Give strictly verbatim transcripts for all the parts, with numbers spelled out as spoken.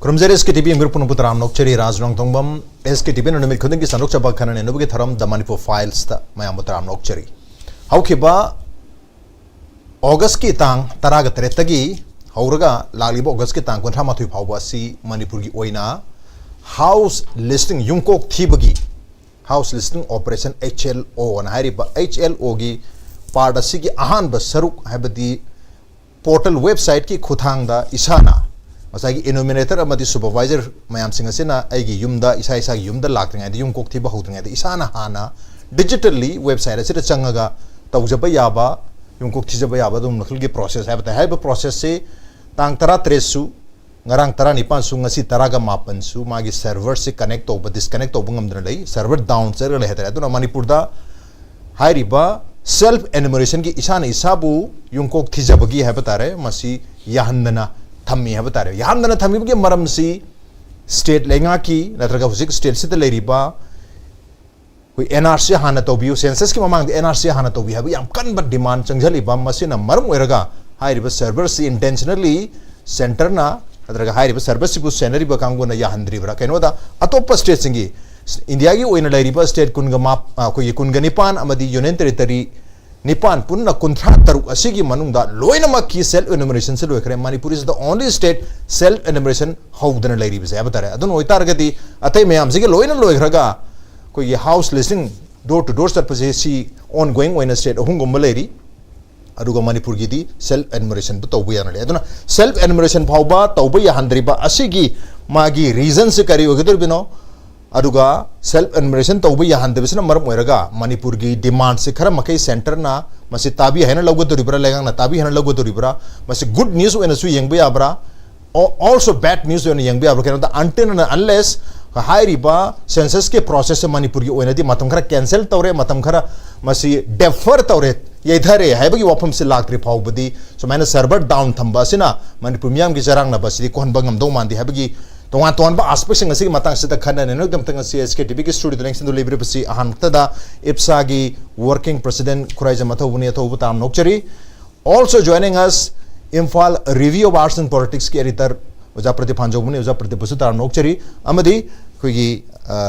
ꯈꯨꯔꯨꯝꯖꯔꯤ ꯑꯦꯁ ꯀꯦ T V ꯌꯦꯡꯕꯤꯔꯛꯄ ꯄꯨꯝꯅꯃꯛꯄꯨ ꯇꯔꯥꯝꯅ ꯑꯣꯛꯆꯔꯤ꯫ ꯔꯥꯖ ꯔꯣꯡꯊꯣꯡꯕꯝ꯫ ꯑꯦꯁ ꯀꯦ T ꯚꯤꯅ ꯅꯨꯃꯤꯠ ꯈꯨꯗꯤꯡꯒꯤ ꯁꯟꯗꯣꯛꯆꯕ ꯈꯟꯅ ꯅꯩꯅꯕꯒꯤ ꯊꯧꯔꯝ The Manipur Filesꯇ ꯃꯌꯥꯝꯕꯨ ꯇꯔꯥꯝꯅ ꯑꯣꯛꯆꯔꯤ꯫ ꯍꯧꯈꯤꯕ ꯑꯣꯒꯁꯀꯤ ꯇꯥꯡ ꯇꯔꯥꯒ ꯇꯔꯦꯠꯇꯒꯤ ꯍꯧꯔꯒ ꯂꯥꯛꯂꯤꯕ ꯑꯣꯒꯁꯀꯤ ꯇꯥꯡ ꯀꯨꯟꯊ꯭ꯔꯥ ꯃꯥꯊꯣꯏ ꯐꯥꯎꯕ ꯑꯁꯤ ꯃꯅꯤꯄꯨꯔꯒꯤ ꯑꯣꯏꯅ house listing, ꯌꯨꯝꯀꯣꯛ ꯊꯤꯕꯒꯤ house listing operation, H L O ꯑꯅ ꯍꯥꯏꯔꯤꯕ H L Oꯒꯤ part ꯑꯁꯤꯒꯤ ꯑꯍꯥꯟꯕ ꯁꯔꯨꯛ, ꯍꯥꯏꯕꯗꯤ portal websiteꯀꯤ ꯈꯨꯠꯊꯥꯡꯗ ꯏꯁꯥꯅ ꯉꯁꯥꯏꯒꯤ enumerator ꯑꯃꯗꯤ supervisor ꯃꯌꯥꯝꯁꯤꯡ ꯑꯁꯤꯅ ꯑꯩꯒꯤ ꯌꯨꯝꯗ, ꯏꯁꯥ ꯏꯁꯥꯒꯤ ꯌꯨꯝꯗ ꯂꯥꯛꯇ꯭ꯔꯤꯉꯩꯗ, ꯌꯨꯝꯀꯣꯛ ꯊꯤꯕ ꯍꯧꯗ꯭ꯔꯤꯉꯩꯗ ꯏꯁꯥꯅ ꯍꯥꯟꯅ digitally website ꯑꯁꯤꯗ ꯆꯪꯉꯒ ꯇꯧꯖꯕ ꯌꯥꯕ, ꯌꯨꯝꯀꯣꯛ ꯊꯤꯖꯕ ꯌꯥꯕ ꯑꯗꯨꯒꯨꯝꯕ ꯃꯈꯜꯒꯤ process ꯍꯥꯏꯕ ꯇꯥꯏ꯫ ꯍꯥꯏꯔꯤꯕ processꯁꯤ ꯇꯥꯡ ꯇꯔꯥꯇꯔꯦꯠꯁꯨ, ꯉꯔꯥꯡ ꯇꯔꯥꯅꯤꯄꯥꯟꯁꯨ, ꯉꯁꯤ ꯇꯔꯥꯒ ꯃꯥꯄꯟꯁꯨ ꯃꯥꯒꯤ serverꯁꯤ connect ꯇꯧꯕ, disconnect ꯇꯧꯕ ꯉꯝꯗꯅ ꯂꯩ꯫ Server down ꯆꯠꯂꯒ ꯂꯩ ꯍꯥꯏꯇꯥꯔꯦ꯫ ꯑꯗꯨꯅ ꯃꯅꯤꯄꯨꯔꯗ ꯍꯥꯏꯔꯤꯕ self enumerationꯒꯤ, ꯏꯁꯥꯅ ꯏꯁꯥꯕꯨ ꯌꯨꯝꯀꯣꯛ ꯊꯤꯖꯕꯒꯤ ꯍꯥꯏꯕ ꯇꯥꯔꯦ, ꯃꯁꯤ ꯌꯥꯍꯟꯗꯅ ꯊꯝꯃꯤ ꯍꯥꯏꯕ ꯇꯥꯔꯦ꯫ ꯌꯥꯍꯟꯗꯅ ꯊꯝꯃꯤꯕꯒꯤ ꯃꯔꯝꯁꯤ state ꯂꯩꯉꯥꯛꯀꯤ ꯅꯠꯇ꯭ꯔꯒ ꯍꯧꯖꯤꯛ stateꯁꯤꯗ ꯂꯩꯔꯤꯕ ꯑꯩꯈꯣꯏ N R C ꯍꯥꯟꯅ ꯇꯧꯕꯤꯌꯨ, censusꯀꯤ ꯃꯃꯥꯡꯗ N R C ꯍꯥꯟꯅ ꯇꯧꯕꯤꯌꯨ ꯍꯥꯏꯕ ꯌꯥꯝ ꯀꯟꯕ demand ꯆꯪꯁꯤꯜꯂꯤꯕ, ꯃꯁꯤꯅ ꯃꯔꯝ ꯑꯣꯏꯔꯒ ꯍꯥꯏꯔꯤꯕ serverꯁꯤ intentionally centreꯅ ꯅꯠꯇ꯭ꯔꯒ ꯍꯥꯏꯔꯤꯕ serverꯁꯤꯕꯨ ꯁꯦꯟꯅꯔꯤꯕ ꯀꯥꯡꯕꯨꯅ ꯌꯥꯍꯟꯗ꯭ꯔꯤꯕ꯭ꯔꯥ? ꯀꯩꯅꯣꯗ ꯑꯇꯣꯞꯄ stateꯁꯤꯡꯒꯤ, Indiaꯒꯤ ꯑꯣꯏꯅ ꯂꯩꯔꯤꯕ state ꯀꯨꯟꯒ ꯃꯥꯞ-, ꯑ, ꯑꯩꯈꯣꯏꯒꯤ ꯀꯨꯟꯒ ꯅꯤꯄꯥꯟ ꯑꯃꯗꯤ union territory ꯅꯤꯄꯥꯟ ꯄꯨꯟꯅ ꯀꯨꯟꯊ꯭ꯔꯥ ꯇꯔꯨꯛ ꯑꯁꯤꯒꯤ ꯃꯅꯨꯡꯗ ꯂꯣꯏꯅꯃꯛꯀꯤ self enumerationꯁꯤ ꯂꯣꯏꯈ꯭ꯔꯦ꯫ Manipur is the only state self enumeration ꯍꯧꯗꯅ ꯂꯩꯔꯤꯕꯁꯦ ꯍꯥꯏꯕ ꯇꯥꯔꯦ꯫ ꯑꯗꯨꯅ ꯑꯣꯏꯇꯥꯔꯒꯗꯤ ꯑꯇꯩ ꯃꯌꯥꯝꯁꯤꯒꯤ ꯂꯣꯏꯅ ꯂꯣꯏꯈ꯭ꯔꯒ ꯑꯩꯈꯣꯏꯒꯤ house listing door to door ꯆꯠꯄꯁꯦ ꯁꯤ ongoing ꯑꯣꯏꯅ state ꯑꯍꯨꯝꯒꯨꯝꯕ ꯂꯩꯔꯤ꯫ ꯑꯗꯨꯒ ꯃꯅꯤꯄꯨꯔꯒꯤꯗꯤ self enumerationꯕꯨ ꯇꯧꯕ ꯌꯥꯅ ꯂꯩ꯫ ꯑꯗꯨꯅ self enumeration ꯐꯥꯎꯕ ꯇꯧꯕ ꯌꯥꯍꯟꯗ꯭ꯔꯤꯕ ꯑꯁꯤꯒꯤ ꯃꯥꯒꯤ reasonꯁꯤ ꯀꯔꯤ ꯑꯣꯏꯒꯗꯧꯔꯤꯕꯅꯣ? ꯑꯗꯨꯒ self enumeration ꯇꯧꯕ ꯌꯥꯍꯟꯗꯕꯁꯤꯅ ꯃꯔꯝ ꯑꯣꯏꯔꯒ ꯃꯅꯤꯄꯨꯔꯒꯤ demandꯁꯤ ꯈꯔ ꯃꯈꯩ centreꯅ ꯃꯁꯤ ꯇꯥꯕꯤ ꯍꯥꯏꯅ ꯂꯧꯒꯗꯧꯔꯤꯕ꯭ꯔꯥ, ꯂꯩꯉꯥꯛꯅ ꯇꯥꯕꯤ ꯍꯥꯏꯅ ꯂꯧꯒꯗꯧꯔꯤꯕ꯭ꯔꯥ? ꯃꯁꯤ good news ꯑꯣꯏꯅꯁꯨ ꯌꯦꯡꯕ ꯌꯥꯕ꯭ꯔꯥ? Al-, also bad news ꯑꯣꯏꯅ ꯌꯦꯡꯕ ꯌꯥꯕ꯭ꯔꯥ? ꯀꯩꯅꯣꯗ until and unless ꯍꯥꯏꯔꯤꯕ censusꯀꯤ processꯁꯦ ꯃꯅꯤꯄꯨꯔꯒꯤ ꯑꯣꯏꯅꯗꯤ ꯃꯇꯝ ꯈꯔ cancel ꯇꯧꯔꯦ, ꯃꯇꯝ ꯈꯔ ꯃꯁꯤ defer ꯇꯧꯔꯦ, ꯌꯩꯊꯔꯦ ꯍꯥꯏꯕꯒꯤ ꯋꯥꯐꯝꯁꯤ ꯂꯥꯛꯇ꯭ꯔꯤ ꯐꯥꯎꯕꯗꯤ ꯁꯨꯃꯥꯏꯅ server down ꯊꯝꯕ ꯑꯁꯤꯅ ꯃꯅꯤꯄꯨꯔ ꯃꯤꯌꯥꯝꯒꯤ ꯆꯔꯥꯡꯅꯕ ꯑꯁꯤꯗꯤ ꯀꯣꯛꯍꯟꯕ ꯉꯝꯗꯧ ꯃꯥꯟꯗꯦ ꯍꯥꯏꯕꯒꯤ ꯇꯣꯉꯥꯟ ꯇꯣꯉꯥꯟꯕ aspectꯁꯤꯡ ꯑꯁꯤꯒꯤ ꯃꯇꯥꯡꯁꯤꯗ ꯈꯟꯅ ꯅꯩꯅꯕꯒꯤꯗꯃꯛꯇ ꯉꯁꯤ ꯑꯦꯁ ꯀꯦ ꯇꯤ ꯚꯤꯒꯤ studioꯗ ꯂꯦꯡꯁꯤꯟꯗꯨꯅ ꯂꯩꯕꯤꯔꯤꯕꯁꯤ ꯑꯍꯥꯟꯕꯗ ꯏꯞꯁꯥꯒꯤ working president ꯈꯨꯔꯥꯏꯖꯝ ꯑꯊꯧꯕꯅꯤ꯫ ꯑꯊꯧꯕ ꯇꯔꯥꯝꯅ ꯑꯣꯛꯆꯔꯤ꯫ Also joining us, Imphal Review of Arts and Politicsꯀꯤ editor ꯑꯣꯖꯥ ꯄ꯭ꯔꯗꯤꯞ ꯍꯥꯟꯖꯧꯕꯅꯤ꯫ ꯑꯣꯖꯥ ꯄ꯭ꯔꯗꯤꯞꯄꯨꯁꯨ ꯇꯔꯥꯝꯅ ꯑꯣꯛꯆꯔꯤ꯫ ꯑꯃꯗꯤ ꯑꯩꯈꯣꯏꯒꯤ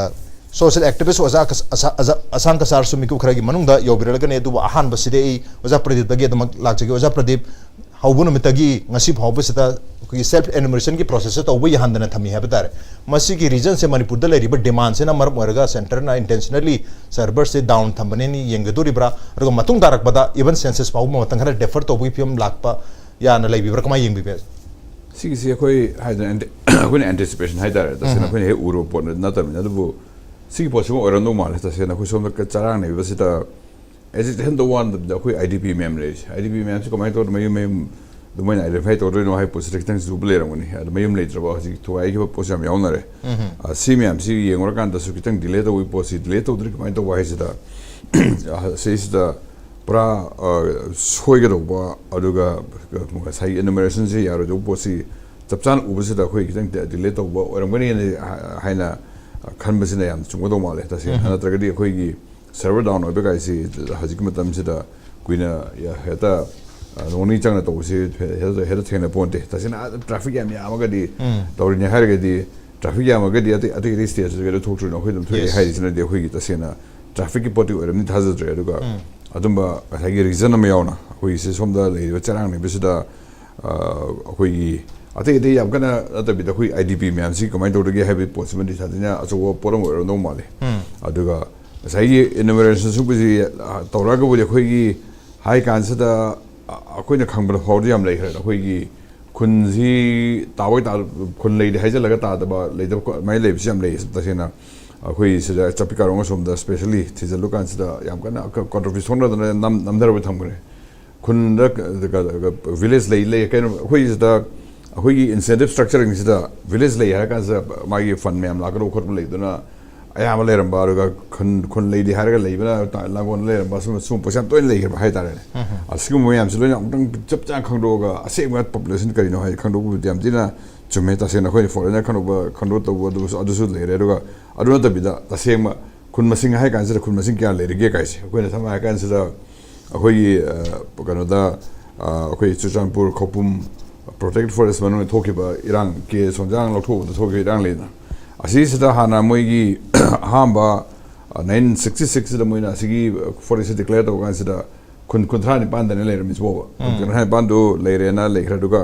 ꯁꯣꯁꯤꯌꯦꯜ ꯑꯦꯛꯇꯤꯚꯤꯁ꯭ꯠ ꯑꯣꯖꯥ ꯀꯁ- ꯑꯁꯥ- ꯑꯖꯥ- ꯑꯁꯥꯡ ꯀꯁꯥꯔꯁꯨ ꯃꯤꯀꯨꯞ ꯈꯔꯒꯤ ꯃꯅꯨꯡꯗ ꯌꯧꯕꯤꯔꯛꯂꯒꯅꯤ꯫ ꯑꯗꯨꯕꯨ ꯑꯍꯥꯟꯕꯁꯤꯗꯤ ꯑꯩ ꯑꯣꯖꯥ ꯄ꯭ꯔꯗꯤꯞꯇꯒꯤ ꯑꯗꯨꯃꯛ ꯂꯥꯛꯆꯒꯦ꯫ ꯑꯣꯖꯥ ꯄ꯭ꯔꯗꯤꯞ, ꯍꯧꯕ ꯅꯨꯃꯤꯠꯇꯒꯤ ꯉꯁꯤ ꯐꯥꯎꯕꯁꯤꯗ ꯑꯩꯈꯣꯏꯒꯤ ꯁꯦꯜꯐ ꯑꯦꯅꯨꯃꯔꯦꯁꯟꯒꯤ ꯄ꯭ꯔꯣꯁꯦꯁꯁꯦ ꯇꯧꯕ ꯌꯥꯍꯟꯗꯅ ꯊꯝꯃꯤ ꯍꯥꯏꯕ ꯇꯥꯔꯦ꯫ ꯃꯁꯤꯒꯤ ꯔꯤꯖꯟꯁꯦ ꯃꯅꯤꯄꯨꯔꯗ ꯂꯩꯔꯤꯕ ꯗꯤꯃꯥꯟꯁꯤꯅ ꯃꯔꯝ ꯑꯣꯏꯔꯒ ꯁꯦꯟꯇꯔꯅ ꯏꯟꯇꯦꯟꯁꯅꯦꯜꯂꯤ ꯁꯔꯚꯔꯁꯦ ꯗꯥꯎꯟ ꯊꯝꯕꯅꯦꯅ ꯌꯦꯡꯒꯗꯣꯔꯤꯕ꯭ꯔꯥ? ꯑꯗꯨꯒ ꯃꯇꯨꯡ ꯇꯥꯔꯛꯄꯗ ꯏꯚꯟ ꯁꯦꯟꯁꯁ ꯐꯥꯎꯕ ꯃꯇꯝ ꯈꯔ ꯗꯦꯐꯔ ꯇꯧꯕꯒꯤ ꯐꯤꯕꯝ ꯂꯥꯛꯄ ꯌꯥꯅ ꯂꯩꯕꯤꯕ꯭ꯔꯥ? ꯀꯃꯥꯏꯅ ꯌꯦꯡꯕꯤꯕꯒꯦ? ꯁꯤꯒꯤꯁꯤ ꯑꯩꯈꯣꯏ ꯍꯥꯏꯗꯅ ꯑꯦꯟꯇꯤ- ꯑꯩꯈꯣꯏꯅ ꯑꯦꯟꯇꯤꯁꯤꯄꯦꯁꯟ ꯍꯥꯏꯇꯥꯔꯦ꯫ ꯇꯁꯦꯡꯅ ꯑꯩꯈꯣꯏꯅ ꯍꯦꯛ ꯎꯔꯕ ꯄꯣꯠ ꯅꯠꯇꯕꯅꯤꯅ꯫ ꯑꯗꯨꯕꯨ ꯁꯤꯒꯤ ꯄꯣꯠꯁꯤꯃ ꯑꯣꯏꯔꯝꯗꯧ ꯃꯥꯜꯂꯦ꯫ ꯇꯁꯦꯡꯅ ꯑꯩꯈꯣꯏ ꯁꯣꯝꯗ ꯆꯔꯥꯡꯅꯔꯤꯕꯁꯤꯗ ꯑꯦꯖꯤꯇꯦꯁꯟ ꯇꯧꯕ ꯋꯥ ꯅꯠꯇꯕꯤꯗ ꯑꯩꯈꯣꯏ ꯑꯥꯏ ꯗꯤ ꯄꯤ ꯃꯌꯥꯝ ꯂꯩꯔꯤꯁꯦ꯫ ꯑꯥꯏ ꯗꯤ ꯄꯤ ꯃꯌꯥꯝꯁꯤ ꯀꯃꯥꯏꯅ ꯇꯧꯗꯅ ꯃꯌꯨꯝ ꯃꯌꯨꯝ ꯑꯗꯨꯃꯥꯏꯅ ꯑꯥꯏꯗꯦꯟꯇꯤꯐꯥꯏ ꯇꯧꯗꯣꯏꯅꯣ ꯍꯥꯏꯕ ꯄꯣꯠꯁꯤꯗ ꯈꯤꯇꯪ ꯂꯨꯕ ꯂꯩꯔꯝꯒꯅꯤ꯫ ꯑꯗꯣ ꯃꯌꯨꯝ ꯂꯩꯇ꯭ꯔꯕ ꯍꯧꯖꯤꯛ ꯊꯨꯒꯥꯏꯈꯤꯕ ꯄꯣꯠꯁꯨ ꯌꯥꯝ ꯌꯥꯎꯅꯔꯦ꯫ ꯑ, ꯁꯤ ꯃꯌꯥꯝꯁꯤ ꯌꯦꯡꯉꯨꯔꯀꯥꯟꯗꯁꯨ ꯈꯤꯇꯪ ꯗꯤꯂꯦ ꯇꯧꯕꯒꯤ ꯄꯣꯠꯁꯤ ꯗꯤꯂꯦ ꯇꯧꯗ꯭ꯔꯤ ꯀꯃꯥꯏꯅ ꯇꯧꯕ ꯍꯥꯏꯁꯤꯗ, ꯑ, ꯁꯤꯁꯤꯗ ꯄꯨꯔꯥ, ꯑ, ꯁꯣꯏꯒꯗꯧꯕ, ꯑꯗꯨꯒ ꯉꯁꯥꯏꯒꯤ ꯏꯅꯨꯃꯔꯦꯁꯟꯁꯤ ꯌꯥꯔꯣꯏꯗꯧꯕ ꯄꯣꯠꯁꯤ ꯆꯞ ꯆꯥꯅ ꯎꯕꯁꯤꯗ ꯑꯩꯈꯣꯏ ꯈꯤꯇꯪ ꯗꯤꯂꯦ ꯇꯧꯕ ꯑꯣꯏꯔꯝꯒꯅꯤꯅ ꯍꯥꯏꯅ ꯈꯟꯕꯁꯤꯅ ꯌꯥꯝ ꯆꯨꯝꯒꯗꯧ ꯃꯥꯜꯂꯦ꯫ ꯇꯁꯦꯡꯅ ꯅꯠꯇ꯭ꯔꯒꯗꯤ ꯑꯩꯈꯣꯏꯒꯤ ꯁꯔꯚꯔ ꯗꯥꯎꯟ ꯑꯣꯏꯕ ꯀꯥꯏꯁꯤ ꯍꯧꯖꯤꯛꯀꯤ ꯃꯇꯝꯁꯤꯗ ꯀꯨꯏꯅ ꯍꯦꯛꯇ, ꯑ, ꯅꯣꯡ ꯅꯤꯅꯤ ꯆꯪꯅ ꯇꯧꯕꯁꯤ ꯍꯦꯛꯇ, ꯍꯦꯛꯇ ꯊꯦꯡꯅ ꯄꯣꯟꯇꯦ꯫ ꯇꯁꯦꯡꯅ ꯑꯥꯗ ꯇ꯭ꯔꯥꯐꯤꯛ ꯌꯥꯝ ꯌꯥꯝꯃꯒꯗꯤ, ꯇꯧꯔꯤꯅꯤ ꯍꯥꯏꯔꯒꯗꯤ, ꯇ꯭ꯔꯥꯐꯤꯛ ꯌꯥꯝꯃꯒꯗꯤ ꯑꯇꯩ, ꯑꯇꯩ, ꯑꯇꯩ ꯁ꯭ꯇꯦꯠꯁꯤꯁꯨ ꯀꯩꯅꯣ ꯊꯣꯛꯇ꯭ꯔꯤꯅꯣ? ꯑꯩꯈꯣꯏ ꯑꯗꯨꯝ ꯊꯣꯛꯑꯦ ꯍꯥꯏꯔꯤꯁꯤꯅꯗꯤ ꯑꯩꯈꯣꯏꯒꯤ ꯇꯁꯦꯡꯅ ꯇ꯭ꯔꯥꯐꯤꯛꯀꯤ ꯄꯣꯠꯇꯤ ꯑꯣꯏꯔꯝꯅꯤ ꯊꯥꯖꯗ꯭ꯔꯦ꯫ ꯑꯗꯨꯒ ꯑꯗꯨꯝꯕ ꯉꯁꯥꯏꯒꯤ ꯔꯤꯖꯟ ꯑꯃ ꯌꯥꯎꯅ ꯑꯩꯈꯣꯏꯒꯤ ꯁꯤ ꯁꯣꯝꯗ ꯂꯩꯔꯤꯕ ꯆꯔꯥꯡꯅꯕꯁꯤꯗ, ꯑ, ꯑꯩꯈꯣꯏꯒꯤ ꯑꯇꯩ ꯑꯇꯩ ꯌꯥꯝ ꯀꯟꯅ ꯅꯠꯇꯕꯤꯗ ꯑꯩꯈꯣꯏ ꯑꯥꯏ ꯗꯤ ꯄꯤ ꯃꯌꯥꯝꯁꯤ ꯀꯃꯥꯏꯅ ꯇꯧꯔꯤꯒꯦ ꯍꯥꯏꯕꯒꯤ ꯄꯣꯠꯁꯤꯃꯗꯤ ꯁꯥꯊꯤꯅ ꯑꯆꯧꯕ ꯄꯣꯠ ꯑꯃ ꯑꯣꯏꯔꯝꯗꯧ ꯃꯥꯜꯂꯤ꯫ ꯑꯗꯨꯒ ꯉꯁꯥꯏꯒꯤ ꯏꯅꯨꯃꯔꯦꯁꯟ ꯁꯤꯒꯨꯝꯕꯁꯤ, ꯑ, ꯇꯧꯔꯛꯑꯒꯕꯨꯗꯤ ꯑꯩꯈꯣꯏꯒꯤ ꯍꯥꯏ ꯀꯥꯟꯁꯤꯗ, ꯑ, ꯑꯩꯈꯣꯏꯅ ꯈꯪꯕꯗ ꯐꯥꯎꯗꯤ ꯌꯥꯝ ꯂꯩꯈ꯭ꯔꯦ꯫ ꯑꯩꯈꯣꯏꯒꯤ ꯈꯨꯟꯁꯤ ꯇꯥꯕꯣꯏ ꯇꯥ-, ꯈꯨꯟ ꯂꯩꯔꯤ ꯍꯥꯏꯖꯤꯜꯂꯒ ꯇꯥꯗꯕ, ꯂꯩꯇꯕ ꯀꯣ-, ꯑꯗꯨꯃꯥꯏꯅ ꯂꯩꯕꯁꯤ ꯌꯥꯝ ꯂꯩ꯫ ꯇꯁꯦꯡꯅ ꯑꯩꯈꯣꯏ ꯁꯤꯗ ꯆꯥꯄꯤ ꯀꯥꯔꯣꯡ ꯑꯁꯣꯝꯗ ꯁ꯭ꯄꯦꯁꯦꯜꯂꯤ ꯊꯤꯖꯤꯜꯂꯨ ꯀꯥꯟꯁꯤꯗ ꯌꯥꯝ ꯀꯟꯅ ꯀ-, ꯀꯣꯟꯇ꯭ꯔꯣꯚꯔꯁꯤ ꯊꯣꯛꯅꯗꯅ ꯅꯝ-, ꯅꯝꯊꯔꯕ ꯊꯝꯈ꯭ꯔꯦ꯫ ꯈꯨꯟꯗ ꯀ-, ꯀ-, ꯀ-, ꯚꯤꯂꯦꯖ ꯂꯩ, ꯂꯩ, ꯀꯩꯅꯣ, ꯑꯩꯈꯣꯏ ꯁꯤꯗ ꯑꯩꯈꯣꯏꯒꯤ ꯏꯟꯁꯦꯟꯇꯤꯞ ꯁ꯭ꯇ꯭ꯔꯛꯆꯔꯤꯡꯁꯤꯗ ꯚꯤꯂꯦꯖ ꯂꯩ ꯍꯥꯏꯔ ꯀꯥꯟꯁꯤꯗ ꯃꯥꯒꯤ ꯐꯟ ꯃꯌꯥꯝ ꯂꯥꯛꯀꯗꯧꯕ ꯈꯣꯠꯄ ꯂꯩꯗꯨꯅ ꯑꯌꯥꯝꯕ ꯂꯩꯔꯝꯕ, ꯑꯗꯨꯒ ꯈꯨꯟ, ꯈꯨꯟ ꯂꯩꯗꯤ ꯍꯥꯏꯔꯒ ꯂꯩꯕꯅ ꯇ-, ꯂꯥꯡꯒꯣꯜꯗ ꯂꯩꯔꯝꯕ, ꯁꯨꯝ, ꯁꯨꯝ ꯄꯣꯠꯁꯦ ꯌꯥꯝ ꯇꯣꯏꯅ ꯂꯩꯈ꯭ꯔꯕ ꯍꯥꯏꯇꯥꯔꯦꯅꯦ꯫ ꯑꯁꯤꯒꯨꯝꯕ ꯃꯌꯥꯝꯁꯦ ꯂꯣꯏꯅ ꯑꯃꯨꯛꯇꯪ ꯆꯞ ꯆꯥꯅ ꯈꯪꯗꯣꯛꯑꯒ ꯑꯁꯦꯡꯕ ꯄꯣꯄꯨꯂꯦꯁꯟ ꯀꯔꯤꯅꯣ ꯍꯥꯏ ꯈꯪꯗꯣꯛꯄꯕꯨꯗꯤ ꯌꯥꯝ ꯊꯤꯅ ꯆꯨꯝꯃꯦ꯫ ꯇꯁꯦꯡꯅ ꯑꯩꯈꯣꯏꯅ ꯐꯣꯔꯦꯟꯅꯔ ꯈꯪꯗꯣꯛꯄ, ꯈꯪꯗꯣꯛ ꯇꯧꯕ ꯑꯗꯨꯁꯨ, ꯑꯗꯨꯁꯨ ꯂꯩꯔꯦ꯫ ꯑꯗꯨꯒ ꯑꯗꯨ ꯅꯠꯇꯕꯤꯗ ꯇꯁꯦꯡꯕ ꯈꯨꯟ ꯃꯁꯤꯡ ꯍꯥꯏ ꯀꯥꯟꯁꯤꯗ ꯈꯨꯟ ꯃꯁꯤꯡ ꯀꯌꯥ ꯂꯩꯔꯤꯒꯦ ꯀꯥꯏꯁꯦ ꯑꯩꯈꯣꯏꯅ ꯁꯝꯅ ꯍꯥꯏ ꯀꯥꯟꯁꯤꯗ ꯑꯩꯈꯣꯏꯒꯤ, ꯑ, ꯀꯩꯅꯣꯗ, ꯑ, ꯑꯩꯈꯣꯏ ꯆꯨꯔꯆꯥꯟꯄꯨꯔ, ꯈꯧꯄꯨꯝ, ꯄ꯭ꯔꯣꯇꯦꯛꯇꯦꯗ ꯐꯣꯔꯦꯁ ꯃꯅꯨꯡꯗ ꯊꯣꯛꯈꯤꯕ ꯏꯔꯥꯡ, ꯀꯦ ꯁꯣꯟꯖꯥꯡ ꯂꯧꯊꯣꯛꯄꯗ ꯊꯣꯛꯈꯤꯕ ꯏꯔꯥꯡ ꯂꯩꯗꯅ, ꯑꯁꯤꯁꯤꯗ ꯍꯥꯟꯅ ꯃꯣꯏꯒꯤ ꯑꯍꯥꯟꯕ ꯅꯥꯏꯟꯇꯤꯟ ꯁꯤꯛꯁꯇꯤ ꯁꯤꯛꯁꯇ ꯃꯣꯏꯅ ꯑꯁꯤꯒꯤ ꯐꯣꯔꯦꯁꯁꯦ ꯗꯤꯀ꯭ꯂꯦꯌꯔ ꯇꯧꯕ ꯀꯥꯟꯁꯤꯗ ꯈꯨꯟ ꯀꯨꯟꯊ꯭ꯔꯥ ꯅꯤꯄꯥꯟꯗꯅꯦ ꯂꯩꯔꯝꯃꯤꯁꯤ ꯐꯥꯎꯕ꯫ ꯈꯨꯟ ꯀꯨꯟꯊ꯭ꯔꯥ ꯅꯤꯄꯥꯟꯗꯨ ꯂꯩꯔꯦꯅ ꯂꯩꯈ꯭ꯔꯦ꯫ ꯑꯗꯨꯒ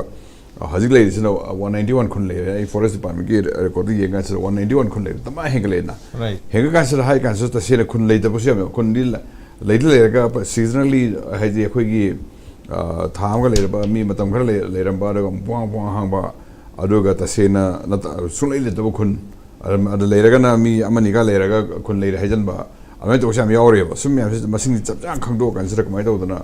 ꯍꯧꯖꯤꯛ ꯂꯩꯔꯤꯁꯤꯅ ꯋꯥꯟ ꯅꯥꯏꯟꯇꯤ ꯋꯥꯟ ꯈꯨꯟ ꯂꯩꯔꯦ꯫ ꯑꯩ ꯐꯣꯔꯦꯁ ꯗꯤꯄꯥꯔꯠꯃꯦꯟꯀꯤ ꯔꯦꯀꯣꯔꯗꯇ ꯌꯦꯡ ꯀꯥꯟꯁꯤꯗ ꯋꯥꯟ ꯅꯥꯏꯟꯇꯤ ꯋꯥꯟ ꯈꯨꯟ ꯂꯩꯔꯦ꯫ ꯇꯃꯥꯏ ꯍꯦꯟꯒꯠꯂꯛꯑꯦꯅ꯫ Right. ꯍꯦꯟꯒꯠ ꯀꯥꯟꯁꯤꯗ ꯍꯥꯏ ꯀꯥꯟꯁꯤꯗ ꯇꯁꯦꯡꯅ ꯈꯨꯟ ꯂꯩꯇꯕꯁꯨ ꯌꯥꯝ ꯌꯥꯎꯏ꯫ ꯈꯨꯟꯗꯤ ꯂ- ꯂꯩꯗꯤ ꯂꯩꯔꯒ ꯁꯤꯖꯅꯦꯜꯂꯤ, ꯍꯥꯏꯗꯤ ꯑꯩꯈꯣꯏꯒꯤ, ꯑ, ꯊꯥ ꯑꯃꯒ ꯂꯩꯔꯕ ꯃꯤ, ꯃꯇꯝ ꯈꯔ ꯂꯩ- ꯂꯩꯔꯝꯕ, ꯑꯗꯨꯒ ꯑꯃꯨꯛ ꯄꯨꯡꯍꯥꯡ ꯄꯨꯡꯍꯥꯡ ꯍꯥꯡꯕ, ꯑꯗꯨꯒ ꯇꯁꯦꯡꯅ ꯅꯠꯇ- ꯁꯨꯡꯂꯩ ꯂꯩꯇꯕ ꯈꯨꯟ, ꯑꯗ ꯑꯗ ꯂꯩꯔꯒꯅ ꯃꯤ ꯑꯃꯅꯤꯒ ꯂꯩꯔꯒ ꯈꯨꯟ ꯂꯩꯔꯦ ꯍꯥꯏꯖꯟꯕ, ꯑꯗꯨꯃꯥꯏꯅ ꯇꯧꯕꯁꯦ ꯌꯥꯝ ꯌꯥꯎꯔꯤꯑꯕ꯫ ꯁꯨꯝ ꯃꯌꯥꯝꯁꯤ ꯃꯁꯤꯡꯗꯤ ꯆꯞ ꯆꯥꯅ ꯈꯪꯗꯣꯛꯑ ꯀꯥꯟꯁꯤꯗ ꯀꯃꯥꯏꯅ ꯇꯧꯗꯅ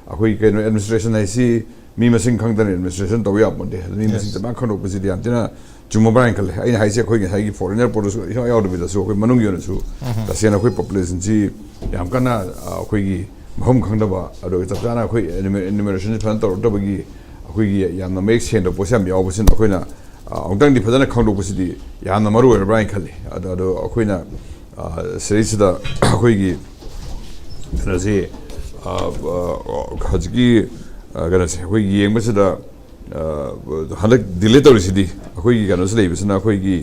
ꯑꯩꯈꯣꯏ ꯀꯩꯅꯣ ꯑꯦꯗꯃꯤꯅꯤꯁꯇ꯭ꯔꯦꯁꯟ ꯍꯥꯏꯁꯤ ꯃꯤ ꯃꯁꯤꯡ ꯈꯪꯗꯅ ꯑꯦꯗꯃꯤꯅꯤꯁꯇ꯭ꯔꯦꯁꯟ ꯇꯧꯕ ꯌꯥꯕ ꯅꯠꯇꯦ꯫ ꯑꯗꯨ ꯃꯤ ꯃꯁꯤꯡ Yes. ꯆꯞ ꯆꯥꯅ ꯈꯪꯗꯣꯛꯄꯁꯤꯗꯤ ꯌꯥꯝ ꯊꯤꯅ ꯆꯨꯝꯃꯕ꯭ꯔꯥ ꯍꯥꯏꯅ ꯈꯜꯂꯦ꯫ ꯑꯩꯅ ꯍꯥꯏꯁꯦ ꯑꯩꯈꯣꯏ ꯉꯁꯥꯏꯒꯤ ꯐꯣꯔꯦꯅꯔ ꯄꯣꯂꯨꯁꯟ ꯏꯌꯥꯎ ꯌꯥꯎꯗꯕꯤꯗꯁꯨ ꯑꯩꯈꯣꯏ ꯃꯅꯨꯡꯒꯤ ꯑꯣꯏꯅꯁꯨ ꯇꯁꯦꯡꯅ ꯑꯩꯈꯣꯏ ꯄꯣꯄꯨꯂꯦꯁꯟꯁꯤ ꯌꯥꯝ ꯀꯟꯅ, ꯑ, ꯑꯩꯈꯣꯏꯒꯤ ꯃꯐꯝ ꯈꯪꯗꯕ, ꯑꯗꯨꯒ ꯆꯞ ꯆꯥꯅ ꯑꯩꯈꯣꯏ ꯏꯅꯨꯃꯦꯔꯦꯁꯟꯁꯤ ꯐꯖꯅ ꯇꯧꯔꯛꯇꯕꯒꯤ ꯑꯩꯈꯣꯏꯒꯤ ꯌꯥꯝꯅ ꯃꯌꯦꯛ ꯁꯦꯡꯗꯕ ꯄꯣꯠꯁꯤ ꯌꯥꯝ ꯌꯥꯎꯕꯁꯤꯅ ꯑꯩꯈꯣꯏꯅ, ꯑ, ꯑꯃꯨꯛꯇꯪꯗꯤ ꯐꯖꯅ ꯈꯪꯗꯣꯛꯄꯁꯤꯗꯤ ꯌꯥꯝꯅ ꯃꯔꯨ ꯑꯣꯏꯔꯕ꯭ꯔꯥ ꯍꯥꯏꯅ ꯈꯜꯂꯤ꯫ ꯑꯗꯣ, ꯑꯗꯣ ꯑꯩꯈꯣꯏꯅ, ꯑ, ꯁꯤꯗꯩꯁꯤꯗ ꯑꯩꯈꯣꯏꯒꯤ ꯀꯩꯅꯣꯁꯤ, ꯑ, ꯑ, ꯍꯧꯖꯤꯛꯀꯤ, ꯑ, ꯀꯩꯅꯣꯁꯦ ꯑꯩꯈꯣꯏ ꯌꯦꯡꯕꯁꯤꯗ, ꯑ, ꯍꯟꯗꯛ ꯗꯤꯂꯦ ꯇꯧꯔꯤꯁꯤꯗꯤ ꯑꯩꯈꯣꯏꯒꯤ ꯀꯩꯅꯣꯁꯤ ꯂꯩꯕꯁꯤꯅ, ꯑꯩꯈꯣꯏꯒꯤ,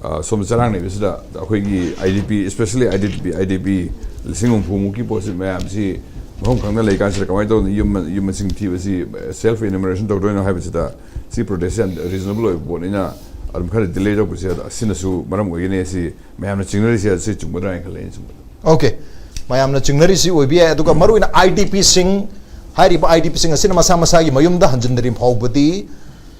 ꯑ, ꯁꯣꯝꯗ ꯆꯔꯥꯡ ꯂꯩꯕꯁꯤꯗ ꯑꯩꯈꯣꯏꯒꯤ I D P, especially I D P, I D ꯄꯤ ꯂꯤꯁꯤꯡ ꯍꯨꯝꯐꯨꯃꯨꯛꯀꯤ ꯄꯣꯠꯁꯤ ꯃꯌꯥꯝꯁꯤ ꯃꯐꯝ ꯈꯪꯅ ꯂꯩꯀꯥꯟꯁꯤꯗ ꯀꯃꯥꯏꯅ ꯇꯧꯗꯅ ꯌꯨꯝ, ꯌꯨꯝ ꯃꯁꯤꯡ ꯊꯤꯕꯁꯤ, ꯁꯦꯜꯐ ꯏꯅꯨꯃꯔꯦꯁꯟ ꯇꯧꯗꯣꯏꯅꯣ ꯍꯥꯏꯕꯁꯤꯗ ꯁꯤ ꯄ꯭ꯔꯣꯇꯦꯁꯁꯦ ꯌꯥꯝ ꯔꯤꯖꯅꯦꯕꯜ ꯑꯣꯏꯕ ꯄꯣꯠꯅꯤꯅ ꯑꯗꯨꯝ ꯈꯔ ꯗꯤꯂꯦ ꯇꯧꯕꯁꯦ ꯑꯁꯤꯅꯁꯨ ꯃꯔꯝ ꯑꯣꯏꯒꯅꯤ꯫ ꯑꯁꯤ ꯃꯌꯥꯝꯅ ꯆꯤꯡꯅꯔꯤꯁꯦ ꯑꯁꯤ ꯆꯨꯝꯒꯗ꯭ꯔꯥ ꯍꯥꯏꯅ ꯈꯜꯂꯦ ꯑꯩꯅ ꯁꯨꯝ꯫ Okay, ꯃꯌꯥꯝꯅ ꯆꯤꯡꯅꯔꯤꯁꯤ ꯑꯣꯏꯕ ꯌꯥꯏ꯫ ꯑꯗꯨꯒ ꯃꯔꯨꯑꯣꯏꯅ ꯑꯥꯏ ꯗꯤ ꯄꯤꯁꯤꯡ, ꯍꯥꯏꯔꯤꯕ ꯑꯥꯏ ꯗꯤ ꯄꯤꯁꯤꯡ ꯑꯁꯤꯅ ꯃꯁꯥ ꯃꯁꯥꯒꯤ ꯃꯌꯨꯝꯗ ꯍꯟꯖꯤꯟꯗ꯭ꯔꯤ ꯐꯥꯎꯕꯗꯤ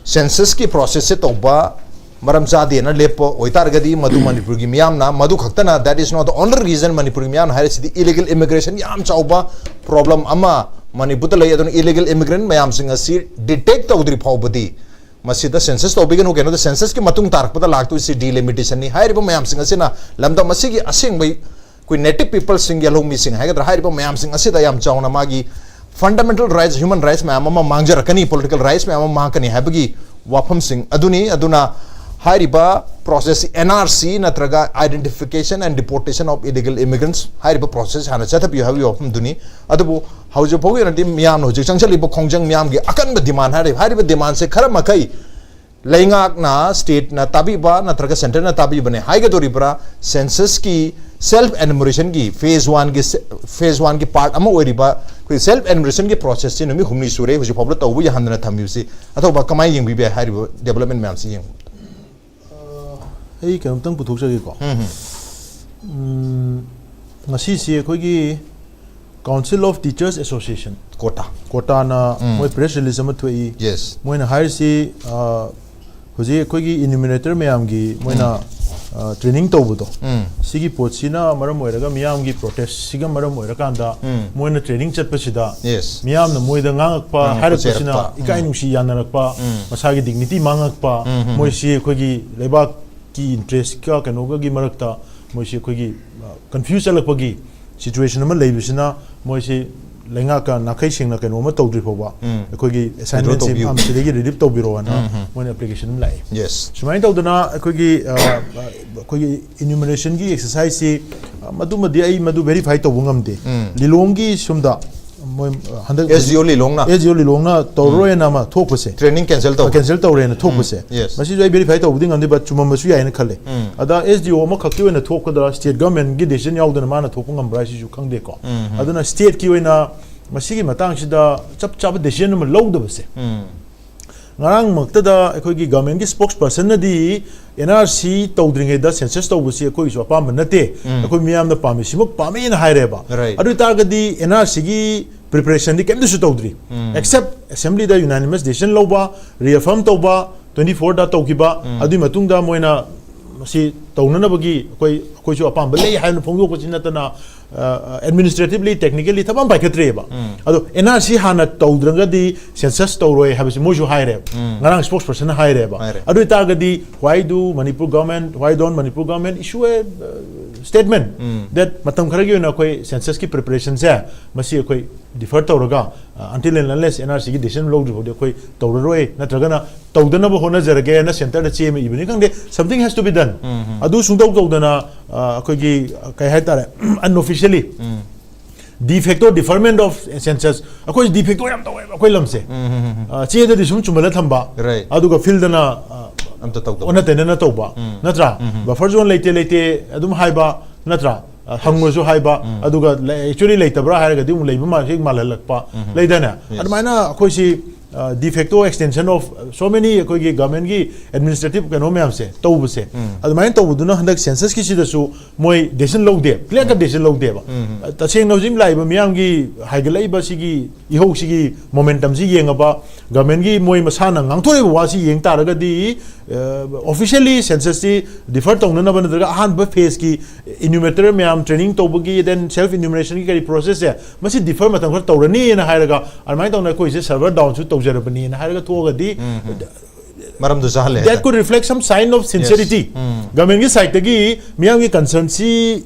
ꯁꯦꯟꯁꯁꯀꯤ ꯄ꯭ꯔꯣꯁꯦꯁꯁꯦ ꯇꯧꯕ ꯃꯔꯝ ꯆꯥꯗꯦꯅ ꯂꯦꯞꯄ ꯑꯣꯏꯇꯥꯔꯒꯗꯤ, ꯃꯗꯨ ꯃꯅꯤꯄꯨꯔꯒꯤ ꯃꯤꯌꯥꯝꯅ, ꯃꯗꯨ ꯈꯛꯇꯅ, that is not the only reason, ꯃꯅꯤꯄꯨꯔꯒꯤ ꯃꯤꯌꯥꯝꯅ ꯍꯥꯏꯔꯤꯁꯤꯗꯤ ꯏꯂꯤꯒꯦꯜ ꯏꯃꯤꯒ꯭ꯔꯦꯁꯟ ꯌꯥꯝ ꯆꯥꯎꯕ ꯄ꯭ꯔꯣꯕ꯭ꯂꯦꯝ ꯑꯃ ꯃꯅꯤꯄꯨꯔꯗ ꯂꯩ꯫ ꯑꯗꯨꯅ ꯏꯂꯤꯒꯦꯜ ꯏꯃꯤꯒ꯭ꯔꯦꯟ ꯃꯌꯥꯝꯁꯤꯡ ꯑꯁꯤ ꯗꯤꯇꯦꯛ ꯇꯧꯗ꯭ꯔꯤ ꯐꯥꯎꯕꯗꯤ ꯃꯁꯤꯗ ꯁꯦꯟꯁꯁ ꯇꯧꯕꯤꯒꯅꯨ꯫ ꯀꯩꯅꯣꯗ ꯁꯦꯟꯁꯁꯀꯤ ꯃꯇꯨꯡ ꯇꯥꯔꯛꯄꯗ ꯂꯥꯛꯇꯣꯏꯁꯤ ꯗꯤꯂꯤꯃꯤꯇꯦꯁꯟꯅꯤ꯫ ꯍꯥꯏꯔꯤꯕ ꯃꯌꯥꯝꯁꯤꯡ ꯑꯁꯤꯅ ꯂꯝꯗꯝ ꯑꯁꯤꯒꯤ ꯑꯁꯦꯡꯕ ꯑꯩꯈꯣꯏ ꯅꯦꯇꯤꯚ ꯄꯤꯄꯜꯁꯤꯡ, ꯌꯦꯜꯍꯧꯃꯤꯁꯤꯡ ꯍꯥꯏꯒꯗ꯭ꯔꯥ, ꯍꯥꯏꯔꯤꯕ ꯃꯌꯥꯝꯁꯤꯡ ꯑꯁꯤꯗ ꯌꯥꯝ ꯆꯥꯎꯅ ꯃꯥꯒꯤ ꯐꯟꯗꯥꯃꯦꯟꯇꯦꯜ ꯔꯥꯏꯠꯁ, ꯍ꯭ꯌꯨꯃꯦꯟ ꯔꯥꯏꯠꯁ ꯃꯌꯥꯝ ꯑꯃ ꯃꯥꯡꯖꯔꯛꯀꯅꯤ, ꯄꯣꯂꯤꯇꯤꯀꯦꯜ ꯔꯥꯏꯠꯁ ꯃꯌꯥꯝ ꯑꯃ ꯃꯥꯡꯉꯛꯀꯅꯤ ꯍꯥꯏꯕꯒꯤ ꯋꯥꯐꯝꯁꯤꯡ ꯑꯗꯨꯅꯤ꯫ ꯑꯗꯨꯅ ꯍꯥꯏꯔꯤꯕ ꯄ꯭ꯔꯣꯁꯦꯁꯁꯤ ꯑꯦꯟ ꯑꯥꯔ ꯁꯤ ꯅꯠꯇ꯭ꯔꯒ Identification and Deportation of Illegal Immigrants ꯍꯥꯏꯔꯤꯕ ꯄ꯭ꯔꯣꯁꯦꯁ ꯍꯥꯟꯅ ꯆꯠꯊꯕꯤꯌꯨ ꯍꯥꯏꯕꯒꯤ ꯋꯥꯐꯝꯗꯨꯅꯤ꯫ ꯑꯗꯨꯕꯨ ꯍꯧꯖꯤꯛ ꯐꯥꯎꯒꯤ ꯑꯣꯏꯅꯗꯤ ꯃꯤꯌꯥꯝꯅ ꯍꯧꯖꯤꯛ ꯆꯪꯁꯤꯜꯂꯤꯕ ꯈꯣꯡꯖꯪ ꯃꯤꯌꯥꯝꯒꯤ ꯑꯀꯟꯕ ꯗꯤꯃꯥꯟ ꯍꯥꯏꯔꯤꯕ, ꯍꯥꯏꯔꯤꯕ ꯗꯤꯃꯥꯟꯁꯦ ꯈꯔ ꯃꯈꯩ ꯂꯩꯉꯥꯛꯅ, ꯁ꯭ꯇꯦꯠꯅ ꯇꯥꯕꯤꯕ ꯅꯠꯇ꯭ꯔꯒ ꯁꯦꯟꯇꯔꯅ ꯇꯥꯕꯤꯕꯅꯦ ꯍꯥꯏꯒꯗꯧꯔꯤꯕ꯭ꯔꯥ? ꯁꯦꯟꯁꯁꯀꯤ ꯁꯦꯜꯐ ꯑꯦꯅꯨꯃꯔꯦꯁꯟꯒꯤ ꯐꯦꯖ ꯋꯥꯟꯒꯤ, ꯐꯦꯖ ꯋꯥꯟꯒꯤ ꯄꯥꯔꯠ ꯑꯃ ꯑꯣꯏꯔꯤꯕ ꯑꯩꯈꯣꯏ ꯁꯦꯜꯐ ꯑꯦꯅꯨꯃꯔꯦꯁꯟꯒꯤ ꯄ꯭ꯔꯣꯁꯦꯁꯁꯤ ꯅꯨꯃꯤꯠ ꯍꯨꯝꯅꯤ ꯁꯨꯔꯦ ꯍꯧꯖꯤꯛ ꯐꯥꯎꯕꯗ ꯇꯧꯕ ꯌꯥꯍꯟꯗꯅ ꯊꯝꯃꯤꯕꯁꯤ꯫ ꯑꯊꯧꯕ ꯀꯃꯥꯏꯅ ꯌꯦꯡꯕꯤꯕ ꯌꯥꯏ ꯍꯥꯏꯔꯤꯕ ꯗꯦꯕꯂꯞꯃꯦꯟ ꯃꯌꯥꯝꯁꯤ ꯌꯦꯡꯕ? ꯑꯩ ꯀꯩꯅꯣꯝꯇꯪ ꯄꯨꯊꯣꯛꯆꯒꯦꯀꯣ꯫ ꯎꯝ, ꯎꯝ꯫ ꯎꯝ, ꯉꯁꯤꯁꯤ ꯑꯩꯈꯣꯏꯒꯤ Council of Teachers Association, ꯀꯣꯇꯥ꯫ ꯀꯣꯇꯥꯅ ꯎꯝ꯫ ꯃꯣꯏ ꯄ꯭ꯔꯦꯁ ꯔꯤꯂꯤꯁ ꯑꯃ ꯊꯣꯛꯏ꯫ ꯌꯦꯁ꯫ ꯃꯣꯏꯅ ꯍꯥꯏꯔꯤꯁꯤ, ꯑ, ꯍꯧꯖꯤꯛ ꯑꯩꯈꯣꯏꯒꯤ ꯏꯅ꯭ꯌꯨꯃꯤꯅꯦꯇꯔ ꯃꯌꯥꯝꯒꯤ ꯃꯣꯏꯅ, ꯑ, ꯇ꯭ꯔꯦꯅꯤꯡ ꯇꯧꯕꯗꯣ, ꯎꯝ꯫ ꯁꯤꯒꯤ ꯄꯣꯠꯁꯤꯅ ꯃꯔꯝ ꯑꯣꯏꯔꯒ, ꯃꯤꯌꯥꯝꯒꯤ ꯄ꯭ꯔꯣꯇꯦꯁꯁꯤꯒ ꯃꯔꯝ ꯑꯣꯏꯔꯀꯥꯟꯗ ꯎꯝ꯫ ꯃꯣꯏꯅ ꯇ꯭ꯔꯦꯅꯤꯡ ꯆꯠꯄꯁꯤꯗ ꯌꯦꯁ꯫ ꯃꯤꯌꯥꯝꯅ ꯃꯣꯏꯗ ꯉꯥꯡꯉꯛꯄ, ꯉꯥꯡꯉꯛꯄ, ꯍꯥꯏꯔꯛꯄꯁꯤꯅ ꯆꯩꯔꯛꯄ꯫ ꯏꯀꯥꯏ ꯎꯝ꯫ ꯅꯨꯡꯁꯤ ꯌꯥꯅꯔꯛꯄ, ꯎꯝ꯫ ꯃꯁꯥꯒꯤ ꯗꯤꯒꯅꯤꯇꯤ ꯃꯥꯡꯉꯛꯄ, ꯎꯝ, ꯎꯝ, ꯃꯣꯏꯁꯤ ꯑꯩꯈꯣꯏꯒꯤ ꯂꯩꯕꯥꯛꯀꯤ ꯏꯟꯇꯔꯦꯁꯀ ꯀꯩꯅꯣꯒꯒꯤ ꯃꯔꯛꯇ ꯃꯣꯏꯁꯤ ꯑꯩꯈꯣꯏꯒꯤ, ꯑ, ꯀꯟꯐ꯭ꯌꯨꯁ ꯆꯠꯂꯛꯄꯒꯤ ꯁꯤꯆꯨꯋꯦꯁꯟ ꯑꯃ ꯂꯩꯕꯁꯤꯅ, ꯃꯣꯏꯁꯤ ꯂꯩꯉꯥꯛꯀ ꯅꯥꯈꯩ ꯁꯦꯡꯅ ꯀꯩꯅꯣ ꯑꯃ ꯇꯧꯗ꯭ꯔꯤ ꯐꯥꯎꯕ ꯎꯝ꯫ ꯑꯩꯈꯣꯏꯒꯤ ꯑꯦꯁꯥꯏꯟꯃꯦꯟꯁꯤ ꯇꯧꯕꯤꯌꯨ꯫ ꯃꯁꯤꯗꯒꯤ ꯔꯤꯂꯤꯞ ꯇꯧꯕꯤꯔꯛꯑꯣꯅ ꯎꯝ, ꯎꯝ꯫ ꯃꯣꯏꯅ ꯑꯦꯄ꯭ꯂꯤꯀꯦꯁꯟ ꯑꯃ ꯂꯥꯛꯑꯦ꯫ ꯌꯦꯁ꯫ ꯁꯨꯃꯥꯏꯅ ꯇꯧꯗꯅ ꯑꯩꯈꯣꯏꯒꯤ, ꯑ, ꯑꯩꯈꯣꯏꯒꯤ ꯏꯅ꯭ꯌꯨꯃꯔꯦꯁꯟꯒꯤ ꯑꯦꯛꯁꯔꯁꯥꯏꯖꯁꯤ, ꯑ, ꯃꯗꯨꯃꯗꯤ ꯑꯩ ꯃꯗꯨ ꯚꯦꯔꯤꯐꯥꯏ ꯇꯧꯕ ꯉꯝꯗꯦ꯫ ꯎꯝ꯫ ꯂꯤꯂꯣꯡꯒꯤ ꯁꯣꯝꯗ ꯃꯣꯏ, ꯑ, ꯍꯟꯗꯛ ꯑꯦꯁ ꯗꯤ ꯑꯣ ꯂꯤꯂꯣꯡꯅ? ꯑꯦꯁ ꯗꯤ ꯑꯣ ꯂꯤꯂꯣꯡꯅ ꯇꯧꯔꯔꯣꯏꯅ ꯑꯃ ꯊꯣꯛꯄꯁꯦ, ꯇ꯭ꯔꯦꯅꯤꯡ ꯀꯦꯟꯁꯦꯜ ꯇꯧ꯫ ꯀꯦꯟꯁꯦꯜ ꯇꯧꯔꯦꯅ ꯊꯣꯛꯄꯁꯦ꯫ ꯎꯝ, ꯌꯦꯁ꯫ ꯃꯁꯤꯁꯨ ꯑꯩ ꯚꯦꯔꯤꯐꯥꯏ ꯇꯧꯕꯗꯤ ꯉꯝꯗꯦ, ꯕꯠ ꯆꯨꯝꯃꯝꯕꯁꯨ ꯌꯥꯏꯅ ꯈꯜꯂꯦ꯫ ꯎꯝ꯫ ꯑꯗ ꯑꯦꯁ ꯗꯤ ꯑꯣ ꯑꯃꯈꯛꯀꯤ ꯑꯣꯏꯅ ꯊꯣꯛꯀꯗ꯭ꯔꯥ, ꯁ꯭ꯇꯦꯠ ꯒꯚꯔꯟꯃꯦꯟꯠꯀꯤ ꯗꯤꯁꯤꯖꯟ ꯌꯥꯎꯗꯅ ꯃꯥꯅ ꯊꯣꯛꯄ ꯉꯝꯕ꯭ꯔꯥ ꯍꯥꯏꯁꯤꯁꯨ ꯈꯪꯗꯦꯀꯣ꯫ ꯎꯝ, ꯎꯝ꯫ ꯑꯗꯨꯅ ꯁ꯭ꯇꯦꯠꯀꯤ ꯑꯣꯏꯅ ꯃꯁꯤꯒꯤ ꯃꯇꯥꯡꯁꯤꯗ ꯆꯞ ꯆꯥꯕ ꯗꯤꯁꯤꯖꯟ ꯑꯃ ꯂꯧꯗꯕꯁꯦ꯫ ꯎꯝ꯫ ꯉꯔꯥꯡꯃꯛꯇꯗ ꯑꯩꯈꯣꯏꯒꯤ ꯒꯚꯔꯟꯃꯦꯟꯠꯀꯤ ꯁ꯭ꯄꯣꯛꯁ ꯄꯔꯁꯟꯅꯗꯤ ꯑꯦꯟ ꯑꯥꯔ ꯁꯤ ꯇꯧꯗ꯭ꯔꯤꯉꯩꯗ ꯁꯦꯟꯁꯁ ꯇꯧꯕꯁꯤ ꯑꯩꯈꯣꯏꯒꯤꯁꯨ ꯑꯄꯥꯝꯕ ꯅꯠꯇꯦ, ꯎꯝ꯫ ꯑꯩꯈꯣꯏ ꯃꯤꯌꯥꯝꯅ ꯄꯥꯝꯃꯤ, ꯁꯤꯃꯛ ꯄꯥꯝꯃꯦꯅ ꯍꯥꯏꯔꯦꯕ꯫ Right. ꯑꯗꯨ ꯑꯣꯏꯇꯥꯔꯒꯗꯤ ꯑꯦꯟ ꯑꯥꯔ ꯁꯤꯒꯤ ꯄ꯭ꯔꯤꯄꯦꯔꯦꯁꯟꯗꯤ ꯀꯩꯝꯇꯁꯨ ꯇꯧꯗ꯭ꯔꯤ꯫ ꯎꯝ꯫ ꯑꯦꯛꯁꯦꯞ ꯑꯦꯁꯦꯝꯕ꯭ꯂꯤꯗ ꯌꯨꯅꯥꯅꯤꯃꯁ ꯗꯤꯁꯤꯖꯟ ꯂꯧꯕ, ꯔꯤꯑꯐꯔꯝ ꯇꯧꯕ, ꯇ꯭ꯋꯦꯟꯇꯤ ꯐꯣꯔꯗ ꯇꯧꯈꯤꯕ, ꯎꯝ꯫ ꯑꯗꯨꯒꯤ ꯃꯇꯨꯡꯗ ꯃꯣꯏꯅ ꯃꯁꯤ ꯇꯧꯅꯅꯕꯒꯤ ꯑꯩꯈꯣꯏ, ꯑꯩꯈꯣꯏꯁꯨ ꯑꯄꯥꯝꯕ ꯂꯩ ꯍꯥꯏꯅ ꯐꯣꯡꯗꯣꯛꯄꯁꯤ ꯅꯠꯇꯅ, ꯑ, ꯑꯦꯗꯃꯤꯅꯤꯁꯇ꯭ꯔꯦꯇꯤꯚꯂꯤ, ꯇꯦꯛꯅꯤꯀꯦꯜꯂꯤ ꯊꯕꯛ ꯑꯃ ꯄꯥꯏꯈꯠꯇ꯭ꯔꯤꯑꯕ꯫ ꯎꯝ꯫ ꯑꯗꯣ ꯑꯦꯟ ꯑꯥꯔ ꯁꯤ ꯍꯥꯟꯅ ꯇꯧꯗ꯭ꯔꯒꯗꯤ ꯁꯦꯟꯁꯁ ꯇꯧꯔꯣꯏ ꯍꯥꯏꯕꯁꯤ ꯃꯣꯏꯁꯨ ꯍꯥꯏꯔꯦꯕ꯫ ꯎꯝ꯫ ꯉꯔꯥꯡ ꯁ꯭ꯄꯣꯛꯁ ꯄꯔꯁꯟꯅ ꯍꯥꯏꯔꯦꯕ꯫ ꯍꯥꯏꯔꯦ꯫ ꯑꯗꯨ ꯑꯣꯏꯇꯥꯔꯒꯗꯤ, why do Manipur government, why don't Manipur government issue a, uh, statement um. that ꯃꯇꯝ ꯈꯔꯒꯤ ꯑꯣꯏꯅ ꯑꯩꯈꯣꯏ ꯁꯦꯟꯁꯁꯀꯤ ꯄ꯭ꯔꯤꯄꯦꯔꯦꯁꯟꯁꯦ ꯃꯁꯤ ꯑꯩꯈꯣꯏ ꯗꯤꯐꯔ ꯇꯧꯔꯒ until and unless N R C ꯒꯤ decision ꯂꯧꯗ꯭ꯔꯤ ꯐꯥꯎꯗꯤ ꯑꯩꯈꯣꯏ ꯇꯧꯔꯔꯣꯏ, ꯅꯠꯇ꯭ꯔꯒꯅ ꯇꯧꯗꯅꯕ ꯍꯣꯠꯅꯖꯔꯒꯦꯅ centre ꯗ ꯆꯦ ꯑꯃ ꯏꯕꯅꯤ ꯈꯪꯗꯦ, something has to be done. ꯑꯗꯨ ꯁꯨꯡꯇꯧ ꯇꯧꯗꯅ, ꯑ, ꯑꯩꯈꯣꯏꯒꯤ, ꯀꯩ ꯍꯥꯏꯇꯥꯔꯦ, unofficially de facto deferment of census, ꯑꯩꯈꯣꯏ de facto ꯌꯥꯝ ꯇꯧꯋꯦꯕ ꯑꯩꯈꯣꯏ ꯂꯝꯁꯦ. ꯑ, ꯆꯦꯗꯗꯤ ꯁꯨꯝ ꯆꯨꯝꯍꯜꯂ ꯊꯝꯕ, Right. ꯑꯗꯨꯒ field ꯗꯅ, ꯑ, ꯑꯝꯇ ꯇꯧꯗꯕ. ꯑꯣꯟꯅ ꯇꯩꯅꯅ ꯇꯧꯕ, ꯅꯠꯇ꯭ꯔꯥ? Buffer zone ꯂꯩꯇꯦ, ꯂꯩꯇꯦ ꯑꯗꯨꯝ ꯍꯥꯏꯕ, ꯅꯠꯇ꯭ꯔꯥ? ꯑ, ꯍꯪꯉꯁꯨ ꯍꯥꯏꯕ, ꯑꯗꯨꯒ actually ꯂꯩꯇꯕ꯭ꯔꯥ ꯍꯥꯏꯔꯒꯗꯤ ꯑꯃꯨꯛ ꯂꯩꯕ ꯃꯥꯜ-, ꯍꯦꯛ ꯃꯥꯜꯍꯜꯂꯛꯄ, ꯂꯩꯗꯥꯏꯅꯦ? Yes. ꯑꯗꯨꯃꯥꯏꯅ ꯑꯩꯈꯣꯏꯁꯤ, ꯑ, de facto extension of so many ꯑꯩꯈꯣꯏꯒꯤ government ꯀꯤ administrative ꯀꯩꯅꯣ ꯃꯌꯥꯝꯁꯦ ꯇꯧꯕꯁꯦ, ꯑꯗꯨꯃꯥꯏꯅ ꯇꯧꯕꯗꯨꯅ ꯍꯟꯗꯛ census ꯀꯤꯁꯤꯗꯁꯨ ꯃꯣꯏ decision ꯂꯧꯗꯦ, clear cut decision ꯂꯧꯗꯦꯕ꯫ ꯇꯁꯦꯡꯅ ꯍꯧꯖꯤꯛ ꯂꯥꯛꯏꯕ ꯃꯤꯌꯥꯝꯒꯤ ꯍꯥꯏꯒꯠꯂꯛꯏꯕ ꯁꯤꯒꯤ ꯏꯍꯧꯁꯤꯒꯤ momentum ꯁꯤ ꯌꯦꯡꯉꯕ, government ꯀꯤ ꯃꯣꯏ ꯃꯁꯥꯅ ꯉꯥꯡꯊꯣꯔꯛꯏꯕ ꯋꯥꯁꯤ ꯌꯦꯡ ꯇꯥꯔꯒꯗꯤ, ꯑ, officially census ꯁꯤ defer ꯇꯧꯅꯅꯕ ꯅꯠꯇ꯭ꯔꯒ ꯑꯍꯥꯟꯕ phase ꯀꯤ enumerator ꯃꯌꯥꯝ training ꯇꯧꯕꯒꯤ, then self enumeration ꯒꯤ ꯀꯔꯤ process ꯁꯦ, ꯃꯁꯤ defer ꯃꯇꯝ ꯈꯔ ꯇꯧꯔꯅꯤꯅ ꯍꯥꯏꯔꯒ, ꯑꯗꯨꯃꯥꯏꯅ ꯇꯧꯅ ꯑꯩꯈꯣꯏꯁꯦ server down ꯁꯨ ꯇꯧꯖꯔꯕꯅꯤꯅ ꯍꯥꯏꯔꯒ ꯊꯣꯛꯑꯒꯗꯤ, ꯃꯔꯝꯗꯨ ꯆꯥꯍꯜꯂꯦ that ꯍꯦꯛꯇ. Could reflect some sign of sincerity. Yes. Um. Government ꯀꯤ side ꯇꯒꯤ ꯃꯤꯌꯥꯝꯒꯤ concern ꯁꯤ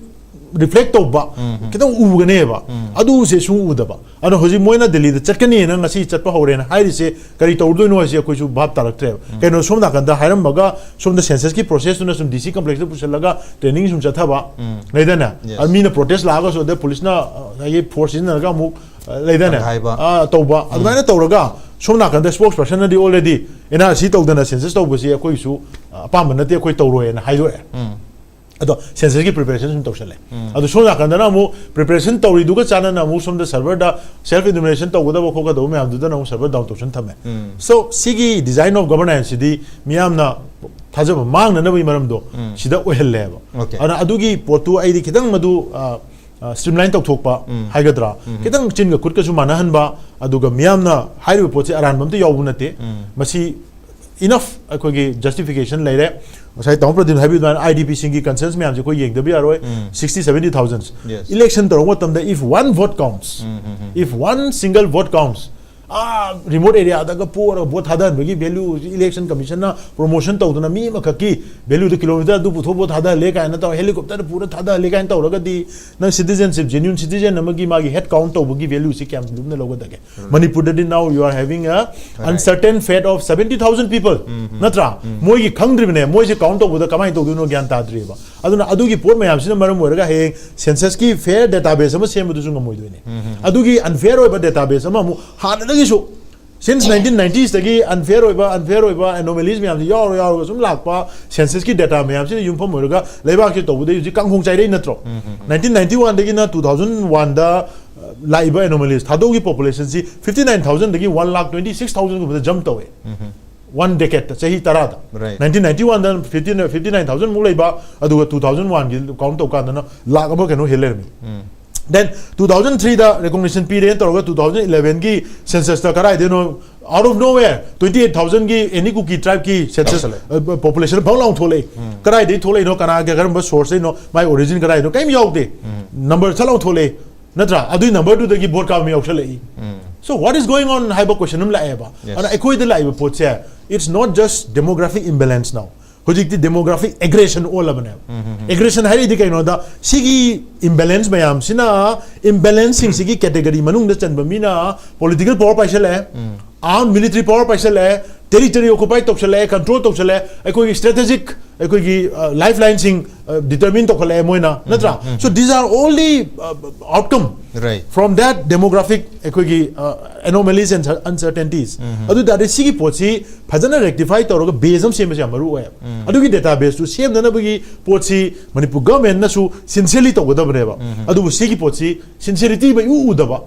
reflect ꯇꯧꯕ ꯈꯤꯇꯪ ꯎꯒꯅꯦꯕ, ꯑꯗꯨꯁꯦ ꯁꯨꯡꯎ ꯎꯗꯕ꯫ ꯑꯗꯣ ꯍꯧꯖꯤꯛ ꯃꯣꯏꯅ ꯗꯦꯜꯂꯤꯗ ꯆꯠꯀꯅꯤꯅ ꯉꯁꯤ ꯆꯠꯄ ꯍꯧꯔꯦꯅ ꯍꯥꯏꯔꯤꯁꯦ ꯀꯔꯤ ꯇꯧꯔꯨꯗꯣꯏꯅꯣ ꯍꯥꯏꯁꯦ ꯑꯩꯈꯣꯏꯁꯨ ꯚꯥꯞ ꯇꯥꯔꯛꯇ꯭ꯔꯦꯕ꯫ ꯀꯩꯅꯣ, ꯁꯣꯝ ꯅꯥꯀꯟꯗ ꯍꯥꯏꯔꯝꯃꯒ ꯁꯣꯝꯗ census ꯀꯤ process ꯇꯨꯅ ꯁꯨꯝ D C complex ꯇ ꯄꯨꯁꯤꯜꯂꯒ training ꯁꯨꯝ ꯆꯠꯊꯕ, ꯂꯩꯗꯥꯏꯅꯦ? Yes. ꯑꯗ ꯃꯤꯅ protest ꯂꯥꯛꯑꯒꯁꯨ ꯑꯗ ꯄꯨꯂꯤꯁꯅ, ꯑ, ꯉꯁꯥꯏꯒꯤ force ꯁꯤꯖꯤꯟꯅꯔꯒ ꯑꯃꯨꯛ, ꯑ, ꯂꯩꯗꯥꯏꯅꯦ? ꯍꯥꯏꯕ. ꯑ, ꯇꯧꯕ꯫ ꯑꯗꯨꯃꯥꯏꯅ ꯇꯧꯔꯒ ꯁꯣꯝ ꯅꯥꯀꯟꯗ spokesperson ꯅꯗꯤ already N R C ꯇꯧꯗꯅ census ꯇꯧꯕꯁꯤ ꯑꯩꯈꯣꯏꯒꯤꯁꯨ, ꯑ, ꯑꯄꯥꯝꯕ ꯅꯠꯇꯦ, ꯑꯩꯈꯣꯏ ꯇꯧꯔꯣꯏꯅ ꯍꯥꯏꯗꯣꯛꯑꯦ꯫ ꯑꯗꯣ census ꯀꯤ preparation ꯁꯨꯝ ꯇꯧꯁꯜꯂꯦ꯫ ꯑꯗꯣ ꯁꯣꯝ ꯅꯥꯀꯟꯗꯅ ꯑꯃꯨꯛ preparation ꯇꯧꯔꯤꯗꯨꯒ ꯆꯥꯟꯅꯅ ꯑꯃꯨꯛ ꯁꯣꯝꯗ server ꯗ self enumeration ꯇꯧꯒꯗꯕ ꯈꯣꯠꯀꯗꯕ ꯃꯌꯥꯝꯗꯨꯗꯅ ꯑꯃꯨꯛ server down ꯇꯧꯁꯟ ꯊꯝꯃꯦ꯫ So ꯁꯤꯒꯤ design of governance ꯁꯤꯗꯤ ꯃꯤꯌꯥꯝꯅ ꯊꯥꯖꯕ ꯃꯥꯡꯅꯅꯕꯒꯤ ꯃꯔꯝꯗꯣ ꯁꯤꯗ ꯑꯣꯏꯍꯜꯂꯦꯕ꯫ Okay. ꯑꯗꯨꯅ ꯑꯗꯨꯒꯤ ꯄꯣꯠꯇꯨ ꯑꯩꯗꯤ ꯈꯤꯇꯪ ꯃꯗꯨ, ꯑ, ꯑ, streamline ꯇꯧꯊꯣꯛꯄ ꯍꯥꯏꯒꯗ꯭ꯔꯥ, ꯈꯤꯇꯪ ꯆꯤꯟꯒ ꯈꯨꯠꯀꯁꯨ ꯃꯥꯟꯅꯍꯟꯕ, ꯑꯗꯨꯒ ꯃꯤꯌꯥꯝꯅ ꯍꯥꯏꯔꯤꯕ ꯄꯣꯠꯁꯦ ꯑꯔꯥꯟꯕ ꯑꯝꯇ ꯌꯥꯎꯕ ꯅꯠꯇꯦ꯫ ꯃꯁꯤ enough ꯑꯩꯈꯣꯏꯒꯤ justification ꯂꯩꯔꯦ꯫ ꯉꯁꯥꯏ ꯇꯥꯃꯣ ꯄ꯭ꯔꯗꯤꯞꯅ ꯍꯥꯏꯕꯤꯕ ꯑꯗꯨꯃꯥꯏꯅ I D P ꯁꯤꯡꯒꯤ concerns ꯃꯌꯥꯝꯁꯦ ꯑꯩꯈꯣꯏ ꯌꯦꯡꯗꯕ ꯌꯥꯔꯣꯏ꯫ Sixty, seventy thousand. Yes. Election ꯇꯧꯔꯛꯄ ꯃꯇꯝꯗ if one vote counts, if one single vote counts, a remote ꯑꯦꯔꯤꯌꯥꯗꯒ ꯄꯣꯔꯒ ꯚꯣꯠ ꯊꯥꯗꯍꯟꯕꯒꯤ ꯚꯦꯂ꯭ꯌꯨ ꯏꯂꯦꯛꯁꯟ ꯀꯃꯤꯁꯟꯅ ꯄ꯭ꯔꯣꯃꯣꯁꯟ ꯇꯧꯗꯅ ꯃꯤ ꯑꯃꯈꯛꯀꯤ ꯚꯦꯂ꯭ꯌꯨꯗ ꯀꯤꯂꯣꯃꯤꯇꯔ ꯑꯗꯨ ꯄꯨꯊꯣꯛ ꯚꯣꯠ ꯊꯥꯗꯍꯜꯂꯦ ꯀꯥꯏꯅ ꯇꯧꯔ ꯍꯦꯂꯤꯀꯣꯞꯇꯔꯗ ꯄꯨꯔ ꯊꯥꯗꯍꯜꯂꯦ ꯀꯥꯏꯅ ꯇꯧꯔꯒꯗꯤ ꯅꯪ ꯁꯤꯇꯤꯖꯦꯟꯁꯤꯞ ꯖꯦꯅ꯭ꯌꯨꯟ ꯁꯤꯇꯤꯖꯦꯟ ꯑꯃꯒꯤ ꯃꯥꯒꯤ ꯍꯦꯗ ꯀꯥꯎꯟ ꯇꯧꯕꯒꯤ ꯚꯦꯂ꯭ꯌꯨꯁꯤ ꯀꯌꯥꯝ ꯂꯨꯝꯅ ꯂꯧꯒꯗꯒꯦ? ꯃꯅꯤꯄꯨꯔꯗꯗꯤ now you are having a uncertain fate of seventy thousand people. ꯅꯠꯇ꯭ꯔꯥ? ꯃꯣꯏꯒꯤ ꯈꯪꯗ꯭ꯔꯤꯕꯅꯦ, ꯃꯣꯏꯁꯦ ꯀꯥꯎꯟ ꯇꯧꯕꯗ ꯀꯃꯥꯏꯅ ꯇꯧꯗꯣꯏꯅꯣ ꯒ꯭ꯌꯥꯟ ꯇꯥꯗ꯭ꯔꯤꯕ꯫ ꯑꯗꯨꯅ ꯑꯗꯨꯒꯤ ꯄꯣꯠ ꯃꯌꯥꯝꯁꯤꯅ ꯃꯔꯝ ꯑꯣꯏꯔꯒ ꯍꯌꯦꯡ ꯁꯦꯟꯁꯁꯀꯤ ꯐꯦꯌꯔ ꯗꯦꯇꯥꯕꯦꯁ ꯑꯃ ꯁꯦꯝꯕꯗꯨꯁꯨ ꯉꯝꯃꯣꯏꯗꯣꯏꯅꯦ꯫ ꯑꯗꯨꯒꯤ ꯑꯟꯐꯦꯌꯔ ꯑꯣꯏꯕ ꯗꯦꯇꯥꯕꯦꯁ ꯑꯃ ꯑꯃꯨꯛ ꯍꯥꯟꯅꯗꯒꯤꯁꯨ since nineteen nineties ꯗꯒꯤ ꯑꯟꯐꯦꯌꯔ ꯑꯣꯏꯕ ꯑꯟꯐꯦꯌꯔ ꯑꯣꯏꯕ ꯑꯦꯅꯣꯃꯦꯂꯤꯁ ꯃꯌꯥꯝꯁꯤ ꯌꯥꯎꯔ ꯌꯥꯎꯔꯒ ꯁꯨꯝ ꯂꯥꯛꯄ ꯁꯦꯟꯁꯁꯀꯤ ꯗꯦꯇꯥ ꯃꯌꯥꯝꯁꯤꯅ ꯌꯨꯝꯐꯝ ꯑꯣꯏꯔꯒ ꯂꯩꯕꯥꯛꯁꯤ ꯇꯧꯕꯗꯩ ꯍꯧꯖꯤꯛ ꯀꯥꯡꯈꯣꯡ ꯆꯥꯏꯔꯛꯏ ꯅꯠꯇ꯭ꯔꯣ? ꯅꯥꯏꯟꯇꯤꯟ ꯅꯥꯏꯟꯇꯤ ꯋꯥꯟꯗꯒꯤꯅ ꯇꯨ ꯊꯥꯎꯖꯟ ꯋꯥꯟꯗ ꯂꯥꯛꯏꯕ ꯑꯦꯅꯣꯃꯦꯂꯤꯁ ꯊꯥꯗꯣꯛꯒꯤ ꯄꯣꯄꯨꯂꯦꯁꯟꯁꯤ ꯐꯤꯐꯇꯤ ꯅꯥꯏꯟ ꯊꯥꯎꯖꯟꯗꯒꯤ ꯋꯥꯟ ꯂꯥꯛ ꯇ꯭ꯋꯦꯟꯇꯤ ꯁꯤꯛꯁ ꯊꯥꯎꯖꯟꯒꯨꯝꯕꯗ ꯖꯝ ꯇꯧꯋꯦ꯫ ꯋꯥꯟ ꯗꯦꯀꯦꯠꯇ, ꯆꯍꯤ ꯇꯔꯥꯗ꯫ Right. ꯅꯥꯏꯟꯇꯤꯟ ꯅꯥꯏꯟꯇꯤ ꯋꯥꯟꯗ ꯐꯤꯐꯇꯤ ꯐꯤꯐꯇꯤ ꯅꯥꯏꯟ ꯊꯥꯎꯖꯟꯃꯨꯛ ꯂꯩꯕ, ꯑꯗꯨꯒ ꯇꯨ ꯊꯥꯎꯖꯟ ꯋꯥꯟꯒꯤ ꯀꯥꯎꯟ ꯇꯧꯀꯥꯟꯗꯅ ꯂꯥꯛ ꯑꯃ ꯀꯩꯅꯣ ꯍꯦꯜ ꯂꯩꯔꯝꯃꯤ꯫ Then ꯇꯨ ꯊꯥꯎꯖꯟ ꯊ꯭ꯔꯤꯗ ꯔꯦꯀꯣꯒꯅꯤꯁꯟ ꯄꯤꯔꯦꯅ ꯇꯧꯔꯒ ꯇꯨ ꯊꯥꯎꯖꯟ ꯏꯂꯦꯚꯦꯟꯒꯤ ꯁꯦꯟꯁꯁꯇ ꯀꯗꯥꯏꯗꯩꯅꯣ, out of nowhere, twenty eight ꯊꯥꯎꯖꯟꯒꯤ ꯑꯦꯅꯤ ꯀꯨꯀꯤ ꯇ꯭ꯔꯥꯏꯕꯀꯤ ꯁꯦꯟꯁꯁ ꯆꯥꯎꯈꯠꯂꯛꯑꯦ꯫ ꯄꯣꯄꯨꯂꯦꯁꯟ ꯐꯥꯎ ꯂꯥꯎꯊꯣꯛꯂꯛꯏ꯫ ꯀꯗꯥꯏꯗꯒꯤ ꯊꯣꯛꯂꯛꯏꯅꯣ, ꯀꯅꯥꯒꯤ ꯀꯔꯝꯕ ꯁꯣꯔꯁꯇꯩꯅꯣ, ꯃꯥꯏ ꯑꯣꯔꯤꯖꯤꯟ ꯀꯗꯥꯏꯗꯅꯣ, ꯀꯔꯤꯝ ꯌꯥꯎꯗꯦ꯫ ꯅꯝꯕꯔ ꯁꯠ ꯂꯥꯎꯊꯣꯛꯂꯛꯏ꯫ ꯅꯠꯇ꯭ꯔꯥ? ꯑꯗꯨꯏ ꯅꯝꯕꯔꯗꯨꯗꯒꯤ ꯚꯣꯠ ꯀꯥꯕ ꯃꯤ ꯌꯥꯎꯁꯜꯂꯛꯏ꯫ So what is going on ꯍꯥꯏꯕ ꯀꯣꯏꯁꯟ ꯑꯃ ꯂꯥꯛꯑꯦꯕ꯫ Yes. ꯑꯗꯨꯅ ꯑꯩꯈꯣꯏꯗ ꯂꯥꯛꯏꯕ ꯄꯣꯠꯁꯦ, it's not just demographic imbalance now. ꯍꯧꯖꯤꯛꯇꯤ demographic aggression ꯑꯣꯜꯂꯕꯅꯦꯕ꯫ ꯑꯦꯒ꯭ꯔꯦꯁꯟ ꯍꯥꯏꯔꯤꯗꯤ ꯀꯩꯅꯣꯗ, ꯁꯤꯒꯤ ꯏꯝꯕꯦꯂꯦꯟꯁ ꯃꯌꯥꯝꯁꯤꯅ, ꯏꯝꯕꯦꯂꯦꯟꯁꯁꯤꯡꯁꯤꯒꯤ ꯀꯦꯇꯦꯒꯣꯔꯤ ꯃꯅꯨꯡꯗ ꯆꯟꯕ ꯃꯤꯅ ꯄꯣꯂꯤꯇꯤꯀꯦꯜ ꯄꯋꯥꯔ ꯄꯥꯏꯁꯜꯂꯛꯑꯦ, ꯑꯥꯔꯝ ꯃꯤꯂꯤꯇꯔꯤ ꯄꯋꯥꯔ ꯄꯥꯏꯁꯜꯂꯛꯑꯦ, ꯇꯦꯔꯤꯇꯣꯔꯤ ꯑꯣꯀꯨꯄꯥꯏ ꯇꯧꯁꯜꯂꯛꯑꯦ, ꯀꯟꯇ꯭ꯔꯣꯜ ꯇꯧꯁꯜꯂꯛꯑꯦ, ꯑꯩꯈꯣꯏꯒꯤ ꯁ꯭ꯇ꯭ꯔꯦꯇꯦꯖꯤꯛ, ꯑꯩꯈꯣꯏꯒꯤ ꯂꯥꯏꯐ ꯂꯥꯏꯟꯁꯤꯡ ꯗꯤꯇꯔꯃꯤꯟ ꯇꯧꯈꯠꯂꯛꯑꯦ ꯃꯣꯏꯅ, ꯅꯠꯇ꯭ꯔꯥ? So these are only outcome Right. from that demographic, ꯑꯩꯈꯣꯏꯒꯤ anomalies and uncertainties. ꯑꯗꯨ ꯇꯥꯔꯗꯤ ꯁꯤꯒꯤ ꯄꯣꯠꯁꯤ ꯐꯖꯅ ꯔꯦꯛꯇꯤꯐꯥꯏ ꯇꯧꯔꯒ ꯕꯦꯁ ꯑꯃ ꯁꯦꯝꯕꯁꯦ ꯌꯥꯝ ꯃꯔꯨ ꯑꯣꯏꯌꯦꯕ꯫ ꯑꯗꯨꯒꯤ ꯗꯦꯇꯥ ꯕꯦꯁꯇꯨ ꯁꯦꯝꯅꯅꯕꯒꯤ ꯄꯣꯠꯁꯤ ꯃꯅꯤꯄꯨꯔ ꯒꯚꯔꯟꯃꯦꯟꯠꯅꯁꯨ ꯁꯤꯟꯁꯤꯌꯔꯂꯤ ꯇꯧꯒꯗꯕꯅꯦꯕ꯫ ꯑꯗꯨꯕꯨ ꯁꯤꯒꯤ ꯄꯣꯠꯁꯤ ꯁꯤꯟꯁꯤꯌꯔꯂꯤꯇꯤ ꯃꯩꯎ ꯎꯗꯕ,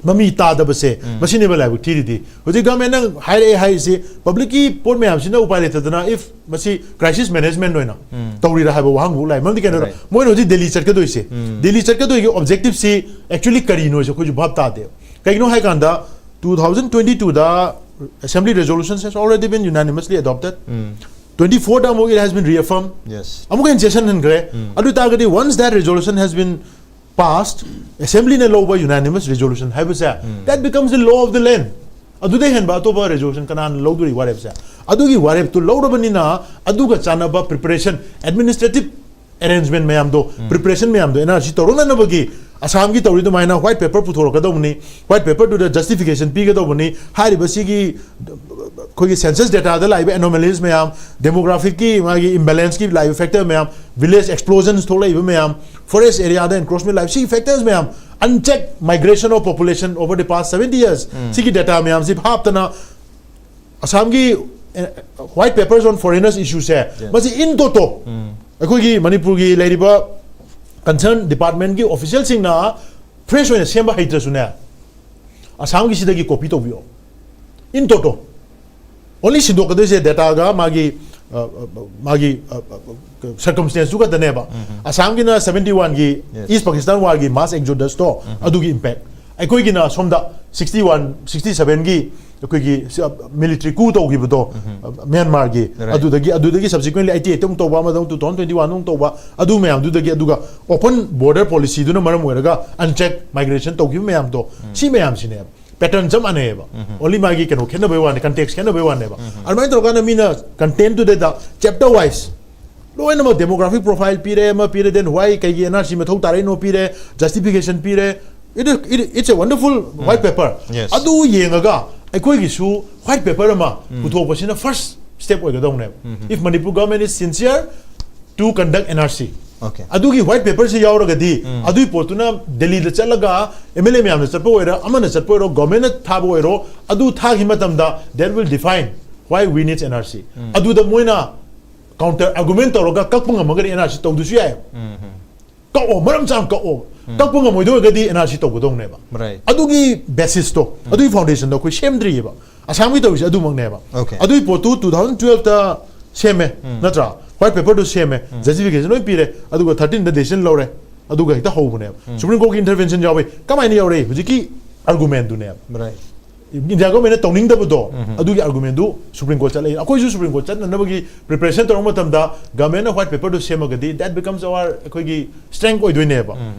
ꯃꯃꯤ ꯇꯥꯗꯕꯁꯦ, ꯃꯁꯤꯅꯦꯕ ꯂꯥꯏꯕꯛ ꯊꯤꯔꯤꯗꯤ꯫ ꯍꯧꯖꯤꯛ ꯒꯚꯔꯟꯃꯦꯟꯠꯅ ꯍꯥꯏꯔꯛꯑꯦ ꯍꯥꯏꯔꯤꯁꯤ ꯄꯕ꯭ꯂꯤꯛꯀꯤ ꯄꯣꯠ ꯃꯌꯥꯝꯁꯤꯅ ꯎꯄꯥꯏ ꯂꯩꯇꯗꯅ, if ꯃꯁꯤ ꯀ꯭ꯔꯥꯏꯁꯤꯁ ꯃꯦꯅꯦꯖꯃꯦꯟꯠ ꯑꯣꯏꯅ ꯇꯧꯔꯤꯔꯥ ꯍꯥꯏꯕ ꯋꯥꯍꯪꯕꯨ ꯂꯥꯛꯏ꯫ ꯃꯔꯝꯗꯤ ꯀꯩꯅꯣꯗ, Right. ꯃꯣꯏꯅ ꯍꯧꯖꯤꯛ ꯗꯦꯜꯂꯤ ꯆꯠꯀꯗꯣꯏꯁꯦ, ꯗꯦꯜꯂꯤ ꯆꯠꯀꯗꯣꯏꯒꯤ ꯑꯣꯕꯖꯦꯛꯇꯤꯞꯁꯤ ꯑꯦꯛꯆꯨꯋꯦꯂꯤ ꯀꯔꯤꯅꯣꯁꯦ ꯑꯩꯈꯣꯏꯁꯨ ꯚꯥꯞ ꯇꯥꯗꯦ꯫ ꯀꯩꯒꯤꯅꯣ ꯍꯥꯏ ꯀꯥꯟꯗ, ꯇꯨ ꯊꯥꯎꯖꯟ ꯇ꯭ꯋꯦꯟꯇꯤ ꯇꯨꯗ assembly resolutions has already been unanimously adopted. Twenty ꯐꯣꯔꯗ ꯑꯃꯨꯛ it has been reaffirmed. Yes. ꯑꯃꯨꯛ ꯍꯦꯟꯅ ꯆꯦꯁꯤꯟꯍꯟꯈ꯭ꯔꯦ꯫ ꯑꯗꯨ ꯑꯣꯏ ꯇꯥꯔꯒꯗꯤ, once that resolution has been passed, assemblyꯅ ꯂꯧꯕ unanimous resolution ꯍꯥꯏꯕꯁꯦ, that becomes the law of the land. ꯑꯗꯨꯗꯩ ꯍꯦꯟꯕ ꯑꯇꯣꯞꯄ resolution ꯀꯅꯥꯅ ꯂꯧꯗꯣꯔꯤ ꯋꯥꯔꯦꯞꯁꯦ? ꯑꯗꯨꯒꯤ ꯋꯥꯔꯦꯞꯇꯨ ꯂꯧꯔꯕꯅꯤꯅ ꯑꯗꯨꯒ ꯆꯥꯟꯅꯕ preparation, administrative arrangement ꯃꯌꯥꯝꯗꯣ, preparation ꯃꯌꯥꯝꯗꯣ NRC ꯇꯧꯔꯛꯅꯅꯕꯒꯤ ꯑꯁꯥꯝꯒꯤ ꯇꯧꯔꯤ ꯑꯗꯨꯃꯥꯏꯅ white paper ꯄꯨꯊꯣꯔꯛꯀꯗꯧꯕꯅꯤ, white paperꯗꯨꯗ justification ꯄꯤꯒꯗꯧꯕꯅꯤ꯫ ꯍꯥꯏꯔꯤꯕꯁꯤꯒꯤ ꯑꯩꯈꯣꯏꯒꯤ census dataꯗ ꯂꯥꯛꯏꯕ anomalies ꯃꯌꯥꯝ, demographicꯀꯤ ꯃꯥꯒꯤ imbalanceꯀꯤ ꯂꯥꯛꯏꯕ factor ꯃꯌꯥꯝ, village explosions ꯊꯣꯛꯂꯛꯏꯕ ꯃꯌꯥꯝ, forest areaꯗ encroachment ꯂꯥꯛꯏꯕ ꯁꯤꯒꯤ factors ꯃꯌꯥꯝ, unchecked migration of population over the past seventy years, ꯁꯤꯒꯤ data ꯃꯌꯥꯝꯁꯤ ꯍꯥꯞꯇꯅ ꯑꯁꯥꯝꯒꯤ, eh, white papers on foreigners issueꯁꯦ, ꯃꯁꯤ in toto ꯑꯩꯈꯣꯏꯒꯤ ꯃꯅꯤꯄꯨꯔꯒꯤ ꯂꯩꯔꯤꯕ concern departmentꯀꯤ officialꯁꯤꯡꯅ fresh ꯑꯣꯏꯅ ꯁꯦꯝꯕ ꯍꯩꯇ꯭ꯔꯁꯨꯅꯦ, ꯑꯁꯥꯝꯒꯤꯁꯤꯗꯒꯤ copy ꯇꯧꯕꯤꯌꯣ꯫ In toto. Only ꯁꯤꯟꯗꯣꯛꯀꯗꯣꯏꯁꯦ dataꯒ ꯃꯥꯒꯤ, ꯑ, ꯑ, ꯃꯥꯒꯤ, ꯑ, ꯑ, circumstanceꯇꯨ ꯈꯛꯇꯅꯦꯕ꯫ ꯑꯁꯥꯝꯒꯤꯅ seventy oneꯒꯤ East Pakistan warꯒꯤ mass exodusꯇꯣ, ꯑꯗꯨꯒꯤ impact꯫ ꯑꯩꯈꯣꯏꯒꯤꯅ ꯁꯣꯝꯗ sixty one, sixty sevenꯒꯤ ꯑꯩꯈꯣꯏꯒꯤ ꯁꯤ, ꯑ, military coup ꯇꯧꯈꯤꯕꯗꯣ, ꯑ, ꯃ꯭ꯌꯥꯟꯃꯥꯔꯒꯤ, Right. ꯑꯗꯨꯗꯒꯤ, ꯑꯗꯨꯗꯒꯤ subsequently eighty eight ꯑꯃꯨꯛ ꯇꯧꯕ, ꯑꯃꯗ ꯑꯃꯨꯛ two thousand twenty one ꯑꯃꯨꯛ ꯇꯧꯕ, ꯑꯗꯨ ꯃꯌꯥꯝꯗꯨꯗꯒꯤ, ꯑꯗꯨꯒ open border policyꯗꯨꯅ ꯃꯔꯝ ꯑꯣꯏꯔꯒ unchecked migration ꯇꯧꯈꯤꯕ ꯃꯌꯥꯝꯗꯣ, ꯁꯤ ꯃꯌꯥꯝꯁꯤꯅꯦꯕ꯫ Pattern ꯆꯞ ꯃꯥꯟꯅꯩꯌꯦꯕ꯫ Only ꯃꯥꯒꯤ ꯀꯩꯅꯣ ꯈꯦꯠꯅꯕꯩ ꯋꯥꯅꯤ, context ꯈꯦꯠꯅꯕꯩ ꯋꯥꯅꯦꯕ꯫ ꯑꯗꯨꯃꯥꯏꯅ ꯇꯧꯔꯀꯥꯟꯗ ꯃꯤꯅ contentꯗꯨꯗꯩꯗ chapter wise ꯂꯣꯏꯅꯃꯛ demographic profile ꯄꯤꯔꯦ, ꯑꯃ ꯄꯤꯔꯦ, then why ꯀꯩꯒꯤ NRC ꯃꯊꯧ ꯇꯥꯔꯛꯏꯅꯣ ꯄꯤꯔꯦ, justification ꯄꯤꯔꯦ꯫ It is, it, it's a wonderful white paper. Yes. ꯑꯗꯨ ꯌꯦꯡꯉꯒ ꯑꯩꯈꯣꯏꯒꯤꯁꯨ white paper ꯑꯃ ꯄꯨꯊꯣꯛꯄꯁꯤꯅ first step ꯑꯣꯏꯒꯗꯧꯅꯦꯕ꯫ If Manipur government is sincere to conduct NRC, Okay. ꯑꯗꯨꯒꯤ white paperꯁꯤ ꯌꯥꯎꯔꯒꯗꯤ, ꯑꯗꯨꯒꯤ ꯄꯣꯠꯇꯨꯅ ꯗꯦꯜꯂꯤꯗ ꯆꯠꯂꯒ MLA ꯃꯌꯥꯝꯅ ꯆꯠꯄ ꯑꯣꯏꯔꯣ, ꯑꯃꯅ ꯆꯠꯄ ꯑꯣꯏꯔꯣ, governmentꯅ ꯊꯥꯕ ꯑꯣꯏꯔꯣ, ꯑꯗꯨ ꯊꯥꯈꯤꯕ ꯃꯇꯝꯗ that will define why we need NRC. ꯑꯗꯨꯗ ꯃꯣꯏꯅ counter argument ꯇꯧꯔꯒ ꯀꯛꯄ ꯉꯝꯃꯒꯗꯤ NRC ꯇꯧꯗꯁꯨ ꯌꯥꯏ꯫ ꯀꯛꯑꯣ, ꯃꯔꯝ ꯆꯥꯅ ꯀꯛꯑꯣ꯫ ꯀꯛꯄ ꯉꯝꯃꯣꯏꯗꯣꯏ ꯑꯣꯏꯔꯒꯗꯤ NRC ꯇꯧꯒꯗꯧꯅꯦꯕ꯫ Right. ꯑꯗꯨꯒꯤ basisꯇꯣ, ꯑꯗꯨꯒꯤ foundationꯗꯣ ꯑꯩꯈꯣꯏ ꯁꯦꯝꯗ꯭ꯔꯤꯑꯕ꯫ ꯑꯁꯥꯝꯒꯤ ꯇꯧꯔꯤꯁꯦ ꯑꯗꯨꯃꯛꯅꯦꯕ꯫ Okay. ꯑꯗꯨꯒꯤ ꯄꯣꯠꯇꯨ two thousand twelveꯇ ꯁꯦꯝꯃꯦ, ꯅꯠꯇ꯭ꯔꯥ? White paperꯗꯨ ꯁꯦꯝꯃꯦ, justification ꯂꯣꯏ ꯄꯤꯔꯦ, ꯑꯗꯨꯒ thirteenꯗ decision ꯂꯧꯔꯦ, ꯑꯗꯨꯒ ꯍꯦꯛꯇ ꯍꯧꯕꯅꯦꯕ꯫ Supreme Courtꯀꯤ intervention ꯌꯥꯎꯋꯦ꯫ ꯀꯃꯥꯏꯅ ꯌꯧꯔꯛꯏ? ꯍꯧꯖꯤꯛꯀꯤ argumentꯗꯨꯅꯦꯕ꯫ Right. ꯏꯟꯗꯤꯌꯥ ꯒꯣꯔꯃꯦꯟꯅ ꯇꯧꯅꯤꯡꯗꯕꯗꯣ, ꯑꯗꯨꯒꯤ ꯑꯥꯔꯒꯨꯃꯦꯟꯗꯨ ꯁꯨꯄ꯭ꯔꯤꯝ ꯀꯣꯔꯠ ꯆꯠꯂꯛꯏ꯫ ꯑꯩꯈꯣꯏꯁꯨ ꯁꯨꯄ꯭ꯔꯤꯝ ꯀꯣꯔꯠ ꯆꯠꯅꯅꯕꯒꯤ ꯄ꯭ꯔꯤꯄꯦꯔꯦꯁꯟ ꯇꯧꯔꯛꯄ ꯃꯇꯝꯗ ꯒꯃꯦꯟꯅ ꯋꯥꯏꯠ ꯄꯦꯄꯔꯗꯨ ꯁꯦꯝꯃꯒꯗꯤ, that becomes our, ꯑꯩꯈꯣꯏꯒꯤ ꯁ꯭ꯇ꯭ꯔꯦꯡ ꯑꯣꯏꯗꯣꯏꯅꯦꯕ꯫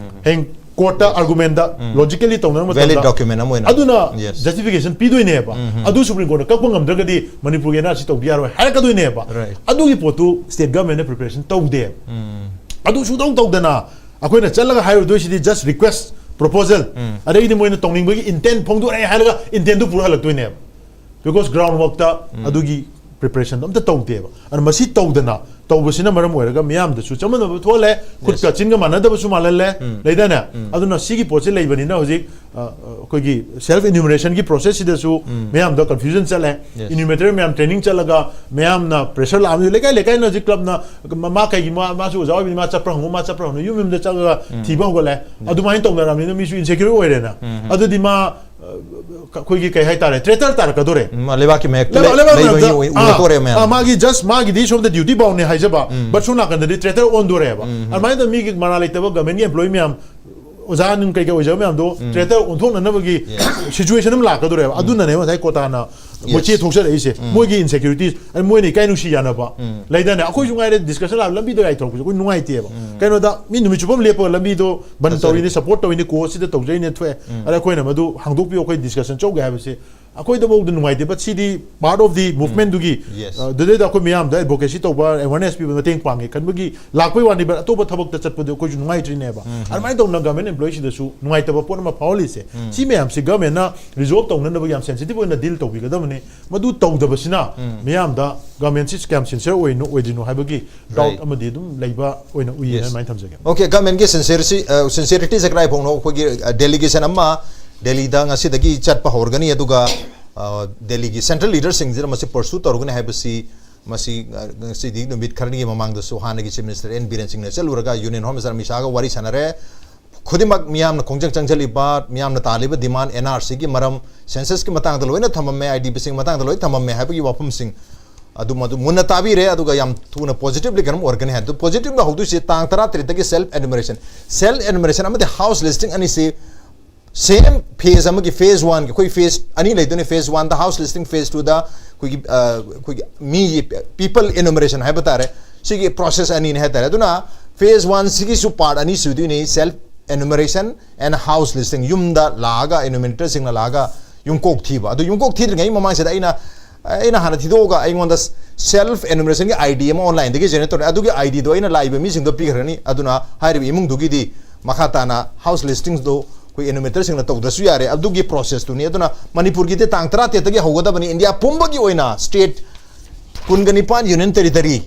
ꯍꯌꯦꯡ ꯀꯣꯔꯠꯇ ꯑꯥꯔꯒꯨꯃꯦꯟꯗ ꯂꯣꯖꯤꯀꯦꯂꯤ ꯇꯧꯅꯔꯛꯄ ꯃꯇꯝꯗ, Valid document ꯑꯃ ꯑꯣꯏꯅ꯫ ꯑꯗꯨꯅ Yes. ꯖꯁꯇꯤꯐꯤꯀꯦꯁꯟ ꯄꯤꯗꯣꯏꯅꯦꯕ꯫ ꯑꯗꯨ ꯁꯨꯄ꯭ꯔꯤꯝ ꯀꯣꯔꯠꯅ ꯀꯛꯄ ꯉꯝꯗ꯭ꯔꯒꯗꯤ ꯃꯅꯤꯄꯨꯔꯒꯤ ꯑꯦꯟ ꯑꯥꯔ ꯁꯤ ꯇꯧꯗ ꯌꯥꯔꯣꯏ ꯍꯥꯏꯔꯛꯀꯗꯣꯏꯅꯦꯕ꯫ Right. ꯑꯗꯨꯒꯤ ꯄꯣꯠꯇꯨ ꯁ꯭ꯇꯦꯠ ꯒꯃꯦꯟꯅ ꯄ꯭ꯔꯤꯄꯦꯔꯦꯁꯟ ꯇꯧꯗꯦꯕ꯫ ꯑꯗꯨ ꯁꯨꯡꯇꯧ ꯇꯧꯗꯅ ꯑꯩꯈꯣꯏꯅ ꯆꯠꯂꯒ ꯍꯥꯏꯔꯨꯗꯣꯏꯁꯤꯗꯤ just request, proposal, ꯑꯗꯩꯗꯤ ꯃꯣꯏꯅ ꯇꯧꯅꯤꯡꯕꯒꯤ ꯏꯟꯇꯦꯟ ꯐꯣꯡꯗꯣꯔꯛꯑꯦ ꯍꯥꯏꯔꯒ ꯏꯟꯇꯦꯟꯗꯨ ꯄꯨꯔ ꯍꯜꯂꯛꯇꯣꯏꯅꯦꯕ꯫ Because ꯒ꯭ꯔꯥꯎꯟ ꯋꯥꯛꯇ ꯑꯗꯨꯒꯤ ꯄ꯭ꯔꯤꯄꯦꯔꯦꯁꯟꯗꯣ ꯑꯝꯇ ꯇꯧꯗꯦꯕ꯫ ꯑꯗꯨꯅ ꯃꯁꯤ ꯇꯧꯗꯅ ꯇꯧꯕꯁꯤꯅ ꯃꯔꯝ ꯑꯣꯏꯔꯒ ꯃꯤꯌꯥꯝꯗꯁꯨ ꯆꯃꯝꯅꯕ ꯊꯣꯛꯍꯜꯂꯦ, ꯈꯨꯠꯀ ꯆꯤꯟꯒ ꯃꯥꯟꯅꯗꯕꯁꯨ ꯃꯥꯜꯍꯜꯂꯦ꯫ ꯂꯩꯗꯥꯏꯅꯦ? ꯑꯗꯨꯅ ꯁꯤꯒꯤ ꯄꯣꯠꯁꯦ ꯂꯩꯕꯅꯤꯅ ꯍꯧꯖꯤꯛ, ꯑ, ꯑ, ꯑꯩꯈꯣꯏꯒꯤ ꯁꯦꯜꯐ ꯏꯅ꯭ꯌꯨꯃꯔꯦꯁꯟꯒꯤ ꯄ꯭ꯔꯣꯁꯦꯁꯁꯤꯗꯁꯨ ꯃꯌꯥꯝꯗ ꯀꯟꯐ꯭ꯌꯨꯖꯟ ꯆꯠꯂꯦ꯫ Yes. ꯏꯅ꯭ꯌꯨꯃꯔꯦꯇꯔ ꯃꯌꯥꯝ ꯇ꯭ꯔꯦꯅꯤꯡ ꯆꯠꯂꯒ ꯃꯌꯥꯝꯅ ꯄ꯭ꯔꯦꯁꯔ ꯂꯥꯛꯑꯕꯅꯤꯅ ꯂꯩꯀꯥꯏ ꯂꯩꯀꯥꯏꯅ ꯍꯧꯖꯤꯛ ꯀ꯭ꯂꯕꯅ ꯃ-, ꯃꯥ ꯀꯩꯒꯤ ꯃꯥ-, ꯃꯥꯁꯨ ꯑꯣꯖꯥ ꯑꯣꯏꯕꯅꯤ, ꯃꯥ ꯆꯠꯄ꯭ꯔꯥ ꯍꯪꯉꯨ, ꯃꯥ ꯆꯠꯄ꯭ꯔꯥ ꯍꯪꯉꯨ, ꯌꯨꯝ ꯌꯨꯝꯗ ꯆꯠꯂꯒ ꯊꯤꯕ ꯍꯧꯒꯠꯂꯦ꯫ ꯑꯗꯨꯃꯥꯏꯅ ꯇꯧꯅꯔꯕꯅꯤꯅ ꯃꯤꯁꯨ ꯏꯟꯁꯦꯀ꯭ꯌꯨꯔ ꯑꯣꯏꯔꯦꯅ꯫ ꯑꯗꯨꯗꯤ ꯃꯥ, ꯑ, ꯑꯩꯈꯣꯏꯒꯤ ꯀꯩ ꯍꯥꯏꯇꯥꯔꯦ, ꯇ꯭ꯔꯦꯇꯔ ꯇꯥꯔꯛꯀꯗꯣꯔꯦ꯫ ꯎꯝ, ꯂꯩꯕꯥꯛꯀꯤ ꯃꯥꯌꯣꯛꯇ ꯂꯩꯕꯥꯛ- ꯂꯩꯕꯥꯛ ꯂꯩꯕ ꯃꯌꯥꯝꯗ, ꯃꯤ ꯑꯣꯏ- ꯑꯥ, ꯎꯔꯛꯇꯣꯔꯦ ꯃꯌꯥꯝ꯫ ꯑꯥ, ꯃꯥꯒꯤ just ꯃꯥꯒꯤꯗꯤ ꯁꯣꯝꯗ ꯗ꯭ꯌꯨꯇꯤ ꯕꯥꯎꯟꯅꯦ ꯍꯥꯏꯖꯕ, but ꯁꯣꯝ ꯅꯥꯀꯟꯗꯗꯤ ꯇ꯭ꯔꯦꯇꯔ ꯑꯣꯟꯗꯣꯔꯦꯕ꯫ ꯑꯗꯨꯃꯥꯏꯅ ꯇꯧꯗꯅ ꯃꯤꯒꯤ ꯃꯔꯥ ꯂꯩꯇꯕ ꯒꯃꯦꯟꯒꯤ ꯑꯦꯝꯄ꯭ꯂꯣꯌꯤ ꯃꯌꯥꯝ, ꯑꯣꯖꯥ ꯅꯨꯡ ꯀꯩꯀꯩ ꯑꯣꯏꯖꯕ ꯃꯌꯥꯝꯗꯣ ꯇ꯭ꯔꯦꯇꯔ ꯑꯣꯟꯊꯣꯛꯅꯅꯕꯒꯤ ꯁꯤꯆꯨꯋꯦꯁꯟ ꯑꯃ ꯂꯥꯛꯀꯗꯣꯔꯦꯕ꯫ ꯑꯗꯨꯅꯅꯦꯕ ꯉꯁꯥꯏ ꯀꯣꯇꯥꯅ ꯃꯣꯏ ꯆꯦ ꯊꯣꯛꯆꯔꯛꯏꯁꯦ꯫ ꯃꯣꯏꯒꯤ ꯏꯟꯁꯦꯀ꯭ꯌꯨꯔꯤꯇꯤꯁ, ꯑꯗꯨ ꯃꯣꯏꯅ ꯏꯀꯥꯏ ꯅꯨꯡꯁꯤ ꯌꯥꯅꯕ ꯂꯩꯗꯅ, ꯑꯩꯈꯣꯏꯁꯨ ꯉꯥꯏꯔꯦ, ꯗꯤꯁꯀꯁꯟ ꯂꯥꯛꯑ ꯂꯝꯕꯤꯗꯣ ꯌꯥꯏꯊꯣꯔꯛꯄꯁꯦ ꯑꯩꯈꯣꯏ ꯅꯨꯡꯉꯥꯏꯇꯦꯕ꯫ ꯀꯩꯅꯣꯗ ꯃꯤ ꯅꯨꯃꯤꯠ ꯆꯨꯞꯄ ꯑꯃ ꯂꯦꯞꯄꯒ ꯂꯝꯕꯤꯗꯣ ꯕꯟ ꯆꯠꯆꯔꯤ꯫ ꯇꯧꯔꯤꯅꯤ, ꯁꯄꯣꯔꯠ ꯇꯧꯔꯤꯅꯤ, ꯀꯣ ꯁꯤꯗ ꯇꯧꯖꯩꯅꯦ ꯊꯣꯛꯑꯦ꯫ ꯑꯗ ꯑꯩꯈꯣꯏꯅ ꯃꯗꯨ ꯍꯥꯡꯗꯣꯛꯄꯤꯌꯨ, ꯑꯩꯈꯣꯏ ꯗꯤꯁꯀꯁꯟ ꯆꯧꯒꯦ ꯍꯥꯏꯕꯁꯦ ꯑꯩꯈꯣꯏꯗꯐꯥꯎꯗ ꯅꯨꯡꯉꯥꯏꯇꯦ꯫ But CD part of the movementꯗꯨꯒꯤ, Yes. ꯑ, ꯑꯗꯨꯗꯩꯗ ꯑꯩꯈꯣꯏ ꯃꯌꯥꯝꯗ ꯑꯦꯗꯚꯣꯀꯦꯁꯤ ꯇꯧꯕ, ꯑꯦꯋꯦꯔꯅꯦꯁ ꯄꯤꯕ ꯃꯇꯦꯡ ꯄꯥꯡꯉꯦ ꯈꯟꯕꯒꯤ ꯂꯥꯛꯄꯩ ꯋꯥꯅꯤ꯫ But ꯑꯇꯣꯞꯄ ꯊꯕꯛꯇ ꯆꯠꯄꯗꯤ ꯑꯩꯈꯣꯏꯁꯨ ꯅꯨꯡꯉꯥꯏꯇ꯭ꯔꯤꯅꯦꯕ꯫ ꯑꯗꯨꯃꯥꯏꯅ ꯇꯧꯅ ꯒꯃꯦꯟ ꯑꯦꯝꯄ꯭ꯂꯣꯌꯤꯁꯤꯗꯁꯨ ꯅꯨꯡꯉꯥꯏꯇꯕ ꯄꯣꯠ ꯑꯃ ꯐꯥꯎꯍꯜꯂꯤꯁꯦ꯫ ꯁꯤ ꯃꯌꯥꯝꯁꯤ ꯒꯃꯦꯟꯅ ꯔꯤꯖꯣꯜꯕ ꯇꯧꯅꯅꯕ ꯌꯥꯝ ꯁꯦꯟꯁꯤꯇꯤꯚ ꯑꯣꯏꯅ ꯗꯤꯜ ꯇꯧꯕꯤꯒꯗꯕꯅꯤ꯫ ꯃꯗꯨ ꯇꯧꯗꯕꯁꯤꯅ ꯃꯤꯌꯥꯝꯗ ꯒꯃꯦꯟꯁꯤ ꯀꯌꯥꯝ ꯁꯤꯟꯁꯤꯌꯔ ꯑꯣꯏꯅꯣ, ꯑꯣꯏꯗ꯭ꯔꯤꯅꯣ ꯍꯥꯏꯕꯒꯤ ꯗꯥꯎꯠ Right. ꯑꯃꯗꯤ ꯑꯗꯨꯝ ꯂꯩꯕ ꯑꯣꯏꯅ ꯎꯏꯌꯦꯅ Yes. ꯑꯗꯨꯃꯥꯏꯅ ꯊꯝꯖꯒꯦ꯫ Okay, ꯒꯃꯦꯟꯒꯤ ꯁꯤꯟꯁꯤꯌꯔꯁꯤ, ꯑ, ꯁꯤꯟꯁꯤꯌꯔꯤꯇꯤꯁꯦ ꯀꯗꯥꯏ ꯐꯥꯎꯅꯣ? ꯑꯩꯈꯣꯏꯒꯤ, ꯑ, ꯗꯦꯂꯤꯒꯦꯁꯟ ꯑꯃ ꯗꯦꯜꯂꯤꯗ ꯉꯁꯤꯗꯒꯤ ꯆꯠꯄ ꯍꯧꯔꯒꯅꯤ, ꯑꯗꯨꯒ, ꯑ, ꯗꯦꯜꯂꯤꯒꯤ ꯁꯦꯟꯇ꯭ꯔꯦꯜ ꯂꯤꯗꯔꯁꯤꯡꯁꯤꯅ ꯃꯁꯤ ꯄꯔꯁꯨ ꯇꯧꯔꯒꯅꯤ ꯍꯥꯏꯕꯁꯤ, ꯃꯁꯤ, ꯑ, ꯉꯁꯤꯗꯤ ꯅꯨꯃꯤꯠ ꯈꯔꯅꯤꯒꯤ ꯃꯃꯥꯡꯗꯁꯨ ꯍꯥꯟꯅꯒꯤ ꯆꯤꯐ ꯃꯤꯅꯤꯁꯇꯔ ꯑꯦꯟ ꯕꯤꯔꯦꯟ ꯁꯤꯡꯅ ꯆꯠꯂꯨꯔꯒ ꯌꯨꯅꯤꯌꯟ ꯍꯣꯝ ꯃꯤꯅꯤꯁꯇꯔ ꯑꯃꯤꯠ ꯁꯥꯍꯒ ꯋꯥꯔꯤ ꯁꯥꯟꯅꯔꯦ꯫ ꯈꯨꯗꯤꯡꯃꯛ ꯃꯤꯌꯥꯝꯅ ꯈꯣꯡꯖꯪ ꯆꯪꯁꯤꯜꯂꯤꯕ, ꯃꯤꯌꯥꯝꯅ ꯇꯥꯜꯂꯤꯕ ꯗꯤꯃꯥꯟ, ꯑꯦꯟ ꯑꯥꯔ ꯁꯤꯒꯤ ꯃꯔꯝ, ꯁꯦꯟꯁꯁꯀꯤ ꯃꯇꯥꯡꯗ ꯂꯣꯏꯅ ꯊꯝꯃꯝꯃꯦ, ꯑꯥꯏ ꯗꯤ ꯄꯤꯁꯤꯡꯒꯤ ꯃꯇꯥꯡꯗ ꯂꯣꯏꯅ ꯊꯝꯃꯝꯃꯦ ꯍꯥꯏꯕꯒꯤ ꯋꯥꯐꯝꯁꯤꯡ ꯑꯗꯨ ꯃꯗꯨ ꯃꯨꯟꯅ ꯇꯥꯕꯤꯔꯦ꯫ ꯑꯗꯨꯒ ꯌꯥꯝ ꯊꯨꯅ ꯄꯣꯖꯤꯇꯤꯚꯂꯤ ꯀꯩꯅꯣꯝ ꯑꯣꯏꯔꯛꯀꯅꯤ ꯍꯥꯏ꯫ ꯑꯗꯨ ꯄꯣꯖꯤꯇꯤꯚꯂꯤ ꯍꯧꯗꯣꯏꯁꯦ ꯇꯥꯡ ꯇꯔꯥꯇꯔꯦꯠꯇꯒꯤ ꯁꯦꯜꯐ ꯑꯦꯅꯨꯃꯔꯦꯁꯟ, ꯁꯦꯜꯐ ꯑꯦꯅꯨꯃꯔꯦꯁꯟ ꯑꯃꯗꯤ ꯍꯥꯎꯁ ꯂꯤꯁꯇꯤꯡ ꯑꯅꯤꯁꯤ ꯁꯦꯝ ꯐꯦꯁ ꯑꯃꯒꯤ, ꯐꯦꯁ ꯋꯥꯟꯒꯤ, ꯑꯩꯈꯣꯏ ꯐꯦꯁ ꯑꯅꯤ ꯂꯩꯗꯣꯏꯅꯦ꯫ ꯐꯦꯁ ꯋꯥꯟꯗ ꯍꯥꯎꯁ ꯂꯤꯁꯇꯤꯡ, ꯐꯦꯁ ꯇꯨꯗ ꯑꯩꯈꯣꯏꯒꯤ ꯑꯩꯈꯣꯏꯒꯤ ꯃꯤꯒꯤ, ꯄꯤꯄꯜ ꯑꯦꯅꯨꯃꯔꯦꯁꯟ ꯍꯥꯏꯕ ꯇꯥꯔꯦ꯫ ꯁꯤꯒꯤ ꯄ꯭ꯔꯣꯁꯦꯁ ꯑꯅꯤꯅꯤ ꯍꯥꯏꯇꯥꯔꯦ꯫ ꯑꯗꯨꯅ ꯐꯦꯁ ꯋꯥꯟ ꯁꯤꯒꯤꯁꯨ ꯄꯥꯔꯠ ꯑꯅꯤ ꯁꯨꯗꯣꯏꯅꯤ, ꯁꯦꯜꯐ ꯑꯦꯅꯨꯃꯔꯦꯁꯟ ꯑꯦꯟ ꯍꯥꯎꯁ ꯂꯤꯁꯇꯤꯡ꯫ ꯌꯨꯝꯗ ꯂꯥꯛꯑꯒ ꯑꯦꯅꯨꯃꯔꯦꯇꯔꯁꯤꯡꯅ ꯂꯥꯛꯑꯒ ꯌꯨꯝꯀꯣꯛ ꯊꯤꯕ꯫ ꯑꯗꯨ ꯌꯨꯝꯀꯣꯛ ꯊꯤꯗ꯭ꯔꯤꯉꯩ ꯃꯃꯥꯡꯁꯤꯗ ꯑꯩꯅ ꯑꯩꯅ ꯍꯥꯟꯅ ꯊꯤꯗꯣꯛꯑꯒ ꯑꯩꯉꯣꯟꯗ ꯁꯦꯜꯐ ꯑꯦꯅꯨꯃꯔꯦꯁꯟꯒꯤ ꯑꯥꯏ ꯗꯤ ꯑꯃ ꯑꯣꯟꯂꯥꯏꯟꯗꯒꯤ ꯖꯦꯅꯦꯔꯦꯠ ꯇꯧꯔꯦ꯫ ꯑꯗꯨꯒꯤ ꯑꯥꯏ ꯗꯤꯗꯣ ꯑꯩꯅ ꯂꯥꯛꯏꯕ ꯃꯤꯁꯤꯡꯗꯣ ꯄꯤꯈ꯭ꯔꯅꯤ꯫ ꯑꯗꯨꯅ ꯍꯥꯏꯔꯤꯕ ꯏꯃꯨꯡꯗꯨꯒꯤꯗꯤ ꯃꯈꯥ ꯇꯥꯅ ꯍꯥꯎꯁ ꯂꯤꯁꯇꯤꯡꯗꯣ ꯑꯩꯈꯣꯏ ꯑꯦꯅꯨꯃꯔꯦꯇꯔꯁꯤꯡꯅ ꯇꯧꯗ꯭ꯔꯁꯨ ꯌꯥꯔꯦ꯫ ꯑꯗꯨꯒꯤ ꯄ꯭ꯔꯣꯁꯦꯁꯇꯨꯅꯤ꯫ ꯑꯗꯨꯅ ꯃꯅꯤꯄꯨꯔꯒꯤꯗꯤ ꯇꯥꯡ ꯇꯔꯥꯇꯔꯦꯠꯇꯒꯤ ꯍꯧꯒꯗꯕꯅꯤ꯫ ꯏꯟꯗꯤꯌꯥ ꯄꯨꯝꯕꯒꯤ ꯑꯣꯏꯅ ꯁ꯭ꯇꯦꯠ ꯀꯨꯟꯒ ꯅꯤꯄꯥꯟ, ꯌꯨꯅꯤꯌꯟ ꯇꯦꯔꯤꯇꯔꯤ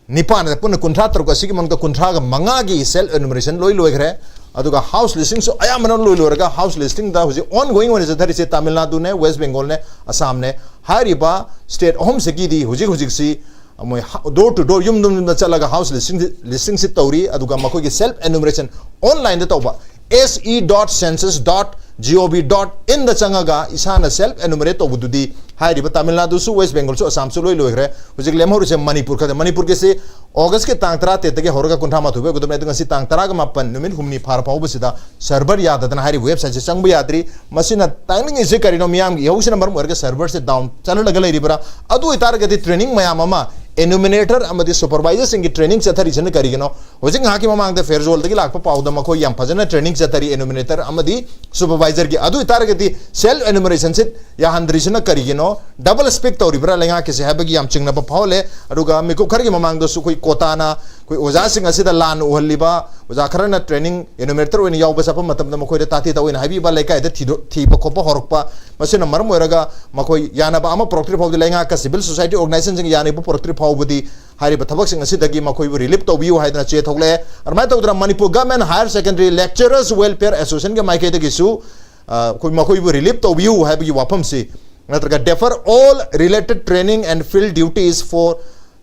ꯅꯤꯄꯥꯟꯗ ꯄꯨꯟꯅ ꯀꯨꯟꯊ꯭ꯔꯥ ꯇꯔꯨꯛ ꯑꯁꯤꯒꯤ ꯃꯅꯨꯡꯗ ꯀꯨꯟꯊ꯭ꯔꯥꯒ ꯃꯉꯥꯒꯤ ꯁꯦꯜꯐ ꯑꯦꯅꯨꯃꯔꯦꯁꯟ ꯂꯣꯏ ꯂꯣꯏꯈ꯭ꯔꯦ꯫ ꯑꯗꯨꯒ ꯍꯥꯎꯁ ꯂꯤꯁꯇꯤꯡꯁꯨ ꯑꯌꯥꯝꯕꯅ ꯂꯣꯏ ꯂꯣꯏꯔꯒ ꯍꯥꯎꯁ ꯂꯤꯁꯇꯤꯡꯗ ꯍꯧꯖꯤꯛ ꯑꯣꯟ ꯒꯣꯌꯤꯡ ꯑꯣꯏꯅ ꯆꯠꯊꯔꯤꯁꯦ ꯇꯥꯃꯤꯜ ꯅꯥꯗꯨꯅꯦ, ꯋꯦꯁ ꯕꯦꯡꯒꯣꯜꯅꯦ, ꯑꯁꯥꯝꯅꯦ꯫ ꯍꯥꯏꯔꯤꯕ ꯁ꯭ꯇꯦꯠ ꯑꯍꯨꯝꯁꯤꯒꯤꯗꯤ ꯍꯧꯖꯤꯛ ꯍꯧꯖꯤꯛꯁꯤ ꯃꯣꯏ ꯗꯣꯔ ꯇꯨ ꯗꯣꯔ, ꯌꯨꯝ ꯌꯨꯝꯗ ꯆꯠꯂꯒ ꯍꯥꯎꯁ ꯂꯤꯁꯇꯤꯡ, ꯂꯤꯁꯇꯤꯡꯁꯤ ꯇꯧꯔꯤ꯫ ꯑꯗꯨꯒ ꯃꯈꯣꯏꯒꯤ ꯁꯦꯜꯐ ꯑꯦꯅꯨꯃꯔꯦꯁꯟ ꯑꯣꯟꯂꯥꯏꯟꯗ ꯇꯧꯕ, S E dot census dot G O V dot inꯗ ꯆꯪꯉꯒ ꯏꯁꯥꯅ ꯁꯦꯜꯐ ꯑꯦꯅꯨꯃꯔꯦꯠ ꯇꯧꯕꯗꯨꯗꯤ ꯍꯥꯏꯔꯤꯕ ꯇꯥꯃꯤꯜ ꯅꯥꯗꯨꯁꯨ, ꯋꯦꯁ ꯕꯦꯡꯒꯣꯜꯁꯨ, ꯑꯁꯥꯝꯁꯨ ꯂꯣꯏ ꯂꯣꯏꯈ꯭ꯔꯦ꯫ ꯍꯧꯖꯤꯛ ꯂꯦꯝꯍꯧꯔꯤꯁꯦ ꯃꯅꯤꯄꯨꯔ ꯈꯛꯇ꯫ ꯃꯅꯤꯄꯨꯔꯒꯤꯁꯤ ꯑꯣꯒꯁꯀꯤ ꯇꯥꯡ ꯇꯔꯥꯇꯔꯦꯠꯇꯒꯤ ꯍꯧꯔꯒ ꯀꯨꯟꯊ꯭ꯔꯥ ꯃꯥꯊꯣꯏ ꯐꯥꯎ ꯑꯣꯏꯒꯗꯕꯅꯤ꯫ ꯑꯗꯨ ꯉꯁꯤ ꯇꯥꯡ ꯇꯔꯥꯒ ꯃꯥꯄꯟ, ꯅꯨꯃꯤꯠ ꯍꯨꯝꯅꯤ ꯐꯥꯔ ꯐꯥꯎꯕꯁꯤꯗ ꯁꯔꯚꯔ ꯌꯥꯗꯗꯅ ꯍꯥꯏꯔꯤꯕ ꯋꯦꯕꯁꯥꯏꯠꯁꯦ ꯆꯪꯕ ꯌꯥꯗ꯭ꯔꯤ꯫ ꯃꯁꯤꯅ ꯇꯥꯛꯅꯤꯡꯉꯤꯁꯦ ꯀꯔꯤꯅꯣ? ꯃꯤꯌꯥꯝꯒꯤ ꯏꯍꯧꯁꯤꯅ ꯃꯔꯝ ꯑꯣꯏꯔꯒ ꯁꯔꯚꯔꯁꯦ ꯗꯥꯎꯟ ꯆꯠꯍꯜꯂꯒ ꯂꯩꯔꯤꯕ꯭ꯔꯥ? ꯑꯗꯨ ꯑꯣꯏꯇꯥꯔꯒꯗꯤ ꯇ꯭ꯔꯦꯅꯤꯡ ꯃꯌꯥꯝ ꯑꯃ ꯑꯦꯅꯨꯃꯤꯅꯦꯇꯔ ꯑꯃꯗꯤ ꯁꯨꯄꯔꯚꯥꯏꯖꯔꯁꯤꯡꯒꯤ ꯇ꯭ꯔꯦꯅꯤꯡ ꯆꯠꯊꯔꯤꯁꯤꯅ ꯀꯔꯤꯒꯤꯅꯣ? ꯍꯧꯖꯤꯛ ꯉꯥꯏꯍꯥꯛꯀꯤ ꯃꯃꯥꯡꯗ ꯐꯦꯔꯖꯣꯜꯗꯒꯤ ꯂꯥꯛꯄ ꯄꯥꯎꯗ ꯃꯈꯣꯏ ꯌꯥꯝ ꯐꯖꯅ ꯇ꯭ꯔꯦꯅꯤꯡ ꯆꯠꯊꯔꯤ, ꯑꯦꯅꯨꯃꯤꯅꯦꯇꯔ ꯑꯃꯗꯤ ꯁꯨꯄꯔꯚꯥꯏꯖꯔꯒꯤ꯫ ꯑꯗꯨ ꯑꯣꯏꯇꯥꯔꯒꯗꯤ ꯁꯦꯜꯐ ꯑꯦꯅꯨꯃꯔꯦꯁꯟꯁꯤ ꯌꯥꯍꯟꯗ꯭ꯔꯤꯁꯤꯅ ꯀꯔꯤꯒꯤꯅꯣ? ꯗꯕꯜ ꯁ꯭ꯄꯦꯛ ꯇꯧꯔꯤꯕ꯭ꯔꯥ ꯂꯩꯉꯥꯛꯀꯤꯁꯦ ꯍꯥꯏꯕꯒꯤ ꯌꯥꯝ ꯆꯤꯡꯅꯕ ꯐꯥꯎꯍꯜꯂꯦ꯫ ꯑꯗꯨꯒ ꯃꯤꯀꯨꯞ ꯈꯔꯒꯤ ꯃꯃꯥꯡꯗꯁꯨ ꯑꯩꯈꯣꯏ ꯀꯣꯇꯥꯅ ꯑꯩꯈꯣꯏ ꯑꯣꯖꯥꯁꯤꯡ ꯑꯁꯤꯗ ꯂꯥꯟꯅ ꯎꯍꯜꯂꯤꯕ, ꯑꯣꯖꯥ ꯈꯔꯅ ꯇ꯭ꯔꯦꯅꯤꯡ ꯑꯦꯅꯨꯃꯦꯇꯔ ꯑꯣꯏꯅ ꯌꯥꯎꯕ ꯆꯠꯄ ꯃꯇꯝꯗ ꯃꯈꯣꯏꯗ ꯇꯥꯊꯤ ꯇꯥꯑꯣꯏꯅ ꯍꯥꯏꯕꯤꯕ, ꯂꯩꯀꯥꯏꯗ ꯊꯤꯗꯣ-, ꯊꯤꯕ ꯈꯣꯠꯄ ꯍꯧꯔꯛꯄ, ꯃꯁꯤꯅ ꯃꯔꯝ ꯑꯣꯏꯔꯒ ꯃꯈꯣꯏ ꯌꯥꯅꯕ ꯑꯃ ꯄꯨꯔꯛꯇ꯭ꯔꯤ ꯐꯥꯎꯕꯗꯤ, ꯂꯩꯉꯥꯛꯀ ꯁꯤꯚꯤꯜ ꯁꯣꯁꯥꯏꯇꯤ ꯑꯣꯔꯒꯅꯥꯏꯖꯦꯁꯟꯁꯤꯡꯒ ꯌꯥꯅꯕ ꯄꯨꯔꯛꯇ꯭ꯔꯤ ꯐꯥꯎꯕꯗꯤ ꯍꯥꯏꯔꯤꯕ ꯊꯕꯛꯁꯤꯡ ꯑꯁꯤꯗꯒꯤ ꯃꯈꯣꯏꯕꯨ ꯔꯤꯂꯤꯐ ꯇꯧꯕꯤꯌꯨ ꯍꯥꯏꯗꯅ ꯆꯦ ꯊꯣꯛꯂꯛꯑꯦ꯫ ꯑꯗꯨꯃꯥꯏꯅ ꯇꯧꯗꯅ Manipur government higher secondary lecturers welfare ꯑꯦꯁꯣꯁꯤꯌꯦꯁꯟꯒꯤ ꯃꯥꯏꯀꯩꯗꯒꯤꯁꯨ, ꯑ, ꯑꯩꯈꯣꯏ ꯃꯈꯣꯏꯕꯨ ꯔꯤꯂꯤꯐ ꯇꯧꯕꯤꯌꯨ ꯍꯥꯏꯕꯒꯤ ꯋꯥꯐꯝꯁꯤ ꯅꯠꯇ꯭ꯔꯒ defer all related training and field duties for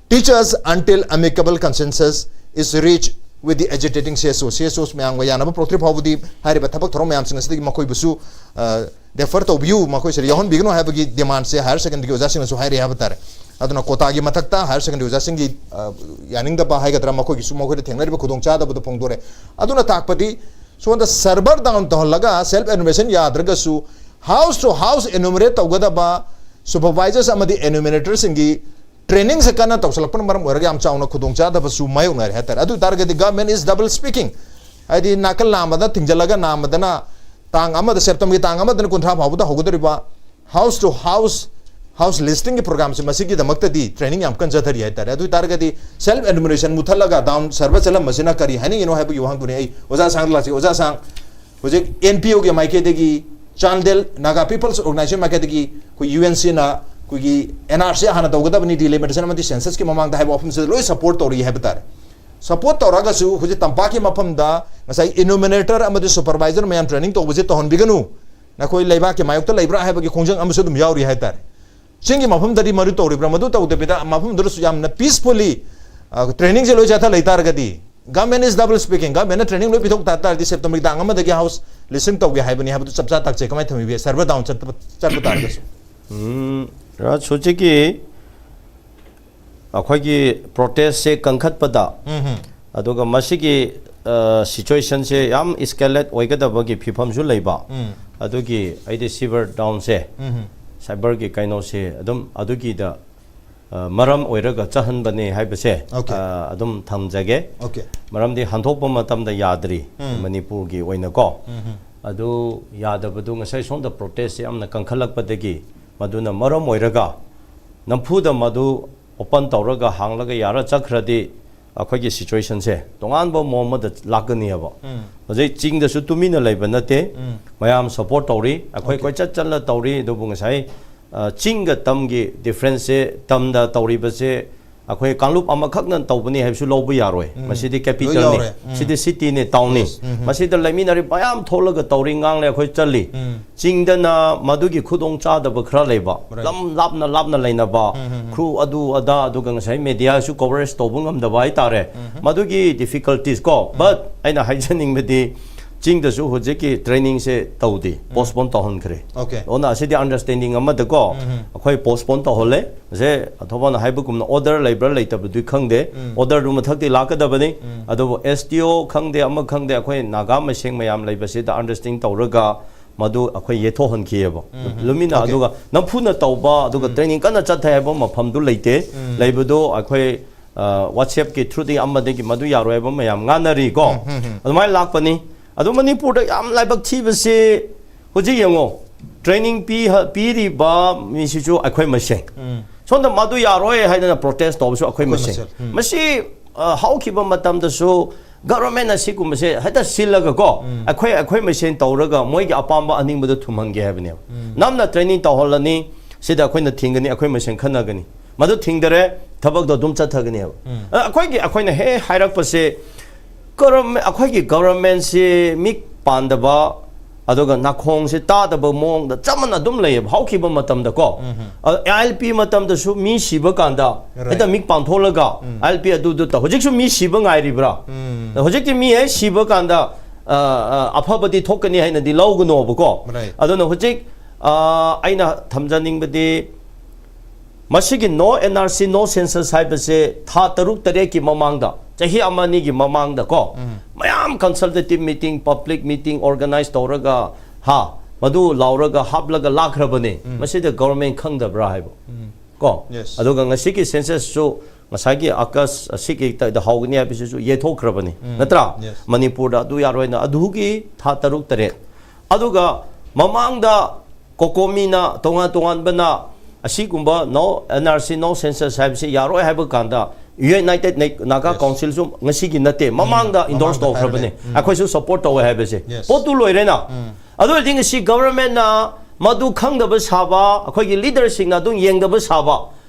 teachers until amicable consensus is reached with the agitating C S O, C S Os ꯃꯌꯥꯝꯒ ꯌꯥꯅꯕ ꯄꯨꯔꯛꯇ꯭ꯔꯤ ꯐꯥꯎꯕꯗꯤ ꯍꯥꯏꯔꯤꯕ ꯊꯕꯛ ꯊꯧꯔꯝ ꯃꯌꯥꯝꯁꯤꯡ ꯑꯁꯤꯗꯒꯤ ꯃꯈꯣꯏꯕꯨꯁꯨ, ꯑ, ꯗꯦꯐꯔ ꯇꯧꯕꯤꯌꯨ, ꯃꯈꯣꯏꯁꯤꯗ ꯌꯥꯎꯍꯟꯕꯤꯒꯅꯨ ꯍꯥꯏꯕꯒꯤ ꯗꯤꯃꯥꯟꯁꯦ ꯍꯥꯌꯔ ꯁꯦꯀꯦꯟꯗꯔꯤꯒꯤ ꯑꯣꯖꯥꯁꯤꯡꯅꯁꯨ ꯍꯥꯏꯔꯛꯑꯦ ꯍꯥꯏꯕ ꯇꯥꯔꯦ꯫ ꯑꯗꯨꯅ ꯀꯣꯇꯥꯒꯤ ꯃꯊꯛꯇ ꯍꯥꯌꯔ ꯁꯦꯀꯦꯟꯗꯔꯤ ꯑꯣꯖꯥꯁꯤꯡꯒꯤ, ꯑ, ꯌꯥꯅꯤꯡꯗꯕ ꯍꯥꯏꯒꯗ꯭ꯔꯥ, ꯃꯈꯣꯏꯒꯤꯁꯨ ꯃꯈꯣꯏꯗ ꯊꯦꯡꯅꯔꯤꯕ ꯈꯨꯗꯣꯡꯆꯥꯗꯕꯗꯨ ꯐꯣꯡꯗꯣꯔꯛꯑꯦ꯫ ꯑꯗꯨꯅ ꯇꯥꯛꯄꯗꯤ ꯁꯣꯝꯗ server down ꯇꯧꯍꯜꯂꯒ self enumeration ꯌꯥꯗ꯭ꯔꯒꯁꯨ house to house enumerate ꯇꯧꯒꯗꯕ supervisors ꯑꯃꯗꯤ enumeratorꯁꯤꯡꯒꯤ trainingꯁꯦ ꯀꯟꯅ ꯇꯧꯁꯜꯂꯛꯄꯅ ꯃꯔꯝ ꯑꯣꯏꯔꯒ ꯌꯥꯝ ꯆꯥꯎꯅ ꯈꯨꯗꯣꯡꯆꯥꯗꯕꯁꯨ ꯃꯥꯌꯣꯛꯅꯔꯦ ꯍꯥꯏꯇꯥꯔꯦ꯫ ꯑꯗꯨ ꯑꯣꯏ ꯇꯥꯔꯒꯗꯤ government is double speaking, ꯍꯥꯏꯗꯤ ꯅꯥꯀꯜ ꯅꯥꯝꯃꯗ ꯊꯤꯡꯖꯤꯜꯂꯒ ꯅꯥꯝꯃꯗꯅ ꯇꯥꯡ ꯑꯃꯗ, ꯁꯦꯞꯇꯦꯝꯕꯔꯒꯤ ꯇꯥꯡ ꯑꯃꯗꯅ ꯀꯨꯟꯊ꯭ꯔꯥ ꯐꯥꯎꯕꯗ ꯍꯧꯒꯗꯧꯔꯤꯕ house to house, house listingꯒꯤ programꯁꯦ, ꯃꯁꯤꯒꯤꯗꯃꯛꯇꯗꯤ training ꯌꯥꯝ ꯀꯟꯅ ꯆꯠꯊꯔꯤ ꯍꯥꯏꯇꯥꯔꯦ꯫ ꯑꯗꯨ ꯑꯣꯏ ꯇꯥꯔꯒꯗꯤ self enumeration ꯃꯨꯊꯠꯂꯒ down server ꯆꯠꯂꯝꯕꯁꯤꯅ ꯀꯔꯤ ꯍꯥꯏꯅꯤꯡꯉꯤꯅꯣ ꯍꯥꯏꯕꯒꯤ ꯋꯥꯍꯪꯗꯨꯅꯤ꯫ ꯑꯩ ꯑꯣꯖꯥ ꯁꯥꯡꯗ ꯂꯥꯛꯆꯒꯦ꯫ ꯑꯣꯖꯥ ꯁꯥꯡ, ꯍꯧꯖꯤꯛ NPOꯒꯤ ꯃꯥꯏꯀꯩꯗꯒꯤ, ꯆꯥꯟꯗꯦꯜ Naga People's Organization ꯃꯥꯏꯀꯩꯗꯒꯤ ꯑꯩꯈꯣꯏ UNCꯅ ꯑꯩꯈꯣꯏꯒꯤ NRC ꯍꯥꯟꯅ ꯇꯧꯒꯗꯕꯅꯤ, delimitation ꯑꯃꯗꯤ censusꯀꯤ ꯃꯃꯥꯡꯗ ꯍꯥꯏꯕ ꯋꯥꯐꯝꯁꯤꯗ ꯂꯣꯏ support ꯇꯧꯔꯤ ꯍꯥꯏꯕ ꯇꯥꯔꯦ꯫ Support ꯇꯧꯔꯒꯁꯨ ꯍꯧꯖꯤꯛ ꯇꯝꯄꯥꯛꯀꯤ ꯃꯐꯝꯗ ꯉꯁꯥꯏ enumerator ꯑꯃꯗꯤ supervisor ꯃꯌꯥꯝ training ꯇꯧꯕꯁꯦ ꯇꯧꯍꯟꯕꯤꯒꯅꯨ, ꯅꯈꯣꯏ ꯂꯩꯕꯥꯛꯀꯤ ꯃꯥꯌꯣꯛꯇ ꯂꯩꯕ꯭ꯔꯥ ꯍꯥꯏꯕꯒꯤ ꯈꯣꯡꯖꯪ ꯑꯃꯁꯨ ꯑꯗꯨꯝ ꯌꯥꯎꯔꯤ ꯍꯥꯏꯇꯥꯔꯦ꯫ ꯆꯤꯡꯒꯤ ꯃꯐꯝꯗꯗꯤ ꯃꯗꯨ ꯇꯧꯔꯤꯕ꯭ꯔꯥ? ꯃꯗꯨ ꯇꯧꯗꯕꯤꯗ ꯃꯐꯝꯗꯨꯗꯁꯨ ꯌꯥꯝꯅ peacefully, ꯑ, trainingꯁꯦ ꯂꯣꯏ ꯆꯠꯊ ꯂꯩ ꯇꯥꯔꯒꯗꯤ, government is double speaking, governmentꯅ training ꯂꯣꯏ ꯄꯤꯊꯣꯛ ꯇꯥ ꯇꯥꯔꯗꯤ ꯁꯦꯞꯇꯦꯝꯕꯔꯒꯤ ꯇꯥꯡ ꯑꯃꯗꯒꯤ house listing ꯇꯧꯒꯦ ꯍꯥꯏꯕꯅꯤ ꯍꯥꯏꯕꯗꯨ ꯆꯞ ꯆꯥ ꯇꯥꯛꯆꯩ꯫ ꯀꯃꯥꯏꯅ ꯊꯝꯕꯤꯕ ꯌꯥꯏ? Server down ꯆꯠꯄ, ꯆꯠꯄ ꯇꯥꯔꯒꯁꯨ꯫ ꯎꯝ, ꯔꯥꯖ, ꯍꯧꯖꯤꯛꯀꯤ ꯑꯩꯈꯣꯏꯒꯤ protestꯁꯦ ꯀꯟꯈꯠꯄꯗ, ꯎꯝ ꯍꯝ꯫ ꯑꯗꯨꯒ ꯃꯁꯤꯒꯤ, ꯑ, situationꯁꯦ ꯌꯥꯝ escalate ꯑꯣꯏꯒꯗꯕꯒꯤ ꯐꯤꯕꯝꯁꯨ ꯂꯩꯕ, ꯎꯝ꯫ ꯑꯗꯨꯒꯤ ꯑꯩꯗꯤ server downꯁꯦ, ꯎꯝ ꯍꯝ꯫ Serverꯒꯤ ꯀꯩꯅꯣꯁꯦ ꯑꯗꯨꯝ ꯑꯗꯨꯒꯤꯗ, ꯑ, ꯃꯔꯝ ꯑꯣꯏꯔꯒ ꯆꯠꯍꯟꯕꯅꯦ ꯍꯥꯏꯕꯁꯦ, Okay꯫ ꯑ, ꯑꯗꯨꯝ ꯊꯝꯖꯒꯦ꯫ Okay꯫ ꯃꯔꯝꯗꯤ ꯍꯟꯗꯣꯛꯄ ꯃꯇꯝꯗ ꯌꯥꯗ꯭ꯔꯤ, ꯎꯝ꯫ ꯃꯅꯤꯄꯨꯔꯒꯤ ꯑꯣꯏꯅꯀꯣ꯫ ꯎꯝ ꯍꯝ꯫ ꯑꯗꯨ ꯌꯥꯗꯕꯗꯨ ꯉꯁꯥꯏ ꯁꯣꯝꯗ protestꯁꯦ ꯌꯥꯝꯅ ꯀꯟꯈꯠꯂꯛꯄꯗꯒꯤ, ꯃꯗꯨꯅ ꯃꯔꯝ ꯑꯣꯏꯔꯒ ꯅꯝꯐꯨꯗ ꯃꯗꯨ open ꯇꯧꯔꯒ ꯍꯥꯡꯂꯒ ꯌꯥꯔ ꯆꯠꯈ꯭ꯔꯗꯤ ꯑꯩꯈꯣꯏꯒꯤ situationꯁꯦ ꯇꯣꯉꯥꯟꯕ ꯃꯑꯣꯡ ꯑꯃꯗ ꯂꯥꯛꯀꯅꯤꯕ꯫ ꯎꯝ꯫ ꯍꯧꯖꯤꯛ ꯆꯤꯡꯗꯁꯨ ꯇꯨꯃꯤꯟꯅ ꯂꯩꯕ ꯅꯠꯇꯦ, ꯎꯝ꯫ ꯃꯌꯥꯝ support ꯇꯧꯔꯤ, ꯑꯩꯈꯣꯏ Okay꯫ ꯀꯣꯏꯆꯠ ꯆꯠꯂ ꯇꯧꯔꯤ꯫ ꯑꯗꯨꯕꯨ ꯉꯁꯥꯏ, ꯑ, ꯆꯤꯡꯒ ꯇꯝꯒꯤ differenceꯁꯦ, ꯇꯝꯗ ꯇꯧꯔꯤꯕꯁꯦ ꯑꯩꯈꯣꯏ ꯀꯥꯡꯂꯨꯞ ꯑꯃꯈꯛꯅ ꯇꯧꯕꯅꯤ ꯍꯥꯏꯕꯁꯨ ꯂꯧꯕ ꯌꯥꯔꯣꯏ꯫ ꯎꯝ꯫ ꯃꯁꯤꯗꯤ ꯂꯣꯏ capitalꯅꯤ, ꯌꯥꯎꯔꯦ꯫ ꯎꯝ꯫ ꯁꯤꯗꯤ cityꯅꯤ, townꯅꯤ꯫ Yes꯫ ꯎꯝ꯫ ꯃꯁꯤꯗ ꯂꯩꯃꯤꯟꯅꯔꯤ ꯃꯌꯥꯝ ꯊꯣꯛꯂꯒ ꯇꯧꯔꯤ, ꯉꯥꯡꯂꯦ, ꯑꯩꯈꯣꯏ ꯆꯠꯂꯤ꯫ ꯎꯝ꯫ ꯆꯤꯡꯗꯅ ꯃꯗꯨꯒꯤ ꯈꯨꯗꯣꯡ ꯆꯥꯗꯕ ꯈꯔ ꯂꯩꯕ, Right꯫ ꯂꯝ ꯂꯥꯞꯅ ꯂꯥꯞꯅ ꯂꯩꯅꯕ, ꯎꯝ, ꯎꯝ, ꯎꯝ꯫ ꯈꯨ ꯑꯗꯨ ꯑꯗꯥ, ꯑꯗꯨꯒ ꯉꯁꯥꯏ mediaꯁꯨ coverage ꯇꯧꯕ ꯉꯝꯗꯕ ꯍꯥꯏꯇꯥꯔꯦ꯫ ꯎꯝ꯫ ꯃꯗꯨꯒꯤ difficulties ꯀꯣ꯫ ꯎꯝ꯫ But ꯑꯩꯅ ꯍꯥꯏꯖꯅꯤꯡꯕꯗꯤ, ꯆꯤꯡꯗꯁꯨ ꯍꯧꯖꯤꯛꯀꯤ ꯇ꯭ꯔꯦꯅꯤꯡꯁꯦ ꯇꯧꯗꯦ, ꯄꯣꯁꯄꯣꯟ ꯇꯧꯍꯟꯈ꯭ꯔꯦ꯫ Okay. ꯑꯗꯨꯅ ꯑꯁꯤꯗꯤ ꯑꯟꯗꯔꯁ꯭ꯇꯦꯟꯗꯤꯡ ꯑꯃꯗꯀꯣ ꯑꯩꯈꯣꯏ ꯄꯣꯁꯄꯣꯟ ꯇꯧꯍꯜꯂꯦ꯫ ꯁꯦ ꯊꯧꯕꯥꯜꯅ ꯍꯥꯏꯕꯒꯨꯝꯅ ꯑꯣꯔꯗꯔ ꯂꯩꯕ꯭ꯔꯥ ꯂꯩꯇꯕꯗꯨꯗꯤ ꯈꯪꯗꯦ, ꯑꯣꯔꯗꯔꯗꯨ ꯃꯊꯛꯇꯤ ꯂꯥꯛꯀꯗꯕꯅꯤ꯫ ꯑꯗꯨꯕꯨ ꯑꯦꯁ ꯇꯤ ꯑꯣ ꯈꯪꯗꯦ, ꯑꯃ ꯈꯪꯗꯦ, ꯑꯩꯈꯣꯏ ꯅꯥꯒꯥ ꯃꯁꯦꯟ ꯃꯌꯥꯝ ꯂꯩꯕꯁꯤꯗ ꯑꯟꯗꯔꯁ꯭ꯇꯦꯟꯗꯤꯡ ꯇꯧꯔꯒ ꯃꯗꯨ ꯑꯩꯈꯣꯏ ꯌꯩꯊꯣꯛꯍꯟꯈꯤꯑꯕ꯫ ꯂꯨꯃꯤꯅ Okay. ꯑꯗꯨꯒ ꯅꯝꯐꯨꯅ ꯇꯧꯕ, ꯑꯗꯨꯒ ꯇ꯭ꯔꯦꯅꯤꯡ ꯀꯟꯅ ꯆꯠꯊꯩ ꯍꯥꯏꯕ ꯃꯐꯝꯗꯨ ꯂꯩꯇꯦ꯫ ꯂꯩꯕꯗꯣ ꯑꯩꯈꯣꯏ ꯋꯥꯠꯁꯑꯦꯞꯀꯤ ꯊ꯭ꯔꯨꯗꯤ ꯑꯃꯗꯒꯤ ꯃꯗꯨ ꯌꯥꯔꯣꯏ ꯍꯥꯏꯕ ꯃꯌꯥꯝ ꯉꯥꯡꯅꯔꯤꯀꯣ꯫ ꯑꯗꯨꯃꯥꯏꯅ ꯂꯥꯛꯄꯅꯤ꯫ ꯑꯗꯨ ꯃꯅꯤꯄꯨꯔꯗ ꯌꯥꯝ ꯂꯥꯏꯕꯛ ꯊꯤꯕꯁꯤ, ꯍꯧꯖꯤꯛ ꯌꯦꯡꯉꯣ, ꯇ꯭ꯔꯦꯅꯤꯡ ꯄꯤ ꯄꯤꯔꯤꯕ ꯃꯤꯁꯤꯁꯨ ꯑꯩꯈꯣꯏ ꯃꯁꯦꯟ꯫ ꯁꯣꯝꯗ ꯃꯗꯨ ꯌꯥꯔꯣꯏ ꯍꯥꯏꯗꯅ ꯄ꯭ꯔꯣꯇꯦꯁ ꯇꯧꯕꯁꯨ ꯑꯩꯈꯣꯏ ꯑꯩꯈꯣꯏ ꯃꯁꯦꯟ꯫ ꯃꯁꯦꯟ꯫ ꯎꯝ꯫ ꯃꯁꯤ ꯑ, ꯍꯧꯈꯤꯕ ꯃꯇꯝꯗꯁꯨ ꯒꯚꯔꯟꯃꯦꯟꯅ ꯁꯤꯒꯨꯝꯕꯁꯦ ꯍꯦꯛꯇ ꯁꯤꯜꯂꯒꯀꯣ ꯑꯩꯈꯣꯏ ꯑꯩꯈꯣꯏ ꯃꯁꯦꯟ ꯇꯧꯔꯒ ꯃꯣꯏꯒꯤ ꯑꯄꯥꯝꯕ ꯑꯅꯤꯡꯕꯗꯣ ꯊꯨꯡꯍꯟꯒꯦ ꯍꯥꯏꯕꯅꯦꯕ꯫ ꯅꯝꯅ ꯇ꯭ꯔꯦꯅꯤꯡ ꯇꯧꯍꯜꯂꯅꯤ, ꯁꯤꯗ ꯑꯩꯈꯣꯏꯅ ꯊꯤꯡꯒꯅꯤ, ꯑꯩꯈꯣꯏ ꯃꯁꯦꯟ ꯈꯟꯅꯒꯅꯤ꯫ ꯃꯗꯨ ꯊꯤꯡꯗꯔꯦ, ꯊꯕꯛꯇꯣ ꯑꯗꯨꯝ ꯆꯠꯊꯒꯅꯦꯕ꯫ ꯑ, ꯑꯩꯈꯣꯏꯒꯤ ꯑꯩꯈꯣꯏꯅ ꯍꯦꯛ ꯍꯥꯏꯔꯛꯄꯁꯦ, ꯒꯚꯔꯟꯃꯦꯟ ꯑꯩꯈꯣꯏꯒꯤ ꯒꯚꯔꯟꯃꯦꯟꯁꯤ ꯃꯤꯛ ꯄꯥꯟꯗꯕ, ꯑꯗꯨꯒ ꯅꯥꯈꯣꯡꯁꯦ ꯇꯥꯗꯕ ꯃꯑꯣꯡꯗ ꯆꯞ ꯃꯥꯟꯅ ꯑꯗꯨꯝ ꯂꯩꯌꯦꯕ꯫ ꯍꯧꯈꯤꯕ ꯃꯇꯝꯗꯀꯣ ꯑꯥꯏ ꯑꯦꯜ ꯄꯤ ꯃꯇꯝꯗꯁꯨ ꯃꯤ ꯁꯤꯕ ꯀꯥꯟꯗ Right. ꯍꯦꯛꯇ ꯃꯤꯛ ꯄꯥꯡꯊꯣꯛꯂꯒ ꯑꯥꯏ ꯑꯦꯜ ꯄꯤ ꯑꯗꯨꯗꯨ ꯇꯧ꯫ ꯍꯧꯖꯤꯛꯁꯨ ꯃꯤ ꯁꯤꯕ ꯉꯥꯏꯔꯤꯕ꯭ꯔꯥ? ꯍꯧꯖꯤꯛꯇꯤ ꯃꯤ ꯍꯦꯛ ꯁꯤꯕ ꯀꯥꯟꯗ ꯑ, ꯑ, ꯑꯐꯕꯗꯤ ꯊꯣꯛꯀꯅꯤ ꯍꯥꯏꯅꯗꯤ ꯂꯧꯒꯅꯣꯕꯀꯣ꯫ Right. ꯑꯗꯨꯅ ꯍꯧꯖꯤꯛ ꯑ, ꯑꯩꯅ ꯊꯝꯖꯅꯤꯡꯕꯗꯤ ꯃꯁꯤꯒꯤ ꯅꯣ and R C, no census ꯍꯥꯏꯕꯁꯦ ꯊꯥ ꯇꯔꯨꯛ ꯇꯔꯦꯠꯀꯤ ꯃꯃꯥꯡꯗ, ꯆꯍꯤ ꯑꯃ ꯑꯅꯤꯒꯤ ꯃꯃꯥꯡꯗ ꯀꯣ ꯃꯌꯥꯝ ꯀꯟꯁꯜꯇꯦꯇꯤꯚ ꯃꯤꯇꯤꯡ, ꯄꯕ꯭ꯂꯤꯛ ꯃꯤꯇꯤꯡ ꯑꯣꯔꯒꯅꯥꯏꯖ ꯇꯧꯔꯒ, ꯍꯥ, ꯃꯗꯨ ꯂꯥꯎꯔꯒ ꯍꯥꯞꯂꯒ ꯂꯥꯛꯈ꯭ꯔꯕꯅꯦ꯫ ꯃꯁꯤꯗ ꯒꯚꯔꯟꯃꯦꯟ ꯈꯪꯗꯕ꯭ꯔꯥ ꯍꯥꯏꯕ ꯀꯣ꯫ Yes. ꯑꯗꯨꯒ ꯉꯁꯤꯒꯤ ꯁꯦꯟꯁꯁꯁꯨ ꯉꯁꯥꯏꯒꯤ ꯑꯥꯒꯁ ꯑꯁꯤꯒꯤ ꯇ-, ꯗ ꯍꯧꯒꯅꯤ ꯍꯥꯏꯕꯁꯤꯁꯨ ꯌꯩꯊꯣꯛꯈ꯭ꯔꯕꯅꯤ, ꯅꯠꯇ꯭ꯔꯥ? Yes. ꯃꯅꯤꯄꯨꯔꯗ ꯑꯗꯨ ꯌꯥꯔꯣꯏꯅ ꯑꯗꯨꯒꯤ ꯊꯥ ꯇꯔꯨꯛ ꯇꯔꯦꯠ꯫ ꯑꯗꯨꯒ ꯃꯃꯥꯡꯗ ꯀꯣꯀꯣꯃꯤꯅ ꯇꯣꯉꯥꯟ ꯇꯣꯉꯥꯟꯕꯅ ꯑꯁꯤꯒꯨꯝꯕ ꯅꯣ and R C, no census ꯍꯥꯏꯕꯁꯤ ꯌꯥꯔꯣꯏ ꯍꯥꯏꯕ ꯀꯥꯟꯗ ꯌꯨꯅꯥꯏꯇꯦꯗ ꯅꯥꯒꯥ Yes. ꯀꯥꯎꯟꯁꯤꯜꯁꯨ ꯉꯁꯤꯒꯤ ꯅꯠꯇꯦ, ꯃꯃꯥꯡꯗ ꯏꯟꯗꯣꯔꯁ ꯃꯃꯥꯡꯗ ꯇꯧꯈ꯭ꯔꯕꯅꯦ꯫ ꯍꯥꯏꯔꯝꯃꯦ꯫ ꯑꯩꯈꯣꯏꯁꯨ ꯁꯄꯣꯔꯠ ꯇꯧꯋꯦ ꯍꯥꯏꯕꯁꯦ꯫ Yes. ꯄꯣꯠꯇꯨ ꯂꯣꯏꯔꯦꯅ꯫ ꯑꯗꯨ ꯑꯣꯏꯔꯗꯤ ꯉꯁꯤ ꯒꯚꯔꯟꯃꯦꯟꯅ ꯃꯗꯨ ꯈꯪꯗꯕ ꯁꯥꯕ, ꯑꯩꯈꯣꯏꯒꯤ ꯂꯤꯗꯔꯁꯤꯡꯅ ꯑꯗꯨꯝ ꯌꯦꯡꯗꯕ ꯁꯥꯕ,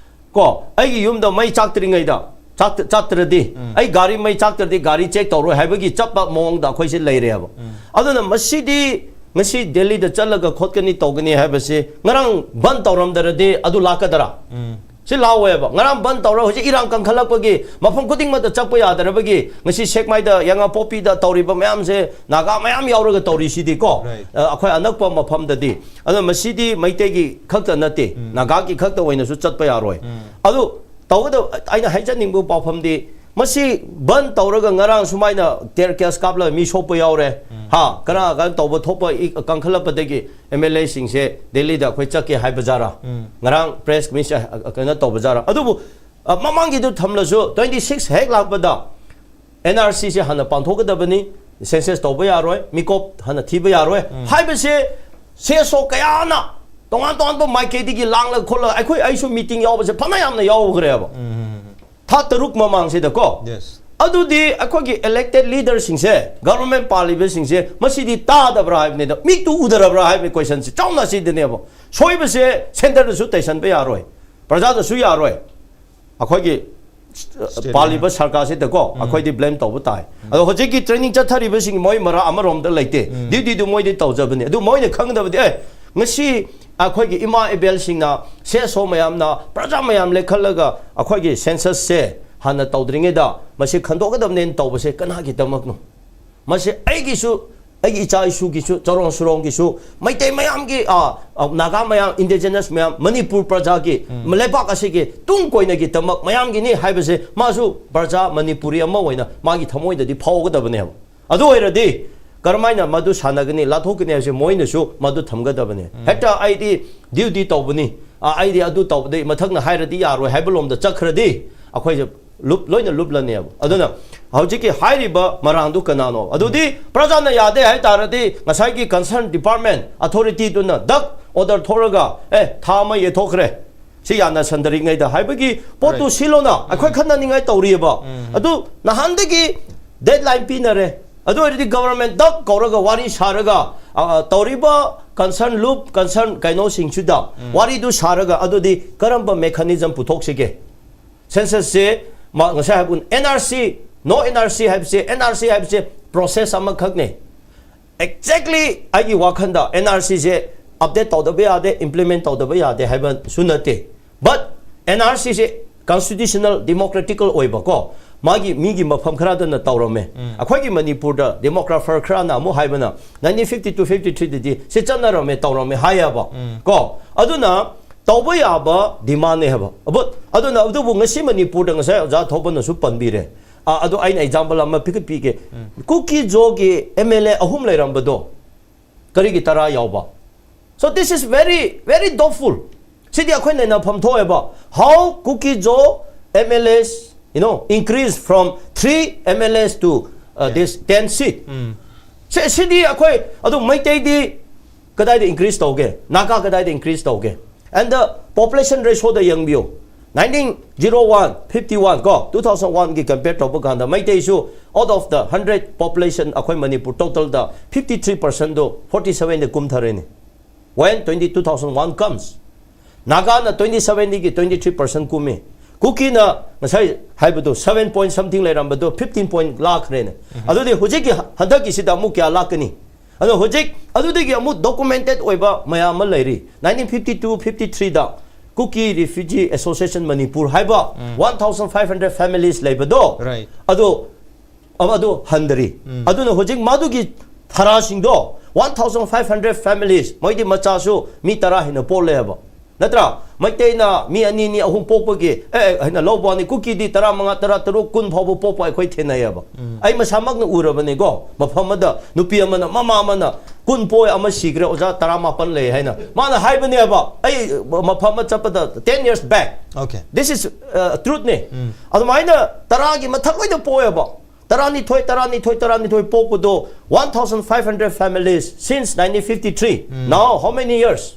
ꯀꯣ, ꯑꯩꯒꯤ ꯌꯨꯝꯗ ꯃꯩ ꯆꯥꯛꯇ꯭ꯔꯤꯉꯩꯗ, ꯆꯥꯛꯇ-, ꯆꯥꯛꯇ꯭ꯔꯗꯤ, ꯑꯩ ꯒꯥꯔꯤ ꯃꯩ ꯆꯥꯛꯇ꯭ꯔꯗꯤ ꯒꯥꯔꯤ ꯆꯦꯛ ꯇꯧꯔꯣꯏ ꯍꯥꯏꯕꯒꯤ ꯆꯞꯄ ꯃꯑꯣꯡꯗ ꯑꯩꯈꯣꯏꯁꯦ ꯂꯩꯔꯦꯕ꯫ ꯑꯗꯨꯅ ꯃꯁꯤꯗꯤ ꯉꯁꯤ ꯗꯦꯜꯂꯤꯗ ꯆꯠꯂꯒ ꯈꯣꯠꯀꯅꯤ ꯇꯧꯒꯅꯤ ꯍꯥꯏꯕꯁꯦ ꯉꯔꯥꯡ ꯕꯟ ꯇꯧꯔꯝꯗ꯭ꯔꯗꯤ ꯑꯗꯨ ꯂꯥꯛꯀꯗ꯭ꯔꯥ? ꯁꯤ ꯂꯥꯎꯋꯦꯕ꯫ ꯉꯔꯥꯡ ꯕꯟ ꯇꯧꯔ ꯍꯧꯖꯤꯛ ꯏꯔꯥꯡ ꯀꯟꯈꯠꯂꯛꯄꯒꯤ ꯃꯐꯝ ꯈꯨꯗꯤꯡꯃꯛꯇ ꯆꯠꯄ ꯌꯥꯗ꯭ꯔꯕꯒꯤ ꯉꯁꯤ ꯁꯦꯛꯃꯥꯏꯗ, ꯌꯥꯉꯥꯄꯣꯛꯄꯤꯗ ꯇꯧꯔꯤꯕ ꯃꯌꯥꯝꯁꯦ ꯅꯥꯒꯥ ꯃꯌꯥꯝ ꯌꯥꯎꯔꯒ ꯇꯧꯔꯤꯁꯤꯗꯤꯀꯣ꯫ Right. ꯑ, ꯑꯩꯈꯣꯏ ꯑꯅꯛꯄ ꯃꯐꯝꯗꯗꯤ꯫ ꯑꯗꯣ ꯃꯁꯤꯗꯤ ꯃꯩꯇꯩꯒꯤ ꯈꯛꯇ ꯅꯠꯇꯦ, ꯅꯥꯒꯥꯒꯤ ꯈꯛꯇ ꯑꯣꯏꯅꯁꯨ ꯆꯠꯄ ꯌꯥꯔꯣꯏ꯫ ꯑꯗꯨ ꯇꯧꯒꯗꯕ, ꯑꯩꯅ ꯍꯥꯏꯖꯅꯤꯡꯕ ꯄꯥꯎꯐꯝꯗꯤ, ꯃꯁꯤ ꯕꯟ ꯇꯧꯔꯒ ꯉꯔꯥꯡ ꯁꯨꯃꯥꯏꯅ tear gas ꯀꯥꯞꯂꯒ ꯃꯤ ꯁꯣꯛꯄ ꯌꯥꯎꯔꯦ꯫ ꯍꯥ, ꯀꯅꯥ ꯀꯅꯥ ꯇꯧꯕ ꯊꯣꯛꯄ ꯏ-, ꯀꯟꯈꯠꯂꯛꯄꯗꯒꯤ MLA ꯁꯤꯡꯁꯦ ꯗꯦꯜꯂꯤꯗ ꯑꯩꯈꯣꯏ ꯆꯠꯀꯦ ꯍꯥꯏꯕ ꯖꯥꯔꯥ? ꯉꯔꯥꯡ press meet ꯀꯩꯅꯣ ꯇꯧꯕ ꯖꯥꯔꯥ? ꯑꯗꯨꯕꯨ, ꯑ, ꯃꯃꯥꯡꯒꯤꯗꯨ ꯊꯝꯂꯁꯨ, twenty six ꯍꯦꯛ ꯂꯥꯛꯄꯗ NRC ꯁꯦ ꯍꯥꯟꯅ ꯄꯥꯡꯊꯣꯛꯀꯗꯕꯅꯤ, census ꯇꯧꯕ ꯌꯥꯔꯣꯏ, ꯃꯤꯀꯣꯞ ꯍꯥꯟꯅ ꯊꯤꯕ ꯌꯥꯔꯣꯏ ꯍꯥꯏꯕꯁꯦ CSO ꯀꯌꯥꯅ ꯇꯣꯉꯥꯟ ꯇꯣꯉꯥꯟꯕ ꯃꯥꯏꯀꯩꯗꯒꯤ ꯂꯥꯡꯂꯒ ꯈꯣꯠꯂꯒ, ꯑꯩꯈꯣꯏ, ꯑꯩꯁꯨ meeting ꯌꯥꯎꯕꯁꯦ ꯐꯅ ꯌꯥꯝꯅ ꯌꯥꯎꯈ꯭ꯔꯦꯕ꯫ ꯊꯥ ꯇꯔꯨꯛ ꯃꯃꯥꯡꯁꯤꯗꯀꯣ꯫ Yes. ꯑꯗꯨꯗꯤ ꯑꯩꯈꯣꯏꯒꯤ elected leader ꯁꯤꯡꯁꯦ, government ꯄꯥꯜꯂꯤꯕꯁꯤꯡꯁꯦ, ꯃꯁꯤꯗꯤ ꯇꯥꯗꯕ꯭ꯔꯥ ꯍꯥꯏꯕꯅꯤꯗ, ꯃꯤꯠꯇꯨ ꯎꯗꯔꯕ꯭ꯔꯥ ꯍꯥꯏꯕꯒꯤ question ꯁꯦ ꯆꯥꯎꯅ ꯑꯁꯤꯗꯅꯦꯕ꯫ ꯁꯣꯏꯕꯁꯦ centre ꯗꯁꯨ ꯇꯩꯁꯟꯕ ꯌꯥꯔꯣꯏ, ꯄ꯭ꯔꯖꯥꯗꯁꯨ ꯌꯥꯔꯣꯏ꯫ ꯑꯩꯈꯣꯏꯒꯤ, ꯑ, State ꯄꯥꯜꯂꯤꯕ ꯁꯔꯀꯥꯔꯁꯤꯗꯀꯣ ꯑꯩꯈꯣꯏꯗꯤ blame ꯇꯧꯕ ꯇꯥꯏ꯫ ꯑꯗꯣ ꯍꯧꯖꯤꯛꯀꯤ training ꯆꯠꯊꯔꯤꯕꯁꯤꯡ ꯃꯣꯏ ꯃꯔꯥ ꯑꯃꯔꯣꯝꯗ ꯂꯩꯇꯦ, duty ꯗꯨ ꯃꯣꯏꯗꯤ ꯇꯧꯖꯕꯅꯤ꯫ ꯑꯗꯨ ꯃꯣꯏꯅ ꯈꯪꯒꯗꯕꯗꯤ, ꯑꯦ, ꯉꯁꯤ ꯑꯩꯈꯣꯏꯒꯤ ꯏꯃꯥ ꯏꯕꯦꯜꯁꯤꯡꯅ, CSO ꯃꯌꯥꯝꯅ, ꯄ꯭ꯔꯖꯥ ꯃꯌꯥꯝ ꯂꯦꯈꯠꯂꯒ ꯑꯩꯈꯣꯏꯒꯤ census ꯁꯦ ꯍꯥꯟꯅ ꯇꯧꯗ꯭ꯔꯤꯉꯩꯗ ꯃꯁꯤ ꯈꯟꯗꯣꯛꯀꯗꯕꯅꯦꯅ ꯇꯧꯕꯁꯦ ꯀꯅꯥꯒꯤꯗꯃꯛꯅꯣ? ꯃꯁꯤ ꯑꯩꯒꯤꯁꯨ, ꯑꯩꯒꯤ ꯏꯆꯥ ꯏꯁꯨꯒꯤꯁꯨ, ꯆꯔꯣꯟ ꯁꯨꯔꯣꯟꯒꯤꯁꯨ, ꯃꯩꯇꯩ ꯃꯌꯥꯝꯒꯤ, ꯑ, ꯑ, ꯅꯥꯒꯥ ꯃꯌꯥꯝ, indigenous ꯃꯌꯥꯝ, ꯃꯅꯤꯄꯨꯔ ꯄ꯭ꯔꯖꯥꯒꯤ, ꯂꯩꯕꯥꯛ ꯑꯁꯤꯒꯤ ꯇꯨꯡ ꯀꯣꯏꯅꯒꯤꯗꯃꯛ ꯃꯌꯥꯝꯒꯤꯅꯤ ꯍꯥꯏꯕꯁꯦ ꯃꯥꯁꯨ ꯄ꯭ꯔꯖꯥ ꯃꯅꯤꯄꯨꯔꯤ ꯑꯃ ꯑꯣꯏꯅ ꯃꯥꯒꯤ ꯊꯃꯣꯏꯗꯗꯤ ꯐꯥꯎꯒꯗꯕꯅꯦꯕ꯫ ꯑꯗꯨ ꯑꯣꯏꯔꯗꯤ ꯀꯔꯝꯍꯥꯏꯅ ꯃꯗꯨ ꯁꯥꯟꯅꯒꯅꯤ, ꯂꯥꯊꯣꯛꯀꯅꯤ ꯍꯥꯏꯕꯁꯦ ꯃꯣꯏꯅꯁꯨ ꯃꯗꯨ ꯊꯝꯒꯗꯕꯅꯤ꯫ ꯍꯦꯛꯇ ꯑꯩꯗꯤ duty ꯇꯧꯕꯅꯤ, ꯑ, ꯑꯩꯗꯤ ꯑꯗꯨ ꯇꯧꯕꯗꯤ ꯃꯊꯛꯅ ꯍꯥꯏꯔꯗꯤ ꯌꯥꯔꯣꯏ ꯍꯥꯏꯕ ꯂꯣꯝꯗ ꯆꯠꯈ꯭ꯔꯗꯤ ꯑꯩꯈꯣꯏꯁꯦ ꯂꯨꯞ-, ꯂꯣꯏꯅ ꯂꯨꯞꯂꯅꯦꯕ꯫ ꯑꯗꯨꯅ ꯍꯧꯖꯤꯛꯀꯤ ꯍꯥꯏꯔꯤꯕ ꯃꯔꯥꯡꯗꯨ ꯀꯅꯥꯅꯣ? ꯑꯗꯨꯗꯤ ꯄ꯭ꯔꯖꯥꯅ ꯌꯥꯗꯦ ꯍꯥꯏ ꯇꯥꯔꯗꯤ ꯉꯁꯥꯏꯒꯤ concern department authority ꯗꯨꯅ ꯗꯛ order ꯊꯣꯛꯂꯒ, "ꯑꯦ, ꯊꯥ ꯑꯃ ꯌꯩꯊꯣꯛꯈ꯭ꯔꯦ, ꯁꯤ ꯌꯥꯅꯁꯟꯗ꯭ꯔꯤꯉꯩꯗ" ꯍꯥꯏꯕꯒꯤ ꯄꯣꯠꯇꯨ ꯁꯤꯜꯂꯣꯅ꯫ ꯑꯩꯈꯣꯏ ꯈꯟꯅꯅꯤꯡꯉꯥꯏ ꯇꯧꯔꯤꯑꯕ꯫ ꯑꯗꯨ ꯅꯍꯥꯟꯗꯒꯤ deadline ꯄꯤꯅꯔꯦ꯫ ꯑꯗꯨ ꯑꯣꯏꯔꯗꯤ government ꯗꯛ ꯀꯧꯔꯒ ꯋꯥꯔꯤ ꯁꯥꯔꯒ, ꯑ, ꯇꯧꯔꯤꯕ concern ꯂꯨꯞ, concern ꯀꯩꯅꯣꯁꯤꯡꯁꯤꯗ ꯋꯥꯔꯤꯗꯨ ꯁꯥꯔꯒ, ꯑꯗꯨꯗꯤ ꯀꯔꯝꯕ mechanism ꯄꯨꯊꯣꯛꯁꯤꯒꯦ? Census ꯁꯦ ꯃꯥ-, ꯉꯁꯥꯏ ꯍꯥꯏꯕ NRC, no NRC ꯍꯥꯏꯕꯁꯦ, NRC ꯍꯥꯏꯕꯁꯦ process ꯑꯃꯈꯛꯅꯦ꯫ Exactly ꯑꯩꯒꯤ ꯋꯥꯈꯜꯗ NRC ꯁꯦ update ꯇꯧꯗꯕ ꯌꯥꯗꯦ, implement ꯇꯧꯗꯕ ꯌꯥꯗꯦ ꯍꯥꯏꯕꯁꯨ ꯅꯠꯇꯦ꯫ But ꯑꯦꯟ ꯑꯥꯔ ꯁꯤꯁꯦ ꯀꯟꯁꯇꯤꯇ꯭ꯌꯨꯁꯅꯦꯜ ꯗꯦꯃꯣꯀ꯭ꯔꯦꯇꯤꯀꯦꯜ ꯑꯣꯏꯕꯀꯣ, ꯃꯥꯒꯤ ꯃꯤꯒꯤ ꯃꯐꯝ ꯈꯔꯗꯅ ꯇꯧꯔꯝꯃꯦ꯫ ꯑꯩꯈꯣꯏꯒꯤ ꯃꯅꯤꯄꯨꯔꯗ ꯗꯦꯃꯣꯒ꯭ꯔꯥꯐꯔ ꯈꯔꯅ ꯑꯃꯨꯛ ꯍꯥꯏꯕꯅ, ꯅꯥꯏꯟꯇꯤꯟ ꯐꯤꯐꯇꯤ ꯇꯨ ꯐꯤꯐꯇꯤ ꯊ꯭ꯔꯤꯗꯗꯤ ꯁꯤ ꯆꯠꯅꯔꯝꯃꯦ, ꯇꯧꯔꯝꯃꯦ ꯍꯥꯏꯌꯦꯕ꯫ ꯀꯣ, ꯑꯗꯨꯅ ꯇꯧꯕ ꯌꯥꯕ ꯗꯤꯃꯥꯟꯅꯦ ꯍꯥꯏꯕ꯫ ꯑꯕꯨ-, ꯑꯗꯨꯅ ꯑꯗꯨꯕꯨ ꯉꯁꯤ ꯃꯅꯤꯄꯨꯔꯗ ꯉꯁꯥꯏ ꯑꯣꯖꯥ ꯊꯧꯕꯅꯁꯨ ꯄꯟꯕꯤꯔꯦ꯫ ꯑ, ꯑꯗꯨ ꯑꯩꯅ ꯑꯦꯛꯖꯥꯝꯄꯜ ꯑꯃ ꯄꯤꯒ-, ꯄꯤꯒꯦ꯫ ꯀꯨꯀꯤ ꯖꯣꯒꯤ ꯑꯦꯝ ꯑꯦꯜ ꯑꯦ ꯑꯍꯨꯝ ꯂꯩꯔꯝꯕꯗꯣ ꯀꯔꯤꯒꯤ ꯇꯔꯥ ꯌꯥꯎꯕ? So this is very, very doubtful. ꯁꯤꯗꯤ ꯑꯩꯈꯣꯏ ꯅꯩꯅꯐꯝ ꯊꯣꯛꯑꯦꯕ꯫ How Kuki Zo M L As, you know, increase from three M L As to, uh, this ten seat. ꯁꯤ, ꯁꯤꯗꯤ ꯑꯩꯈꯣꯏ, ꯑꯗꯨ ꯃꯩꯇꯩꯗꯤ ꯀꯗꯥꯏꯗ increase ꯇꯧꯒꯦ? ꯅꯥꯒꯥ ꯀꯗꯥꯏꯗ increase ꯇꯧꯒꯦ? And the population ratioꯗ ꯌꯦꯡꯕꯤꯌꯨ꯫ Nineteen zero one, fifty one ꯀꯣ, ꯇꯨ ꯊꯥꯎꯖꯟ ꯋꯥꯟꯒꯤ compare ꯇꯧꯕ ꯀꯥꯟꯗ ꯃꯩꯇꯩꯁꯨ out of the hundred population ꯑꯩꯈꯣꯏ Manipur totalꯗ fifty three percentꯗꯣ forty sevenꯗ ꯀꯨꯝꯊꯔꯦꯅꯦ꯫ When twenty, two thousand one comes, ꯅꯥꯒꯥꯅ twenty sevenꯗꯒꯤ twenty three percent ꯀꯨꯝꯃꯤ꯫ ꯀꯨꯀꯤꯅ ꯉꯁꯥꯏ ꯍꯥꯏꯕꯗꯣ seven point something ꯂꯩꯔꯝꯕꯗꯣ fifteen point ꯂꯥꯛꯈ꯭ꯔꯦꯅꯦ꯫ ꯑꯗꯨꯗꯤ ꯍꯧꯖꯤꯛꯀꯤ ꯍ-, ꯍꯟꯗꯛꯀꯤꯁꯤꯗ ꯑꯃꯨꯛ ꯀꯌꯥ ꯂꯥꯛꯀꯅꯤ? ꯑꯗꯣ ꯍꯧꯖꯤꯛ ꯑꯗꯨꯗꯒꯤ ꯑꯃꯨꯛ documented ꯑꯣꯏꯕ ꯃꯌꯥꯝ ꯑꯃ ꯂꯩꯔꯤ꯫ ꯅꯥꯏꯟꯇꯤꯟ ꯐꯤꯐꯇꯤ ꯇꯨ ꯐꯤꯐꯇꯤ ꯊ꯭ꯔꯤꯗ Kuki Refugee Association Manipur ꯍꯥꯏꯕ one thousand five hundred families ꯂꯩꯕꯗꯣ, Right. ꯑꯗꯣ, ꯑꯗꯨ ꯍꯟꯗꯔꯤ꯫ ꯑꯗꯨꯅ ꯍꯧꯖꯤꯛ ꯃꯗꯨꯒꯤ ꯊꯔꯥꯁꯤꯡꯗꯣ, one thousand five hundred families, ꯃꯣꯏꯗꯤ ꯃꯆꯥꯁꯨ ꯃꯤ ꯇꯔꯥ ꯍꯦꯟꯅ ꯄꯣꯛꯂꯦ ꯍꯥꯏꯕ꯫ ꯅꯠꯇ꯭ꯔꯥ? ꯃꯩꯇꯩꯅ ꯃꯤ ꯑꯅꯤ, ꯑꯅꯤ, ꯑꯍꯨꯝ ꯄꯣꯛꯄꯒꯤ, ꯑꯦ, ꯑꯦ, ꯍꯥꯏꯅ ꯂꯧꯕ ꯋꯥꯅꯤ꯫ ꯀꯨꯀꯤꯗꯤ ꯇꯔꯥ ꯃꯉꯥ, ꯇꯔꯥ ꯇꯔꯨꯛ, ꯀꯨꯟ ꯐꯥꯎꯕ ꯄꯣꯛꯄ ꯑꯩꯈꯣꯏ ꯊꯦꯡꯅꯩꯌꯦꯕ꯫ ꯑꯩ ꯃꯁꯥꯃꯛꯅ ꯎꯔꯕꯅꯤꯀꯣ꯫ ꯃꯐꯝ ꯑꯃꯗ ꯅꯨꯄꯤ ꯑꯃꯅ, ꯃꯃꯥ ꯑꯃꯅ ꯀꯨꯟ ꯄꯣꯛꯑꯦ, ꯑꯃ ꯁꯤꯈ꯭ꯔꯦ, ꯑꯣꯖꯥ ꯇꯔꯥꯃꯥꯄꯟ ꯂꯩ ꯍꯥꯏꯅ꯫ ꯃꯥꯅ ꯍꯥꯏꯕꯅꯦꯕ, ꯑꯩ ꯃꯐꯝ ꯑꯃ ꯆꯠꯄꯗ ten years back. Okay. This is, uh, truthꯅꯦ꯫ ꯑꯗꯨꯃꯥꯏꯅ ꯇꯔꯥꯒꯤ ꯃꯊꯛ ꯂꯣꯏꯅ ꯄꯣꯛꯑꯦꯕ꯫ ꯇꯔꯥꯅꯤꯊꯣꯏ, ꯇꯔꯥꯅꯤꯊꯣꯏ, ꯇꯔꯥꯅꯤꯊꯣꯏ ꯄꯣꯛꯄꯗꯣ, one thousand five hundred families since nineteen fifty-three. Now how many years?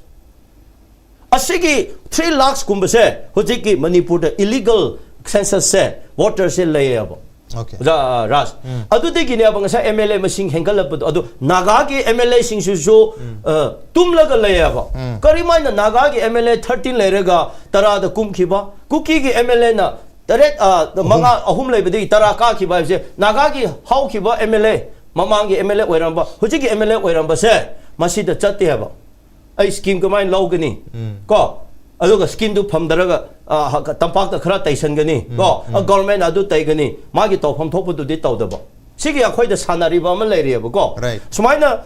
ꯑꯁꯤꯒꯤ three lakhs ꯀꯨꯝꯕꯁꯦ ꯍꯧꯖꯤꯛꯀꯤ ꯃꯅꯤꯄꯨꯔꯗ illegal censusꯁꯦ, voterꯁꯦ ꯂꯩꯌꯦꯕ꯫ Okay. ꯑꯣꯖꯥ, ꯑ, ꯔꯥꯖ꯫ ꯑꯗꯨꯗꯒꯤꯅꯦꯕ ꯉꯁꯥꯏ M L A ꯃꯁꯤꯡ ꯍꯦꯟꯒꯠꯂꯛꯄꯗꯣ꯫ ꯑꯗꯨ ꯅꯥꯒꯥꯒꯤ M L Aꯁꯤꯡꯁꯤꯁꯨ, ꯑ, ꯇꯨꯝꯂꯒ ꯂꯩꯌꯦꯕ꯫ ꯀꯔꯤꯃꯥꯏꯅ ꯅꯥꯒꯥꯒꯤ M L A thirteen ꯂꯩꯔꯒ ꯇꯔꯥꯗ ꯀꯨꯝꯈꯤꯕ? ꯀꯨꯀꯤꯒꯤ M L Aꯅ ꯇꯔꯦꯠ, ꯑ, ꯃꯉꯥ, ꯑꯍꯨꯝ ꯂꯩꯕꯗꯒꯤ ꯇꯔꯥ ꯀꯥꯈꯤꯕ ꯍꯥꯏꯕꯁꯦ ꯅꯥꯒꯥꯒꯤ ꯍꯧꯈꯤꯕ M L A, ꯃꯃꯥꯡꯒꯤ M L A ꯑꯣꯏꯔꯝꯕ, ꯍꯧꯖꯤꯛꯀꯤ M L A ꯑꯣꯏꯔꯝꯕꯁꯦ ꯃꯁꯤꯗ ꯆꯠꯇꯦ ꯍꯥꯏꯕ꯫ ꯑꯩ scheme ꯀꯃꯥꯏꯅ ꯂꯧꯒꯅꯤ? ꯀꯣ? ꯑꯗꯨꯒ ꯁ꯭ꯀꯤꯟꯗꯨ ꯐꯝꯗꯔꯒ ꯇꯝꯄꯥꯛꯇ ꯈꯔ ꯇꯩꯁꯟꯒꯅꯤ ꯀꯣ, ꯒꯣꯔꯃꯦꯟ ꯑꯗꯨ ꯇꯩꯒꯅꯤ, ꯃꯥꯒꯤ ꯇꯧꯐꯝ ꯊꯣꯛꯄꯗꯨꯗꯤ ꯇꯧꯗꯕ꯫ ꯁꯤꯒꯤ ꯑꯩꯈꯣꯏꯗ ꯁꯥꯟꯅꯔꯤꯕ ꯑꯃ ꯂꯩꯔꯤꯑꯕꯀꯣ꯫ ꯁꯨꯃꯥꯏꯅ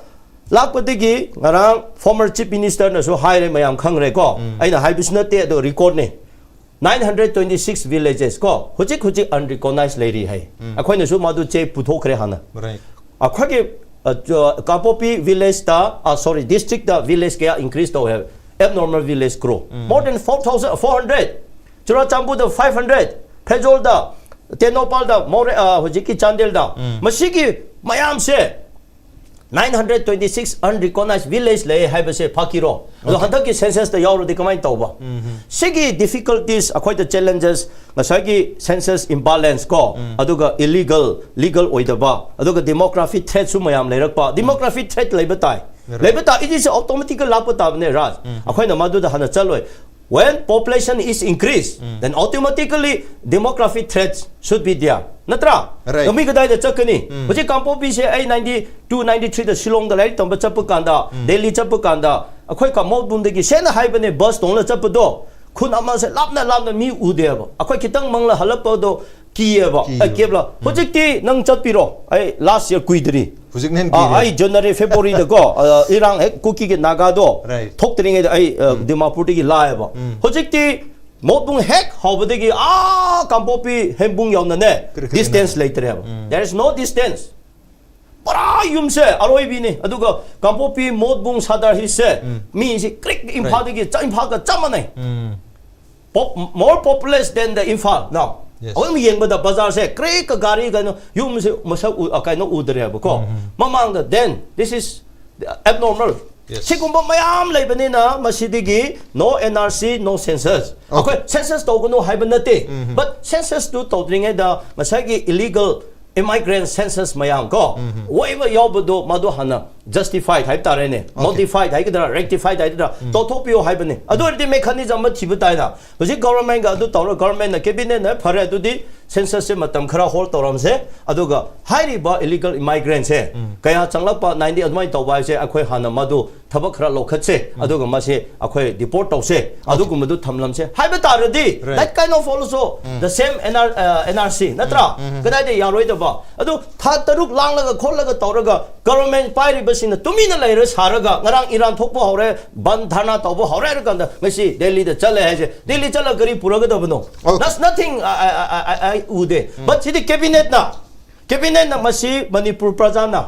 ꯂꯥꯛꯄꯗꯒꯤ ꯉꯔꯥꯡ former chief ministerꯅꯁꯨ ꯍꯥꯏꯔꯦ, ꯃꯌꯥꯝ ꯈꯪꯈ꯭ꯔꯦꯀꯣ꯫ ꯑꯩꯅ ꯍꯥꯏꯕꯁꯨ ꯅꯠꯇꯦ, ꯑꯗꯣ recordꯅꯦ꯫ Nine hundred twenty six villages ꯀꯣ, ꯍꯧꯖꯤꯛ ꯍꯧꯖꯤꯛ unrecognized ꯂꯩꯔꯤ ꯍꯥꯏ꯫ ꯑꯩꯈꯣꯏꯅꯁꯨ ꯃꯗꯨ ꯆꯦ ꯄꯨꯊꯣꯛꯈ꯭ꯔꯦ ꯍꯥꯟꯅ꯫ ꯑꯩꯈꯣꯏꯒꯤ ꯀꯥꯡꯄꯣꯛꯄꯤ villageꯇ, sorry, districtꯇ village ꯀꯌꯥ increase ꯇꯧꯋꯦ ꯍꯥꯏꯕ? Abnormal village growth, more than four thousand four hundred꯫ ꯆꯨꯔꯥꯆꯥꯟꯄꯨꯔꯗ five hundred, ꯐꯦꯖꯣꯜꯗ, ꯇꯦꯡꯅꯧꯄꯜꯗ, ꯃꯣꯔꯦ, ꯍꯧꯖꯤꯛꯀꯤ ꯆꯥꯟꯗꯦꯜꯗ꯫ ꯃꯁꯤꯒꯤ ꯃꯌꯥꯝꯁꯦ nine hundred twenty six unrecognized village ꯂꯩ ꯍꯥꯏꯕꯁꯦ ꯐꯥꯀꯤꯔꯣ? ꯑꯗꯣ ꯍꯟꯗꯛꯀꯤ censusꯇ ꯌꯥꯎꯔꯗꯤ ꯀꯃꯥꯏꯅ ꯇꯧꯕ? ꯁꯤꯒꯤ difficulties, ꯑꯩꯈꯣꯏꯗ challenges, ꯉꯁꯥꯏꯒꯤ census imbalance ꯀꯣ, ꯑꯗꯨꯒ illegal, legal ꯑꯣꯏꯗꯕ, ꯑꯗꯨꯒ demography threatꯁꯨ ꯃꯌꯥꯝ ꯂꯩꯔꯛꯄ꯫ Demography threat ꯂꯩꯕ ꯇꯥꯏ꯫ ꯂꯩꯕ ꯇꯥꯏ, ꯏꯗꯤꯁꯦ automatically ꯂꯥꯛꯄ ꯇꯥꯕꯅꯦ, ꯔꯥꯖ꯫ ꯑꯩꯈꯣꯏꯅ ꯃꯗꯨꯗ ꯍꯥꯟꯅ ꯆꯠꯂꯣꯏ꯫ When population is increased, then automatically demography threats should be there. ꯅꯠꯇ꯭ꯔꯥ? ꯑꯗꯣ ꯃꯤ ꯀꯗꯥꯏꯗ ꯆꯠꯀꯅꯤ? ꯍꯧꯖꯤꯛ ꯀꯥꯡꯄꯣꯛꯄꯤꯁꯦ ꯑꯩ ninety two, ninety threeꯗ ꯁꯤꯂꯣꯡꯗ ꯂꯥꯏꯔꯤꯛ ꯇꯝꯕ ꯆꯠꯄ ꯀꯥꯟꯗ, ꯗꯦꯜꯂꯤ ꯆꯠꯄ ꯀꯥꯟꯗ, ꯑꯩꯈꯣꯏ ꯀꯃꯣꯠꯕꯨꯡꯗꯒꯤ ꯁꯦꯡꯅ ꯍꯥꯏꯕꯅꯦ, ꯕꯁ ꯇꯣꯡꯂ ꯆꯠꯄꯗꯣ, ꯈꯨꯟ ꯑꯃꯁꯦ ꯂꯥꯞꯅ ꯂꯥꯞꯅ ꯃꯤ ꯎꯗꯦꯕ꯫ ꯑꯩꯈꯣꯏ ꯈꯤꯇꯪ ꯃꯪꯂ ꯍꯜꯂꯛꯄꯗꯣ ꯀꯤꯌꯦꯕ꯫ ꯑꯦ, ꯀꯦꯕꯂ꯫ ꯍꯧꯖꯤꯛꯇꯤ ꯅꯪ ꯆꯠꯄꯤꯔꯣ꯫ ꯑꯩ last year ꯀꯨꯏꯗ꯭ꯔꯤ꯫ ꯍꯧꯖꯤꯛꯅ ꯍꯦꯟꯅ ꯑꯥ, ꯀꯤꯔꯦ꯫ ꯑꯩ January, Februaryꯗꯀꯣ, ꯑ, ꯏꯔꯥꯡ ꯍꯦꯛ ꯀꯨꯀꯤꯒꯤ ꯅꯥꯒꯥꯗꯣ ꯊꯣꯛꯇ꯭ꯔꯤꯉꯩꯗ ꯑꯩ, ꯑ, ꯗꯤꯃꯥꯄꯨꯔꯗꯒꯤ ꯂꯥꯛꯑꯦꯕ꯫ ꯍꯧꯖꯤꯛꯇꯤ ꯃꯣꯠꯕꯨꯡ ꯍꯦꯛ ꯍꯧꯕꯗꯒꯤ ꯑꯥ ꯀꯥꯡꯄꯣꯛꯄꯤ ꯍꯦꯝꯕꯨꯡ ꯌꯧꯅꯅꯦ, ꯀꯔꯤ ꯀꯔꯤ distance ꯂꯩꯇ꯭ꯔꯦꯕ꯫ There is no distance. ꯄꯨꯔꯥ ꯌꯨꯝꯁꯦ ꯑꯔꯣꯏꯕꯤꯅꯤ꯫ ꯑꯗꯨꯒ ꯀꯥꯡꯄꯣꯛꯄꯤ, ꯃꯣꯠꯕꯨꯡ, ꯁꯥꯗꯔ ꯍꯤꯁꯁꯦ ꯃꯤꯁꯤ ꯀ꯭ꯔꯤꯛ ꯏꯝꯐꯥꯜꯗꯒꯤ ꯆ-, ꯏꯝꯐꯥꯜꯒ ꯆꯞ ꯃꯥꯟꯅꯩ꯫ Pop-, more populous than the Imphal now. ꯑꯗꯨꯝ ꯌꯦꯡꯕꯗ ꯕꯖꯥꯔꯁꯦ ꯀ꯭ꯔꯤꯛ ꯒꯥꯔꯤ ꯀꯩꯅꯣ, ꯌꯨꯝꯁꯦ ꯃꯁꯛ ꯎ-, ꯑ, ꯀꯩꯅꯣ ꯎꯗ꯭ꯔꯦꯕꯀꯣ꯫ ꯃꯃꯥꯡꯗ, then this is abnormal. Yes. ꯁꯤꯒꯨꯝꯕ ꯃꯌꯥꯝ ꯂꯩꯕꯅꯤꯅ ꯃꯁꯤꯗꯒꯤ no N R C, no census. ꯑꯩꯈꯣꯏ census ꯇꯧꯒꯅꯨ ꯍꯥꯏꯕ ꯅꯠꯇꯦ, but census ꯇꯨ ꯇꯧꯗ꯭ꯔꯤꯉꯩꯗ ꯉꯁꯥꯏꯒꯤ illegal immigrant census ꯃꯌꯥꯝ ꯀꯣ, ꯑꯣꯏꯕ ꯌꯥꯎꯕꯗꯣ ꯃꯗꯨ ꯍꯥꯟꯅ justified ꯍꯥꯏꯕ ꯇꯥꯔꯦꯅꯦ, modified ꯍꯥꯏꯒꯗ꯭ꯔꯥ, rectified ꯍꯥꯏꯒꯗ꯭ꯔꯥ, ꯇꯧꯊꯣꯛꯄꯤꯌꯣ ꯍꯥꯏꯕꯅꯤ꯫ ꯑꯗꯨ ꯑꯣꯏꯔꯗꯤ mechanism ꯑꯃ ꯊꯤꯕ ꯇꯥꯏꯅ꯫ ꯍꯧꯖꯤꯛ governmentꯒ ꯑꯗꯨ ꯇꯧꯔ, governmentꯅ, cabinetꯅ ꯐꯔꯦ ꯑꯗꯨꯗꯤ census ꯁꯦ ꯃꯇꯝ ꯈꯔ hold ꯇꯧꯔꯝꯁꯦ, ꯑꯗꯨꯒ ꯍꯥꯏꯔꯤꯕ illegal immigrant ꯁꯦ ꯀꯌꯥ ꯆꯪꯂꯛꯄ, ꯅꯥꯏꯟꯇꯤ ꯑꯗꯨꯃꯥꯏꯅ ꯇꯧꯕ ꯍꯥꯏꯁꯦ ꯑꯩꯈꯣꯏ ꯍꯥꯟꯅ ꯃꯗꯨ ꯊꯕꯛ ꯈꯔ ꯂꯧꯈꯠꯁꯦ, ꯑꯗꯨꯒ ꯃꯁꯤ ꯑꯩꯈꯣꯏ deport ꯇꯧꯁꯦ, ꯑꯗꯨꯒꯨꯝꯕꯗꯨ ꯊꯝꯂꯝꯁꯦ ꯍꯥꯏꯕ ꯇꯥꯔꯗꯤ, Right. That kind of also the same NR, uh, NRC ꯅꯠꯇ꯭ꯔꯥ? ꯀꯗꯥꯏꯗ ꯌꯥꯔꯣꯏꯗꯕ? ꯑꯗꯨ ꯊꯥ ꯇꯔꯨꯛ ꯂꯥꯡꯂꯒ ꯈꯣꯠꯂꯒ ꯇꯧꯔꯒ government ꯄꯥꯏꯔꯤꯕꯁꯤꯡꯅ ꯇꯨꯃꯤꯟꯅ ꯂꯩꯔ ꯁꯥꯔꯒ ꯉꯔꯥꯡ ꯏꯔꯥꯟ ꯊꯣꯛꯄ ꯍꯧꯔꯦ, ꯕꯟ ꯙꯔꯅꯥ ꯇꯧꯕ ꯍꯧꯔꯦ ꯍꯥꯏꯔ ꯀꯥꯟꯗ ꯉꯁꯤ ꯗꯦꯜꯂꯤꯗ ꯆꯠꯂꯦ ꯍꯥꯏꯁꯦ, ꯗꯦꯜꯂꯤ ꯆꯠꯂꯒ ꯀꯔꯤ ꯄꯨꯔꯒꯗꯕꯅꯣ? Okay. That's nothing I, I, I, I, I ꯎꯗꯦ꯫ But ꯁꯤꯗꯤ cabinet ꯅ, cabinet ꯅ ꯃꯁꯤ ꯃꯅꯤꯄꯨꯔ ꯄ꯭ꯔꯖꯥꯅ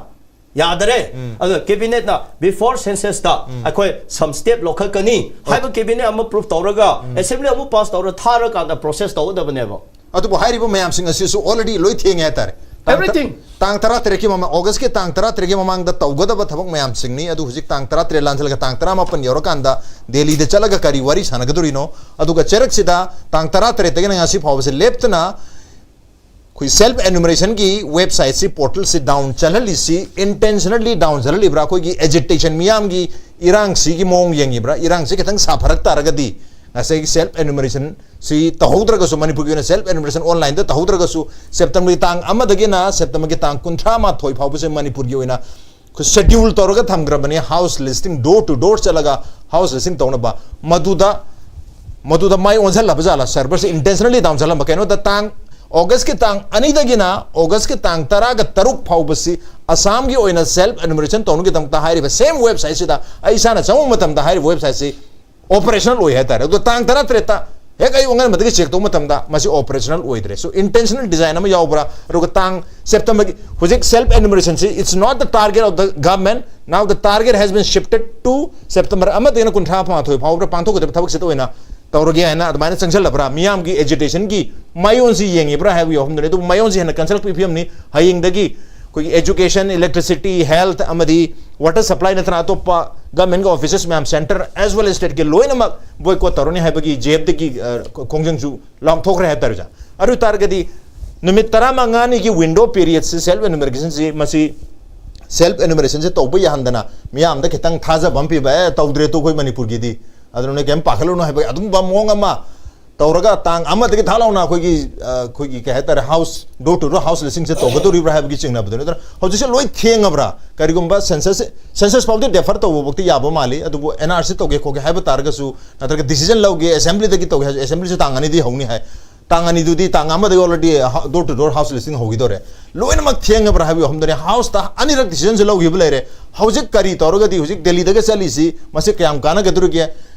ꯌꯥꯗꯔꯦ꯫ ꯑꯗꯣ cabinet ꯅ before census ꯇ ꯑꯩꯈꯣꯏ some step ꯂꯧꯈꯠꯀꯅꯤ ꯍꯥꯏꯕ cabinet ꯑꯃ proof ꯇꯧꯔꯒ assembly ꯑꯃꯨꯛ pass ꯇꯧꯔ ꯊꯥꯔꯀꯥꯟꯗ process ꯇꯧꯒꯗꯕꯅꯦꯕ꯫ ꯑꯗꯨꯕꯨ ꯍꯥꯏꯔꯤꯕ ꯃꯌꯥꯝꯁꯤꯡ ꯑꯁꯤꯁꯨ already ꯂꯣꯏ ꯊꯦꯡꯉꯦ ꯍꯥꯏꯇꯥꯔꯦ꯫ ꯇꯥꯡ ꯇ- Everything. ꯇꯥꯡ ꯇꯔꯥ ꯇꯔꯦꯠꯀꯤ ꯃꯃꯥꯡ, August ꯀꯤ ꯇꯥꯡ ꯇꯔꯥ ꯇꯔꯦꯠꯀꯤ ꯃꯃꯥꯡꯗ ꯇꯧꯒꯗꯕ ꯊꯕꯛ ꯃꯌꯥꯝꯁꯤꯡꯅꯤ꯫ ꯑꯗꯨ ꯍꯧꯖꯤꯛ ꯇꯥꯡ ꯇꯔꯥ ꯇꯔꯦꯠ ꯂꯥꯟꯁꯤꯜꯂꯒ ꯇꯥꯡ ꯇꯔꯥ ꯃꯥꯄꯟ ꯌꯧꯔꯀꯥꯟꯗ ꯗꯦꯜꯂꯤꯗ ꯆꯠꯂꯒ ꯀꯔꯤ ꯋꯥꯔꯤ ꯁꯥꯟꯅꯒꯗꯣꯔꯤꯅꯣ? ꯑꯗꯨꯒ ꯆꯩꯔꯛꯁꯤꯗ ꯇꯥꯡ ꯇꯔꯥ ꯇꯔꯦꯠꯇꯒꯤꯅ ꯉꯁꯤ ꯐꯥꯎꯕꯁꯦ ꯂꯦꯞꯇꯅ ꯑꯩꯈꯣꯏ self enumeration ꯒꯤ website ꯁꯤ, portal ꯁꯤ down ꯆꯠꯍꯜꯂꯤꯁꯤ intentionally down ꯆꯠꯍꯜꯂꯤꯕ꯭ꯔꯥ? ꯑꯩꯈꯣꯏꯒꯤ agitation, ꯃꯤꯌꯥꯝꯒꯤ ꯏꯔꯥꯡꯁꯤꯒꯤ ꯃꯑꯣꯡ ꯌꯦꯡꯉꯤꯕ꯭ꯔꯥ? ꯏꯔꯥꯡꯁꯤ ꯈꯤꯇꯪ ꯁꯥꯐꯔꯛ ꯇꯥꯔꯒꯗꯤ ꯉꯁꯥꯏꯒꯤ self enumeration ꯁꯤ ꯇꯧꯍꯧꯗ꯭ꯔꯒꯁꯨ, ꯃꯅꯤꯄꯨꯔꯒꯤ ꯑꯣꯏꯅ self enumeration online ꯗ ꯇꯧꯍꯧꯗ꯭ꯔꯒꯁꯨ, September ꯒꯤ ꯇꯥꯡ ꯑꯃꯗꯒꯤꯅ September ꯒꯤ ꯇꯥꯡ ꯀꯨꯟꯊ꯭ꯔꯥ ꯃꯥꯊꯣꯏ ꯐꯥꯎꯕꯁꯦ ꯃꯅꯤꯄꯨꯔꯒꯤ ꯑꯣꯏꯅ ꯑꯩꯈꯣꯏ schedule ꯇꯧꯔꯒ ꯊꯝꯈ꯭ꯔꯕꯅꯤ꯫ House listing, door to door ꯆꯠꯂꯒ house listing ꯇꯧꯅꯕ꯫ ꯃꯗꯨꯗ ꯃꯗꯨꯗ ꯃꯥꯏ ꯑꯣꯟꯁꯤꯜꯂꯕ ꯖꯥꯠꯂ? Server ꯁꯦ intentionally down ꯆꯠꯂꯝꯕ? ꯀꯩꯅꯣꯗ, ꯇꯥꯡ August ꯀꯤ ꯇꯥꯡ ꯑꯅꯤꯗꯒꯤꯅ August ꯀꯤ ꯇꯥꯡ ꯇꯔꯥꯒ ꯇꯔꯨꯛ ꯐꯥꯎꯕꯁꯤ ꯑꯁꯥꯝꯒꯤ ꯑꯣꯏꯅ self enumeration ꯇꯧꯅꯕꯒꯤꯗꯃꯛꯇ ꯍꯥꯏꯔꯤꯕ same website ꯁꯤꯗ ꯑꯩ ꯏꯁꯥꯅ ꯆꯪꯕ ꯃꯇꯝꯗ ꯍꯥꯏꯔꯤꯕ website ꯁꯤ operational ꯑꯣꯏ ꯍꯥꯏꯇꯥꯔꯦ꯫ ꯑꯗꯣ ꯇꯥꯡ ꯇꯔꯥ ꯇꯔꯦꯠꯇ ꯍꯦꯛ ꯑꯌꯨꯛ ꯑꯉꯟꯕꯗꯒꯤ check ꯇꯧꯕ ꯃꯇꯝꯗ ꯃꯁꯤ operational ꯑꯣꯏꯗ꯭ꯔꯦ꯫ So intentional design ꯑꯃ ꯌꯥꯎꯕ꯭ꯔꯥ? ꯑꯗꯨꯒ ꯇꯥꯡ September ꯒꯤ ꯍꯧꯖꯤꯛ self enumeration ꯁꯤ, it's not the target of the government, now the target has been shifted to September ꯑꯃꯗꯒꯤꯅ ꯀꯨꯟꯊ꯭ꯔꯥ ꯃꯥꯊꯣꯏ ꯐꯥꯎꯕꯗ ꯄꯥꯡꯊꯣꯛꯀꯗꯕ ꯊꯕꯛꯁꯤꯗ ꯑꯣꯏꯅ ꯇꯧꯔꯒꯦ ꯍꯥꯏꯅ ꯑꯗꯨꯃꯥꯏꯅ ꯆꯪꯁꯤꯜꯂꯕ꯭ꯔꯥ? ꯃꯤꯌꯥꯝꯒꯤ agitation ꯒꯤ ꯃꯥꯏꯑꯣꯟꯁꯤ ꯌꯦꯡꯉꯤꯕ꯭ꯔꯥ ꯍꯥꯏꯕꯒꯤ ꯋꯥꯐꯝꯗꯨꯅꯤ꯫ ꯑꯗꯨꯕꯨ ꯃꯥꯏꯑꯣꯟꯁꯤ ꯍꯦꯟꯅ ꯀꯟꯁꯤꯜꯂꯛꯄꯒꯤ ꯐꯤꯕꯝꯅꯤ꯫ ꯍꯌꯦꯡꯗꯒꯤ ꯑꯩꯈꯣꯏꯒꯤ education, electricity, health ꯑꯃꯗꯤ water supply ꯅꯠꯇꯅ ꯑꯇꯣꯞꯄ government ꯒꯤ offices ꯃꯌꯥꯝ, centre as well as state ꯀꯤ ꯂꯣꯏꯅꯃꯛ boycott ꯇꯧꯔꯅꯤ ꯍꯥꯏꯕꯒꯤ J F D ꯒꯤ, ꯑ, ꯈꯣꯡꯖꯪꯁꯨ ꯂꯥꯎꯊꯣꯛꯈ꯭ꯔꯦ ꯍꯥꯏꯕ ꯇꯥꯔꯦ ꯑꯣꯖꯥ꯫ ꯑꯗꯨ ꯑꯣꯏ ꯇꯥꯔꯒꯗꯤ ꯅꯨꯃꯤꯠ ꯇꯔꯥꯃꯉꯥꯅꯤꯒꯤ window period ꯁꯤ self enumeration ꯁꯤ, ꯃꯁꯤ self enumeration ꯁꯤ ꯇꯧꯕ ꯌꯥꯍꯟꯗꯅ ꯃꯤꯌꯥꯝꯗ ꯈꯤꯇꯪ ꯊꯥꯖꯕ ꯑꯃ ꯄꯤꯕ, "ꯑꯦ, ꯇꯧꯗ꯭ꯔꯦ ꯇꯨ ꯑꯩꯈꯣꯏ ꯃꯅꯤꯄꯨꯔꯒꯤꯗꯤ, ꯑꯗꯨꯅ ꯅꯣꯏ ꯀꯩꯝ ꯄꯥꯈꯠꯂꯨꯅꯨ" ꯍꯥꯏꯕꯒꯤ ꯑꯗꯨꯝꯕ ꯃꯑꯣꯡ ꯑꯃ ꯇꯧꯔꯒ ꯇꯥꯡ ꯑꯃꯗꯒꯤ ꯊꯥ ꯂꯥꯎꯅ ꯑꯩꯈꯣꯏꯒꯤ ꯑ, ꯑꯩꯈꯣꯏꯒꯤ ꯀꯩ ꯍꯥꯏꯇꯥꯔꯦ, house, door to door house ꯂꯤꯁꯤꯡꯁꯦ ꯇꯧꯒꯗꯧꯔꯤꯕ꯭ꯔꯥ ꯍꯥꯏꯕꯒꯤ ꯆꯤꯡꯅꯕꯗꯨꯅꯤ꯫ ꯑꯗꯨꯅ ꯍꯧꯖꯤꯛꯁꯦ ꯂꯣꯏ ꯊꯦꯡꯉꯕ꯭ꯔꯥ? ꯀꯔꯤꯒꯨꯝꯕ ꯁꯦꯟꯁꯁ, ꯁꯦꯟꯁꯁ ꯐꯥꯎꯗꯤ ꯗꯦꯐꯔ ꯇꯧꯕꯐꯥꯎꯗꯤ ꯌꯥꯕ ꯃꯥꯜꯂꯤ, ꯑꯗꯨꯕꯨ ꯑꯦꯟ ꯑꯥꯔ ꯁꯤ ꯇꯧꯒꯦ ꯈꯣꯠꯀꯦ ꯍꯥꯏꯕ ꯇꯥꯔꯒꯁꯨ, ꯅꯠꯇ꯭ꯔꯒ ꯗꯤꯁꯤꯖꯟ ꯂꯧꯒꯦ, ꯑꯦꯁꯦꯝꯕ꯭ꯂꯤꯗꯒꯤ ꯇꯧꯒꯦ ꯍꯥꯏꯔꯁꯨ, ꯑꯦꯁꯦꯝꯕ꯭ꯂꯤꯁꯦ ꯇꯥꯡ ꯑꯅꯤꯗꯒꯤ ꯍꯧꯅꯤ ꯍꯥꯏ꯫ ꯇꯥꯡ ꯑꯅꯤꯗꯨꯗꯤ ꯇꯥꯡ ꯑꯃꯗꯒꯤ already door to door house ꯂꯤꯁꯤꯡ ꯍꯧꯈꯤꯗꯧꯔꯦ꯫ ꯂꯣꯏꯅꯃꯛ ꯊꯦꯡꯉꯕ꯭ꯔꯥ ꯍꯥꯏꯕꯒꯤ ꯋꯥꯐꯝꯗꯨꯅꯤ꯫ ꯍꯥꯎꯁꯇ ꯑꯅꯤꯔꯛ ꯗꯤꯁꯤꯖꯟꯁꯨ ꯂꯧꯈꯤꯕ ꯂꯩꯔꯦ꯫ ꯍꯧꯖꯤꯛ ꯀꯔꯤ ꯇꯧꯔꯒꯗꯤ ꯍꯧꯖꯤꯛ ꯗꯦꯜꯂꯤꯗꯒ ꯆꯠꯂꯤꯁꯤ ꯃꯁꯤ ꯀꯌꯥꯝ ꯀꯥꯟꯅꯒꯗꯧꯔꯤꯒꯦ?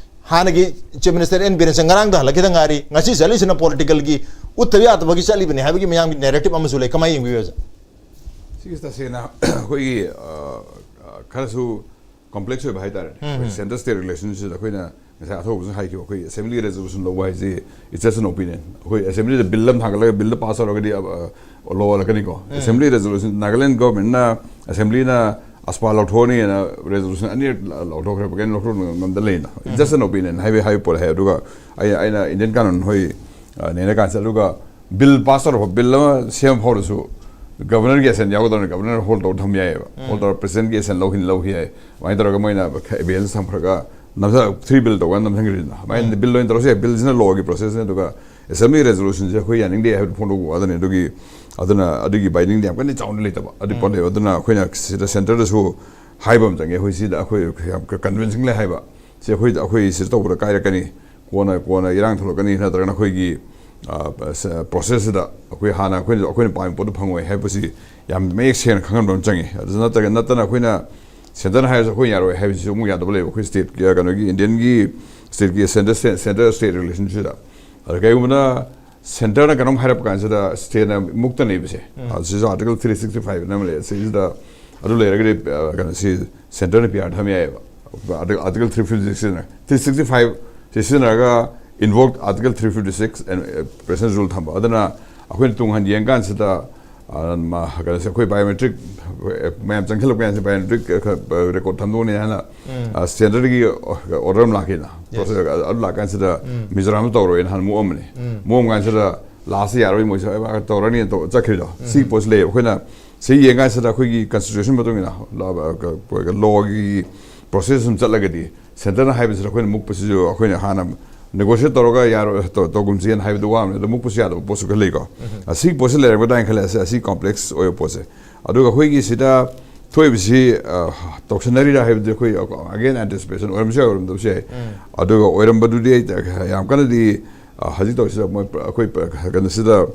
ꯍꯥꯟꯅꯒꯤ ꯆꯤꯐ ꯃꯤꯅꯤꯁꯇꯔ ꯑꯦꯟ ꯕꯤꯔꯦꯟꯁꯦ ꯉꯔꯥꯡꯗ ꯍꯜꯂꯛꯈꯤꯗ ꯉꯥꯏꯔꯤ, ꯉꯁꯤ ꯆꯠꯂꯤꯁꯤꯅ ꯄꯣꯂꯤꯇꯤꯀꯦꯜꯒꯤ ꯎꯠꯇꯕ ꯌꯥꯗꯕꯒꯤ ꯆꯠꯂꯤꯕꯅꯤ ꯍꯥꯏꯕꯒꯤ ꯃꯌꯥꯝꯒꯤ ꯅꯦꯔꯦꯇꯤꯞ ꯑꯃꯁꯨ ꯂꯩ꯫ ꯀꯃꯥꯏꯅ ꯌꯦꯡꯕꯤꯕ, ꯑꯣꯖꯥ? ꯁꯤꯒꯤ ꯇꯁꯦꯡꯅ ꯑꯩꯈꯣꯏꯒꯤ, ꯑ, ꯑ, ꯈꯔꯁꯨ ꯀꯣꯝꯄ꯭ꯂꯦꯛꯁ ꯑꯣꯏꯕ ꯍꯥꯏꯇꯥꯔꯦ꯫ ꯎꯝ, ꯑꯩꯈꯣꯏ ꯎꯝ꯫ ꯁꯦꯟꯇꯔ ꯁ꯭ꯇꯦꯠ ꯔꯤꯂꯦꯁꯟꯁꯤꯞꯁꯤꯗ ꯑꯩꯈꯣꯏꯅ ꯉꯁꯥꯏ ꯑꯊꯧꯕꯁꯨ ꯍꯥꯏꯈꯤꯕ, ꯑꯩꯈꯣꯏ ꯑꯦꯁꯦꯝꯕ꯭ꯂꯤ ꯔꯦꯖꯣꯂꯨꯁꯟ ꯂꯧꯕ ꯍꯥꯏꯁꯤ, it's just an opinion꯫ ꯑꯩꯈꯣꯏ ꯑꯦꯁꯦꯝꯕ꯭ꯂꯤꯗ ꯕꯤꯜ ꯑꯃ ꯊꯥꯡꯒꯠꯂꯒ ꯕꯤꯜꯗ ꯄꯥꯁ ꯇꯧꯔꯒꯗꯤ, ꯑ, ꯑ, ꯂꯣ ꯑꯣꯜꯂꯛꯀꯅꯤꯀꯣ꯫ ꯎꯝ꯫ ꯑꯦꯁꯦꯝꯕ꯭ꯂꯤ ꯔꯦꯖꯣꯂꯨꯁꯟ, ꯅꯥꯒꯥꯂꯦꯟ ꯒꯣꯔꯃꯦꯟꯅ ꯑꯦꯁꯦꯝꯕ꯭ꯂꯤꯅ ꯑꯁꯄꯥ ꯂꯧꯊꯣꯛꯑꯅꯤꯅ ꯔꯦꯖꯣꯂꯨꯁꯟ ꯑꯅꯤꯔꯛ ꯂ-, ꯂꯧꯊꯣꯛꯈ꯭ꯔꯦꯕ꯫ ꯀꯩꯅꯣ ꯂꯧꯊꯣꯛ ꯉꯝꯗ ꯂꯩꯅ꯫ It's just an opinion ꯍꯥꯏꯕ, ꯍꯥꯏꯕ ꯄꯣꯠ ꯍꯥꯏ꯫ ꯑꯗꯨꯒ ꯑꯩ, ꯑꯩꯅ ꯏꯟꯗꯤꯌꯟ ꯀꯥꯅꯨꯟ ꯍꯣꯏ, ꯑ, ꯅꯩꯅ ꯀꯥꯟꯁꯤꯗ, ꯑꯗꯨꯒ ꯕꯤꯜ ꯄꯥꯁ ꯇꯧꯔꯛꯄ, ꯕꯤꯜ ꯑꯃ ꯁꯦꯝꯕ ꯐꯥꯎꯔꯁꯨ ꯒꯕꯔꯅꯔꯒꯤ ꯑꯦꯁꯦꯟ ꯌꯥꯎꯒꯗꯧꯅꯤ, ꯒꯕꯔꯅꯔ ꯍꯣꯜ ꯇꯧꯔ ꯊꯝ ꯌꯥꯏꯑꯕ꯫ ꯎꯝ꯫ ꯍꯣꯜ ꯇꯧꯔ ꯄ꯭ꯔꯦꯁꯤꯗꯦꯟꯠꯀꯤ ꯑꯦꯁꯦꯟ ꯂꯧꯈꯤꯅꯤ, ꯂꯧꯈꯤ ꯌꯥꯏ꯫ ꯑꯗꯨꯃꯥꯏꯅ ꯇꯧꯔꯒ ꯃꯣꯏꯅ ꯑꯦꯕꯤꯌꯦꯟꯁ ꯊꯝꯈ꯭ꯔꯒ ꯅꯝꯊ-, ꯊ꯭ꯔꯤ ꯕꯤꯜ ꯇꯧꯀꯥꯟꯗ ꯅꯝꯊꯟꯈ꯭ꯔꯤꯗꯅ꯫ ꯑꯗꯨꯃꯥꯏꯅ ꯎꯝ꯫ ꯕꯤꯜ ꯑꯣꯏꯅ ꯇꯧꯔꯁꯨ ꯌꯥꯏ, ꯕꯤꯜꯁꯤꯅ ꯂꯣꯒꯤ ꯄ꯭ꯔꯣꯁꯦꯁꯅꯤ꯫ ꯑꯗꯨꯒ ꯑꯦꯁꯦꯝꯕ꯭ꯂꯤ ꯔꯦꯖꯣꯂꯨꯁꯟꯁꯦ ꯑꯩꯈꯣꯏ ꯌꯥꯅꯤꯡꯗꯦ ꯍꯥꯏꯕꯗꯨ ꯐꯣꯡꯗꯣꯛꯄ ꯋꯥꯗꯅꯤ꯫ ꯑꯗꯨꯒꯤ, ꯑꯗꯨꯅ ꯑꯗꯨꯒꯤ ꯕꯥꯏꯟꯗꯤꯡꯗꯤ ꯌꯥꯝ ꯀꯟꯅ ꯆꯥꯎꯅ ꯂꯩꯇꯕ, ꯑꯗꯨ ꯎꯝ꯫ ꯄꯣꯠ ꯂꯩꯕ꯫ ꯑꯗꯨꯅ ꯑꯩꯈꯣꯏꯅ ꯁꯤꯗ ꯁꯦꯟꯇꯔꯗꯁꯨ ꯍꯥꯏꯕ ꯑꯃ ꯆꯪꯉꯦ꯫ ꯑꯩꯈꯣꯏ ꯁꯤꯗ ꯑꯩꯈꯣꯏ ꯌꯥꯝ ꯀꯟꯚꯤꯟꯁꯤꯡ ꯂꯩ ꯍꯥꯏꯕ꯫ ꯁꯤ ꯑꯩꯈꯣꯏ, ꯑꯩꯈꯣꯏ ꯁꯤꯗ ꯇꯧꯕꯗ ꯀꯥꯏꯔꯛꯀꯅꯤ, ꯀꯣꯟꯅ, ꯀꯣꯟꯅ ꯏꯔꯥꯡ ꯊꯣꯛꯂꯛꯀꯅꯤ, ꯅꯠꯇ꯭ꯔꯒꯅ ꯑꯩꯈꯣꯏꯒꯤ, ꯑ, ꯁ-, ꯄ꯭ꯔꯣꯁꯦꯁꯁꯤꯗ ꯑꯩꯈꯣꯏ ꯍꯥꯟꯅ ꯑꯩꯈꯣꯏꯅ, ꯑꯩꯈꯣꯏꯅ ꯄꯥꯝꯃꯤ ꯄꯣꯠꯇꯣ ꯐꯪꯉꯣꯏ ꯍꯥꯏꯕꯁꯤ ꯌꯥꯝ ꯃꯌꯦꯛ ꯁꯦꯡꯅ ꯈꯪꯍꯟꯕ ꯑꯃ ꯆꯪꯉꯤ꯫ ꯑꯗꯨ ꯅꯠꯇ꯭ꯔꯒ, ꯅꯠꯇꯅ ꯑꯩꯈꯣꯏꯅ ꯁꯦꯟꯇꯔꯅ ꯍꯥꯏꯔꯁꯨ ꯑꯩꯈꯣꯏ ꯌꯥꯔꯣꯏ ꯍꯥꯏꯕꯁꯤꯁꯨ ꯑꯃꯨꯛ ꯌꯥꯗꯕ ꯂꯩꯕ꯫ ꯑꯩꯈꯣꯏ ꯁ꯭ꯇꯦꯠꯀꯤ, ꯀꯩꯅꯣꯒꯤ, ꯏꯟꯗꯤꯌꯟꯒꯤ ꯁ꯭ꯇꯦꯠꯀꯤ ꯁꯦꯟꯇꯔ ꯁ꯭ꯇꯦꯠ, ꯁꯦꯟꯇꯔ ꯁ꯭ꯇꯦꯠ ꯔꯤꯂꯦꯁꯟꯁꯤꯞꯁꯤꯗ꯫ ꯑꯗ ꯀꯩꯒꯨꯝꯕꯅ ꯁꯦꯟꯇꯔꯅ ꯀꯩꯅꯣꯝ ꯍꯥꯏꯔꯛꯄ ꯀꯥꯟꯁꯤꯗ ꯁ꯭ꯇꯦꯠꯅ ꯃꯨꯛꯇꯅꯦꯕꯁꯦ꯫ ꯎꯝ꯫ ꯑ, ꯁꯤꯁꯨ ꯑꯥꯔꯇꯤꯀꯜ ꯊ꯭ꯔꯤ ꯁꯤꯛꯁꯇꯤ ꯐꯥꯏꯚ ꯑꯅ ꯑꯃ ꯂꯩ꯫ ꯁꯤꯁꯤꯗ ꯑꯗꯨ ꯂꯩꯔꯒꯗꯤ, ꯑ, ꯀꯩꯅꯣ, ꯁꯤ ꯁꯦꯟꯇꯔꯅ ꯄꯤ ꯑꯥꯔ ꯊꯝ ꯌꯥꯏꯑꯕ꯫ Article, article three fifty six ꯁꯤꯖꯤꯟꯅ-, ꯊ꯭ꯔꯤ ꯁꯤꯛꯁꯇꯤ ꯐꯥꯏꯚ ꯁꯤ ꯁꯤꯖꯤꯟꯅꯔꯒ invoke article three fifty six and, uh, president rule ꯊꯝꯕ꯫ ꯑꯗꯨꯅ ꯑꯩꯈꯣꯏꯅ ꯇꯨꯡ ꯍꯟ ꯌꯦꯡꯀꯥꯟꯁꯤꯗ, ꯑ, ꯃ-, ꯀꯩꯅꯣꯁꯦ, ꯑꯩꯈꯣꯏ ꯕꯥꯏꯑꯣꯃꯦꯇ꯭ꯔꯤꯛ, ꯑ, ꯃꯌꯥꯝ ꯆꯪꯁꯤꯜꯂꯛꯄ ꯃꯌꯥꯝꯁꯦ ꯕꯥꯏꯑꯣꯃꯦꯇ꯭ꯔꯤꯛ, ꯑ, ꯈ-, ꯑ, ꯔꯦꯀꯣꯔꯠ ꯊꯝꯗꯧꯅꯦ ꯍꯥꯏꯅ, ꯎꯝ꯫ ꯑ, ꯁꯦꯟꯇꯔꯗꯒꯤ ꯑꯣꯔꯗꯔ ꯑꯃ ꯂꯥꯛꯈꯤꯅ, ꯌꯦꯁ꯫ ꯄ꯭ꯔꯣꯁꯦꯁ ꯑꯗꯨ ꯂꯥꯛꯀꯥꯟꯁꯤꯗ ꯎꯝ꯫ ꯃꯤꯖꯣꯔꯥꯝꯗ ꯇꯧꯔꯣꯏꯅ ꯍꯥꯟꯅ ꯃꯣꯛꯑꯝꯕꯅꯤ꯫ ꯎꯝ꯫ ꯃꯣꯛꯑꯝ ꯀꯥꯟꯁꯤꯗ ꯂꯥꯁꯇ ꯌꯥꯔꯣꯏ, ꯃꯣꯏꯁꯨ ꯑꯦ, ꯇꯧꯔꯅꯤ ꯇꯧ-, ꯆꯠꯈ꯭ꯔꯤꯗꯣ꯫ ꯁꯤꯒꯤ ꯎꯝ꯫ ꯄꯣꯠꯁꯤ ꯂꯩꯌꯦꯕ꯫ ꯑꯩꯈꯣꯏꯅ ꯁꯤ ꯌꯦꯡꯀꯥꯟꯁꯤꯗ ꯑꯩꯈꯣꯏꯒꯤ ꯀꯟꯁꯇꯤꯇ꯭ꯌꯨꯁꯟ ꯃꯇꯨꯡ ꯏꯟꯅ ꯂꯣꯒꯤ ꯄ꯭ꯔꯣꯁꯦꯁ ꯁꯨꯝ ꯆꯠꯂꯒꯗꯤ ꯁꯦꯟꯇꯔꯅ ꯍꯥꯏꯕꯁꯤꯗ ꯑꯩꯈꯣꯏꯅ ꯃꯨꯛꯄꯁꯤꯁꯨ ꯑꯩꯈꯣꯏꯅ ꯍꯥꯟꯅ ꯅꯦꯒꯣꯁꯤꯌꯦꯠ ꯇꯧꯔꯒ ꯌꯥꯔꯣꯏ, ꯇꯧ- ꯇꯧꯒꯨꯝꯁꯦꯅ ꯍꯥꯏꯕꯗꯨ ꯋꯥ ꯑꯃꯅ ꯑꯗꯨꯝ ꯃꯨꯛꯄꯁꯨ ꯌꯥꯗꯕ ꯄꯣꯠꯁꯨ ꯈꯔ ꯂꯩꯀꯣ꯫ ꯑꯁꯤꯒꯤ ꯄꯣꯠꯁꯤ ꯂꯩꯔꯝꯒꯗ꯭ꯔꯥ ꯍꯥꯏꯅ ꯈꯜꯂꯦ꯫ ꯑꯁꯤ, ꯑꯁꯤ ꯀꯣꯝꯄ꯭ꯂꯦꯛꯁ ꯑꯣꯏꯕ ꯄꯣꯠꯁꯦ꯫ ꯑꯗꯨꯒ ꯑꯩꯈꯣꯏꯒꯤ ꯁꯤꯗ ꯊꯣꯛꯏꯕꯁꯤ, ꯑ, ꯇꯧꯁꯟꯅꯔꯤꯔꯥ ꯍꯥꯏꯕꯗꯤ ꯑꯩꯈꯣꯏ, ꯑꯒꯦꯟ, ꯑꯦꯟꯇꯤꯁꯤꯄꯦꯁꯟ ꯑꯣꯏꯔꯝꯕꯁꯨ ꯌꯥꯏ, ꯑꯣꯏꯔꯝꯗꯕꯁꯨ ꯌꯥꯏ꯫ ꯑꯗꯨꯒ ꯑꯣꯏꯔꯝꯕꯗꯨꯗꯤ ꯑꯩ ꯌꯥꯝ ꯀꯟꯅꯗꯤ, ꯑ, ꯍꯧꯖꯤꯛ ꯇꯧꯔꯤꯁꯤꯗ ꯃꯣꯏ ꯄ꯭ꯔ- ꯑꯩꯈꯣꯏ ꯄ꯭ꯔ- ꯀꯩꯅꯣꯁꯤꯗ,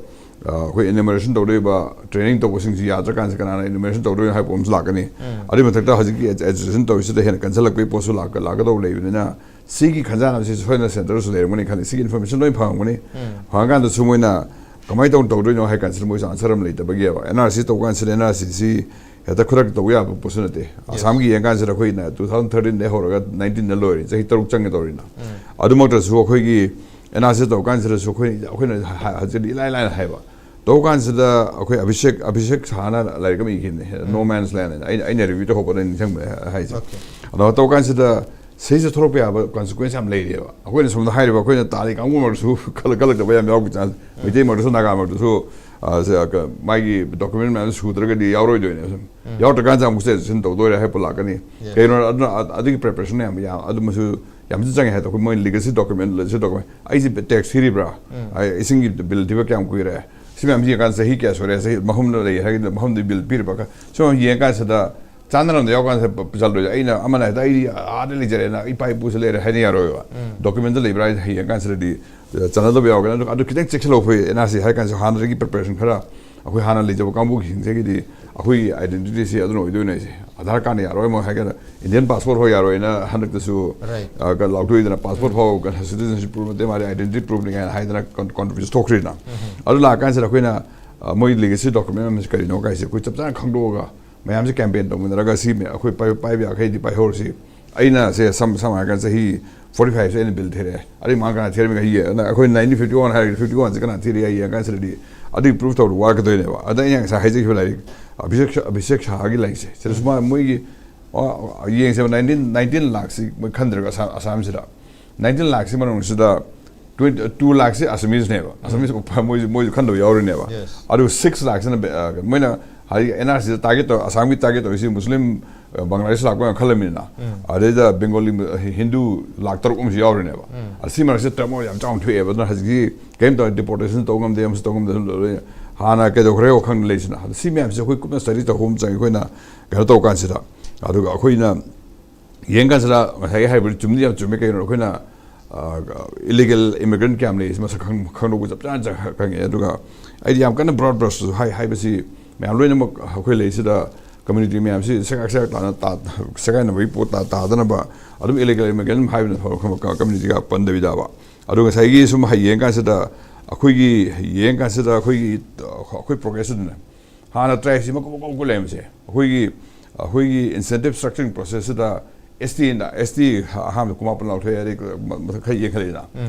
ꯑ, ꯑꯩꯈꯣꯏ ꯏꯅꯨꯃꯔꯦꯁꯟ ꯇꯧꯗꯣꯏꯕ, ꯇ꯭ꯔꯦꯅꯤꯡ ꯇꯧꯕꯁꯤꯡꯁꯤ ꯌꯥꯗ꯭ꯔꯀꯥꯟꯁꯤꯗ ꯀꯅꯥꯅ ꯏꯅꯨꯃꯔꯦꯁꯟ ꯇꯧꯗꯣꯏꯅꯣ ꯍꯥꯏꯕ ꯑꯃꯁꯨ ꯂꯥꯛꯀꯅꯤ꯫ ꯑꯗꯨꯒꯤ ꯃꯊꯛꯇ ꯍꯧꯖꯤꯛꯀꯤ ꯑꯦꯖꯨꯀꯦꯁꯟ ꯇꯧꯔꯤꯁꯤꯗ ꯍꯦꯟꯅ ꯀꯟꯁꯤꯜꯂꯛꯄꯒꯤ ꯄꯣꯠꯁꯨ ꯂꯥꯛꯀ- ꯂꯥꯛꯀꯗꯧꯕ ꯂꯩꯕꯅꯤꯅ, ꯁꯤꯒꯤ ꯈꯟꯖꯥꯟꯅꯕꯁꯤ ꯁꯣꯏꯗꯅ ꯁꯦꯟꯇꯔꯗꯁꯨ ꯂꯩꯔꯝꯒꯅꯤ ꯈꯜꯂꯤ꯫ ꯁꯤꯒꯤ ꯏꯟꯐꯣꯔꯃꯦꯁꯟ ꯂꯣꯏ ꯐꯪꯉꯝꯒꯅꯤ꯫ ꯐꯪꯉꯀꯥꯟꯗꯁꯨ ꯃꯣꯏꯅ ꯀꯃꯥꯏꯅ ꯇꯧꯅ ꯇꯧꯗꯣꯏꯅꯣ ꯍꯥꯏ ꯀꯥꯟꯁꯤꯗ ꯃꯣꯏꯁꯨ ꯑꯟꯁꯔ ꯑꯃ ꯂꯩꯇꯕꯒꯤꯕ꯫ ꯑꯦꯟ ꯑꯥꯔ ꯁꯤ ꯇꯧꯕ ꯀꯥꯟꯁꯤꯗ ꯑꯦꯟ ꯑꯥꯔ ꯁꯤꯁꯤ ꯍꯦꯛꯇ ꯈꯨꯗꯛꯇ ꯇꯧꯕ ꯌꯥꯕ ꯄꯣꯠꯁꯨ ꯅꯠꯇꯦ꯫ ꯑꯁꯥꯝꯒꯤ ꯌꯦꯡ ꯀꯥꯟꯁꯤꯗ ꯑꯩꯈꯣꯏꯅ ꯇꯨ ꯊꯥꯎꯖꯟ ꯊꯥꯔꯇꯤꯟꯗꯩ ꯍꯧꯔꯒ ꯅꯥꯏꯟꯇꯤꯟꯗ ꯂꯣꯏꯔꯦ, ꯆꯍꯤ ꯇꯔꯨꯛ ꯆꯪꯒꯦ ꯇꯧꯔꯤꯅ꯫ ꯑꯗꯨꯃꯛꯇꯁꯨ ꯑꯩꯈꯣꯏꯒꯤ ꯑꯦꯟ ꯑꯥꯔ ꯁꯤ ꯇꯧꯕ ꯀꯥꯟꯁꯤꯗꯁꯨ ꯑꯩꯈꯣꯏ, ꯑꯩꯈꯣꯏꯅ ꯍꯥ- ꯍꯥ- ꯍꯧꯖꯤꯛ ꯏꯂꯥꯏ ꯂꯥꯏꯅ ꯍꯥꯏꯕ, ꯇꯧꯕ ꯀꯥꯟꯁꯤꯗ ꯑꯩꯈꯣꯏ ꯑꯚꯤꯁꯦꯛ, ꯑꯚꯤꯁꯦꯛ ꯁꯍꯥꯅ ꯂꯥꯏꯔꯤꯛ ꯑꯃ ꯏꯈꯤꯕꯅꯦ, ꯅꯣ ꯃꯦꯟꯁ ꯂꯦꯟ ꯍꯥꯏꯅ꯫ ꯑꯩꯅ, ꯑꯩꯅ ꯔꯤꯚ꯭ꯌꯨ ꯇꯧꯍꯧꯕꯗ ꯅꯤꯡꯁꯤꯡꯕ ꯍꯥꯏꯁꯦ꯫ ꯑꯗꯣ ꯇꯧꯕ ꯀꯥꯟꯁꯤꯗ ꯁꯤꯁꯦ ꯊꯣꯛꯂꯛꯄ ꯌꯥꯕ ꯀꯟꯁꯤꯀ꯭ꯋꯦꯟꯁ ꯌꯥꯝ ꯂꯩꯔꯤꯑꯕ꯫ ꯑꯩꯈꯣꯏꯅ ꯁꯣꯝꯗ ꯍꯥꯏꯔꯤꯕ, ꯑꯩꯈꯣꯏꯅ ꯇꯥꯔꯤ ꯀꯥꯡꯕꯨ ꯃꯔꯛꯇꯁꯨ ꯈꯜꯂ- ꯈꯜꯂꯛꯇꯕ ꯌꯥꯝ ꯌꯥꯎꯕ ꯆꯥꯟꯁ꯫ ꯃꯩꯇꯩ ꯃꯔꯛꯇꯁꯨ, ꯅꯥꯒꯥ ꯃꯔꯛꯇꯁꯨ, ꯑ, ꯁꯦ, ꯑ, ꯀ- ꯃꯥꯒꯤ ꯗꯣꯀꯨꯃꯦꯟ ꯃꯌꯥꯝ ꯁꯨꯗ꯭ꯔꯒꯗꯤ ꯌꯥꯎꯔꯣꯏꯗꯣꯏꯅꯦ꯫ ꯌꯥꯎꯔꯛꯇ꯭ꯔꯀꯥꯟꯁꯤꯗ ꯑꯃꯨꯛ ꯁꯦ ꯁꯤꯟ ꯇꯧꯗꯣꯏꯔꯦ ꯍꯥꯏꯕ ꯂꯥꯛꯀꯅꯤ꯫ ꯀꯩꯅꯣ ꯑꯗꯨꯅ, ꯑ- ꯑꯗꯨꯒꯤ ꯄ꯭ꯔꯤꯄꯦꯔꯦꯁꯟ ꯌꯥꯝ, ꯌꯥꯝ ꯑꯗꯨꯃꯁꯨ ꯌꯥꯝꯁꯨ ꯆꯪꯉꯦ ꯍꯥꯏꯗꯣ꯫ ꯑꯩꯈꯣꯏ ꯃꯣꯏ ꯂꯤꯒꯦꯁꯤ ꯗꯣꯀꯨꯃꯦꯟ, ꯂꯤꯒꯦꯁꯤ ꯗꯣꯀꯨꯃꯦꯟ, ꯑꯩꯁꯦ ꯇꯦꯛꯁ ꯊꯤꯔꯤꯕ꯭ꯔꯥ? ꯑꯩ ꯏꯁꯤꯡꯒꯤ ꯕꯤꯜ ꯊꯤꯕ ꯀꯌꯥꯝ ꯀꯨꯏꯔꯦ? ꯁꯤ ꯃꯌꯥꯝꯁꯤ ꯌꯦꯡꯀꯥꯟꯗ ꯆꯍꯤ ꯀꯌꯥ ꯁꯨꯔꯦ, ꯆꯍꯤ ꯃꯐꯝꯗ ꯂꯩ ꯍꯥꯏꯒꯗ꯭ꯔꯥ, ꯃꯐꯝꯗꯨꯒꯤ ꯕꯤꯜ ꯄꯤꯔꯤꯕ ꯈ- ꯁꯨꯝ ꯌꯦꯡꯀꯥꯟꯁꯤꯗ ꯆꯥꯟꯅꯔꯝꯗ ꯌꯥꯎꯀꯥꯟꯁꯤꯗ ꯄ- ꯄꯨꯁꯜꯂꯣꯏ꯫ ꯑꯩꯅ ꯑꯃꯅ ꯍꯦꯛꯇ "ꯑꯩꯗꯤ ꯑꯥꯗ ꯂꯩꯖꯔꯦꯅ, ꯏꯄꯥ ꯏꯄꯨꯁꯨ ꯂꯩꯔꯦ" ꯍꯥꯏꯅ ꯌꯥꯔꯣꯏꯕ꯫ ꯗꯣꯀꯨꯃꯦꯟꯗ ꯂꯩꯕ꯭ꯔꯥ ꯍꯥꯏꯅ ꯌꯦꯡꯀꯥꯟꯁꯤꯗꯗꯤ, ꯑ, ꯆꯥꯟꯅꯗꯕ ꯌꯥꯎꯔꯒꯅꯤ꯫ ꯑꯗꯨ, ꯑꯗꯨ ꯈꯤꯇꯪ ꯆꯦꯛꯁꯤꯜꯍꯧꯕ ꯐꯩ꯫ ꯑꯦꯟ ꯑꯥꯔ ꯁꯤ ꯍꯥꯏ ꯀꯥꯟꯁꯤꯗ ꯍꯥꯟꯅꯗꯒꯤ ꯄ꯭ꯔꯤꯄꯦꯔꯦꯁꯟ ꯈꯔ ꯑꯩꯈꯣꯏ ꯍꯥꯟꯅ ꯂꯩꯖꯕ ꯀꯥꯡꯕꯨꯁꯤꯡꯁꯤꯒꯤꯗꯤ ꯑꯩꯈꯣꯏꯒꯤ ꯑꯥꯏꯗꯦꯟꯇꯤꯇꯤꯁꯤ ꯑꯗꯨꯅ ꯑꯣꯏꯗꯣꯏꯅꯦ꯫ ꯑꯩꯁꯦ ꯑꯙꯥꯔ ꯀꯥꯔꯗꯅ ꯌꯥꯔꯣꯏ ꯑꯃ ꯍꯥꯏꯒꯅ, ꯏꯟꯗꯤꯌꯟ ꯄꯥꯁꯄꯣꯔꯠ ꯐꯥꯎ ꯌꯥꯔꯣꯏꯅ ꯍꯟꯗꯛꯇꯁꯨ, Right. ꯑ, ꯀ- ꯂꯥꯎꯊꯣꯛꯏꯗꯅ, ꯄꯥꯁꯄꯣꯔꯠ ꯐꯥꯎ ꯀ- ꯁꯤꯇꯤꯖꯟꯁꯤꯞ ꯄ꯭ꯔꯨꯐ ꯅꯠꯇꯦ, ꯃꯥꯗꯤ ꯑꯥꯏꯗꯦꯟꯇꯤꯇꯤ ꯄ꯭ꯔꯨꯐꯅꯤ ꯀꯥꯏꯅ ꯍꯥꯏꯗꯅ ꯀꯟ- ꯀꯟꯇ꯭ꯔꯣꯚꯔꯁꯤ ꯊꯣꯛꯈ꯭ꯔꯤꯗꯅ꯫ ꯑꯗꯨ ꯂꯥꯛꯑꯀꯥꯟꯁꯤꯗ ꯑꯩꯈꯣꯏꯅ, ꯑ, ꯃꯣꯏ ꯂꯤꯒꯦꯁꯤ ꯗꯣꯀꯨꯃꯦꯟ ꯑꯃꯁꯤ ꯀꯔꯤꯅꯣ ꯀꯥꯏꯁꯦ ꯑꯩꯈꯣꯏ ꯆꯞ ꯆꯥꯅ ꯈꯪꯗꯣꯛꯑꯒ ꯃꯌꯥꯝꯁꯦ ꯀꯦꯝꯄꯦꯟ ꯇꯧꯃꯤꯟꯅꯔꯒ ꯁꯤ ꯃ- ꯑꯩꯈꯣꯏ ꯄꯥꯏ- ꯄꯥꯏꯕ ꯌꯥꯈꯩꯗꯤ ꯄꯥꯏꯍꯧꯔꯁꯤ꯫ ꯑꯩꯅ ꯁꯦ ꯁꯝ- ꯁꯝꯅ ꯍꯥꯏꯔꯀꯥꯟꯗ ꯆꯍꯤ ꯐꯣꯔꯇꯤ ꯐꯥꯏꯚꯁꯦ ꯑꯩꯅ ꯕꯤꯜ ꯊꯤꯔꯛꯑꯦ꯫ ꯑꯗꯩ ꯃꯥ ꯀꯅꯥ ꯊꯤꯔꯝꯃꯤꯒ ꯍꯌꯦꯡ ꯑꯩꯈꯣꯏ ꯅꯥꯏꯟꯇꯤꯟ ꯐꯤꯐꯇꯤ ꯋꯥꯟ ꯍꯥꯏꯔꯒꯗꯤ ꯐꯤꯐꯇꯤ ꯋꯥꯟꯁꯦ ꯀꯅꯥ ꯊꯤꯔꯤ ꯍꯥꯏ ꯌꯦꯡꯉꯀꯥꯟꯁꯤꯗꯗꯤ ꯑꯗꯨꯒꯤ ꯄ꯭ꯔꯨꯐ ꯇꯧꯕꯗ ꯋꯥꯔꯛꯀꯗꯣꯏꯅꯦꯕ꯫ ꯑꯗ ꯑꯩꯅ ꯉꯁꯥꯏ ꯍꯥꯏꯖꯈꯤꯕ ꯂꯥꯏꯔꯤꯛ ꯑꯚꯤꯁꯦꯛ ꯁ- ꯑꯚꯤꯁꯦꯛ ꯁꯍꯥꯒꯤ ꯂꯥꯏꯔꯤꯛꯁꯦ ꯁꯤꯗꯁꯨ ꯃꯥ ꯃꯣꯏꯒꯤ, ꯑ, ꯌꯦꯡꯁꯦꯕ ꯅꯥꯏꯟꯇꯤꯟ ꯅꯥꯏꯟꯇꯤꯟ ꯂꯥꯛꯁꯤ ꯃꯣꯏ ꯈꯟꯗ꯭ꯔꯒ ꯑꯁꯥꯝ- ꯑꯁꯥꯝꯁꯤꯗ ꯅꯥꯏꯟꯇꯤꯟ ꯂꯥꯛꯁꯤ ꯃꯅꯨꯡꯁꯤꯗ ꯇ꯭ꯋꯦꯟꯇꯤ ꯇꯨ ꯂꯥꯛꯁꯤ ꯑꯁꯥꯃꯤꯁꯅꯦꯕ꯫ ꯑꯁꯥꯃꯤꯁ ꯃꯣꯏꯁꯨ ꯃꯣꯏꯁꯨ ꯈꯟꯗꯕ ꯌꯥꯎꯔꯤꯅꯦꯕ꯫ Yes. ꯑꯗꯨ ꯁꯤꯛꯁ ꯂꯥꯛꯁꯤꯅ ꯕꯦ- ꯑ, ꯃꯣꯏꯅ ꯍꯥꯏꯗꯤ ꯑꯦꯟ ꯑꯥꯔ ꯁꯤꯗ ꯇꯥꯔꯒꯦꯠ ꯇꯧ, ꯑꯁꯥꯝꯒꯤ ꯇꯥꯔꯒꯦꯠ ꯇꯧꯔꯤꯁꯤ ꯃꯨꯁꯂꯤꯝ, ꯑ, ꯕꯪꯒ꯭ꯂꯥꯗꯦꯁ ꯂꯥꯛꯄ ꯌꯥꯝ ꯈꯜꯂꯝꯃꯤꯅ, ꯑꯗꯩꯗ ꯕꯦꯡꯒꯣꯂꯤ, ꯍꯤꯟꯗꯨ ꯂꯥꯛ ꯇꯔꯨꯛ ꯑꯃꯁꯨ ꯌꯥꯎꯔꯤꯅꯦꯕ꯫ ꯑꯗ ꯁꯤ ꯃꯔꯛꯁꯤꯗ ꯇ꯭ꯔꯦꯃꯣꯜ ꯌꯥꯝ ꯆꯥꯎꯅ ꯊꯣꯛꯑꯦꯕ꯫ ꯑꯗꯨꯅ ꯍꯧꯖꯤꯛꯀꯤ ꯀꯔꯤꯝ ꯇꯧꯔꯦ, ꯗꯤꯄꯣꯔꯇꯦꯁꯟ ꯇꯧ ꯉꯝꯗꯦ, ꯑꯃꯁꯨ ꯇꯧ ꯉꯝꯗꯦ, ꯑꯗꯨꯝ ꯂꯣꯏ ꯍꯥꯟꯅ ꯀꯩꯗꯧꯈ꯭ꯔꯦ ꯋꯥꯈꯜ ꯂꯩꯁꯤꯅ꯫ ꯑꯗ ꯁꯤ ꯃꯌꯥꯝꯁꯦ ꯑꯩꯈꯣꯏ ꯀꯨꯞꯅ ꯁ꯭ꯇꯗꯤ ꯇꯧꯕ ꯑꯃ ꯆꯪꯉꯤ ꯑꯩꯈꯣꯏꯅ ꯀꯩꯅꯣ ꯇꯧ ꯀꯥꯟꯁꯤꯗ꯫ ꯑꯗꯨꯒ ꯑꯩꯈꯣꯏꯅ ꯌꯦꯡ ꯀꯥꯟꯁꯤꯗ ꯉꯁꯥꯏꯒꯤ ꯍꯥꯏꯔꯤꯕꯗꯨ ꯆꯨꯝꯗꯤ ꯌꯥꯝ ꯆꯨꯝꯃꯦ꯫ ꯀꯩꯅꯣ ꯑꯩꯈꯣꯏꯅ, ꯑ, ꯏꯂꯤꯒꯦꯜ ꯏꯃꯤꯒ꯭ꯔꯦꯟ ꯀꯌꯥꯝ ꯂꯩ ꯃꯁꯛ ꯈꯪ-, ꯈꯪꯗꯣꯛꯄ ꯆꯞ ꯆꯥꯅ ꯆ-, ꯈꯪꯉꯦ꯫ ꯑꯗꯨꯒ ꯑꯩꯗꯤ ꯌꯥꯝ ꯀꯟꯅ ꯕ꯭ꯔꯣꯗ ꯕ꯭ꯔꯁꯁꯨ ꯍꯥꯏ-, ꯍꯥꯏꯕꯁꯤ ꯃꯌꯥꯝ ꯂꯣꯏꯅꯃꯛ ꯑꯩꯈꯣꯏ ꯂꯩꯁꯤꯗ ꯀꯝꯃ꯭ꯌꯨꯅꯤꯇꯤ ꯃꯌꯥꯝꯁꯤ ꯁꯦꯒꯥꯏ ꯁꯦꯒꯥꯏ ꯇꯥꯅ ꯇꯥ-, ꯁꯦꯒꯥꯏꯅꯕꯒꯤ ꯄꯣꯠ ꯇꯥ-, ꯇꯥꯗꯅꯕ ꯑꯗꯨꯝ ꯏꯂꯤꯒꯦꯜ ꯏꯃꯤꯒ꯭ꯔꯦꯟ ꯍꯥꯏꯕꯅ ꯐꯕ ꯈꯪꯕ ꯀ-, ꯀꯝꯃ꯭ꯌꯨꯅꯤꯇꯤꯒ ꯄꯟꯗꯕꯤꯗꯕ꯫ ꯑꯗꯨ ꯉꯁꯥꯏꯒꯤ ꯁꯨꯝ ꯍꯩ ꯌꯦꯡ ꯀꯥꯟꯁꯤꯗ ꯑꯩꯈꯣꯏꯒꯤ, ꯌꯦꯡ ꯀꯥꯟꯁꯤꯗ ꯑꯩꯈꯣꯏꯒꯤ, ꯑꯩꯈꯣꯏ ꯄ꯭ꯔꯣꯒ꯭ꯔꯦꯁ ꯑꯗꯨꯅ ꯍꯥꯟꯅ ꯇ꯭ꯔꯥꯏꯕꯁꯤ ꯃꯀꯨꯞ ꯃꯀꯨꯞ ꯃꯀꯨꯞ ꯂꯩꯔꯝꯕꯁꯦ, ꯑꯩꯈꯣꯏꯒꯤ, ꯑꯩꯈꯣꯏꯒꯤ ꯏꯟꯁꯦꯟꯇꯤꯞ ꯁ꯭ꯇ꯭ꯔꯛꯆꯔꯤꯡ ꯄ꯭ꯔꯣꯁꯦꯁꯁꯤꯗ ꯑꯦꯁ ꯇꯤ, ꯑꯦꯁ ꯇꯤ ꯑꯍꯥꯟꯕꯗ ꯀꯨꯟꯃꯥꯄꯟ ꯂꯥꯎꯊꯣꯛꯑꯦ, ꯑꯗꯩ ꯃꯊꯛ ꯈꯔ ꯌꯦꯡꯈꯠꯂꯛꯏꯅ꯫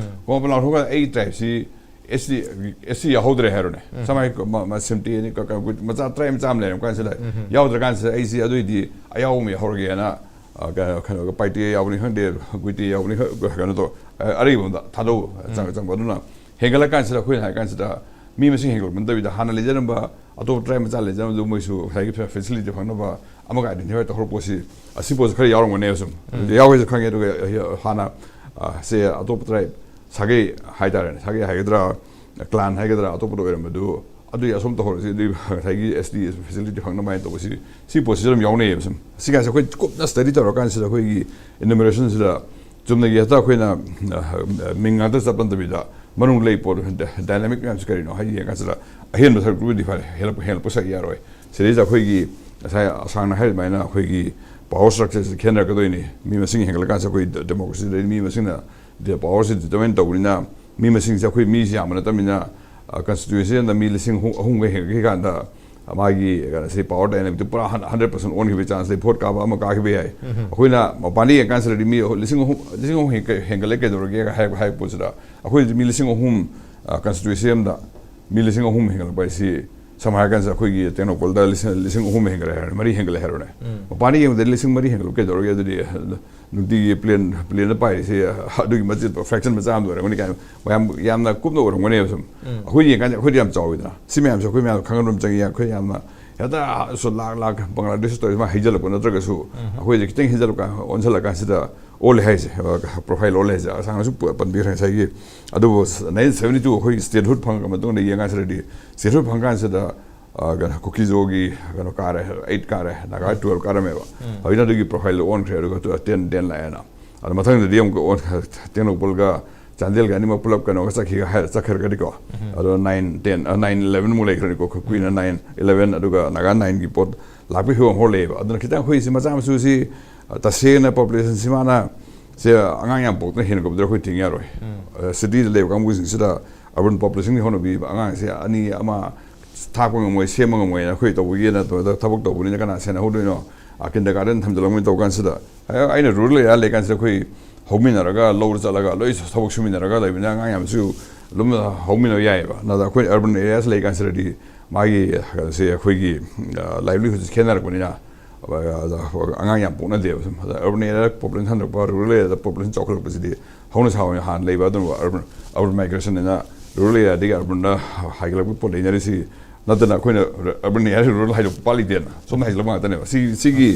ꯀꯨꯟꯃꯥꯄꯟ ꯂꯥꯎꯊꯣꯛꯑꯒ ꯑꯩ ꯇ꯭ꯔꯥꯏꯕꯁꯤ ꯑꯦꯁ ꯇꯤ, ꯑꯦꯁ ꯇꯤ ꯌꯥꯎꯍꯧꯗ꯭ꯔꯦ ꯍꯥꯏꯔꯣꯅꯦ꯫ ꯁꯝꯅ ꯍꯥꯏ-, ꯃ-, ꯃ-, ꯁꯤꯝꯇꯤ ꯑꯅꯤ ꯀ-, ꯀ-, ꯃꯆꯥ ꯇꯔꯥ ꯃꯆꯥ ꯑꯃ ꯂꯩꯔꯝ ꯀꯥꯟꯁꯤꯗ, ꯌꯥꯎꯗ꯭ꯔ ꯀꯥꯟꯁꯤꯗ ꯑꯩꯁꯤ ꯑꯗꯨꯏꯗꯤ ꯑꯌꯥꯎꯕ ꯑꯃ ꯌꯥꯎꯍꯧꯔꯒꯦꯅ, ꯑ, ꯀꯩꯅꯣ, ꯀꯩꯅꯣ, ꯄꯥꯏꯇꯦ ꯌꯥꯎꯕꯅꯤ ꯈꯪꯗꯦ, ꯒꯨꯏꯇꯦ ꯌꯥꯎꯕꯅꯤ ꯈꯪ-, ꯀꯩꯅꯣ ꯇꯧ, ꯑ-, ꯑꯔꯩꯕ ꯑꯃꯗ ꯊꯥꯗꯧ, ꯆꯪ-, ꯆꯪꯕ꯫ ꯑꯗꯨꯅ ꯍꯦꯟꯒꯠꯂꯛ ꯀꯥꯟꯁꯤꯗ ꯑꯩꯈꯣꯏꯅ ꯍꯥꯏ ꯀꯥꯟꯁꯤꯗ ꯃꯤ ꯃꯁꯤꯡ ꯍꯦꯟꯒꯠꯂꯛꯄ ꯅꯠꯇꯕꯤꯗ ꯍꯥꯟꯅ ꯂꯩꯖꯔꯝꯕ ꯑꯇꯣꯞꯄ ꯇ꯭ꯔꯥꯏꯕ ꯃꯆꯥ ꯂꯩꯖꯔꯝꯕꯗꯨ ꯃꯣꯏꯁꯨ ꯉꯁꯥꯏꯒꯤ ꯐꯦ-, ꯐꯦꯁꯤꯂꯤꯇꯤ ꯐꯪꯅꯕ ꯑꯃꯒ ꯑꯥꯏꯗꯦꯟꯇꯤꯐꯥꯏ ꯇꯧꯍꯧꯔꯛꯄ ꯄꯣꯠꯁꯤ, ꯑꯁꯤ ꯄꯣꯠꯁꯤ ꯈꯔ ꯌꯥꯎꯔꯝꯒꯅꯦꯕ ꯁꯨꯝ꯫ ꯎꯝ꯫ ꯌꯥꯎꯋꯦꯁꯨ ꯈꯪꯉꯦ꯫ ꯑꯗꯨꯒ ꯍꯥꯟꯅ, ꯑ, ꯁꯦ ꯑꯇꯣꯞꯄ ꯇ꯭ꯔꯥꯏꯕ ꯁꯥꯒꯩ ꯍꯥꯏꯇꯥꯔꯦꯅꯦ, ꯁꯥꯒꯩ ꯍꯥꯏꯒꯗ꯭ꯔꯥ, ꯀ꯭ꯂꯥꯟ ꯍꯥꯏꯒꯗ꯭ꯔꯥ, ꯑꯇꯣꯞꯄꯗ ꯑꯣꯏꯔꯝꯕꯗꯨ ꯑꯗꯨꯒꯤ ꯑꯁꯣꯝ ꯇꯧꯍꯧꯔꯁꯤ, ꯑꯗꯨꯒꯤ ꯉꯁꯥꯏꯒꯤ ꯑꯦꯁ ꯇꯤ ꯐꯦꯁꯤꯂꯤꯇꯤ ꯐꯪꯅꯕ ꯍꯥꯏꯅ ꯇꯧꯕꯁꯤ, ꯁꯤ ꯄꯣꯠꯁꯤꯁꯨ ꯑꯗꯨꯝ ꯌꯥꯎꯅꯩꯌꯦꯕ ꯁꯨꯝ꯫ ꯁꯤꯒꯥꯏꯁꯦ ꯑꯩꯈꯣꯏ ꯀꯨꯞꯅ ꯁ꯭ꯇꯗꯤ ꯇꯧꯔꯀꯥꯟꯁꯤꯗ ꯑꯩꯈꯣꯏꯒꯤ ꯏꯅꯨꯃꯔꯦꯁꯟꯁꯤꯗ ꯆꯨꯝꯅꯒꯤ ꯍꯦꯛꯇ ꯑꯩꯈꯣꯏꯅ, ꯑ, ꯃꯤꯡ ꯉꯥꯛꯇ ꯆꯠꯄ ꯅꯠꯇꯕꯤꯗ ꯃꯅꯨꯡ ꯂꯩ ꯄꯣꯠ ꯗꯥꯏꯅꯥꯃꯤꯛ ꯃꯌꯥꯝꯁꯤ ꯀꯔꯤꯅꯣ ꯍꯥꯏ ꯌꯦꯡ ꯀꯥꯟꯁꯤꯗ ꯑꯍꯦꯟꯕ ꯁꯔꯨꯛꯇꯨꯕꯨꯗꯤ ꯐꯔꯦ, ꯍꯦꯜꯂꯛꯄ, ꯍꯦꯜꯂꯛꯄ ꯁꯔꯨꯛ ꯌꯥꯔꯣꯏ꯫ ꯁꯤꯗꯩꯁꯤꯗ ꯑꯩꯈꯣꯏꯒꯤ ꯉꯁꯥꯏ ꯑꯁꯥꯡꯅ ꯍꯥꯏꯔꯤꯕ ꯑꯗꯨꯃꯥꯏꯅ ꯑꯩꯈꯣꯏꯒꯤ ꯄꯥꯋꯔ ꯁ꯭ꯇ꯭ꯔꯛꯆꯔꯁꯤ ꯈꯦꯠꯅꯔꯛꯀꯗꯣꯏꯅꯤ꯫ ꯃꯤ ꯃꯁꯤꯡ ꯍꯦꯟꯒꯠꯂꯀꯥꯟꯁꯤꯗ ꯑꯩꯈꯣꯏ ꯗꯦꯃꯣꯀ꯭ꯔꯦꯁꯤꯗꯗꯤ ꯃꯤ ꯃꯁꯤꯡꯅ ꯗ-, ꯄꯥꯋꯔꯁꯤ ꯗꯤꯇꯔꯃꯥꯏꯟ ꯇꯧꯕꯅꯤꯅ ꯃꯤ ꯃꯁꯤꯡꯁꯦ ꯑꯩꯈꯣꯏ ꯃꯤꯁꯤ ꯌꯥꯝꯕ ꯅꯠꯇꯕꯅꯤꯅ, ꯑ, ꯀꯟꯁꯇꯤꯇ꯭ꯌꯨꯑꯦꯟꯁꯤ ꯑꯃꯗ ꯃꯤ ꯂꯤꯁꯤꯡ ꯑꯍꯨꯝ, ꯑꯍꯨꯝꯒ ꯍꯦꯟꯒꯠꯈꯤ ꯀꯥꯟꯗ ꯃꯥꯒꯤ ꯀꯩꯅꯣꯁꯤ ꯄꯥꯋꯔ ꯗꯥꯏꯅꯥꯃꯤꯛꯇꯨ ꯄꯨꯔꯥ ꯍꯟ-, ꯍꯟꯗ꯭ꯔꯦꯠ ꯄꯥꯔꯁꯦꯟ ꯑꯣꯟꯈꯤꯕꯒꯤ ꯆꯥꯟꯁ ꯂꯩ, ꯚꯣꯠ ꯀꯥꯕ ꯑꯃ ꯀꯥꯈꯤꯕ ꯌꯥꯏ꯫ ꯑꯩꯈꯣꯏꯅ ꯃꯄꯥꯟꯗ ꯌꯦꯡꯀꯥꯟꯁꯤꯗꯗꯤ ꯃꯤ ꯑꯍꯨꯝ, ꯂꯤꯁꯤꯡ ꯑꯍꯨꯝ, ꯂꯤꯁꯤꯡ ꯑꯍꯨꯝ ꯍꯦꯟꯒꯠ-, ꯍꯦꯟꯒꯠꯂꯦ ꯀꯩꯗꯧꯔꯒꯦ ꯍꯥꯏꯕ, ꯍꯥꯏꯕ ꯄꯣꯠꯁꯤꯗ ꯑꯩꯈꯣꯏꯗꯤ ꯃꯤ ꯂꯤꯁꯤꯡ ꯑꯍꯨꯝ, ꯑ, ꯀꯟꯁꯇꯤꯇ꯭ꯌꯨꯑꯦꯟꯁꯤ ꯑꯃꯗ ꯃꯤ ꯂꯤꯁꯤꯡ ꯑꯍꯨꯝ ꯍꯦꯟꯒꯠꯂꯛꯄ ꯍꯥꯏꯁꯤ ꯁꯝꯅ ꯍꯥꯏꯔꯀꯥꯟꯁꯤꯗ ꯑꯩꯈꯣꯏꯒꯤ ꯇꯦꯡꯅꯧꯄꯜꯗ ꯂꯤꯁꯤꯡ, ꯂꯤꯁꯤꯡ ꯑꯍꯨꯝ ꯍꯦꯟꯒꯠꯂꯦ ꯍꯥꯏꯔꯣꯅꯦ, ꯃꯔꯤ ꯍꯦꯟꯒꯠꯂꯦ ꯍꯥꯏꯔꯣꯅꯦ꯫ ꯃꯄꯥꯟꯗ ꯌꯦꯡꯕꯗ ꯂꯤꯁꯤꯡ ꯃꯔꯤ ꯍꯦꯟꯒꯠꯂꯛꯄ ꯀꯩꯗꯧꯔꯒꯦ ꯑꯗꯨꯗꯤ? ꯅꯨꯡꯇꯤꯒꯤ ꯄ꯭ꯂꯦꯟ, ꯄ꯭ꯂꯦꯟꯗ ꯄꯥꯏꯔꯤꯁꯦ ꯑꯗꯨꯒꯤ ꯃꯆꯦꯠ ꯐ꯭ꯔꯦꯛꯁꯟ ꯃꯆꯥ ꯑꯃꯗ ꯑꯣꯏꯔꯝꯒꯅꯤ ꯀꯥꯏꯅ ꯃꯌꯥꯝ ꯌꯥꯝꯅ ꯀꯨꯞꯅ ꯑꯣꯏꯔꯝꯒꯅꯦꯕ ꯁꯨꯝ꯫ ꯑꯩꯈꯣꯏ ꯌꯦꯡꯀꯥꯟꯗ ꯑꯩꯈꯣꯏꯗꯤ ꯌꯥꯝ ꯆꯥꯎꯋꯤꯗꯅ꯫ ꯁꯤ ꯃꯌꯥꯝꯁꯦ ꯑꯩꯈꯣꯏ ꯃꯌꯥꯝ ꯈꯪꯍꯟꯕ ꯑꯃ ꯆꯪꯉꯤ꯫ ꯑꯩꯈꯣꯏ ꯌꯥꯝꯅ ꯍꯦꯛꯇ ꯁꯨ ꯂꯥꯛ ꯂꯥꯛ ꯕꯪꯒ꯭ꯂꯥꯗꯦꯁ ꯇꯧꯔꯤꯁꯦ ꯃꯥ ꯍꯩꯖꯜꯂꯛꯄ ꯅꯠꯇ꯭ꯔꯒꯁꯨ, ꯑꯩꯈꯣꯏꯁꯦ ꯈꯤꯇꯪ ꯍꯦꯟꯖꯜꯂꯛꯀꯥꯟ, ꯑꯣꯟꯁꯤꯜꯂꯛꯀꯥꯟꯁꯤꯗ ꯑꯣꯜꯂꯦ ꯍꯥꯏꯁꯦ, ꯄ꯭ꯔꯣꯐꯥꯏꯜ ꯑꯣꯜꯂꯦ ꯍꯥꯏꯁꯦ꯫ ꯑꯁꯥꯡꯅꯁꯨ ꯄꯟꯕꯤꯈ꯭ꯔꯦ ꯉꯁꯥꯏꯒꯤ꯫ ꯑꯗꯨꯕꯨ nineteen seventy two ꯑꯩꯈꯣꯏꯒꯤ statehood ꯐꯪꯉꯛꯄ ꯃꯇꯨꯡꯗ ꯌꯦꯡꯀꯥꯟꯁꯤꯗꯗꯤ, statehood ꯐꯪꯀꯥꯟꯁꯤꯗ, ꯑ, ꯀꯩꯅꯣ, ꯀꯨꯀꯤꯖꯣꯒꯤ ꯀꯩꯅꯣ ꯀꯥꯔꯦ, eight ꯀꯥꯔꯦ, ꯅꯥꯒꯥ twelve ꯀꯥꯔꯝꯃꯦꯕ꯫ ꯍꯧꯖꯤꯛꯅ ꯑꯗꯨꯒꯤ ꯄ꯭ꯔꯣꯐꯥꯏꯜꯗꯣ ꯑꯣꯟꯈ꯭ꯔꯦ, ꯑꯗꯨꯒ ten ten ꯂꯥꯛꯑꯦꯅ꯫ ꯑꯗꯣ ꯃꯊꯪꯗꯗꯤ ꯑꯃꯨꯛꯀ ꯑꯣꯟ-, ꯇꯦꯡꯅꯧꯄꯜꯒ ꯆꯥꯟꯗꯦꯜꯒ ꯑꯅꯤꯃꯛ ꯄꯨꯂꯞ ꯀꯩꯅꯣꯒ ꯆꯠꯈꯤꯒ ꯍꯥꯏ-, ꯆꯠꯈ꯭ꯔꯒꯗꯤꯀꯣ꯫ ꯑꯗꯣ nine ten, ꯑ, nine eleven ꯃꯨꯛ ꯂꯩꯈ꯭ꯔꯅꯤꯀꯣ꯫ ꯀꯨꯏꯅ nine eleven, ꯑꯗꯨꯒ ꯅꯥꯒꯥ nineꯒꯤ ꯄꯣꯠ ꯂꯥꯛꯄꯒꯤ ꯐꯤꯕꯝ ꯍꯧꯔ ꯂꯩꯌꯦꯕ꯫ ꯑꯗꯨꯅ ꯈꯤꯇꯪ ꯑꯩꯈꯣꯏꯁꯤ ꯃꯆꯥ ꯃꯁꯨꯁꯤ, ꯑ, ꯇꯁꯦꯡꯅ populationꯁꯤ ꯃꯥꯅ ꯁꯦ ꯑꯉꯥꯡ ꯌꯥꯝ ꯄꯣꯛꯇꯅ ꯍꯦꯟꯅ ꯀꯧꯕꯗ ꯑꯩꯈꯣꯏ ꯊꯤꯡ ꯌꯥꯔꯣꯏ꯫ ꯑ, cityꯗ ꯂꯩꯕ ꯀꯥꯡꯕꯨꯁꯤꯡꯁꯤꯗ urban populationꯒꯤ ꯍꯧꯅꯕꯤ ꯑꯉꯥꯡꯁꯦ ꯑꯅꯤ ꯑꯃ ꯊꯥꯛꯄ ꯉꯝꯃꯣꯏ, ꯁꯦꯝꯕ ꯉꯝꯃꯣꯏꯅ ꯑꯩꯈꯣꯏ ꯇꯧꯕꯒꯤꯅ ꯇꯧꯕꯗ ꯊꯕꯛ ꯇꯧꯕꯅꯤꯅ ꯀꯅꯥ ꯁꯦꯟꯅꯍꯧꯗꯣꯏꯅꯣ? ꯑ, kindergarten ꯊꯝꯖꯤꯜꯂꯝꯃꯤ ꯇꯧ ꯀꯥꯟꯁꯤꯗ꯫ ꯑ, ꯑꯩꯅ rural area ꯂꯩ ꯀꯥꯟꯁꯤꯗ ꯑꯩꯈꯣꯏ ꯍꯧꯃꯤꯟꯅꯔꯒ, ꯂꯧꯗ ꯆꯠꯂꯒ, ꯂꯣꯏ ꯊꯕꯛ ꯁꯨꯃꯤꯟꯅꯔꯒ ꯂꯩꯕꯅꯤꯅ ꯑꯉꯥꯡ ꯌꯥꯝꯁꯨ ꯑꯗꯨꯝ ꯍꯧꯃꯤꯟꯅꯕ ꯌꯥꯏꯑꯕ꯫ ꯅꯠꯇ꯭ꯔ ꯑꯩꯈꯣꯏ urban areas ꯂꯩ ꯀꯥꯟꯁꯤꯗꯗꯤ ꯃꯥꯒꯤ ꯀꯩꯅꯣꯁꯦ ꯑꯩꯈꯣꯏꯒꯤ, ꯑ, livelihoodꯁꯦ ꯈꯦꯠꯅꯔꯛꯄꯅꯤꯅ, ꯑ, ꯑꯉꯥꯡ ꯌꯥꯝ ꯄꯣꯛꯅꯗꯦꯕ꯫ ꯁꯨꯝ ꯑꯗ urban areaꯗ population ꯍꯟꯊꯔꯛꯄ, rural areaꯗ population ꯆꯥꯎꯈꯠꯂꯛꯄꯁꯤꯗꯤ ꯍꯧꯅ ꯁꯥ ꯑꯣꯏꯅ ꯍꯥꯟꯅ ꯂꯩꯕ ꯑꯗꯨꯝꯕ urban, urban migrationꯅꯤꯅ rural areaꯗꯒꯤ urbanꯗ ꯍꯥꯏꯒꯠꯂꯛꯄ ꯄꯣꯠ ꯂꯩꯅꯔꯤꯁꯤ ꯅꯠꯇꯅ ꯑꯩꯈꯣꯏꯅ urban area rural ꯍꯥꯏꯗꯣꯛꯄ ꯄꯥꯛ ꯂꯩꯇꯦꯅ꯫ ꯁꯣꯝꯗ ꯍꯥꯏꯖꯤꯜꯂꯛꯄ ꯉꯥꯛꯇꯅꯦꯕ꯫ ꯁꯤ, ꯁꯤꯒꯤ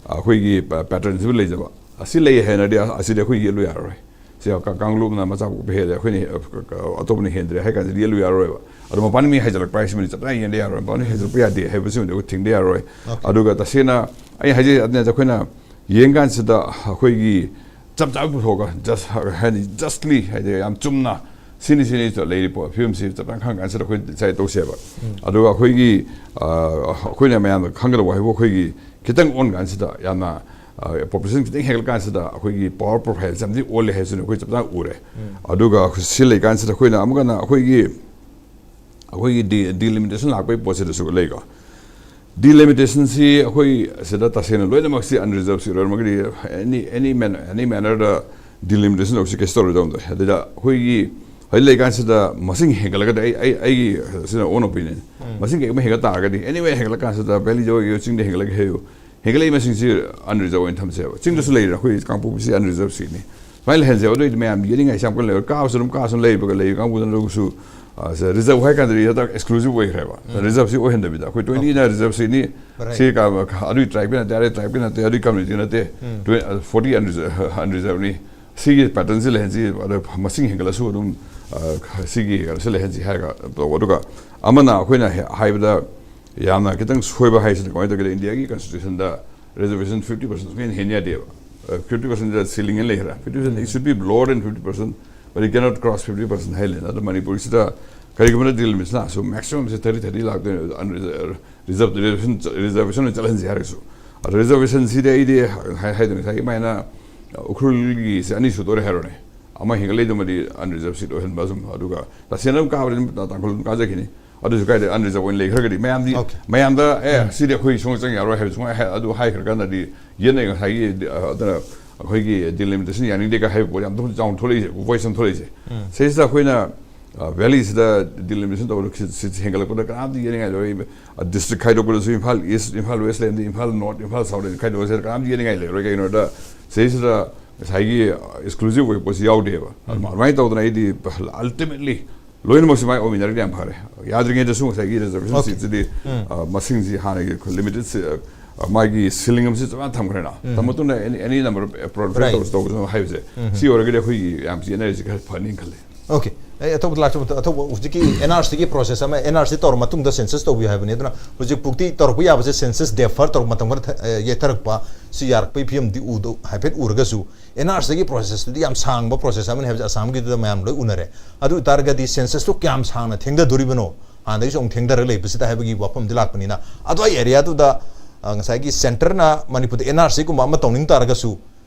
ꯑꯩꯈꯣꯏꯒꯤ pa-, patternꯁꯤꯕꯨ ꯂꯩꯖꯕ꯫ ꯑꯁꯤ ꯂꯩ ꯍꯥꯏꯅꯗꯤ ꯑ-, ꯑꯁꯤꯗꯤ ꯑꯩꯈꯣꯏ ꯌꯦꯠꯂꯨ ꯌꯥꯔꯔꯣꯏ꯫ ꯁꯤ ꯀ-, ꯀꯥꯡꯂꯨꯞꯅ ꯃꯆꯥ ꯄꯣꯛꯄ ꯍꯦꯜꯂꯦ, ꯑꯩꯈꯣꯏꯅ, ꯑ, ꯀ-, ꯀ-, ꯑꯇꯣꯞꯄꯅ ꯍꯦꯟꯗ꯭ꯔꯦ ꯍꯥꯏ ꯀꯥꯟꯗꯗꯤ ꯌꯦꯠꯂꯨ ꯌꯥꯔꯔꯣꯏꯕ꯫ ꯑꯗꯣ ꯃꯄꯥꯟ ꯃꯤ ꯍꯥꯏꯖꯤꯜꯂꯛꯄ ꯍꯥꯏꯁꯤꯃꯗꯤ ꯆꯞ ꯆꯥꯅ ꯌꯦꯟꯗ ꯌꯥꯔꯣꯏ꯫ ꯃꯄꯥꯟ ꯃꯤ ꯍꯥꯏꯖꯤꯜꯂꯛꯄ ꯌꯥꯗꯦ ꯍꯥꯏꯕꯁꯤꯃꯗꯤ ꯑꯩꯈꯣꯏ ꯊꯤꯡꯗ ꯌꯥꯔꯣꯏ꯫ ꯑꯗꯨꯒ ꯇꯁꯦꯡꯅ ꯑꯩ ꯍꯥꯏꯖꯩ, ꯑꯗꯨꯅ ꯑꯩꯈꯣꯏꯅ ꯌꯦꯡꯀꯥꯟꯁꯤꯗ ꯑꯩꯈꯣꯏꯒꯤ ꯆꯞ ꯆꯥꯕ ꯄꯨꯊꯣꯛꯑꯒ just ꯍꯥꯏꯗꯤ justly ꯍꯥꯏꯗꯤ ꯌꯥꯝ ꯆꯨꯝꯅ ꯁꯤꯅꯤ ꯁꯤꯅꯤ ꯂꯩꯔꯤꯕ ꯐꯤꯕꯝꯁꯤ ꯆꯞ ꯆꯥꯅ ꯈꯪ ꯀꯥꯟꯁꯤꯗ ꯑꯩꯈꯣꯏ decide ꯇꯧꯁꯦꯕ꯫ ꯑꯗꯨꯒ ꯑꯩꯈꯣꯏꯒꯤ, ꯑ, ꯑꯩꯈꯣꯏꯅ ꯃꯌꯥꯝꯅ ꯈꯪꯒꯗꯕ ꯍꯥꯏꯕꯨ ꯑꯩꯈꯣꯏꯒꯤ ꯈꯤꯇꯪ ꯑꯣꯟ ꯀꯥꯟꯁꯤꯗ ꯌꯥꯝꯅ, ꯑ, population ꯈꯤꯇꯪ ꯍꯦꯟꯒꯠꯂ ꯀꯥꯟꯁꯤꯗ ꯑꯩꯈꯣꯏꯒꯤ power profileꯁꯦ ꯌꯥꯝ ꯊꯤꯅ ꯑꯣꯜꯂꯦ ꯍꯥꯏꯕꯁꯤꯅ ꯑꯩꯈꯣꯏ ꯆꯞ ꯆꯥꯅ ꯎꯔꯦ꯫ ꯑꯗꯨꯒ ꯁꯤ ꯂꯩ ꯀꯥꯟꯁꯤꯗ ꯑꯩꯈꯣꯏꯅ ꯑꯃꯨꯛ ꯍꯟꯅ ꯑꯩꯈꯣꯏꯒꯤ, ꯑꯩꯈꯣꯏꯒꯤ de-, delimitation ꯂꯥꯛꯄꯒꯤ ꯄꯣꯠꯁꯤꯗꯁꯨ ꯂꯩꯀꯣ꯫ Delimitationꯁꯤ ꯑꯩꯈꯣꯏ ꯁꯤꯗ ꯇꯁꯦꯡꯅ ꯂꯣꯏꯅꯃꯛꯁꯤ unreservedꯁꯤ ꯑꯣꯏꯔꯝꯃꯒꯗꯤ any, any man-, any mannerꯗ delimitation ꯇꯧꯁꯤ ꯀꯩꯁꯨ ꯇꯧꯔꯣꯏꯗꯧꯅꯤ꯫ ꯑꯗꯨꯗ ꯑꯩꯈꯣꯏꯒꯤ ꯍꯧꯖꯤꯛ ꯂꯩꯀꯥꯟꯁꯤꯗ ꯃꯁꯤꯡ ꯍꯦꯟꯒꯠꯂꯒꯗꯤ ꯑꯩ, ꯑꯩ, ꯑꯩꯒꯤ ꯁꯤꯅ own opinion꯫ ꯃꯁꯤꯡ ꯀꯩꯒꯨꯝꯕ ꯍꯦꯟꯒꯠ ꯇꯥꯔꯒꯗꯤ anyway ꯍꯦꯟꯒꯠꯂ ꯀꯥꯟꯁꯤꯗ valley ꯑꯣꯏꯒꯦꯔꯥ ꯆꯤꯡꯗ ꯍꯦꯟꯒꯠꯂꯒꯦ ꯍꯥꯏꯌꯨ, ꯍꯦꯟꯒꯠꯂꯛꯏ ꯃꯁꯤꯡꯁꯤ unreserved ꯑꯣꯏꯅ ꯊꯝꯁꯦꯕ꯫ ꯆꯤꯡꯗꯁꯨ ꯂꯩꯔꯦ ꯑꯩꯈꯣꯏ ꯀꯥꯡꯄꯣꯛꯄꯤꯁꯤ unreserved seatꯅꯤ꯫ ꯁꯨꯃꯥꯏꯅ ꯂꯩꯍꯟꯁꯦꯕ꯫ ꯑꯗꯨ ꯑꯣꯏꯗꯤ ꯃꯌꯥꯝ ꯌꯦꯠꯅꯤꯡꯉꯥꯏꯁꯤ ꯌꯥꯝ ꯀꯟꯅ ꯂꯩꯔꯣꯏ꯫ ꯀꯥꯕꯁꯨ ꯑꯗꯨꯝ ꯀꯥꯁꯨ ꯂꯩꯕꯒ ꯂꯩꯕ ꯀꯥꯡꯕꯨꯗꯨꯅꯁꯨ ꯔꯤꯖꯔꯕ ꯍꯥꯏ ꯀꯥꯟꯗꯗꯤ ꯍꯟꯗꯛ ꯑꯦꯛꯁꯀ꯭ꯂꯨꯁꯤꯚ ꯑꯣꯏꯈ꯭ꯔꯦꯕ꯫ ꯔꯤꯖꯔꯕꯁꯤ ꯑꯣꯏꯍꯟꯗꯕꯤꯗ ꯑꯩꯈꯣꯏ ꯇ꯭ꯋꯦꯟꯇꯤꯅ ꯔꯤꯖꯔꯕꯁꯤꯅꯤ꯫ Right. ꯁꯤ ꯀ- ꯑꯗꯨꯒꯤ ꯇ꯭ꯔꯥꯏꯕꯀꯤ ꯅꯠꯇꯦ, ꯑꯗꯨꯒꯤ ꯇ꯭ꯔꯥꯏꯕꯀꯤ ꯅꯠꯇꯦ, ꯑꯗꯨꯒꯤ ꯀꯝꯃ꯭ꯌꯨꯅꯤꯇꯤ ꯅꯠꯇꯦ꯫ ꯑꯟꯔꯤꯖꯔꯕꯅꯤ꯫ ꯁꯤꯒꯤ ꯄꯦꯇꯔꯟꯁꯤ ꯂꯩꯍꯟꯁꯤ, ꯑꯗ ꯃꯁꯤꯡ ꯍꯦꯟꯒꯠꯂꯁꯨ ꯑꯗꯨꯝ ꯑ, ꯁꯤꯒꯤ ꯀꯩꯅꯣꯁꯤ ꯂꯩꯍꯟꯁꯤ ꯍꯥꯏꯔꯒ ꯇꯧꯕ꯫ ꯑꯗꯨꯒ ꯑꯃꯅ ꯑꯩꯈꯣꯏꯅ ꯍꯦ- ꯍꯥꯏꯕꯗ ꯌꯥꯝꯅ ꯈꯤꯇꯪ ꯁꯣꯏꯕ ꯍꯥꯏꯁꯤꯅ ꯀꯃꯥꯏꯅ ꯇꯧꯒꯦꯗ, ꯏꯟꯗꯤꯌꯥꯒꯤ ꯀꯟꯁꯇꯤꯇ꯭ꯌꯨꯁꯟꯗ ꯔꯤꯖꯔꯕꯦꯁꯟ ꯐꯤꯐꯇꯤ ꯄꯔꯁꯦꯟ ꯁꯨꯡꯍꯦꯟ ꯍꯦꯟ ꯌꯥꯗꯦꯕ꯫ ꯐꯤꯐꯇꯤ ꯄꯔꯁꯦꯟꯗ ꯁꯤꯂꯤꯡ ꯑꯃ ꯂꯩꯈ꯭ꯔꯦ꯫ Fifty percent, it should be lower than fifty percent, but it cannot cross fifty percent ꯍꯥꯏ ꯂꯩꯅ꯫ ꯑꯗꯣ ꯃꯅꯤꯄꯨꯔꯁꯤꯗ ꯀꯔꯤꯒꯨꯝꯕ ꯗꯤꯂꯤꯃꯤꯠꯁ ꯂꯥꯛꯑꯁꯨ ꯃꯦꯛꯁꯤꯃꯝꯁꯦ ꯊꯥꯔꯇꯤ ꯊꯥꯔꯇꯤ ꯂꯥꯛꯇꯣꯏꯅꯦ꯫ ꯔꯤꯖꯔꯕꯦꯁꯟ ꯔꯤꯖꯔꯕꯦꯁꯟ ꯑꯣꯏꯅ ꯆꯠꯍꯟꯁꯤ ꯍꯥꯏꯔꯒꯁꯨ꯫ ꯑꯗꯣ ꯔꯤꯖꯔꯕꯦꯁꯟꯁꯤꯗꯤ ꯑꯩꯗꯤ ꯍꯥꯏ- ꯍꯥꯏꯗꯣꯏꯅꯤ ꯉꯁꯥꯏꯒꯤ ꯑꯗꯨꯃꯥꯏꯅ ꯎꯈ꯭ꯔꯨꯜꯒꯤꯁꯦ ꯑꯅꯤ ꯁꯨꯗꯣꯔꯦ ꯍꯥꯏꯔꯣꯅꯦ꯫ ꯑꯃ ꯍꯦꯟꯒꯠꯂꯛꯏꯗꯨꯃꯗꯤ ꯑꯟꯔꯤꯖꯔꯕ ꯁꯤꯠ ꯑꯣꯏꯍꯟꯕ ꯑꯗꯨꯝ, ꯑꯗꯨꯒ ꯇꯁꯦꯡꯅ ꯑꯗꯨꯝ ꯀꯥꯕꯗꯤ ꯑꯗꯨꯝ ꯇꯥꯡꯈꯨꯜ ꯑꯗꯨꯝ ꯀꯥꯖꯈꯤꯅꯤ꯫ ꯑꯗꯨꯁꯨ ꯀꯥꯏꯗꯦ, ꯑꯟꯔꯤꯖꯔꯕ ꯑꯣꯏꯅ ꯂꯩꯈ꯭ꯔꯒꯗꯤ ꯃꯌꯥꯝꯗꯤ Okay. ꯃꯌꯥꯝꯗ ꯑꯦ ꯁꯤꯗꯤ ꯑꯩꯈꯣꯏ ꯁꯨꯡꯆꯪ ꯆꯪ ꯌꯥꯔꯣꯏ ꯍꯥꯏꯕ ꯁꯨꯡꯍꯥꯏ ꯍꯥꯏ-, ꯑꯗꯨ ꯍꯥꯏꯈ꯭ꯔꯀꯥꯟꯗꯗꯤ ꯌꯦꯠꯅꯩ ꯉꯁꯥꯏꯒꯤ ꯑ, ꯑꯗꯨꯅ ꯑꯩꯈꯣꯏꯒꯤ ꯗꯤꯂꯤꯃꯤꯇꯦꯁꯟ ꯌꯥꯅꯤꯡꯗꯦꯒ ꯍꯥꯏꯕ ꯄꯣꯠ ꯌꯥꯝ ꯊꯣꯛ- ꯆꯥꯎꯅ ꯊꯣꯛꯂꯛꯏꯁꯦ, ꯚꯣꯏꯁ ꯑꯃ ꯊꯣꯛꯂꯛꯏꯁꯦ꯫ ꯁꯤꯁꯤꯗ ꯑꯩꯈꯣꯏꯅ ꯑ, ꯚꯦꯂꯤꯁꯤꯗ ꯗꯤꯂꯤꯃꯤꯇꯦꯁꯟ ꯇꯧꯕꯗ ꯁꯤ- ꯁꯤ ꯍꯦꯟꯒꯠꯂꯛꯄꯗ ꯀꯅꯥꯝꯇ ꯌꯦꯠꯅꯤꯡꯉꯥꯏ ꯂꯩꯔꯣꯏ꯫ ꯑ, ꯗꯤꯁꯇ꯭ꯔꯤꯛ ꯈꯥꯏꯗꯣꯛꯄꯗꯁꯨ ꯏꯝꯐꯥꯜ ꯏꯁ, ꯏꯝꯐꯥꯜ ꯋꯦꯁ ꯂꯩꯔꯝꯗꯤ ꯏꯝꯐꯥꯜ ꯅꯣꯔꯠ, ꯏꯝꯐꯥꯜ ꯁꯥꯎꯠ ꯍꯥꯏꯅ ꯈꯥꯏꯗꯣꯛꯑꯁꯦ ꯀꯅꯥꯝꯇ ꯌꯦꯠꯅꯤꯡꯉꯥꯏ ꯂꯩꯔꯣꯏ꯫ ꯀꯩꯒꯤꯅꯣꯗ ꯁꯤꯁꯤꯗ ꯉꯁꯥꯏꯒꯤ ꯑꯦꯛꯁꯀ꯭ꯂꯨꯁꯤꯚ ꯑꯣꯏꯕ ꯄꯣꯠꯁꯤ ꯌꯥꯎꯗꯦꯕ꯫ ꯑꯗꯨꯃ- ꯑꯗꯨꯃꯥꯏꯅ ꯇꯧꯗꯅ ꯑꯩꯗꯤ ꯑꯜꯇꯤꯃꯦꯠꯂꯤ ꯂꯣꯏꯅꯃꯛꯁꯤ ꯃꯥꯏ ꯑꯣꯏꯃꯤꯟꯅꯔꯗꯤ ꯌꯥꯝ ꯐꯔꯦ꯫ ꯌꯥꯗ꯭ꯔꯤꯉꯩꯗꯁꯨ ꯉꯁꯥꯏꯒꯤ ꯔꯤꯖꯔꯕꯦꯁꯟ Okay. ꯁꯤꯠꯁꯤꯗꯤ ꯑ, ꯃꯁꯤꯡꯁꯤ ꯍꯥꯟꯅꯒꯤ ꯂꯤꯃꯤꯇꯦꯠ ꯃꯥꯒꯤ ꯁꯤꯂꯤꯡ ꯑꯃꯁꯤ ꯆꯞ ꯆꯥꯅ ꯊꯝꯈ꯭ꯔꯦꯅ꯫ ꯊꯝꯕ ꯃꯇꯨꯡꯗ ꯑꯦꯅꯤ ꯑꯦꯅꯤ ꯅꯝꯕꯔ ꯑꯣꯐ ꯄ꯭ꯔꯣꯗꯛ Right. ꯇꯧꯔꯁꯨ ꯇꯧꯕꯁꯨ ꯍꯥꯏꯕꯁꯦ ꯁꯤ ꯑꯣꯏꯔꯒꯗꯤ ꯑꯩꯈꯣꯏꯒꯤ ꯌꯥꯝ ꯆꯦꯟꯅꯔꯤꯁꯤ ꯈꯔ ꯐꯅꯤ ꯈꯜꯂꯦ꯫ Okay. ꯑꯩ ꯑꯇꯣꯞꯄ ꯂꯥꯛꯆꯕꯗ ꯑꯇꯣꯞꯄ ꯍꯧꯖꯤꯛꯀꯤ ꯑꯦꯟ ꯑꯥꯔ ꯁꯤꯒꯤ ꯄ꯭ꯔꯣꯁꯦꯁ ꯑꯃ, ꯑꯦꯟ ꯑꯥꯔ ꯁꯤ ꯇꯧꯔ ꯃꯇꯨꯡꯗ ꯁꯦꯟꯁꯁ ꯇꯧꯕꯤꯌꯨ ꯍꯥꯏꯕꯅꯤ꯫ ꯑꯗꯨꯅ ꯍꯧꯖꯤꯛ ꯄꯨꯛꯇꯤ ꯇꯧꯔꯛꯄ ꯌꯥꯕꯁꯦ ꯁꯦꯟꯁꯁ ꯗꯦꯐꯔ ꯇꯧꯔꯛꯄ ꯃꯇꯝ ꯈꯔ ꯊ- ꯑ, ꯌꯦꯠꯊꯔꯛꯄ ꯁꯤ ꯌꯥꯔꯛꯄꯒꯤ ꯐꯤꯕꯝꯗꯤ ꯎꯗ ꯍꯥꯏꯐꯦꯠ ꯎꯔꯒꯁꯨ ꯑꯦꯟ ꯑꯥꯔ ꯁꯤꯒꯤ ꯄ꯭ꯔꯣꯁꯦꯁꯇꯨꯗꯤ ꯌꯥꯝ ꯁꯥꯡꯕ ꯄ꯭ꯔꯣꯁꯦꯁ ꯑꯃꯅꯤ ꯍꯥꯏꯕꯁꯦ ꯑꯁꯥꯝꯒꯤꯗꯨꯗ ꯃꯌꯥꯝ ꯂꯣꯏ ꯎꯅꯔꯦ꯫ ꯑꯗꯨ ꯑꯣꯏꯇꯥꯔꯒꯗꯤ ꯁꯦꯟꯁꯁꯇꯨ ꯀꯌꯥꯝ ꯁꯥꯡꯅ ꯊꯦꯡꯊꯗꯣꯔꯤꯕꯅꯣ? ꯍꯥꯟꯅꯗꯒꯤꯁꯨ ꯑꯃꯨꯛ ꯊꯦꯡꯊꯔꯒ ꯂꯩꯕꯁꯤꯗ ꯍꯥꯏꯕꯒꯤ ꯋꯥꯐꯝꯗꯤ ꯂꯥꯛꯄꯅꯤꯅ ꯑꯗꯨꯋꯥꯏ ꯑꯦꯔꯤꯌꯥꯗꯨꯗ ꯑ, ꯉꯁꯥꯏꯒꯤ ꯁꯦꯟꯇꯔꯅ ꯃꯅꯤꯄꯨꯔꯗ ꯑꯦꯟ ꯑꯥꯔ ꯁꯤꯒꯨꯝꯕ ꯑꯃ ꯇꯧꯅꯤꯡ ꯇꯥꯔꯒꯁꯨ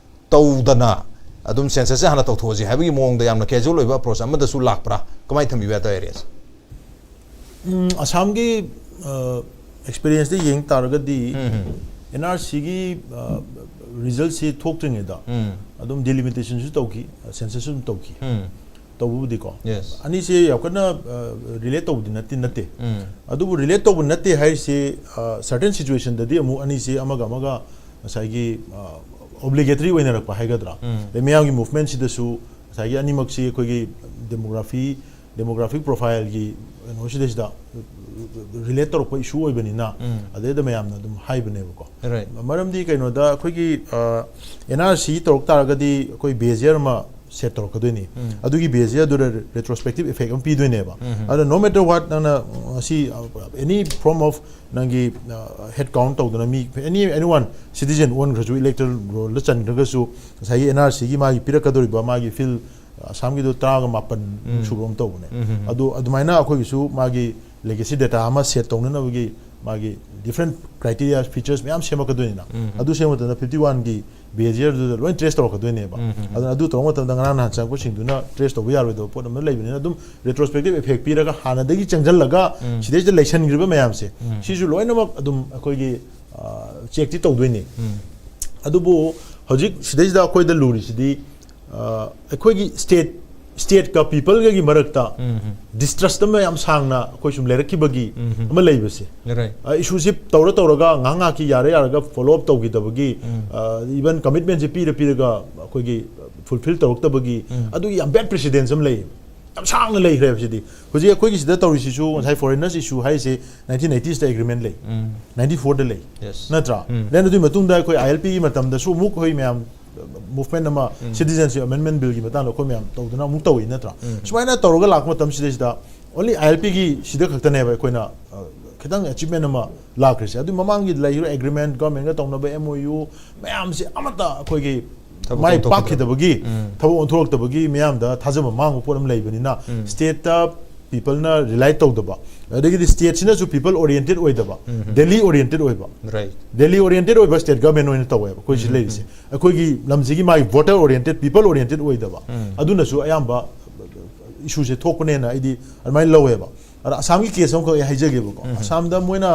ꯇꯧꯗꯅ ꯑꯗꯨꯝ ꯁꯦꯟꯁꯁꯁꯦ ꯍꯥꯟꯅ ꯇꯧꯊꯣꯛꯑꯁꯤ ꯍꯥꯏꯕꯒꯤ ꯃꯑꯣꯡꯗ ꯌꯥꯝꯅ ꯀꯦꯖꯨꯋꯦꯜ ꯑꯣꯏꯕ ꯑꯦꯄ꯭ꯔꯣꯆ ꯑꯃꯗꯁꯨ ꯂꯥꯛꯄ꯭ꯔꯥ? ꯀꯃꯥꯏꯅ ꯊꯝꯕꯤꯕ ꯌꯥꯏ ꯑꯗꯨꯋꯥꯏ ꯑꯦꯔꯤꯌꯥꯁꯦ? ꯎꯝ, ꯑꯁꯥꯝꯒꯤ ꯑꯦꯛꯁꯄꯤꯔꯤꯌꯦꯟꯁꯇ ꯌꯦꯡ ꯇꯥꯔꯒꯗꯤ ꯑꯦꯟ ꯑꯥꯔ ꯁꯤꯒꯤ ꯔꯤꯖꯜꯁꯤ ꯊꯣꯛꯇ꯭ꯔꯤꯉꯩꯗ ꯑꯗꯨꯝ ꯗꯤꯂꯤꯃꯤꯇꯦꯁꯟꯁꯨ ꯇꯧꯈꯤ, ꯁꯦꯟꯁꯁꯁꯨ ꯑꯗꯨꯝ ꯇꯧꯈꯤ꯫ ꯇꯧꯕꯕꯨꯗꯤꯀꯣ Yes. ꯑꯅꯤꯁꯦ ꯌꯥꯝ ꯀꯟꯅ ꯔꯤꯂꯦꯠ ꯇꯧꯕꯗꯤ ꯅꯠꯇꯦ ꯅꯠꯇꯦ ꯑꯗꯨꯕꯨ ꯔꯤꯂꯦꯠ ꯇꯧꯕ ꯅꯠꯇꯦ ꯍꯥꯏꯔꯤꯁꯤ ꯁꯔꯇꯦꯟ ꯁꯤꯆꯨꯋꯦꯁꯟꯗꯗꯤ ꯑꯃꯨꯛ ꯑꯅꯤꯁꯤ ꯑꯃꯒ ꯑꯃꯒ ꯉꯁꯥꯏꯒꯤ ꯑꯣꯕ꯭ꯂꯤꯒꯦꯇꯔꯤ ꯑꯣꯏꯅꯔꯛꯄ ꯍꯥꯏꯒꯗ꯭ꯔꯥ, ꯑꯗꯩ ꯃꯤꯌꯥꯝꯒꯤ ꯃꯨꯚꯃꯦꯟꯁꯤꯗꯁꯨ ꯉꯁꯥꯏꯒꯤ ꯑꯅꯤꯃꯛꯁꯤ ꯑꯩꯈꯣꯏꯒꯤ ꯗꯦꯃꯣꯒ꯭ꯔꯥꯐꯤ ꯗꯦꯃꯣꯒ꯭ꯔꯥꯐꯤꯛ ꯄ꯭ꯔꯣꯐꯥꯏꯜꯒꯤ ꯀꯩꯅꯣꯁꯤꯗꯩꯁꯤꯗ ꯔꯤꯂꯦꯠ ꯇꯧꯔꯛꯄ ꯏꯁꯨ ꯑꯣꯏꯕꯅꯤꯅ ꯎꯝ. ꯑꯗꯩꯗ ꯃꯌꯥꯝꯅ ꯑꯗꯨꯝ ꯍꯥꯏꯕꯅꯦꯕꯀꯣ꯫ Right. ꯃꯔꯝꯗꯤ ꯀꯩꯅꯣꯗ ꯑꯩꯈꯣꯏꯒꯤ ꯑꯦꯟ ꯑꯥꯔ ꯁꯤ ꯇꯧꯔꯛ ꯇꯥꯔꯒꯗꯤ ꯑꯩꯈꯣꯏ ꯕꯦꯖꯤꯌꯔ ꯑꯃ ꯁꯦꯠ ꯇꯧꯔꯛꯀꯗꯣꯏꯅꯤ꯫ ꯎꯝ. ꯑꯗꯨꯒꯤ ꯕꯦꯖꯤꯌꯔꯗꯨꯗ ꯔꯦꯇ꯭ꯔꯣꯁꯄꯦꯛꯇꯤꯞ ꯏꯐꯦꯛ ꯑꯃ ꯄꯤꯗꯣꯏꯅꯦꯕ꯫ ꯎꯝ. ꯑꯗꯨꯅ no matter what ꯅꯪꯅ ꯉꯁꯤ any form of ꯅꯪꯒꯤ ꯍꯦꯠ ꯀꯥꯎꯟ ꯇꯧꯗꯅ ꯃꯤ any anyone citizen ꯑꯣꯟꯈ꯭ꯔꯁꯨ ꯏꯂꯦꯛꯇꯔꯦꯜ ꯔꯣꯜꯗ ꯆꯟꯈ꯭ꯔꯒꯁꯨ ꯉꯁꯥꯏꯒꯤ ꯑꯦꯟ ꯑꯥꯔ ꯁꯤꯒꯤ ꯃꯥꯒꯤ ꯄꯤꯔꯛꯀꯗꯧꯔꯤꯕ ꯃꯥꯒꯤ ꯐꯤꯜ ꯑꯁꯥꯝꯒꯤꯗꯣ ꯇꯔꯥꯒ ꯃꯥꯄꯟ ꯎꯝ. ꯁꯨꯕ ꯑꯃ ꯇꯧꯕꯅꯦ꯫ ꯎꯝ. ꯑꯗꯣ ꯑꯗꯨꯃꯥꯏꯅ ꯑꯩꯈꯣꯏꯒꯤꯁꯨ ꯃꯥꯒꯤ ꯂꯦꯒꯦꯁꯤ ꯗꯦꯇꯥ ꯑꯃ ꯁꯦꯠ ꯇꯧꯅꯅꯕꯒꯤ ꯃꯥꯒꯤ ꯗꯤꯐ꯭ꯔꯦꯟ ꯀ꯭ꯔꯥꯏꯇꯦꯔꯤꯌꯥ ꯐꯤꯆꯔꯁ ꯃꯌꯥꯝ ꯁꯦꯝꯃꯛꯀꯗꯣꯏꯅꯤꯅ ꯎꯝ. ꯑꯗꯨ ꯁꯦꯝꯕ ꯃꯇꯝꯗ ꯐꯤꯐꯇꯤ ꯋꯥꯟꯒꯤ ꯕꯦꯖꯤꯌꯔꯗꯨꯗ ꯂꯣꯏ ꯇ꯭ꯔꯦꯁ ꯇꯧꯔꯛꯀꯗꯣꯏꯅꯦꯕ꯫ ꯎꯝ. ꯑꯗꯨꯅ ꯑꯗꯨ ꯇꯧꯕ ꯃꯇꯝꯗ ꯉꯔꯥꯡ ꯅꯍꯥꯟ ꯆꯪꯉꯛꯄꯁꯤꯡꯗꯨꯅ ꯇ꯭ꯔꯦꯁ ꯇꯧꯕ ꯌꯥꯔꯣꯏꯗꯕ ꯄꯣꯠ ꯑꯃ ꯂꯩꯕꯅꯤꯅ ꯑꯗꯨꯝ ꯔꯦꯇ꯭ꯔꯣꯁꯄꯦꯛꯇꯤꯞ ꯏꯐꯦꯛ ꯄꯤꯔꯒ ꯍꯥꯟꯅꯗꯒꯤ ꯆꯪꯁꯤꯜꯂꯒ ꯎꯝ. ꯁꯤꯗꯩꯁꯤꯗ ꯂꯩꯁꯟꯈ꯭ꯔꯤꯕ ꯃꯌꯥꯝꯁꯦ ꯎꯝ. ꯁꯤꯁꯨ ꯂꯣꯏꯅꯃꯛ ꯑꯗꯨꯝ ꯑꯩꯈꯣꯏꯒꯤ ꯆꯦꯛꯇꯤ ꯇꯧꯗꯣꯏꯅꯤ꯫ ꯎꯝ. ꯑꯗꯨꯕꯨ ꯍꯧꯖꯤꯛ ꯁꯤꯗꯩꯁꯤꯗ ꯑꯩꯈꯣꯏꯗ ꯂꯨꯔꯤꯁꯤꯗꯤ ꯑ, ꯑꯩꯈꯣꯏꯒꯤ ꯁ꯭ꯇꯦꯠ ꯁ꯭ꯇꯦꯠꯀ ꯄꯤꯄꯜꯒꯒꯤ ꯃꯔꯛꯇ ꯎꯝ. ꯗꯤꯁꯇ꯭ꯔꯁ ꯑꯃ ꯌꯥꯝ ꯁꯥꯡꯅ ꯑꯩꯈꯣꯏ ꯁꯨꯝ ꯂꯩꯔꯛꯈꯤꯕꯒꯤ ꯎꯝ. ꯑꯃ ꯂꯩꯕꯁꯦ꯫ Right. ꯏꯁꯨꯁꯤ ꯇꯧꯔ ꯇꯧꯔꯒ ꯉꯥꯏꯍꯥꯛ ꯉꯥꯏꯍꯥꯛꯀꯤ ꯌꯥꯔ ꯌꯥꯔꯒ ꯐꯣꯂꯣ ꯑꯞ ꯇꯧꯈꯤꯗꯕꯒꯤ ꯎꯝ. ꯏꯚꯟ ꯀꯃꯤꯠꯃꯦꯟꯁꯦ ꯄꯤꯔ ꯄꯤꯔꯒ ꯑꯩꯈꯣꯏꯒꯤ ꯐꯨꯜꯐꯤꯜ ꯇꯧꯔꯛꯇꯕꯒꯤ ꯎꯝ. ꯑꯗꯨꯒꯤ ꯌꯥꯝ ꯕꯦꯠ ꯄ꯭ꯔꯦꯁꯤꯗꯦꯟꯁ ꯑꯃ ꯂꯩꯌꯦꯕ꯫ ꯌꯥꯝ ꯁꯥꯡꯅ ꯂꯩꯈ꯭ꯔꯦꯕ ꯁꯤꯗꯤ꯫ ꯍꯧꯖꯤꯛ ꯑꯩꯈꯣꯏꯒꯤ ꯁꯤꯗ ꯇꯧꯔꯤꯁꯤꯁꯨ ꯉꯁꯥꯏ ꯐꯣꯔꯦꯅꯔꯁ ꯏꯁꯨ ꯍꯥꯏꯔꯤꯁꯦ ꯅꯥꯏꯟꯇꯤꯟ ꯑꯩꯇꯤꯁꯇ ꯑꯦꯒ꯭ꯔꯤꯃꯦꯟ ꯂꯩ꯫ ꯎꯝ. ꯅꯥꯏꯟꯇꯤ ꯐꯣꯔꯗ ꯂꯩ꯫ Yes. ꯅꯠꯇ꯭ꯔꯥ? ꯎꯝ. Then ꯑꯗꯨꯒꯤ ꯃꯇꯨꯡꯗ ꯑꯩꯈꯣꯏ ꯑꯥꯏ ꯑꯦꯜ ꯄꯤꯒꯤ ꯃꯇꯝꯗꯁꯨ ꯑꯃꯨꯛ ꯑꯩꯈꯣꯏ ꯃꯌꯥꯝ ꯃꯨꯚꯃꯦꯟ ꯑꯃ ꯎꯝ. ꯁꯤꯇꯤꯖꯦꯟꯁꯤꯞ ꯑꯦꯃꯦꯟꯃꯦꯟ ꯕꯤꯜꯒꯤ ꯃꯇꯥꯡꯗ ꯑꯩꯈꯣꯏ ꯃꯌꯥꯝ ꯇꯧꯗꯅ ꯑꯃꯨꯛ ꯇꯧꯏ ꯅꯠꯇ꯭ꯔꯥ? ꯎꯝ. ꯁꯨꯃꯥꯏꯅ ꯇꯧꯔꯒ ꯂꯥꯛꯄ ꯃꯇꯝꯁꯤꯗꯩꯁꯤꯗ only ꯑꯥꯏ ꯑꯦꯜ ꯄꯤꯒꯤ ꯁꯤꯗ ꯈꯛꯇꯅꯦꯕ ꯑꯩꯈꯣꯏꯅ ꯑ, ꯈꯤꯇꯪ ꯑꯦꯆꯤꯞꯃꯦꯟ ꯑꯃ ꯂꯥꯛꯈ꯭ꯔꯤꯁꯦ꯫ ꯑꯗꯨ ꯃꯃꯥꯡꯒꯤ ꯂꯩꯔꯤꯕ ꯑꯦꯒ꯭ꯔꯤꯃꯦꯟ, ꯒꯚꯔꯟꯃꯦꯟꯒ ꯇꯧꯅꯕ ꯑꯦꯝ ꯑꯣ ꯌꯨ ꯃꯌꯥꯝꯁꯦ ꯑꯃꯠꯇ ꯑꯩꯈꯣꯏꯒꯤ ꯊꯕꯛ ꯃꯥꯏ ꯑꯣꯟꯊꯣꯛꯈꯤꯗꯕ. ꯄꯥꯛꯈꯤꯗꯕꯒꯤ ꯎꯝ. ꯊꯕꯛ ꯑꯣꯟꯊꯣꯔꯛꯇꯕꯒꯤ ꯃꯤꯌꯥꯝꯗ ꯊꯥꯖꯕ ꯃꯥꯡꯕ ꯄꯣꯠ ꯑꯃ ꯂꯩꯕꯅꯤꯅ ꯎꯝ. ꯁ꯭ꯇꯦꯠꯇ ꯄꯤꯄꯜꯅ ꯔꯤꯂꯥꯏ ꯇꯧꯗꯕ ꯑꯗꯒꯤꯗꯤ ꯁ꯭ꯇꯦꯠꯁꯤꯅꯁꯨ ꯄꯤꯄꯜ ꯑꯣꯔꯤꯌꯦꯟꯇꯦꯠ ꯑꯣꯏꯗꯕ ꯎꯝ. ꯗꯦꯜꯂꯤ ꯑꯣꯔꯤꯌꯦꯟꯇꯦꯠ ꯑꯣꯏꯕ Right. ꯗꯦꯜꯂꯤ ꯑꯣꯔꯤꯌꯦꯟꯇꯦꯠ ꯑꯣꯏꯕ ꯁ꯭ꯇꯦꯠ ꯒꯚꯔꯟꯃꯦꯟ ꯑꯣꯏꯅ ꯇꯧꯋꯦꯕ ꯑꯩꯈꯣꯏ ꯁꯤ ꯎꯝ. ꯂꯩꯔꯤꯁꯦ꯫ ꯑꯩꯈꯣꯏꯒꯤ ꯂꯝꯁꯤꯒꯤ ꯃꯥꯒꯤ ꯚꯣꯇꯔ ꯑꯣꯔꯤꯌꯦꯟꯇꯦꯠ ꯄꯤꯄꯜ ꯑꯣꯔꯤꯌꯦꯟꯇꯦꯠ ꯑꯣꯏꯗꯕ ꯎꯝ. ꯑꯗꯨꯅꯁꯨ ꯑꯌꯥꯝꯕ ꯏꯁꯨꯁꯦ ꯊꯣꯛꯄꯅꯦꯅ ꯑꯩꯗꯤ ꯑꯗꯨꯃꯥꯏꯅ ꯂꯧꯋꯦꯕ꯫ ꯑꯗ ꯑꯁꯥꯝꯒꯤ ꯀꯦꯁ ꯑꯃꯈꯛ ꯑꯩ ꯍꯥꯏꯖꯒꯦꯕꯀꯣ꯫ ꯎꯝ. ꯑꯁꯥꯝꯗ ꯃꯣꯏꯅ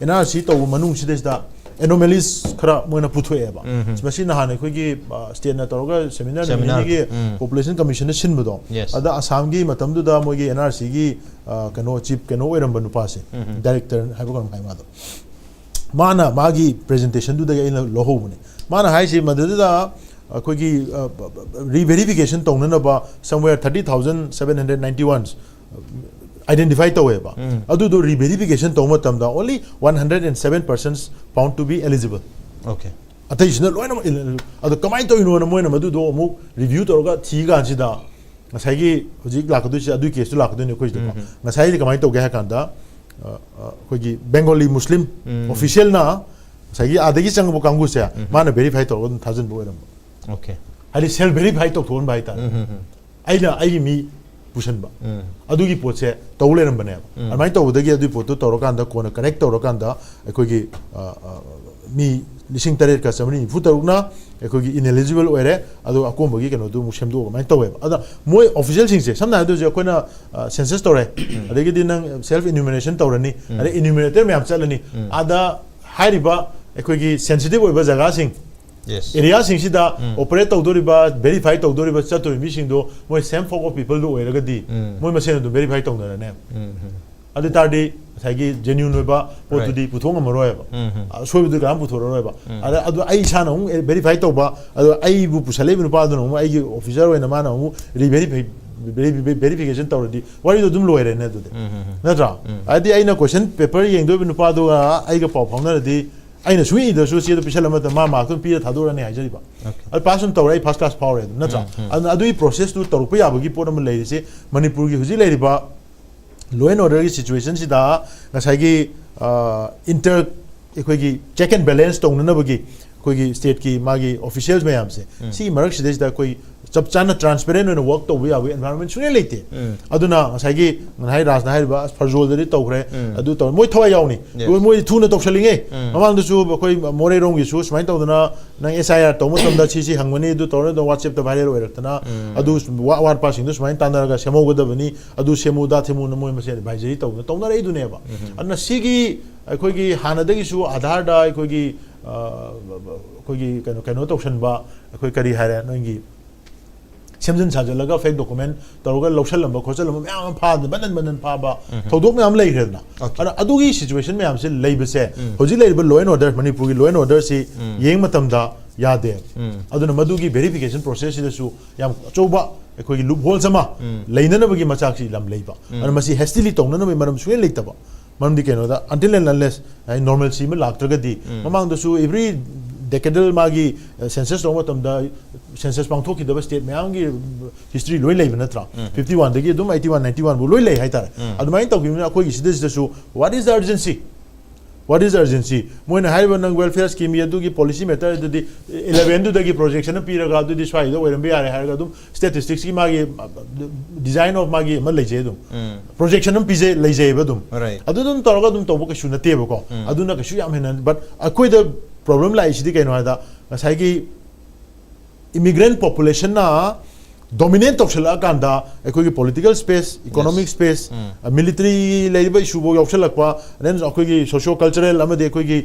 ꯑꯦꯟ ꯑꯥꯔ ꯁꯤ ꯇꯧꯕ ꯃꯅꯨꯡꯁꯤꯗꯩꯁꯤꯗ ꯑꯦꯅꯣꯃꯦꯂꯤꯁ ꯈꯔ ꯃꯣꯏꯅ ꯄꯨꯊꯣꯛꯑꯦꯕ꯫ ꯎꯝ. ꯃꯁꯤ ꯅꯍꯥꯟ ꯑꯩꯈꯣꯏꯒꯤ ꯑ, ꯁ꯭ꯇꯦꯠꯅ ꯇꯧꯔꯒ ꯁꯦꯃꯤꯅꯥꯔ ꯁꯦꯃꯤꯅꯥꯔ. ꯅꯨꯃꯤꯠ ꯅꯤꯅꯤꯒꯤ ꯎꯝ. Population ꯀꯃꯤꯁꯟꯅ ꯁꯤꯟꯕꯗꯣ Yes. ꯑꯗ ꯑꯁꯥꯝꯒꯤ ꯃꯇꯝꯗꯨꯗ ꯃꯣꯏꯒꯤ ꯑꯦꯟ ꯑꯥꯔ ꯁꯤꯒꯤ ꯀꯩꯅꯣ ꯆꯤꯞ ꯀꯩꯅꯣ ꯑꯣꯏꯔꯝꯕ ꯅꯨꯄꯥꯁꯦ ꯎꯝ. ꯗꯥꯏꯔꯦꯛꯇꯔ ꯍꯥꯏꯕ ꯀꯩꯅꯣꯝ ꯍꯥꯏ ꯃꯥꯗꯣ꯫ ꯃꯥꯅ ꯃꯥꯒꯤ ꯄ꯭ꯔꯖꯦꯟꯇꯦꯁꯟꯗꯨꯗꯒꯤ ꯑꯩꯅ ꯂꯧꯍꯧꯕꯅꯦ꯫ ꯃꯥꯅ ꯍꯥꯏꯁꯦ ꯃꯗꯨꯗ ꯑꯩꯈꯣꯏꯒꯤ ꯔꯤꯚꯦꯔꯤꯐꯤꯀꯦꯁꯟ ꯇꯧꯅꯅꯕ somewhere thirty thousand seven hundred ninety one identify ꯇꯧꯋꯦꯕ꯫ ꯑꯗꯨꯗꯣ ꯔꯤꯚꯦꯔꯤꯐꯤꯀꯦꯁꯟ ꯇꯧꯕ ꯃꯇꯝꯗ only one hundred and seven persons found to be eligible꯫ Okay. ꯑꯇꯩꯁꯤꯅ ꯂꯣꯏꯅꯃꯛ ꯏꯜ-, ꯑꯗꯣ ꯀꯃꯥꯏꯅ ꯇꯧꯔꯤꯅꯣꯅ ꯃꯣꯏꯅ ꯃꯗꯨꯗꯣ ꯑꯃꯨꯛ ꯔꯤꯚ꯭ꯌꯨ ꯇꯧꯔꯒ ꯊꯤꯀꯥꯟꯁꯤꯗ ꯉꯁꯥꯏꯒꯤ ꯍꯧꯖꯤꯛ ꯂꯥꯛꯀꯗꯣꯏꯁꯦ ꯑꯗꯨꯒꯤ ꯀꯦꯁꯇꯨ ꯂꯥꯛꯀꯗꯣꯏꯅꯦ ꯑꯩꯈꯣꯏꯁꯤꯗꯀꯣ꯫ ꯉꯁꯥꯏꯗꯤ ꯀꯃꯥꯏꯅ ꯇꯧꯒꯦ ꯍꯥꯏ ꯀꯥꯟꯗ ꯑ, ꯑ, ꯑꯩꯈꯣꯏꯒꯤ ꯕꯦꯡꯒꯣꯂꯤ ꯃꯨꯁꯂꯤꯝ ꯑꯣꯐꯤꯁꯤꯌꯦꯜꯅ ꯉꯁꯥꯏꯒꯤ ꯑꯥꯗꯒꯤ ꯆꯪꯉꯛꯄ ꯀꯥꯡꯕꯨꯁꯦ ꯃꯥꯅ ꯚꯦꯔꯤꯐꯥꯏ ꯇꯧꯔꯒ ꯑꯗꯨꯝ ꯊꯥꯖꯤꯟꯕ ꯑꯣꯏꯔꯝꯕ꯫ Okay. ꯍꯥꯏꯗꯤ ꯁꯦꯜꯐ ꯚꯦꯔꯤꯐꯥꯏ ꯇꯧꯊꯣꯛꯍꯟꯕ ꯍꯥꯏꯇꯥꯔꯦ꯫ ꯑꯩꯅ ꯑꯩꯒꯤ ꯃꯤ ꯄꯨꯁꯟꯕ꯫ ꯑꯗꯨꯒꯤ ꯄꯣꯠꯁꯦ ꯇꯧ ꯂꯩꯔꯝꯕꯅꯦꯕ꯫ ꯑꯗꯨꯃꯥꯏꯅ ꯇꯧꯕꯗꯒꯤ ꯑꯗꯨꯒꯤ ꯄꯣꯠꯇꯨ ꯇꯧꯔꯀꯥꯟꯗ ꯀꯣꯟꯅ ꯀꯔꯦꯛ ꯇꯧꯔꯀꯥꯟꯗ ꯑꯩꯈꯣꯏꯒꯤ ꯑ, ꯑ, ꯃꯤ ꯂꯤꯁꯤꯡ ꯇꯔꯦꯠꯀ ꯆꯥꯃꯔꯤ ꯅꯤꯐꯨ ꯇꯔꯨꯛꯅ ꯑꯩꯈꯣꯏꯒꯤ ꯏꯟꯑꯦꯂꯤꯖꯤꯕꯜ ꯑꯣꯏꯔꯦ꯫ ꯑꯗꯣ ꯑꯀꯣꯝꯕꯒꯤ ꯀꯩꯅꯣꯗꯨ ꯑꯃꯨꯛ ꯁꯦꯝꯗꯣꯛꯑꯒ ꯑꯗꯨꯃꯥꯏꯅ ꯇꯧꯋꯦꯕ꯫ ꯑꯗ ꯃꯣꯏ ꯑꯣꯐꯤꯁꯤꯌꯦꯜꯁꯤꯡꯁꯦ ꯁꯝꯅ ꯍꯥꯏꯔꯕꯗ ꯍꯧꯖꯤꯛ ꯑꯩꯈꯣꯏꯅ ꯁꯦꯟꯁꯁ ꯇꯧꯔꯦ, ꯑꯗꯒꯤꯗꯤ ꯅꯪ ꯁꯦꯜꯐ ꯏꯅ꯭ꯌꯨꯃꯔꯦꯁꯟ ꯇꯧꯔꯅꯤ, ꯑꯗꯩ ꯏꯅ꯭ꯌꯨꯃꯔꯦꯇꯔ ꯃꯌꯥꯝ ꯆꯠꯂꯅꯤ꯫ ꯑꯗ ꯍꯥꯏꯔꯤꯕ ꯑꯩꯈꯣꯏꯒꯤ ꯁꯦꯟꯁꯤꯇꯤꯚ ꯑꯣꯏꯕ ꯖꯒꯥꯁꯤꯡ, Yes. ꯑꯦꯔꯤꯌꯥꯁꯤꯡꯁꯤꯗ ꯑꯣꯄꯔꯦꯠ ꯇꯧꯗꯣꯔꯤꯕ, ꯚꯦꯔꯤꯐꯥꯏ ꯇꯧꯗꯣꯔꯤꯕ, ꯆꯠꯇꯣꯔꯤꯕ ꯃꯤꯁꯤꯡꯗꯣ ꯃꯣꯏ ꯁꯦꯝ ꯐꯣꯛ ꯑꯣꯐ ꯄꯤꯄꯜꯗꯨ ꯑꯣꯏꯔꯒꯗꯤ ꯃꯣꯏ ꯃꯁꯦꯟ ꯑꯗꯨꯝ ꯚꯦꯔꯤꯐꯥꯏ ꯇꯧꯅꯔꯅꯦꯕ꯫ ꯑꯗꯨ ꯇꯥꯔꯗꯤ ꯉꯁꯥꯏꯒꯤ ꯖꯦꯅ꯭ꯌꯨꯟ ꯑꯣꯏꯕ ꯄꯣꯠꯇꯨꯗꯤ ꯄꯨꯊꯣꯛ ꯉꯝꯃꯔꯣꯏꯕ꯫ ꯑꯁꯣꯏꯕꯗꯨ ꯀꯅꯥꯝ ꯄꯨꯊꯣꯔꯛꯑꯔꯣꯏꯕ꯫ ꯑꯗ ꯑꯗꯨ ꯑꯩ ꯏꯁꯥꯅ ꯑꯃꯨꯛ ꯚꯦꯔꯤꯐꯥꯏ ꯇꯧꯕ, ꯑꯗꯣ ꯑꯩꯕꯨ ꯄꯨꯁꯜꯂꯛꯏꯕ ꯅꯨꯄꯥꯗꯨꯅ ꯑꯃꯨꯛ ꯑꯩꯒꯤ ꯑꯣꯐꯤꯁꯔ ꯑꯣꯏꯅ ꯃꯥꯅ ꯑꯃꯨꯛ ꯔꯤꯚꯦꯔꯤꯐꯥꯏ, ꯚꯦꯔꯤꯐꯤꯀꯦꯁꯟ ꯇꯧꯔꯗꯤ ꯋꯥꯔꯤꯗꯣ ꯑꯗꯨꯝ ꯂꯣꯏꯔꯦꯅꯦ ꯑꯗꯨꯗꯤ꯫ ꯅꯠꯇ꯭ꯔꯥ? ꯍꯥꯏꯗꯤ ꯑꯩꯅ ꯀꯣꯏꯁꯟ ꯄꯦꯄꯔ ꯌꯦꯡꯗꯣꯏꯕ ꯅꯨꯄꯥꯗꯨꯒ ꯑꯩꯒ ꯄꯥꯎ ꯐꯥꯎꯅꯔꯗꯤ ꯑꯩꯅ ꯁꯨꯡꯏ ꯏꯗ꯭ꯔꯁꯨ ꯆꯦꯗꯣ ꯄꯤꯁꯜꯂ ꯃꯇꯝ ꯃꯥ ꯃꯥꯔꯛꯇꯨ ꯄꯤꯔ ꯊꯥꯗꯣꯔꯛꯑꯅꯤ ꯍꯥꯏꯖꯔꯤꯕ꯫ Okay. ꯑꯗꯨ ꯄꯥꯁ ꯑꯗꯨꯝ ꯇꯧꯔꯦ, ꯑꯩ ꯐꯥꯔꯁ ꯀ꯭ꯂꯥꯁ ꯐꯥꯎꯔꯦ ꯑꯗꯨꯝ, ꯅꯠꯇ꯭ꯔꯥ? ꯑꯗꯨꯅ ꯑꯗꯨꯒꯤ ꯄ꯭ꯔꯣꯁꯦꯁꯇꯨ ꯇꯧꯔꯛꯄ ꯌꯥꯕꯒꯤ ꯄꯣꯠ ꯑꯃ ꯂꯩꯔꯤꯁꯦ ꯃꯅꯤꯄꯨꯔꯒꯤ ꯍꯧꯖꯤꯛ ꯂꯩꯔꯤꯕ ꯂꯣ ꯑꯦꯟ ꯑꯣꯔꯗꯔꯒꯤ ꯁꯤꯆꯨꯋꯦꯁꯟꯁꯤꯗ ꯉꯁꯥꯏꯒꯤ ꯏꯟꯇꯔ ꯑꯩꯈꯣꯏꯒꯤ ꯆꯦꯛ ꯑꯦꯟ ꯕꯦꯂꯦꯟꯁ ꯇꯧꯅꯅꯕꯒꯤ ꯑꯩꯈꯣꯏꯒꯤ ꯁ꯭ꯇꯦꯠꯀꯤ ꯃꯥꯒꯤ ꯑꯣꯐꯤꯁꯤꯌꯦꯜꯁ ꯃꯌꯥꯝꯁꯦ ꯁꯤꯒꯤ ꯃꯔꯛꯁꯤꯗꯩꯁꯤꯗ ꯑꯩꯈꯣꯏ ꯆꯞ ꯆꯥꯅ ꯇ꯭ꯔꯥꯟꯁꯄꯦꯔꯦꯟ ꯑꯣꯏꯅ ꯋꯥꯔꯛ ꯇꯧꯕ ꯌꯥꯕꯒꯤ ꯑꯦꯟꯚꯥꯏꯔꯣꯟꯃꯦꯟ ꯁꯨꯡꯂꯩ ꯂꯩꯇꯦ꯫ ꯑꯗꯨꯅ ꯉꯁꯥꯏꯒꯤ ꯉꯁꯥꯏ ꯔꯥꯖꯅ ꯍꯥꯏꯔꯤꯕ ꯑꯁ ꯐꯔꯖꯣꯜꯗꯗꯤ ꯇꯧꯈ꯭ꯔꯦ, ꯑꯗꯨ ꯇꯧꯔꯦ, ꯃꯣꯏ ꯊꯋꯥꯏ ꯌꯥꯎꯅꯤ꯫ Yes. ꯃꯣꯏ, ꯃꯣꯏ ꯊꯨꯅ ꯇꯧꯁꯜꯂꯤꯉꯩ ꯃꯃꯥꯡꯗꯁꯨ ꯑꯩꯈꯣꯏ ꯃꯣꯔꯦꯔꯣꯝꯒꯤꯁꯨ ꯁꯨꯃꯥꯏꯅ ꯇꯧꯗꯅ ꯅꯪ ꯑꯦꯁ ꯑꯥꯏ ꯑꯥꯔ ꯇꯧꯕ ꯃꯇꯝꯗ ꯁꯤꯁꯤ ꯍꯪꯒꯅꯤ, ꯑꯗꯨ ꯇꯧꯔꯅꯤ, ꯑꯗꯨ ꯋꯥꯆꯦꯞꯇ ꯚꯥꯏꯔꯦꯜ ꯑꯣꯏꯔꯛꯇꯅ ꯑꯗꯨ ꯋꯥ-, ꯑꯋꯥꯠ ꯑꯄꯥꯁꯤꯡꯗꯣ ꯁꯨꯃꯥꯏꯅ ꯇꯥꯟꯅꯔꯒ ꯁꯦꯝꯍꯧꯒꯗꯕꯅꯤ, ꯑꯗꯨ ꯁꯦꯝꯃꯨ ꯑꯗꯥ ꯁꯦꯝꯃꯨꯅ ꯃꯣꯏ ꯃꯁꯦꯟ ꯑꯦꯗꯚꯥꯏꯖꯔꯤ ꯇꯧꯗꯅ ꯇꯧꯅꯔꯛꯏꯗꯨꯅꯦꯕ꯫ ꯑꯗꯨꯅ ꯁꯤꯒꯤ ꯑꯩꯈꯣꯏꯒꯤ ꯍꯥꯟꯅꯗꯒꯤꯁꯨ ꯑꯥꯙꯥꯔꯗ ꯑꯩꯈꯣꯏꯒꯤ, ꯑ, ꯑꯩꯈꯣꯏꯒꯤ ꯀꯩꯅꯣ, ꯀꯩꯅꯣ ꯇꯧꯁꯟꯕ, ꯑꯩꯈꯣꯏ ꯀꯔꯤ ꯍꯥꯏꯔꯦ, ꯅꯣꯏꯒꯤ ꯁꯦꯝꯖꯤꯟ ꯁꯥꯖꯤꯜꯂꯒ ꯐꯦꯛ ꯗꯣꯀꯨꯃꯦꯟ ꯇꯧꯔꯒ ꯂꯧꯁꯜꯂꯝꯕ ꯈꯣꯠꯆꯜꯂꯝꯕ ꯃꯌꯥꯝ ꯑꯃ ꯐꯥꯗꯅ ꯕꯟꯗꯟ ꯕꯟꯗꯟ ꯐꯥꯕ ꯊꯧꯗꯣꯛ ꯃꯌꯥꯝ ꯂꯩꯈ꯭ꯔꯦꯗꯅ꯫ Okay. ꯑꯗꯨꯅ ꯑꯗꯨꯒꯤ ꯁꯤꯆꯨꯋꯦꯁꯟ ꯃꯌꯥꯝꯁꯦ ꯂꯩꯕꯁꯦ ꯍꯧꯖꯤꯛ ꯂꯩꯔꯤꯕ ꯂꯣ ꯑꯦꯟ ꯑꯣꯔꯗꯔ, ꯃꯅꯤꯄꯨꯔꯒꯤ ꯂꯣ ꯑꯦꯟ ꯑꯣꯔꯗꯔꯁꯤ ꯌꯦꯡꯕ ꯃꯇꯝꯗ ꯌꯥꯗꯦ꯫ ꯑꯗꯨꯅ ꯃꯗꯨꯒꯤ verification process ꯁꯤꯗꯁꯨ ꯌꯥꯝ ꯑꯆꯧꯕ ꯑꯩꯈꯣꯏꯒꯤ loopholes ꯑꯃ ꯂꯩꯅꯅꯕꯒꯤ ꯃꯆꯥꯛꯁꯤ ꯌꯥꯝ ꯂꯩꯕ꯫ ꯑꯗꯨꯅ ꯃꯁꯤ hastily ꯇꯧꯅꯅꯕꯒꯤ ꯃꯔꯝ ꯁꯨꯡꯂꯩ ꯂꯩꯇꯕ꯫ ꯃꯔꯝꯗꯤ ꯀꯩꯅꯣꯗ, until and unless high, normalcy ꯑꯃ ꯂꯥꯛꯇ꯭ꯔꯒꯗꯤ, ꯃꯃꯥꯡꯗꯁꯨ every decadal ꯃꯥꯒꯤ, ꯑ, census ꯇꯧꯕ ꯃꯇꯝꯗ census ꯄꯥꯡꯊꯣꯛꯈꯤꯗꯕ state ꯃꯌꯥꯝꯒꯤ history ꯂꯣꯏ ꯂꯩꯕ ꯅꯠꯇ꯭ꯔꯥ? Fifty one ꯗꯒꯤ ꯑꯗꯨꯝ eighty one, ninety one ꯐꯥꯎ ꯂꯣꯏ ꯂꯩ ꯍꯥꯏꯇꯥꯔꯦ꯫ ꯑꯗꯨꯃꯥꯏꯅ ꯇꯧꯈꯤꯕꯅꯤꯅ ꯑꯩꯈꯣꯏꯒꯤ ꯁꯤꯗꯩꯁꯤꯗꯁꯨ what is the urgency? What is the urgency? ꯃꯣꯏꯅ ꯍꯥꯏꯔꯤꯕ ꯅꯪ welfare scheme ꯒꯤ ꯑꯗꯨꯒꯤ policy matter ꯗꯨꯗꯤ eleven ꯗꯨꯗꯒꯤ projection ꯑꯃ ꯄꯤꯔꯒ ꯑꯗꯨꯗꯤ ꯁ꯭ꯋꯥꯏꯗ ꯑꯣꯏꯔꯝꯕ ꯌꯥꯔꯦ ꯍꯥꯏꯔꯒ ꯑꯗꯨꯝ statistics ꯀꯤ ꯃꯥꯒꯤ, ꯑ, design of ꯃꯥꯒꯤ ꯑꯃ ꯂꯩꯖꯩ ꯑꯗꯨꯝ꯫ Projection ꯑꯃ ꯄꯤꯖꯩ, ꯂꯩꯖꯩꯑꯕ ꯑꯗꯨꯝ꯫ Right. ꯑꯗꯨ ꯑꯗꯨꯝ ꯇꯧꯔꯒ ꯑꯗꯨꯝ ꯇꯧꯕ ꯀꯩꯁꯨ ꯅꯠꯇꯦꯕꯀꯣ꯫ ꯑꯗꯨꯅ ꯀꯩꯁꯨ ꯌꯥꯝ ꯍꯦꯟꯅ, but ꯑꯩꯈꯣꯏꯗ problem ꯂꯥꯛꯏꯁꯤꯗꯤ ꯀꯩꯅꯣ ꯍꯥꯏꯗ, ꯉꯁꯥꯏꯒꯤ immigrant population ꯅ dominate ꯇꯧꯁꯜꯂꯛꯑꯀꯥꯟꯗ ꯑꯩꯈꯣꯏꯒꯤ political space, economic space, ꯑ, military ꯂꯩꯔꯤꯕ issue ꯐꯥꯎ ꯌꯥꯎꯁꯜꯂꯛꯄ, then ꯑꯩꯈꯣꯏꯒꯤ socio cultural ꯑꯃꯗꯤ ꯑꯩꯈꯣꯏꯒꯤ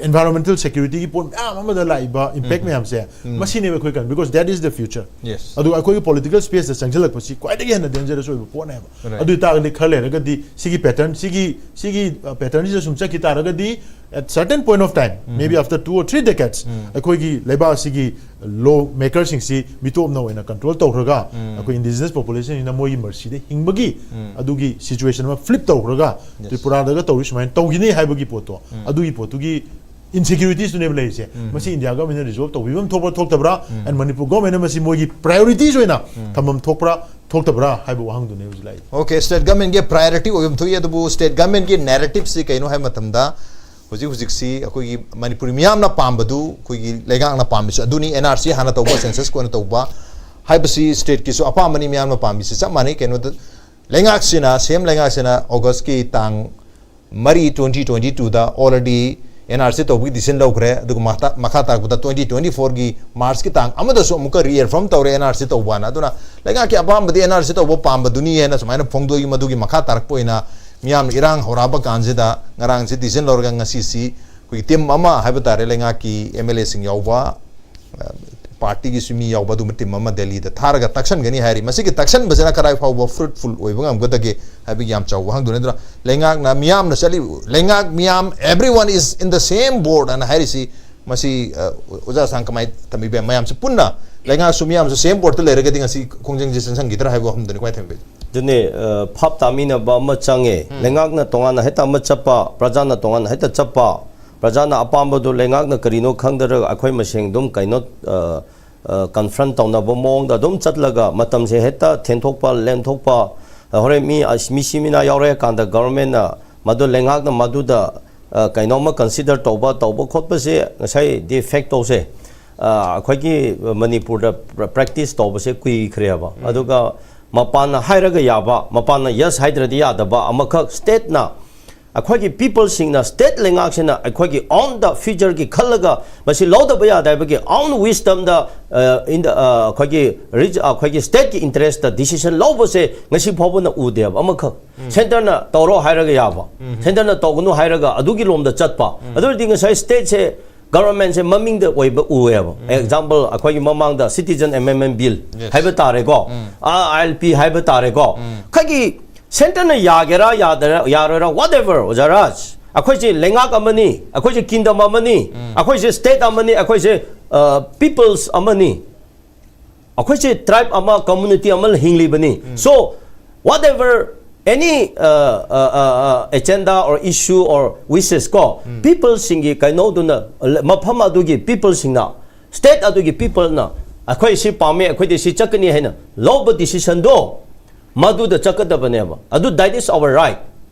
environmental security ꯒꯤ ꯄꯣꯠ ꯃꯌꯥꯝ ꯑꯃꯗ ꯂꯥꯛꯏꯕ impact ꯃꯌꯥꯝꯁꯦ, ꯃꯁꯤꯅꯦꯕ ꯑꯩꯈꯣꯏ ꯀꯩꯅꯣ, because that is the future꯫ Yes. ꯑꯗꯨ ꯑꯩꯈꯣꯏꯒꯤ political space ꯇ ꯆꯪꯁꯤꯜꯂꯛꯄꯁꯤ ꯈ꯭ꯋꯥꯏꯗꯒꯤ ꯍꯦꯟꯅ dangerous ꯑꯣꯏꯕ ꯄꯣꯠꯅꯦꯕ꯫ Right. ꯑꯗꯨ ꯑꯣꯏꯇꯥꯔꯒꯗꯤ ꯈꯔ ꯂꯩꯔꯒꯗꯤ ꯁꯤꯒꯤ pattern, ꯁꯤꯒꯤ, ꯁꯤꯒꯤ, ꯑ, pattern ꯁꯤꯗ ꯁꯨꯝ ꯆꯠꯈꯤ ꯇꯥꯔꯒꯗꯤ, at certain point of time, maybe after two or three decades, ꯑꯩꯈꯣꯏꯒꯤ ꯂꯩꯕꯥꯛ ꯑꯁꯤꯒꯤ law maker ꯁꯤꯡꯁꯤ ꯃꯤꯇꯣꯞꯅ ꯑꯣꯏꯅ control ꯇꯧꯈ꯭ꯔꯒ, ꯑꯩꯈꯣꯏ indigenous population ꯁꯤꯅ ꯃꯣꯏꯒꯤ mercy ꯗ ꯍꯤꯡꯕꯒꯤ ꯑꯗꯨꯒꯤ situation ꯑꯃ flip ꯇꯧꯈ꯭ꯔꯒ, Yes. ꯇ꯭ꯔꯤꯄꯨꯔꯥꯗꯒ ꯇꯧꯔꯤ ꯁꯨꯃꯥꯏꯅ ꯇꯧꯈꯤꯅꯤ ꯍꯥꯏꯕꯒꯤ ꯄꯣꯠꯇꯣ, ꯑꯗꯨꯒꯤ ꯄꯣꯠꯇꯨꯒꯤ insecurities ꯇꯨꯅꯦꯕ ꯂꯩꯔꯤꯁꯦ꯫ ꯃꯁꯤ India government ꯅ resolve ꯇꯧꯕꯤꯐꯝ ꯊꯣꯛꯄ꯭ꯔꯥ ꯊꯣꯛꯇꯕ꯭ꯔꯥ, and ꯃꯅꯤꯄꯨꯔ government ꯅ ꯃꯁꯤ ꯃꯣꯏꯒꯤ priorities ꯑꯣꯏꯅ ꯊꯝꯐꯝ ꯊꯣꯛꯄ꯭ꯔꯥ ꯊꯣꯛꯇꯕ꯭ꯔꯥ ꯍꯥꯏꯕ ꯋꯥꯍꯪꯗꯨꯅꯦ ꯍꯧꯖꯤꯛ ꯂꯥꯛꯏ꯫ Okay, state government ꯒꯤ priority ꯑꯣꯏꯐꯝ ꯊꯣꯛꯏ, ꯑꯗꯨꯕꯨ state government ꯒꯤ narrative ꯁꯤ ꯀꯩꯅꯣ ꯍꯥꯏꯕ ꯃꯇꯝꯗ, ꯍꯧꯖꯤꯛ ꯍꯧꯖꯤꯛꯁꯤ ꯑꯩꯈꯣꯏꯒꯤ ꯃꯅꯤꯄꯨꯔꯤ ꯃꯤꯌꯥꯝꯅ ꯄꯥꯝꯕꯗꯨ, ꯑꯩꯈꯣꯏꯒꯤ ꯂꯩꯉꯥꯛꯅ ꯄꯥꯝꯃꯤꯁꯨ ꯑꯗꯨꯅꯤ, N R C ꯍꯥꯟꯅ ꯇꯧꯕ, census ꯀꯣꯟꯅ ꯇꯧꯕ ꯍꯥꯏꯕꯁꯤ state ꯀꯤꯁꯨ ꯑꯄꯥꯝꯕꯅꯤ, ꯃꯤꯌꯥꯝꯅ ꯄꯥꯝꯃꯤꯁꯤ ꯆꯞ ꯃꯥꯟꯅꯩ꯫ ꯀꯩꯅꯣꯗ ꯂꯩꯉꯥꯛꯁꯤꯅ, ꯁꯦꯝ ꯂꯩꯉꯥꯛꯁꯤꯅ August ꯀꯤ ꯇꯥꯡ ꯃꯔꯤ, twenty twenty two ꯗ already N R C ꯇꯧꯕꯒꯤ decision ꯂꯧꯈ꯭ꯔꯦ꯫ ꯑꯗꯨꯒ ꯃꯈꯥ-, ꯃꯈꯥ ꯇꯥꯔꯛꯄꯗ twenty twenty four ꯒꯤ March ꯀꯤ ꯇꯥꯡ ꯑꯃꯗꯁꯨ ꯑꯃꯨꯛꯀ reaffirm ꯇꯧꯔꯦ N R C ꯇꯧꯕ ꯍꯥꯏꯅ꯫ ꯑꯗꯨꯅ ꯂꯩꯉꯥꯛꯀꯤ ꯑꯄꯥꯝꯕꯗꯤ N R C ꯇꯧꯕ ꯄꯥꯝꯕꯗꯨꯅꯤ ꯍꯥꯏꯅ ꯁꯨꯃꯥꯏꯅ ꯐꯣꯡꯗꯣꯛꯏ꯫ ꯃꯗꯨꯒꯤ ꯃꯈꯥ ꯇꯥꯔꯛꯄ ꯑꯣꯏꯅ ꯃꯤꯌꯥꯝꯅ ꯏꯔꯥꯡ ꯍꯧꯔꯛꯑꯕ ꯀꯥꯟꯁꯤꯗ ꯉꯔꯥꯡꯁꯤ decision ꯂꯧꯔꯒ ꯉꯁꯤꯁꯤ ꯑꯩꯈꯣꯏꯒꯤ team ꯑꯃ ꯍꯥꯏꯕ ꯇꯥꯔꯦ, ꯂꯩꯉꯥꯛꯀꯤ M L A ꯁꯤꯡ ꯌꯥꯎꯕ, ꯑ, party ꯒꯤꯁꯨ ꯃꯤ ꯌꯥꯎꯕ ꯑꯗꯨꯝꯕ team ꯑꯃ ꯗꯦꯜꯂꯤꯗ ꯊꯥꯔꯒ ꯇꯛꯁꯟꯒꯅꯤ ꯍꯥꯏꯔꯤ꯫ ꯃꯁꯤꯒꯤ ꯇꯛꯁꯟꯕꯁꯤꯅ ꯀꯗꯥꯏ ꯐꯥꯎꯕ fruitful ꯑꯣꯏꯕ ꯉꯝꯒꯗꯒꯦ ꯍꯥꯏꯕꯒꯤ ꯌꯥꯝ ꯆꯥꯎꯕ ꯋꯥꯍꯪꯗꯨꯅꯤ꯫ ꯑꯗꯨꯅ ꯂꯩꯉꯥꯛꯅ ꯃꯤꯌꯥꯝꯅ ꯆꯠꯂꯤ, ꯂꯩꯉꯥꯛ ꯃꯤꯌꯥꯝ, everyone is in the same boat ꯑꯅ ꯍꯥꯏꯔꯤꯁꯤ ꯃꯁꯤ ꯑ, ꯑꯣꯖꯥ ꯁꯥꯡ ꯀꯃꯥꯏꯅ ꯊꯝꯕꯤꯕ ꯌꯥꯏ? ꯃꯌꯥꯝꯁꯦ ꯄꯨꯟꯅ ꯂꯩꯉꯥꯛꯁꯨ ꯃꯤꯌꯥꯝꯁꯨ ꯁꯦꯝ ꯕꯣꯔꯗꯇ ꯂꯩꯔꯒꯗꯤ ꯉꯁꯤ ꯈꯣꯡꯖꯪꯁꯦ ꯆꯪꯁꯤꯟꯈꯤꯗ꯭ꯔꯥ ꯍꯥꯏꯕ ꯋꯥꯐꯝꯗꯨꯅꯤ꯫ ꯀꯃꯥꯏꯅ ꯊꯝꯕꯤꯕ? ꯑꯗꯨꯅꯦ, ꯑ, ꯚꯥꯞ ꯇꯥꯃꯤꯟꯅꯕ ꯑꯃ ꯆꯪꯉꯦ꯫ ꯎꯝ꯫ ꯂꯩꯉꯥꯛꯅ ꯇꯣꯉꯥꯟꯅ ꯍꯦꯛꯇ ꯑꯃ ꯆꯠꯄ, ꯄ꯭ꯔꯖꯥꯅ ꯇꯣꯉꯥꯟꯅ ꯍꯦꯛꯇ ꯆꯠꯄ, ꯄ꯭ꯔꯖꯥꯅ ꯑꯄꯥꯝꯕꯗꯨ ꯂꯩꯉꯥꯛꯅ ꯀꯔꯤꯅꯣ ꯈꯪꯗꯔꯒ ꯑꯩꯈꯣꯏ ꯃꯁꯦꯟ ꯑꯗꯨꯝ ꯀꯩꯅꯣ, ꯑ, ꯑ, ꯀꯟꯐ꯭ꯔꯟ ꯇꯧꯅꯕ ꯃꯑꯣꯡꯗ ꯑꯗꯨꯝ ꯆꯠꯂꯒ ꯃꯇꯝꯁꯦ ꯍꯦꯛꯇ ꯊꯦꯡꯊꯣꯛꯄ, ꯂꯦꯟꯊꯣꯛꯄ, ꯑ, ꯍꯣꯔꯦꯟ ꯃꯤ ꯑꯁ-, ꯃꯤꯁꯤ ꯃꯤꯅꯥ ꯌꯥꯎꯔꯛꯑꯀꯥꯟꯗ ꯒꯚꯔꯟꯃꯦꯟꯅ ꯃꯗꯨ ꯂꯩꯉꯥꯛꯅ ꯃꯗꯨꯗ, ꯑ, ꯀꯩꯅꯣꯝꯃ ꯀꯟꯁꯤꯗꯔ ꯇꯧꯕ, ꯇꯧꯕ ꯈꯣꯠꯄꯁꯦ ꯉꯁꯥꯏ ꯗꯤ ꯐꯦꯛ ꯇꯧꯁꯦ꯫ ꯑ, ꯑꯩꯈꯣꯏꯒꯤ ꯃꯅꯤꯄꯨꯔꯗ ꯄ꯭ꯔ-, ꯄ꯭ꯔꯦꯛꯇꯤꯁ ꯇꯧꯕꯁꯦ ꯀꯨꯏꯈ꯭ꯔꯦꯕ꯫ ꯎꯝ꯫ ꯑꯗꯨꯒ ꯃꯄꯥꯟꯅ ꯍꯥꯏꯔꯒ ꯌꯥꯕ, ꯃꯄꯥꯟꯅ ꯌꯦꯁ ꯍꯥꯏꯗ꯭ꯔꯗꯤ ꯌꯥꯗꯕ ꯑꯃꯈꯛ ꯁ꯭ꯇꯦꯠꯅ, ꯑꯩꯈꯣꯏꯒꯤ ꯄꯤꯄꯜꯁꯤꯡꯅ, ꯁ꯭ꯇꯦꯠ ꯂꯩꯉꯥꯛꯁꯤꯅ ꯑꯩꯈꯣꯏꯒꯤ ꯑꯣꯟ ꯗ ꯐ꯭ꯌꯨꯆꯔꯒꯤ ꯈꯜꯂꯒ ꯃꯁꯤ ꯂꯧꯗꯕ ꯌꯥꯗꯦ ꯍꯥꯏꯕꯒꯤ ꯑꯣꯟ ꯋꯤꯁꯗꯝꯗ, ꯑ, in the, ꯑ, ꯑꯩꯈꯣꯏꯒꯤ ꯔꯤꯖ-, ꯑꯩꯈꯣꯏꯒꯤ ꯁ꯭ꯇꯦꯠꯀꯤ ꯏꯟꯇꯔꯦꯁꯇ ꯗꯤꯁꯤꯖꯟ ꯂꯧꯕꯁꯦ ꯉꯁꯤ ꯐꯥꯎꯕꯅ ꯎꯗꯦꯕ ꯑꯃꯈꯛ꯫ ꯎꯝ꯫ ꯁꯦꯟꯇꯔꯅ ꯇꯧꯔꯣ ꯍꯥꯏꯔꯒ ꯌꯥꯕ, ꯎꯝ꯫ ꯁꯦꯟꯇꯔꯅ ꯇꯧꯒꯅꯨ ꯍꯥꯏꯔꯒ ꯑꯗꯨꯒꯤ ꯂꯣꯝꯗ ꯆꯠꯄ꯫ ꯎꯝ꯫ ꯑꯗꯨ ꯑꯣꯏꯔꯗꯤ ꯉꯁꯥꯏ ꯁ꯭ꯇꯦꯠꯁꯦ ꯒꯚꯔꯟꯃꯦꯟꯁꯦ ꯃꯃꯤꯡꯗ ꯑꯣꯏꯕ ꯎꯑꯦꯕ꯫ ꯎꯝ꯫ ꯑꯦꯛꯖꯥꯝꯄꯜ, ꯑꯩꯈꯣꯏꯒꯤ ꯃꯃꯥꯡꯗ ꯁꯤꯇꯤꯖꯟ ꯑꯦꯃꯦꯟꯃꯦꯟ ꯕꯤꯜ Yes. ꯍꯥꯏꯕ ꯇꯥꯔꯦꯀꯣ, ꯎꯝ꯫ ꯑꯥ, ꯑꯥꯏ ꯑꯦꯜ ꯄꯤ ꯍꯥꯏꯕ ꯇꯥꯔꯦꯀꯣ꯫ ꯎꯝ꯫ ꯑꯩꯈꯣꯏꯒꯤ ꯁꯦꯟꯇꯔꯅ ꯌꯥꯒꯦꯔꯥ ꯌꯥꯗꯔ-, ꯌꯥꯔꯣꯏꯔꯥ, ꯋꯥꯠ ꯑꯦꯚꯔ, ꯑꯣꯖꯥ ꯔꯥꯖ, ꯑꯩꯈꯣꯏꯁꯦ ꯂꯩꯉꯥꯛ ꯑꯃꯅꯤ, ꯑꯩꯈꯣꯏꯁꯦ ꯀꯤꯡꯗꯝ ꯑꯃꯅꯤ, ꯎꯝ꯫ ꯑꯩꯈꯣꯏꯁꯦ ꯁ꯭ꯇꯦꯠ ꯑꯃꯅꯤ, ꯑꯩꯈꯣꯏꯁꯦ, ꯑ, ꯄꯤꯄꯜꯁ ꯑꯃꯅꯤ꯫ ꯑꯩꯈꯣꯏꯁꯦ ꯇ꯭ꯔꯥꯏꯕ ꯑꯃ, ꯀꯝꯃꯨꯅꯤꯇꯤ ꯑꯃ ꯍꯤꯡꯂꯤꯕꯅꯤ꯫ ꯎꯝ꯫ So, whatever, any, uh, uh, uh, uh, agenda or issue or wishes ꯀꯣ, ꯎꯝ꯫ ꯄꯤꯄꯜꯁꯤꯡꯒꯤ ꯀꯩꯅꯣꯗꯨꯅ, ꯃꯐꯝ ꯑꯗꯨꯒꯤ ꯄꯤꯄꯜꯁꯤꯡꯅ, ꯁ꯭ꯇꯦꯠ ꯑꯗꯨꯒꯤ ꯄꯤꯄꯜꯅ ꯑꯩꯈꯣꯏ ꯁꯤ ꯄꯥꯝꯃꯦ, ꯑꯩꯈꯣꯏꯗꯤ ꯁꯤ ꯆꯠꯀꯅꯤ ꯍꯥꯏꯅ ꯂꯧꯕ ꯗꯤꯁꯤꯖꯟꯗꯣ ꯃꯗꯨꯗ ꯆꯠꯀꯗꯕꯅꯦꯕ꯫ ꯑꯗꯨ, that is our right꯫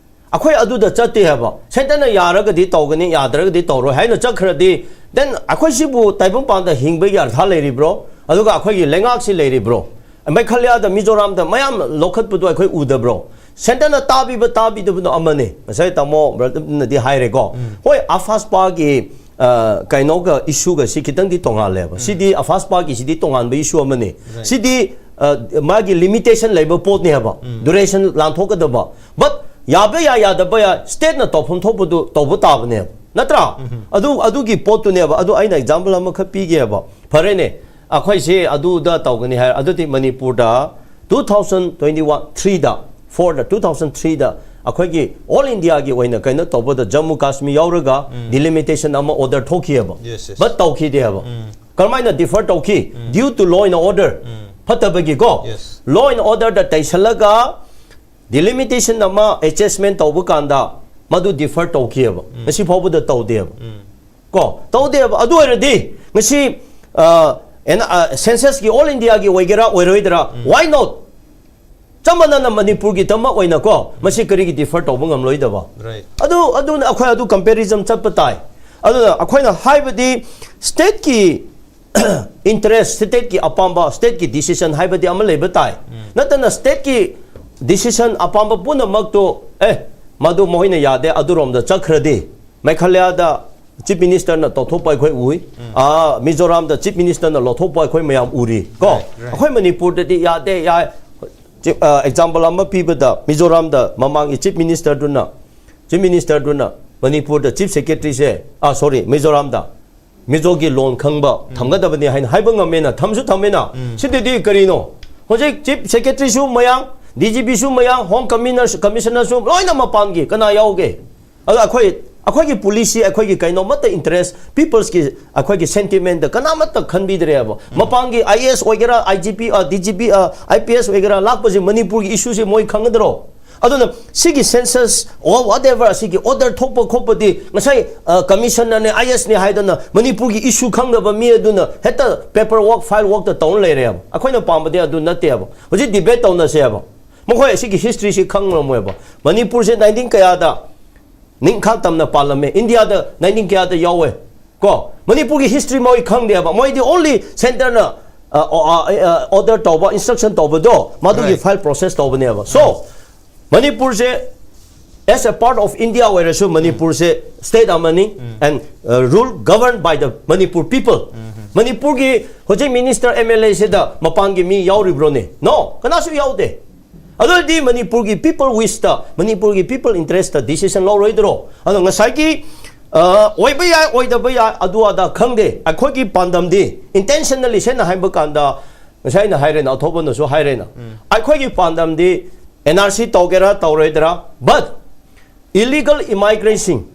ꯑꯩꯈꯣꯏ ꯑꯗꯨꯗ ꯆꯠꯇꯦ ꯍꯥꯏꯕ꯫ ꯁꯦꯟꯇꯔꯅ ꯌꯥꯔꯒꯗꯤ ꯇꯧꯒꯅꯤ, ꯌꯥꯗ꯭ꯔꯒꯗꯤ ꯇꯧꯔꯣꯏ ꯍꯥꯏꯅ ꯆꯠꯈ꯭ꯔꯗꯤ, then ꯑꯩꯈꯣꯏ ꯁꯤꯕꯨ ꯇꯥꯏꯕꯪꯄꯥꯟꯗ ꯍꯤꯡꯕꯒꯤ ꯑꯔꯊ ꯂꯩꯔꯤꯕ꯭ꯔꯣ? ꯑꯗꯨꯒ ꯑꯩꯈꯣꯏꯒꯤ ꯂꯩꯉꯥꯛꯁꯤ ꯂꯩꯔꯤꯕ꯭ꯔꯣ? ꯃꯦꯘꯥꯂꯌꯥꯗ, ꯃꯤꯖꯣꯔꯥꯝꯗ ꯃꯌꯥꯝ ꯂꯧꯈꯠꯄꯗꯣ ꯑꯩꯈꯣꯏ ꯎꯗꯕ꯭ꯔꯣ? ꯁꯦꯟꯇꯔꯅ ꯇꯥꯕꯤꯕ ꯇꯥꯕꯤꯗꯕꯗꯣ ꯑꯃꯅꯤ꯫ ꯉꯁꯥꯏ ꯇꯥꯃꯣ ꯕ꯭ꯔꯗꯔꯅꯗꯤ ꯍꯥꯏꯔꯦꯀꯣ꯫ ꯎꯝ꯫ ꯍꯣꯏ, ꯑꯐꯥꯁꯄꯥꯒꯤ, ꯑ, ꯀꯩꯅꯣꯒ ꯏꯁꯨꯒ ꯁꯤ ꯈꯤꯇꯪꯗꯤ ꯇꯣꯉꯥꯜꯂꯦꯕ꯫ ꯎꯝ꯫ ꯁꯤꯗꯤ ꯑꯐꯥꯁꯄꯥꯒꯤ ꯁꯤꯗꯤ ꯇꯣꯉꯥꯟꯕ ꯏꯁꯨ ꯑꯃꯅꯤ꯫ Right. ꯁꯤꯗꯤ, ꯑ, ꯃꯥꯒꯤ ꯂꯤꯃꯤꯇꯦꯁꯟ ꯂꯩꯕ ꯄꯣꯠꯅꯦꯕ꯫ ꯎꯝ꯫ ꯗ꯭ꯌꯨꯔꯦꯁꯟ ꯂꯥꯟꯊꯣꯛꯀꯗꯕ꯫ But ꯌꯥꯕ ꯌꯥꯏ, ꯌꯥꯗꯕ ꯌꯥꯏ, ꯁ꯭ꯇꯦꯠꯅ ꯇꯧꯐꯝ ꯊꯣꯛꯄꯗꯨ ꯇꯧꯕ ꯇꯥꯕꯅꯦꯕ, ꯅꯠꯇ꯭ꯔꯥ? ꯎꯝ꯫ ꯑꯗꯨ, ꯑꯗꯨꯒꯤ ꯄꯣꯠꯇꯨꯅꯦꯕ꯫ ꯑꯗꯨ ꯑꯩꯅ ꯑꯦꯛꯖꯥꯝꯄꯜ ꯑꯃꯈꯛ ꯄꯤꯒꯦꯕ꯫ ꯐꯔꯦꯅꯦ, ꯑꯩꯈꯣꯏꯁꯦ ꯑꯗꯨꯗ ꯇꯧꯒꯅꯤ ꯍꯥꯏꯔ, ꯑꯗꯨꯗꯤ ꯃꯅꯤꯄꯨꯔꯗ two thousand twenty-one, threeꯗ, fourꯗ, two thousand threeꯗ ꯑꯩꯈꯣꯏꯒꯤ ꯑꯣꯜ ꯏꯟꯗꯤꯌꯥꯒꯤ ꯑꯣꯏꯅ ꯀꯩꯅꯣ ꯇꯧꯕꯗ ꯖꯝꯃꯨ ꯀꯥꯁꯃꯤꯔ ꯌꯥꯎꯔꯒ ꯗꯤꯂꯤꯃꯤꯇꯦꯁꯟ ꯑꯃ ꯑꯣꯔꯗꯔ ꯊꯣꯛꯈꯤꯑꯕ꯫ Yes, yes. ꯕꯠ ꯇꯧꯈꯤꯗꯦꯕ꯫ ꯀꯔꯝꯍꯥꯏꯅ ꯗꯤꯐꯔ ꯇꯧꯈꯤ? Due to law and order. ꯐꯠꯇꯕꯒꯤꯀꯣ, Yes. ꯂꯣ ꯑꯦꯟ ꯑꯣꯔꯗꯔꯗ ꯇꯩꯁꯜꯂꯒ ꯗꯤꯂꯤꯃꯤꯇꯦꯁꯟ ꯑꯃ ꯑꯦꯗꯖꯁꯃꯦꯟ ꯇꯧꯕ ꯀꯥꯟꯗ ꯃꯗꯨ ꯗꯤꯐꯔ ꯇꯧꯈꯤꯑꯕ꯫ ꯉꯁꯤ ꯐꯥꯎꯕꯗ ꯇꯧꯗꯦꯕ꯫ ꯀꯣ, ꯇꯧꯗꯦꯕ꯫ ꯑꯗꯨ ꯑꯣꯏꯔꯗꯤ ꯉꯁꯤ ꯁꯦꯟꯁꯁꯀꯤ ꯑꯣꯜ ꯏꯟꯗꯤꯌꯥꯒꯤ ꯑꯣꯏꯒꯦꯔꯥ ꯑꯣꯏꯔꯣꯏꯗ꯭ꯔꯥ, why not? ꯆꯞ ꯃꯥꯟꯅꯅ ꯃꯅꯤꯄꯨꯔꯒꯤꯗꯃꯛ ꯑꯣꯏꯅꯀꯣ, ꯃꯁꯤ ꯀꯔꯤꯒꯤ ꯗꯤꯐꯔ ꯇꯧꯕ ꯉꯝꯂꯣꯏꯗꯕ? Right. ꯑꯗꯨ ꯑꯗꯨꯅ ꯑꯩꯈꯣꯏ ꯑꯗꯨ ꯀꯝꯄꯦꯔꯤꯖꯟ ꯆꯠꯄ ꯇꯥꯏ꯫ ꯑꯗꯨꯅ ꯑꯩꯈꯣꯏꯅ ꯍꯥꯏꯕꯗꯤ ꯁ꯭ꯇꯦꯠꯀꯤ ꯏꯟꯇꯔꯦꯁ, ꯁ꯭ꯇꯦꯠꯀꯤ ꯑꯄꯥꯝꯕ, ꯁ꯭ꯇꯦꯠꯀꯤ ꯗꯤꯁꯤꯖꯟ ꯍꯥꯏꯕꯗꯤ ꯑꯃ ꯂꯩꯕ ꯇꯥꯏ꯫ ꯅꯠꯇꯅ ꯁ꯭ꯇꯦꯠꯀꯤ ꯗꯤꯁꯤꯖꯟ ꯑꯄꯥꯝꯕ ꯄꯨꯝꯅꯃꯛꯇꯨ, ꯑꯦ, ꯃꯗꯨ ꯃꯈꯣꯏꯅ ꯌꯥꯗꯦ, ꯑꯗꯨꯔꯣꯝꯗ ꯆꯠꯈ꯭ꯔꯗꯤ, ꯃꯦꯘꯥꯂꯌꯥꯗ ꯆꯤꯐ ꯃꯤꯅꯤꯁꯇꯔꯅ ꯇꯧꯊꯣꯛꯄ ꯑꯩꯈꯣꯏ ꯎꯏ꯫ ꯑꯥ, ꯃꯤꯖꯣꯔꯥꯝꯗ ꯆꯤꯐ ꯃꯤꯅꯤꯁꯇꯔꯅ ꯂꯧꯊꯣꯛꯄ ꯑꯩꯈꯣꯏ ꯃꯌꯥꯝ ꯎꯔꯤ ꯀꯣ꯫ Right, right. ꯑꯩꯈꯣꯏ ꯃꯅꯤꯄꯨꯔꯗꯗꯤ ꯌꯥꯗꯦ, ꯌꯥꯏ꯫ ꯆꯤ-, ꯑ, ꯑꯦꯛꯖꯥꯝꯄꯜ ꯑꯃ ꯄꯤꯕꯗ, ꯃꯤꯖꯣꯔꯥꯝꯗ ꯃꯃꯥꯡꯒꯤ ꯆꯤꯐ ꯃꯤꯅꯤꯁꯇꯔꯗꯨꯅ, ꯆꯤꯐ ꯃꯤꯅꯤꯁꯇꯔꯗꯨꯅ ꯃꯅꯤꯄꯨꯔꯗ ꯆꯤꯐ ꯁꯦꯀ꯭ꯔꯦꯇꯔꯤꯁꯦ, ꯑ, ꯁꯣꯔꯤ, ꯃꯤꯖꯣꯔꯥꯝꯗ ꯃꯤꯖꯣꯒꯤ ꯂꯣꯟ ꯈꯪꯕ ꯊꯝꯒꯗꯕꯅꯤ ꯍꯥꯏꯅ ꯍꯥꯏꯕ ꯉꯝꯃꯦꯅ, ꯊꯝꯁꯨ ꯊꯝꯃꯦꯅ꯫ ꯁꯤꯗꯗꯤ ꯀꯔꯤꯅꯣ? ꯍꯧꯖꯤꯛ ꯆꯤꯐ ꯁꯦꯀ꯭ꯔꯦꯇꯔꯤꯁꯨ ꯃꯌꯥꯡ, ꯗꯤ ꯖꯤ ꯄꯤꯁꯨ ꯃꯌꯥꯡ, ꯍꯣꯝ ꯀꯃꯤꯁꯅꯔꯁꯨ ꯂꯣꯏꯅ ꯃꯄꯥꯟꯒꯤ꯫ ꯀꯅꯥ ꯌꯥꯎꯒꯦ? ꯑꯗꯣ ꯑꯩꯈꯣꯏ, ꯑꯩꯈꯣꯏꯒꯤ ꯄꯣꯂꯤꯁꯤ, ꯑꯩꯈꯣꯏꯒꯤ ꯀꯩꯅꯣꯃꯠꯇ ꯏꯟꯇꯔꯦꯁ, ꯄꯤꯄꯜꯁꯀꯤ ꯑꯩꯈꯣꯏꯒꯤ ꯁꯦꯟꯇꯤꯃꯦꯟꯗ ꯀꯅꯥꯃꯠꯇ ꯈꯟꯕꯤꯗ꯭ꯔꯦꯕ꯫ ꯃꯄꯥꯟꯒꯤ ꯑꯥꯏ ꯑꯦ ꯑꯦꯁ ꯑꯣꯏꯒꯦꯔꯥ, ꯑꯥꯏ ꯖꯤ ꯄꯤ, ꯑ, ꯗꯤ ꯖꯤ ꯄꯤ, ꯑ, ꯑꯥꯏ ꯄꯤ ꯑꯦꯁ ꯑꯣꯏꯒꯦꯔꯥ, ꯂꯥꯛꯄꯁꯤ ꯃꯅꯤꯄꯨꯔꯒꯤ ꯏꯁꯨꯁꯤ ꯃꯣꯏ ꯈꯪꯒꯗ꯭ꯔꯣ? ꯑꯗꯨꯅ ꯁꯤꯒꯤ ꯁꯦꯟꯁꯁ ꯑꯣ ꯋꯥꯠ ꯑꯦꯚꯔ ꯑꯁꯤꯒꯤ ꯑꯣꯔꯗꯔ ꯊꯣꯛꯄ ꯈꯣꯠꯄꯗꯤ ꯉꯁꯥꯏ, ꯑ, ꯀꯃꯤꯁꯟꯅꯔꯅꯦ, ꯑꯥꯏ ꯑꯦꯁꯅꯦ ꯍꯥꯏꯗꯅ ꯃꯅꯤꯄꯨꯔꯒꯤ ꯏꯁꯨ ꯈꯪꯗꯕ ꯃꯤ ꯑꯗꯨꯅ ꯍꯦꯛꯇ ꯄꯦꯄꯔ ꯋꯥꯔꯛ, ꯐꯥꯏꯜ ꯋꯥꯔꯛꯇ ꯇꯧꯔ ꯂꯩꯔꯦꯕ꯫ ꯑꯩꯈꯣꯏꯅ ꯄꯥꯝꯕꯗꯤ ꯑꯗꯨ ꯅꯠꯇꯦꯕ꯫ ꯍꯧꯖꯤꯛ ꯗꯤꯕꯦꯠ ꯇꯧꯅꯁꯦꯕ꯫ ꯃꯈꯣꯏ ꯑꯁꯤꯒꯤ ꯍꯤꯁꯇ꯭ꯔꯤꯁꯤ ꯈꯪꯂꯝꯃꯣꯏꯕ꯫ ꯃꯅꯤꯄꯨꯔꯁꯦ ꯅꯥꯏꯟꯇꯤꯟ ꯀꯌꯥꯗ ꯅꯤꯡꯈꯥ ꯇꯝꯅ ꯄꯥꯜꯂꯝꯃꯦ? ꯏꯟꯗꯤꯌꯥꯗ ꯅꯥꯏꯟꯇꯤꯟ ꯀꯌꯥꯗ ꯌꯥꯎꯋꯦ? ꯀꯣ, ꯃꯅꯤꯄꯨꯔꯒꯤ ꯍꯤꯁꯇ꯭ꯔꯤ ꯃꯣꯏ ꯈꯪꯗꯦꯕ꯫ ꯃꯣꯏꯗꯤ ꯑꯣꯟꯂꯤ ꯁꯦꯟꯇꯔꯅ ꯑꯣꯔꯗꯔ ꯇꯧꯕ, ꯏꯟꯁꯇ꯭ꯔꯛꯁꯟ ꯇꯧꯕꯗꯣ, ꯃꯗꯨꯒꯤ Right. ꯐꯥꯏꯜ ꯄ꯭ꯔꯣꯁꯦꯁ ꯇꯧꯕꯅꯦꯕ꯫ ꯁꯣ ꯃꯅꯤꯄꯨꯔꯁꯦ as a part of India ꯑꯣꯏꯔꯁꯨ ꯃꯅꯤꯄꯨꯔꯁꯦ ꯁ꯭ꯇꯦꯠ ꯑꯃꯅꯤ, and rule governed by the Manipur people. ꯃꯅꯤꯄꯨꯔꯒꯤ ꯍꯧꯖꯤꯛ ꯃꯤꯅꯤꯁꯇꯔ, ꯑꯦꯝ ꯑꯦꯜ ꯑꯦꯁꯤꯗ ꯃꯄꯥꯟꯒꯤ ꯃꯤ ꯌꯥꯎꯔꯤꯕ꯭ꯔꯣꯅꯦ? ꯅꯣ, ꯀꯅꯥꯁꯨ ꯌꯥꯎꯗꯦ꯫ ꯑꯗꯨ ꯑꯣꯏꯔꯗꯤ ꯃꯅꯤꯄꯨꯔꯒꯤ ꯄꯤꯄꯜ ꯋꯤꯁꯇ, ꯃꯅꯤꯄꯨꯔꯒꯤ ꯄꯤꯄꯜ ꯏꯟꯇꯔꯦꯁꯇ ꯗꯤꯁꯤꯖꯟ ꯂꯧꯔꯣꯏꯗ꯭ꯔꯣ? ꯑꯗꯣ ꯉꯁꯥꯏꯒꯤ, ꯑ, ꯑꯣꯏꯕ ꯌꯥꯏ, ꯑꯣꯏꯗꯕ ꯌꯥꯏ, ꯑꯗꯨ ꯑꯗꯥ ꯈꯪꯗꯦ꯫ ꯑꯩꯈꯣꯏꯒꯤ ꯄꯥꯟꯗꯝꯗꯤ ꯏꯟꯇꯦꯟꯁꯟꯅꯂꯤ, ꯁꯦꯡꯅ ꯍꯥꯏꯕ ꯀꯥꯟꯗ, ꯉꯁꯥꯏ ꯑꯩꯅ ꯍꯥꯏꯔꯦꯅ, ꯑꯊꯧꯕꯅꯁꯨ ꯍꯥꯏꯔꯦꯅ, ꯑꯩꯈꯣꯏꯒꯤ ꯄꯥꯟꯗꯝꯗꯤ ꯑꯦꯟ ꯑꯥꯔ ꯁꯤ ꯇꯧꯒꯦꯔꯥ ꯇꯧꯔꯣꯏꯗ꯭ꯔꯥ, but illegal immigrantꯁꯤꯡ,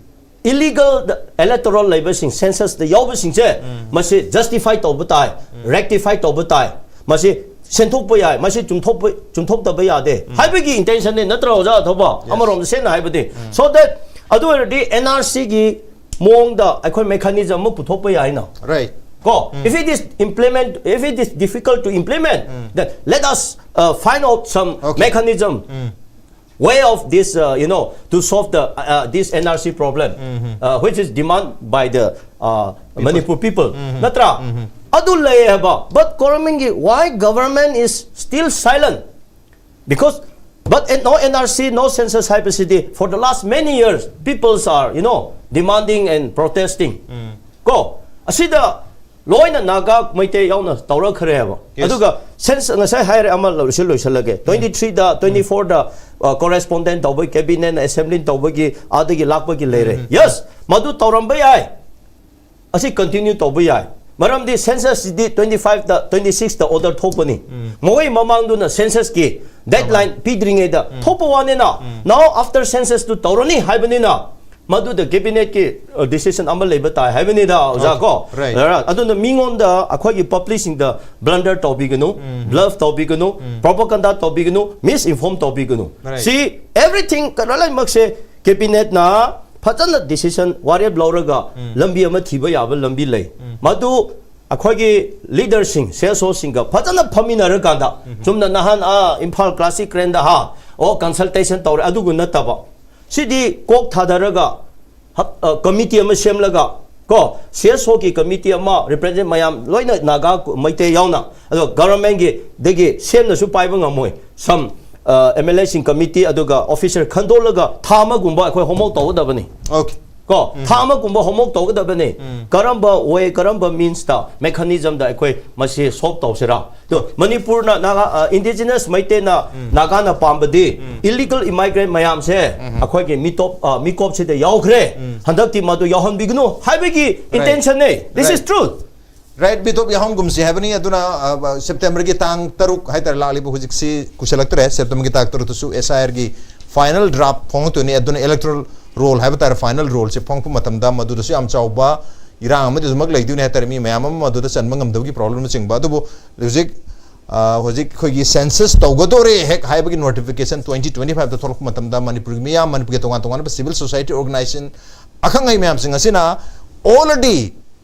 illegal electoral ꯂꯩꯕꯁꯤꯡ, censusꯇ ꯌꯥꯎꯕꯁꯤꯡꯁꯦ, ꯃꯁꯤ justify ꯇꯧꯕ ꯇꯥꯏ, rectify ꯇꯧꯕ ꯇꯥꯏ, ꯃꯁꯤ ꯁꯦꯟꯊꯣꯛꯄ ꯌꯥꯏ, ꯃꯁꯤ ꯆꯨꯝꯊꯣꯛꯄ, ꯆꯨꯝꯊꯣꯛꯇꯕ ꯌꯥꯗꯦ ꯍꯥꯏꯕꯒꯤ intentionꯅꯦ ꯅꯠꯇ꯭ꯔꯣ, ꯑꯣꯖꯥ ꯑꯊꯧꯕ? ꯑꯃꯔꯣꯝꯗ ꯁꯦꯡꯅ ꯍꯥꯏꯕꯗꯤ, so that ꯑꯗꯨ ꯑꯣꯏꯔꯗꯤ ꯑꯦꯟ ꯑꯥꯔ ꯁꯤꯒꯤ ꯃꯑꯣꯡꯗ ꯑꯩꯈꯣꯏ mechanism ꯑꯃ ꯄꯨꯊꯣꯛꯄ ꯌꯥꯏꯅ꯫ Right. Ko, if it is implement, if it is difficult to implement, then let us uh, find out some Okay. mechanism, way of this, uh, you know, to solve the uh, this N R C problem, uh, which is demand by the uh, Manipur people. Natra, adu lei haba. But government ki, why government is still silent? Because, but no N R C, no census high city for the last many years, peoples are, you know, demanding and protesting. Ko, asida ꯂꯣꯏꯅ ꯅꯥꯒꯥ ꯃꯩꯇꯩ ꯌꯥꯎꯅ ꯇꯧꯔꯛꯈ꯭ꯔꯦꯕ꯫ Yes. ꯑꯗꯨꯒ sense ꯉꯁꯥꯏ ꯍꯥꯏꯔꯦ ꯑꯃ ꯂꯣꯏꯁꯤꯜ ꯂꯣꯏꯁꯤꯜꯂꯒꯦ, twenty ꯊ꯭ꯔꯤꯗ, twenty ꯐꯣꯔꯗ correspondence ꯇꯧꯕꯒꯤ, ꯀꯦꯕꯤꯅꯦꯠꯅ assembly ꯇꯧꯕꯒꯤ, ꯑꯗꯒꯤ ꯂꯥꯛꯄꯒꯤ ꯂꯩꯔꯦ꯫ Yes, ꯃꯗꯨ ꯇꯧꯔꯝꯕ ꯌꯥꯏ, ꯑꯁꯤ ꯀꯟꯇꯤꯅ꯭ꯌꯨ ꯇꯧꯕ ꯌꯥꯏ꯫ ꯃꯔꯝꯗꯤ ꯁꯦꯟꯁꯁ ꯁꯤꯗꯤ ꯇ꯭ꯋꯦꯟꯇꯤ ꯐꯥꯏꯚꯇ, ꯇ꯭ꯋꯦꯟꯇꯤ ꯁꯤꯛꯁꯇ ꯑꯣꯔꯗꯔ ꯊꯣꯛꯄꯅꯤ꯫ ꯃꯈꯣꯏ ꯃꯃꯥꯡꯗꯨꯅ ꯁꯦꯟꯁꯁꯀꯤ ꯗꯦꯗꯂꯥꯏꯟ ꯄꯤꯗ꯭ꯔꯤꯉꯩꯗ ꯊꯣꯛꯄ ꯋꯥꯅꯤꯅ, now after census ꯇꯨ ꯇꯧꯔꯅꯤ ꯍꯥꯏꯕꯅꯤꯅ, ꯃꯗꯨꯗ ꯀꯦꯕꯤꯅꯦꯠꯀꯤ ꯗꯤꯁꯤꯖꯟ ꯑꯃ ꯂꯩꯕ ꯇꯥꯏ ꯍꯥꯏꯕꯅꯤꯗ, ꯑꯣꯖꯥ꯫ ꯀꯣ, Right. ꯑꯗꯨꯅ ꯃꯤꯉꯣꯟꯗ, ꯑꯩꯈꯣꯏꯒꯤ ꯄꯕ꯭ꯂꯤꯛꯁꯤꯡꯗ ꯕ꯭ꯂꯟꯗꯔ ꯇꯧꯕꯤꯒꯅꯨ, ꯕ꯭ꯂꯐ ꯇꯧꯕꯤꯒꯅꯨ, ꯄ꯭ꯔꯣꯄꯒꯟꯗꯥ ꯇꯧꯕꯤꯒꯅꯨ, ꯃꯤꯁꯏꯟꯐꯣꯔꯝ ꯇꯧꯕꯤꯒꯅꯨ꯫ Right. ꯁꯤ everything ꯀ-, ꯂꯣꯏꯅꯃꯛꯁꯦ ꯀꯦꯕꯤꯅꯦꯠꯅ ꯐꯖꯅ ꯗꯤꯁꯤꯖꯟ, ꯋꯥꯔꯦꯞ ꯂꯧꯔꯒ ꯂꯝꯕꯤ ꯑꯃ ꯊꯤꯕ ꯌꯥꯕ ꯂꯝꯕꯤ ꯂꯩ꯫ ꯃꯗꯨ ꯑꯩꯈꯣꯏꯒꯤ ꯂꯤꯗꯔꯁꯤꯡ, ꯁꯤ ꯑꯦꯁ ꯑꯣꯁꯤꯡꯒ ꯐꯖꯅ ꯐꯝꯃꯤꯟꯅꯔꯀꯥꯟꯗ, ꯆꯨꯝꯅ ꯅꯍꯥꯟ ꯑꯥ ꯏꯝꯐꯥꯜ ꯀ꯭ꯂꯥꯁꯤꯛ ꯒ꯭ꯔꯥꯎꯟꯗ ꯍꯥ, ꯑꯣ, ꯀꯟꯁꯜꯇꯦꯁꯟ ꯇꯧꯔꯦ, ꯑꯗꯨꯒ ꯅꯠꯇꯕ꯫ ꯁꯤꯗꯤ ꯀꯣꯛ ꯊꯥꯗꯔꯒ ꯀꯃꯤꯇꯤ ꯑꯃ ꯁꯦꯝꯂꯒ, ꯀꯣ, ꯁꯤ ꯑꯦꯁ ꯑꯣꯒꯤ ꯀꯃꯤꯇꯤ ꯑꯃ, ꯔꯤꯄ꯭ꯔꯖꯦꯟ ꯃꯌꯥꯝ ꯂꯣꯏꯅ ꯅꯥꯒꯥ ꯃꯩꯇꯩ ꯌꯥꯎꯅ, ꯑꯗꯣ ꯒꯚꯔꯟꯃꯦꯟꯒꯤꯗꯒꯤ ꯁꯦꯝꯅꯁꯨ ꯄꯥꯏꯕ ꯉꯝꯃꯣꯏ꯫ ꯁꯝ ꯑꯦꯝ ꯑꯦꯜ ꯑꯦꯁꯤꯡ ꯀꯃꯤꯇꯤ ꯑꯗꯨꯒ ꯑꯣꯐꯤꯁꯔ ꯈꯟꯗꯣꯛꯂꯒ ꯊꯥ ꯑꯃꯒꯨꯝꯕ ꯑꯩꯈꯣꯏ ꯍꯣꯝꯋꯥꯔꯛ ꯇꯧꯒꯗꯕꯅꯤ꯫ Okay. ꯀꯣ, ꯊꯥ ꯑꯃꯒꯨꯝꯕ ꯍꯣꯝꯋꯥꯔꯛ ꯇꯧꯒꯗꯕꯅꯤ꯫ ꯀꯔꯝꯕ ꯋꯦ, ꯀꯔꯝꯕ ꯃꯤꯟꯁꯇ, ꯃꯦꯀꯥꯅꯤꯖꯝꯗ ꯑꯩꯈꯣꯏ ꯃꯁꯤ ꯁꯣꯜꯕ ꯇꯧꯁꯤꯔꯥ? ꯑꯗꯣ ꯃꯅꯤꯄꯨꯔꯅ ꯅꯥꯒꯥ, ꯑ, ꯏꯟꯗꯤꯖꯤꯅꯁ ꯃꯩꯇꯩꯅ ꯅꯥꯒꯥꯅ ꯄꯥꯝꯕꯗꯤ ꯏꯂꯤꯒꯦꯜ ꯏꯃꯥꯏꯒ꯭ꯔꯦꯟ ꯃꯌꯥꯝꯁꯦ ꯑꯩꯈꯣꯏꯒꯤ ꯃꯤꯇꯣꯞ, ꯑ, ꯃꯤꯀꯣꯞꯁꯤꯗ ꯌꯥꯎꯈ꯭ꯔꯦ꯫ ꯍꯟꯗꯛꯇꯤ ꯃꯗꯨ ꯌꯥꯎꯍꯟꯕꯤꯒꯅꯨ ꯍꯥꯏꯕꯒꯤ intentionꯅꯦ꯫ This is Right. truth. Right, ꯕꯤꯇꯣꯞ ꯌꯥꯍꯧꯒꯨꯝꯁꯤ ꯍꯥꯏꯕꯅꯤ꯫ ꯑꯗꯨꯅ ꯁꯦꯞꯇꯦꯝꯕꯔꯒꯤ ꯇꯥꯡ ꯇꯔꯨꯛ ꯍꯥꯏꯇꯥꯔꯦ, ꯂꯥꯛꯂꯤꯕ ꯍꯧꯖꯤꯛꯁꯤ ꯀꯨꯏꯁꯜꯂꯛꯇ꯭ꯔꯦ꯫ ꯁꯦꯞꯇꯦꯝꯕꯔꯒꯤ ꯇꯥꯡ ꯇꯔꯨꯛꯇꯁꯨ SIRꯒꯤ ꯐꯥꯏꯅꯦꯜ ꯗ꯭ꯔꯥꯐ ꯐꯣꯡꯉꯛꯇꯣꯏꯅꯤ꯫ ꯑꯗꯨꯅ ꯏꯂꯦꯛꯇꯣꯔꯦꯜ ꯔꯣꯜ ꯍꯥꯏꯕ ꯇꯥꯔꯦ, ꯐꯥꯏꯅꯦꯜ ꯔꯣꯜꯁꯦ ꯐꯣꯡꯉꯛꯄ ꯃꯇꯝꯗ ꯃꯗꯨꯗꯁꯨ ꯌꯥꯝ ꯆꯥꯎꯕ ꯏꯔꯥꯡ ꯑꯃꯗꯤ ꯑꯗꯨꯃꯛ ꯂꯩꯗꯣꯏꯅꯤ ꯍꯥꯏꯇꯥꯔꯦ꯫ ꯃꯤ ꯃꯌꯥꯝ ꯑꯃ ꯃꯗꯨꯗ ꯆꯟꯕ ꯉꯝꯗꯕꯒꯤ ꯄ꯭ꯔꯣꯕ꯭ꯂꯦꯝꯅꯆꯤꯡꯕ꯫ ꯑꯗꯨꯕꯨ ꯍꯧꯖꯤꯛ ꯍꯧꯖꯤꯛ ꯑꯩꯈꯣꯏꯒꯤ ꯁꯦꯟꯁꯁ ꯇꯧꯒꯗꯣꯔꯦ ꯍꯦꯛ ꯍꯥꯏꯕꯒꯤ ꯅꯣꯇꯤꯐꯤꯀꯦꯁꯟ ꯇ꯭ꯋꯦꯟꯇꯤ ꯇ꯭ꯋꯦꯟꯇꯤ ꯐꯥꯏꯚꯇ ꯊꯣꯛꯂꯛꯄ ꯃꯇꯝꯗ ꯃꯅꯤꯄꯨꯔꯒꯤ ꯃꯤꯌꯥꯝ, ꯃꯅꯤꯄꯨꯔꯒꯤ ꯇꯣꯉꯥꯟ ꯇꯣꯉꯥꯟꯕ ꯁꯤꯚꯤꯜ ꯁꯣꯁꯥꯏꯇꯤ ꯑꯣꯔꯒꯅꯥꯏꯖꯦꯁꯟ ꯑꯈꯪ ꯑꯍꯩ ꯃꯌꯥꯝꯁꯤꯡ ꯑꯁꯤꯅ already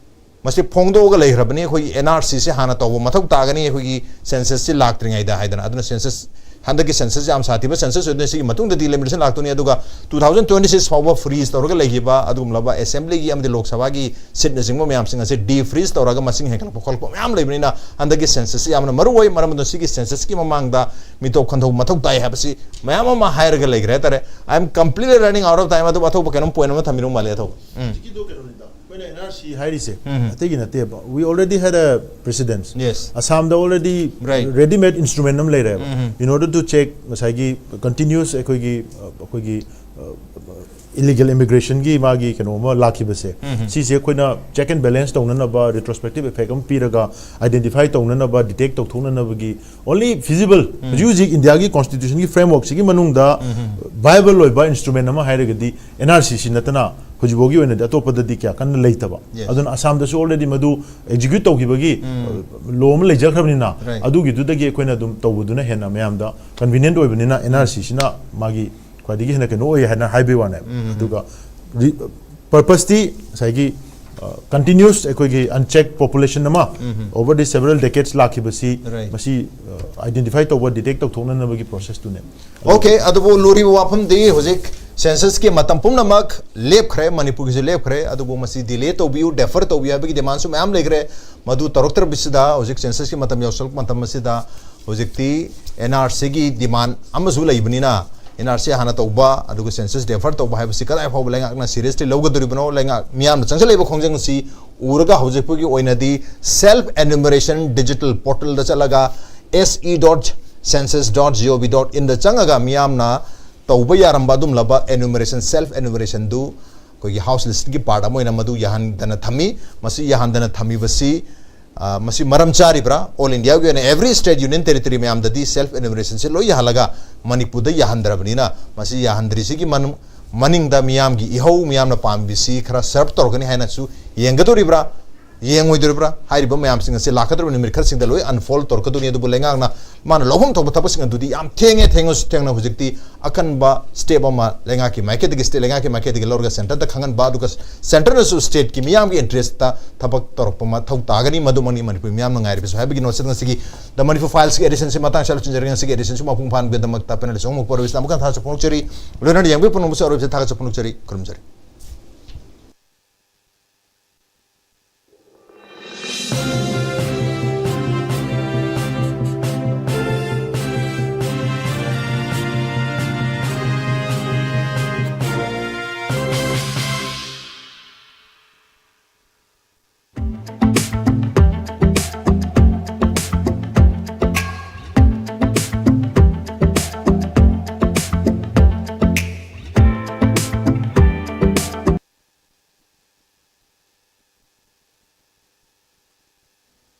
ꯃꯁꯤ ꯐꯣꯡꯗꯣꯛꯑꯒ ꯂꯩꯈ꯭ꯔꯕꯅꯤ꯫ ꯑꯩꯈꯣꯏꯒꯤ NRCꯁꯤ ꯍꯥꯟꯅ ꯇꯧꯕ ꯃꯊꯧ ꯇꯥꯒꯅꯤ, ꯑꯩꯈꯣꯏꯒꯤ ꯁꯦꯟꯁꯁꯁꯤ ꯂꯥꯛꯇ꯭ꯔꯤꯉꯩꯗ ꯍꯥꯏꯗꯅ꯫ ꯑꯗꯨꯅ ꯁꯦꯟꯁꯁ, ꯍꯟꯗꯛꯀꯤ ꯁꯦꯟꯁꯁ ꯌꯥꯝ ꯁꯥꯊꯤꯕ ꯁꯦꯟꯁꯁ ꯑꯣꯏꯗꯣꯏꯅꯤ꯫ ꯁꯤꯒꯤ ꯃꯇꯨꯡꯗ ꯗꯤꯂꯤꯃꯤꯇꯦꯁꯟ ꯂꯥꯛꯇꯣꯏꯅꯤ꯫ ꯑꯗꯨꯒ ꯇꯨ ꯊꯥꯎꯖꯟ ꯇ꯭ꯋꯦꯟꯇꯤ ꯁꯤꯛꯁ ꯐꯥꯎꯕ ꯐ꯭ꯔꯤꯖ ꯇꯧꯔꯒ ꯂꯩꯈꯤꯕ ꯑꯗꯨꯒꯨꯝꯂꯕ ꯑꯦꯁꯦꯝꯕ꯭ꯂꯤꯒꯤ ꯑꯃꯗꯤ ꯂꯣꯛ ꯁꯚꯥꯒꯤ ꯁꯤꯠꯅꯆꯤꯡꯕ ꯃꯌꯥꯝꯁꯤꯡ ꯑꯁꯤ ꯗꯤꯐ꯭ꯔꯤꯖ ꯇꯧꯔꯒ ꯃꯁꯤꯡ ꯍꯦꯟꯒꯠꯂꯛꯄ ꯈꯣꯠꯂꯛꯄ ꯃꯌꯥꯝ ꯂꯩꯕꯅꯤꯅ ꯍꯟꯗꯛꯀꯤ ꯁꯦꯟꯁꯁꯁꯤ ꯌꯥꯝꯅ ꯃꯔꯨ ꯑꯣꯏ꯫ ꯃꯔꯝ ꯑꯗꯨꯅ ꯁꯤꯒꯤ ꯁꯦꯟꯁꯁꯀꯤ ꯃꯃꯥꯡꯗ ꯃꯤꯇꯣꯞ ꯈꯟꯗꯣꯛꯄ ꯃꯊꯧ ꯇꯥꯏ ꯍꯥꯏꯕꯁꯤ ꯃꯌꯥꯝ ꯑꯃ ꯍꯥꯏꯔꯒ ꯂꯩꯈ꯭ꯔꯦ ꯍꯥꯏꯇꯥꯔꯦ꯫ I am completely running out of time꯫ ꯑꯗꯨꯕꯨ ꯑꯇꯣꯞꯄ ꯀꯩꯅꯣꯝ ꯄꯣꯏꯟ ꯑꯃ ꯊꯝꯕꯤꯔꯝ ꯃꯥꯜꯂꯦ, ꯑꯊꯧꯕ꯫ ꯎꯝ꯫ ꯍꯧꯖꯤꯛꯀꯤꯗꯣ ꯀꯩꯅꯣꯅꯤꯗ, ꯑꯩꯈꯣꯏꯅ NRC ꯍꯥꯏꯔꯤꯁꯦ, ꯎꯝ꯫ ꯑꯇꯩꯒꯤ ꯅꯠꯇꯦꯕ꯫ We already had a precedence. Yes. ꯑꯁꯥꯝꯗ already Right. readymade instrument ꯑꯃ ꯂꯩꯔꯦꯕ꯫ ꯎꯝ꯫ In order to check ꯉꯁꯥꯏꯒꯤ continuous ꯑꯩꯈꯣꯏꯒꯤ, ꯑ, ꯑꯩꯈꯣꯏꯒꯤ, ꯑ, illegal immigrationꯒꯤ ꯃꯥꯒꯤ ꯀꯩꯅꯣ ꯑꯃ ꯂꯥꯛꯈꯤꯕꯁꯦ, ꯎꯝ꯫ ꯁꯤꯁꯦ ꯑꯩꯈꯣꯏꯅ check and balance ꯇꯧꯅꯅꯕ, retrospective effect ꯑꯃ ꯄꯤꯔꯒ identify ꯇꯧꯅꯅꯕ, detect ꯇꯧꯊꯣꯛꯅꯅꯕꯒꯤ only feasible, ꯎꯝ꯫ ꯍꯧꯖꯤꯛ ꯍꯧꯖꯤꯛ ꯏꯟꯗꯤꯌꯥꯒꯤ constitutionꯒꯤ frameworkꯁꯤꯒꯤ ꯃꯅꯨꯡꯗ ꯎꯝ꯫ viable ꯑꯣꯏꯕ instrument ꯑꯃ ꯍꯥꯏꯔꯒꯗꯤ NRCꯁꯤ ꯅꯠꯇꯅ ꯍꯧꯖꯤꯛꯐꯥꯎꯒꯤ ꯑꯣꯏꯅꯗꯤ ꯑꯇꯣꯞꯄꯗꯗꯤ ꯀꯌꯥ ꯀꯟꯅ ꯂꯩꯇꯕ꯫ Yes. ꯑꯗꯨꯅ ꯑꯁꯥꯝꯗꯁꯨ already ꯃꯗꯨ execute ꯇꯧꯈꯤꯕꯒꯤ, ꯎꯝ꯫ ꯑ, law ꯑꯃ ꯂꯩꯖꯈ꯭ꯔꯕꯅꯤꯅ, Right. ꯑꯗꯨꯒꯤꯗꯨꯗꯒꯤ ꯑꯩꯈꯣꯏꯅ ꯑꯗꯨꯝ ꯇꯧꯕꯗꯨꯅ ꯍꯦꯟꯅ ꯃꯌꯥꯝꯗ convenient ꯑꯣꯏꯕꯅꯤꯅ NRCꯁꯤꯅ ꯃꯥꯒꯤ ꯈ꯭ꯋꯥꯏꯗꯒꯤ ꯍꯦꯟꯅ ꯀꯩꯅꯣ ꯑꯣꯏ ꯍꯥꯏꯅ ꯍꯥꯏꯕꯒꯤ ꯋꯥꯅꯦꯕ꯫ ꯎꯝ, ꯎꯝ, ꯎꯝ꯫ ꯑꯗꯨꯒ ꯔꯤ-, purposeꯇꯤ ꯉꯁꯥꯏꯒꯤ, ꯑ, continuous ꯑꯩꯈꯣꯏꯒꯤ unchecked population ꯑꯃ ꯎꯝ, ꯎꯝ꯫ over the several decades ꯂꯥꯛꯈꯤꯕꯁꯤ Right. ꯃꯁꯤ, ꯑ, identify ꯇꯧꯕ, detect ꯇꯧꯊꯣꯛꯅꯅꯕꯒꯤ processꯇꯨꯅꯦꯕ꯫ Okay, ꯑꯗꯨꯕꯨ ꯂꯨꯔꯤꯕ ꯋꯥꯐꯝꯗꯤ ꯍꯧꯖꯤꯛ ꯁꯦꯟꯁꯁꯀꯤ ꯃꯇꯝ ꯄꯨꯝꯅꯃꯛ ꯂꯦꯞꯈ꯭ꯔꯦ, ꯃꯅꯤꯄꯨꯔꯒꯤꯁꯨ ꯂꯦꯞꯈ꯭ꯔꯦ, ꯑꯗꯨꯕꯨ ꯃꯁꯤ delay ꯇꯧꯕꯤꯌꯨ, defer ꯇꯧꯕꯤꯌꯨ ꯍꯥꯏꯕꯒꯤ demandꯁꯨ ꯃꯌꯥꯝ ꯂꯩꯈ꯭ꯔꯦ꯫ ꯃꯗꯨ ꯇꯧꯔꯛꯇ꯭ꯔꯕꯁꯤꯗ ꯍꯧꯖꯤꯛ ꯁꯦꯟꯁꯁꯀꯤ ꯃꯇꯝ ꯌꯧꯁꯜꯂꯛꯄ ꯃꯇꯝ ꯑꯁꯤꯗ ꯍꯧꯖꯤꯛꯇꯤ NRCꯒꯤ demand ꯑꯃꯁꯨ ꯂꯩꯕꯅꯤꯅ NRC ꯍꯥꯟꯅ ꯇꯧꯕ ꯑꯗꯨꯒ ꯁꯦꯟꯁꯁ defer ꯇꯧꯕ ꯍꯥꯏꯕꯁꯤ ꯀꯗꯥꯏ ꯐꯥꯎꯕ ꯂꯩꯉꯥꯛꯅ seriously ꯂꯧꯒꯗꯧꯔꯤꯕꯅꯣ? ꯂꯩꯉꯥꯛ ꯃꯤꯌꯥꯝꯅ ꯆꯪꯁꯤꯜꯂꯛꯏꯕ ꯈꯣꯡꯖꯪ ꯑꯁꯤ ꯎꯔꯒ ꯍꯧꯖꯤꯛ ꯐꯥꯎꯒꯤ ꯑꯣꯏꯅꯗꯤ self enumeration digital portalꯗ ꯆꯠꯂꯒ S E dot census dot gov dot inꯗ ꯆꯪꯉꯒ ꯃꯤꯌꯥꯝꯅ ꯇꯧꯕ ꯌꯥꯔꯝꯕ ꯑꯗꯨꯝꯂꯕ enumeration, self enumerationꯗꯨ ꯑꯩꯈꯣꯏꯒꯤ house listꯀꯤ part ꯑꯃ ꯑꯣꯏꯅ ꯃꯗꯨ ꯌꯥꯍꯟꯗꯅ ꯊꯝꯃꯤ꯫ ꯃꯁꯤ ꯌꯥꯍꯟꯗꯅ ꯊꯝꯃꯤꯕꯁꯤ ꯑ, ꯃꯁꯤ ꯃꯔꯝ ꯆꯥꯔꯤꯕ꯭ꯔꯥ? All Indiaꯒꯤ ꯑꯣꯏꯅ every state union territory ꯃꯌꯥꯝꯗꯗꯤ self enumerationꯁꯦ ꯂꯣꯏ ꯌꯥꯍꯜꯂꯒ ꯃꯅꯤꯄꯨꯔꯗ ꯌꯥꯍꯟꯗ꯭ꯔꯕꯅꯤꯅ, ꯃꯁꯤ ꯌꯥꯍꯟꯗ꯭ꯔꯤꯁꯤꯒꯤ ꯃꯅꯨꯡ-, ꯃꯅꯤꯡꯗ ꯃꯤꯌꯥꯝꯒꯤ ꯏꯍꯧ, ꯃꯤꯌꯥꯝꯅ ꯄꯥꯝꯕꯤꯁꯤ ꯈꯔ serve ꯇꯧꯔꯛꯀꯅꯤ ꯍꯥꯏꯅꯁꯨ ꯌꯦꯡꯒꯗꯧꯔꯤꯕ꯭ꯔꯥ? ꯌꯦꯡꯉꯣꯏꯗꯧꯔꯤꯕ꯭ꯔꯥ? ꯍꯥꯏꯔꯤꯕ ꯃꯌꯥꯝꯁꯤꯡ ꯑꯁꯤ ꯂꯥꯛꯀꯗꯧꯔꯤꯕ ꯅꯨꯃꯤꯠ ꯈꯔꯁꯤꯡꯗ ꯂꯣꯏ unfold ꯇꯧꯔꯛꯀꯗꯣꯏꯅꯤ꯫ ꯑꯗꯨꯕꯨ ꯂꯩꯉꯥꯛꯅ ꯃꯥꯅ ꯂꯧꯐꯝ ꯊꯣꯛꯄ ꯊꯕꯛꯁꯤꯡ ꯑꯗꯨꯗꯤ ꯌꯥꯝ ꯊꯦꯡꯉꯦ, ꯊꯦꯡꯉꯁꯨ ꯊꯦꯡꯅ ꯍꯧꯖꯤꯛꯇꯤ ꯑꯀꯟꯕ step ꯑꯃ ꯂꯩꯉꯥꯛꯀꯤ ꯃꯥꯏꯀꯩꯗꯒꯤ, state ꯂꯩꯉꯥꯛꯀꯤ ꯃꯥꯏꯀꯩꯗꯒꯤ ꯂꯧꯔꯒ centreꯗ ꯈꯪꯍꯟꯕ, ꯑꯗꯨꯒ centreꯅꯁꯨ stateꯀꯤ ꯃꯤꯌꯥꯝꯒꯤ interestꯇ ꯊꯕꯛ ꯇꯧꯔꯛꯄ ꯃꯊꯧ ꯇꯥꯒꯅꯤ꯫ ꯃꯗꯨꯃꯛꯅꯤ ꯃꯅꯤꯄꯨꯔ ꯃꯤꯌꯥꯝꯅ ꯉꯥꯏꯔꯤꯕꯁꯨ ꯍꯥꯏꯕꯒꯤ noteꯁꯤꯗ ꯉꯁꯤꯒꯤ The Manipur Filesꯀꯤ editionꯁꯤ ꯃꯇꯥꯡꯁꯤꯗ ꯂꯣꯏꯁꯤꯟꯖꯔꯒꯦ꯫ ꯉꯁꯤꯒꯤ editionꯁꯤ ꯃꯄꯨꯡ ꯐꯥꯍꯟꯕꯒꯤꯗꯃꯛꯇ panelistꯁꯨ ꯑꯃꯨꯛ ꯄꯣꯔꯣꯏꯁꯤꯗ ꯑꯃꯨꯛꯀ ꯊꯥꯒꯠꯆꯕ ꯐꯣꯡꯗꯣꯛꯆꯔꯤ꯫ ꯂꯣꯏꯅꯅ ꯌꯦꯡꯕꯤꯕ ꯄꯨꯝꯅꯃꯛꯁꯨ ꯑꯔꯣꯏꯕꯁꯤꯗ ꯊꯥꯒꯠꯆꯕ ꯐꯣꯡꯗꯣꯛꯆꯔꯤ꯫ ꯈꯨꯔꯨꯝꯖꯔꯤ꯫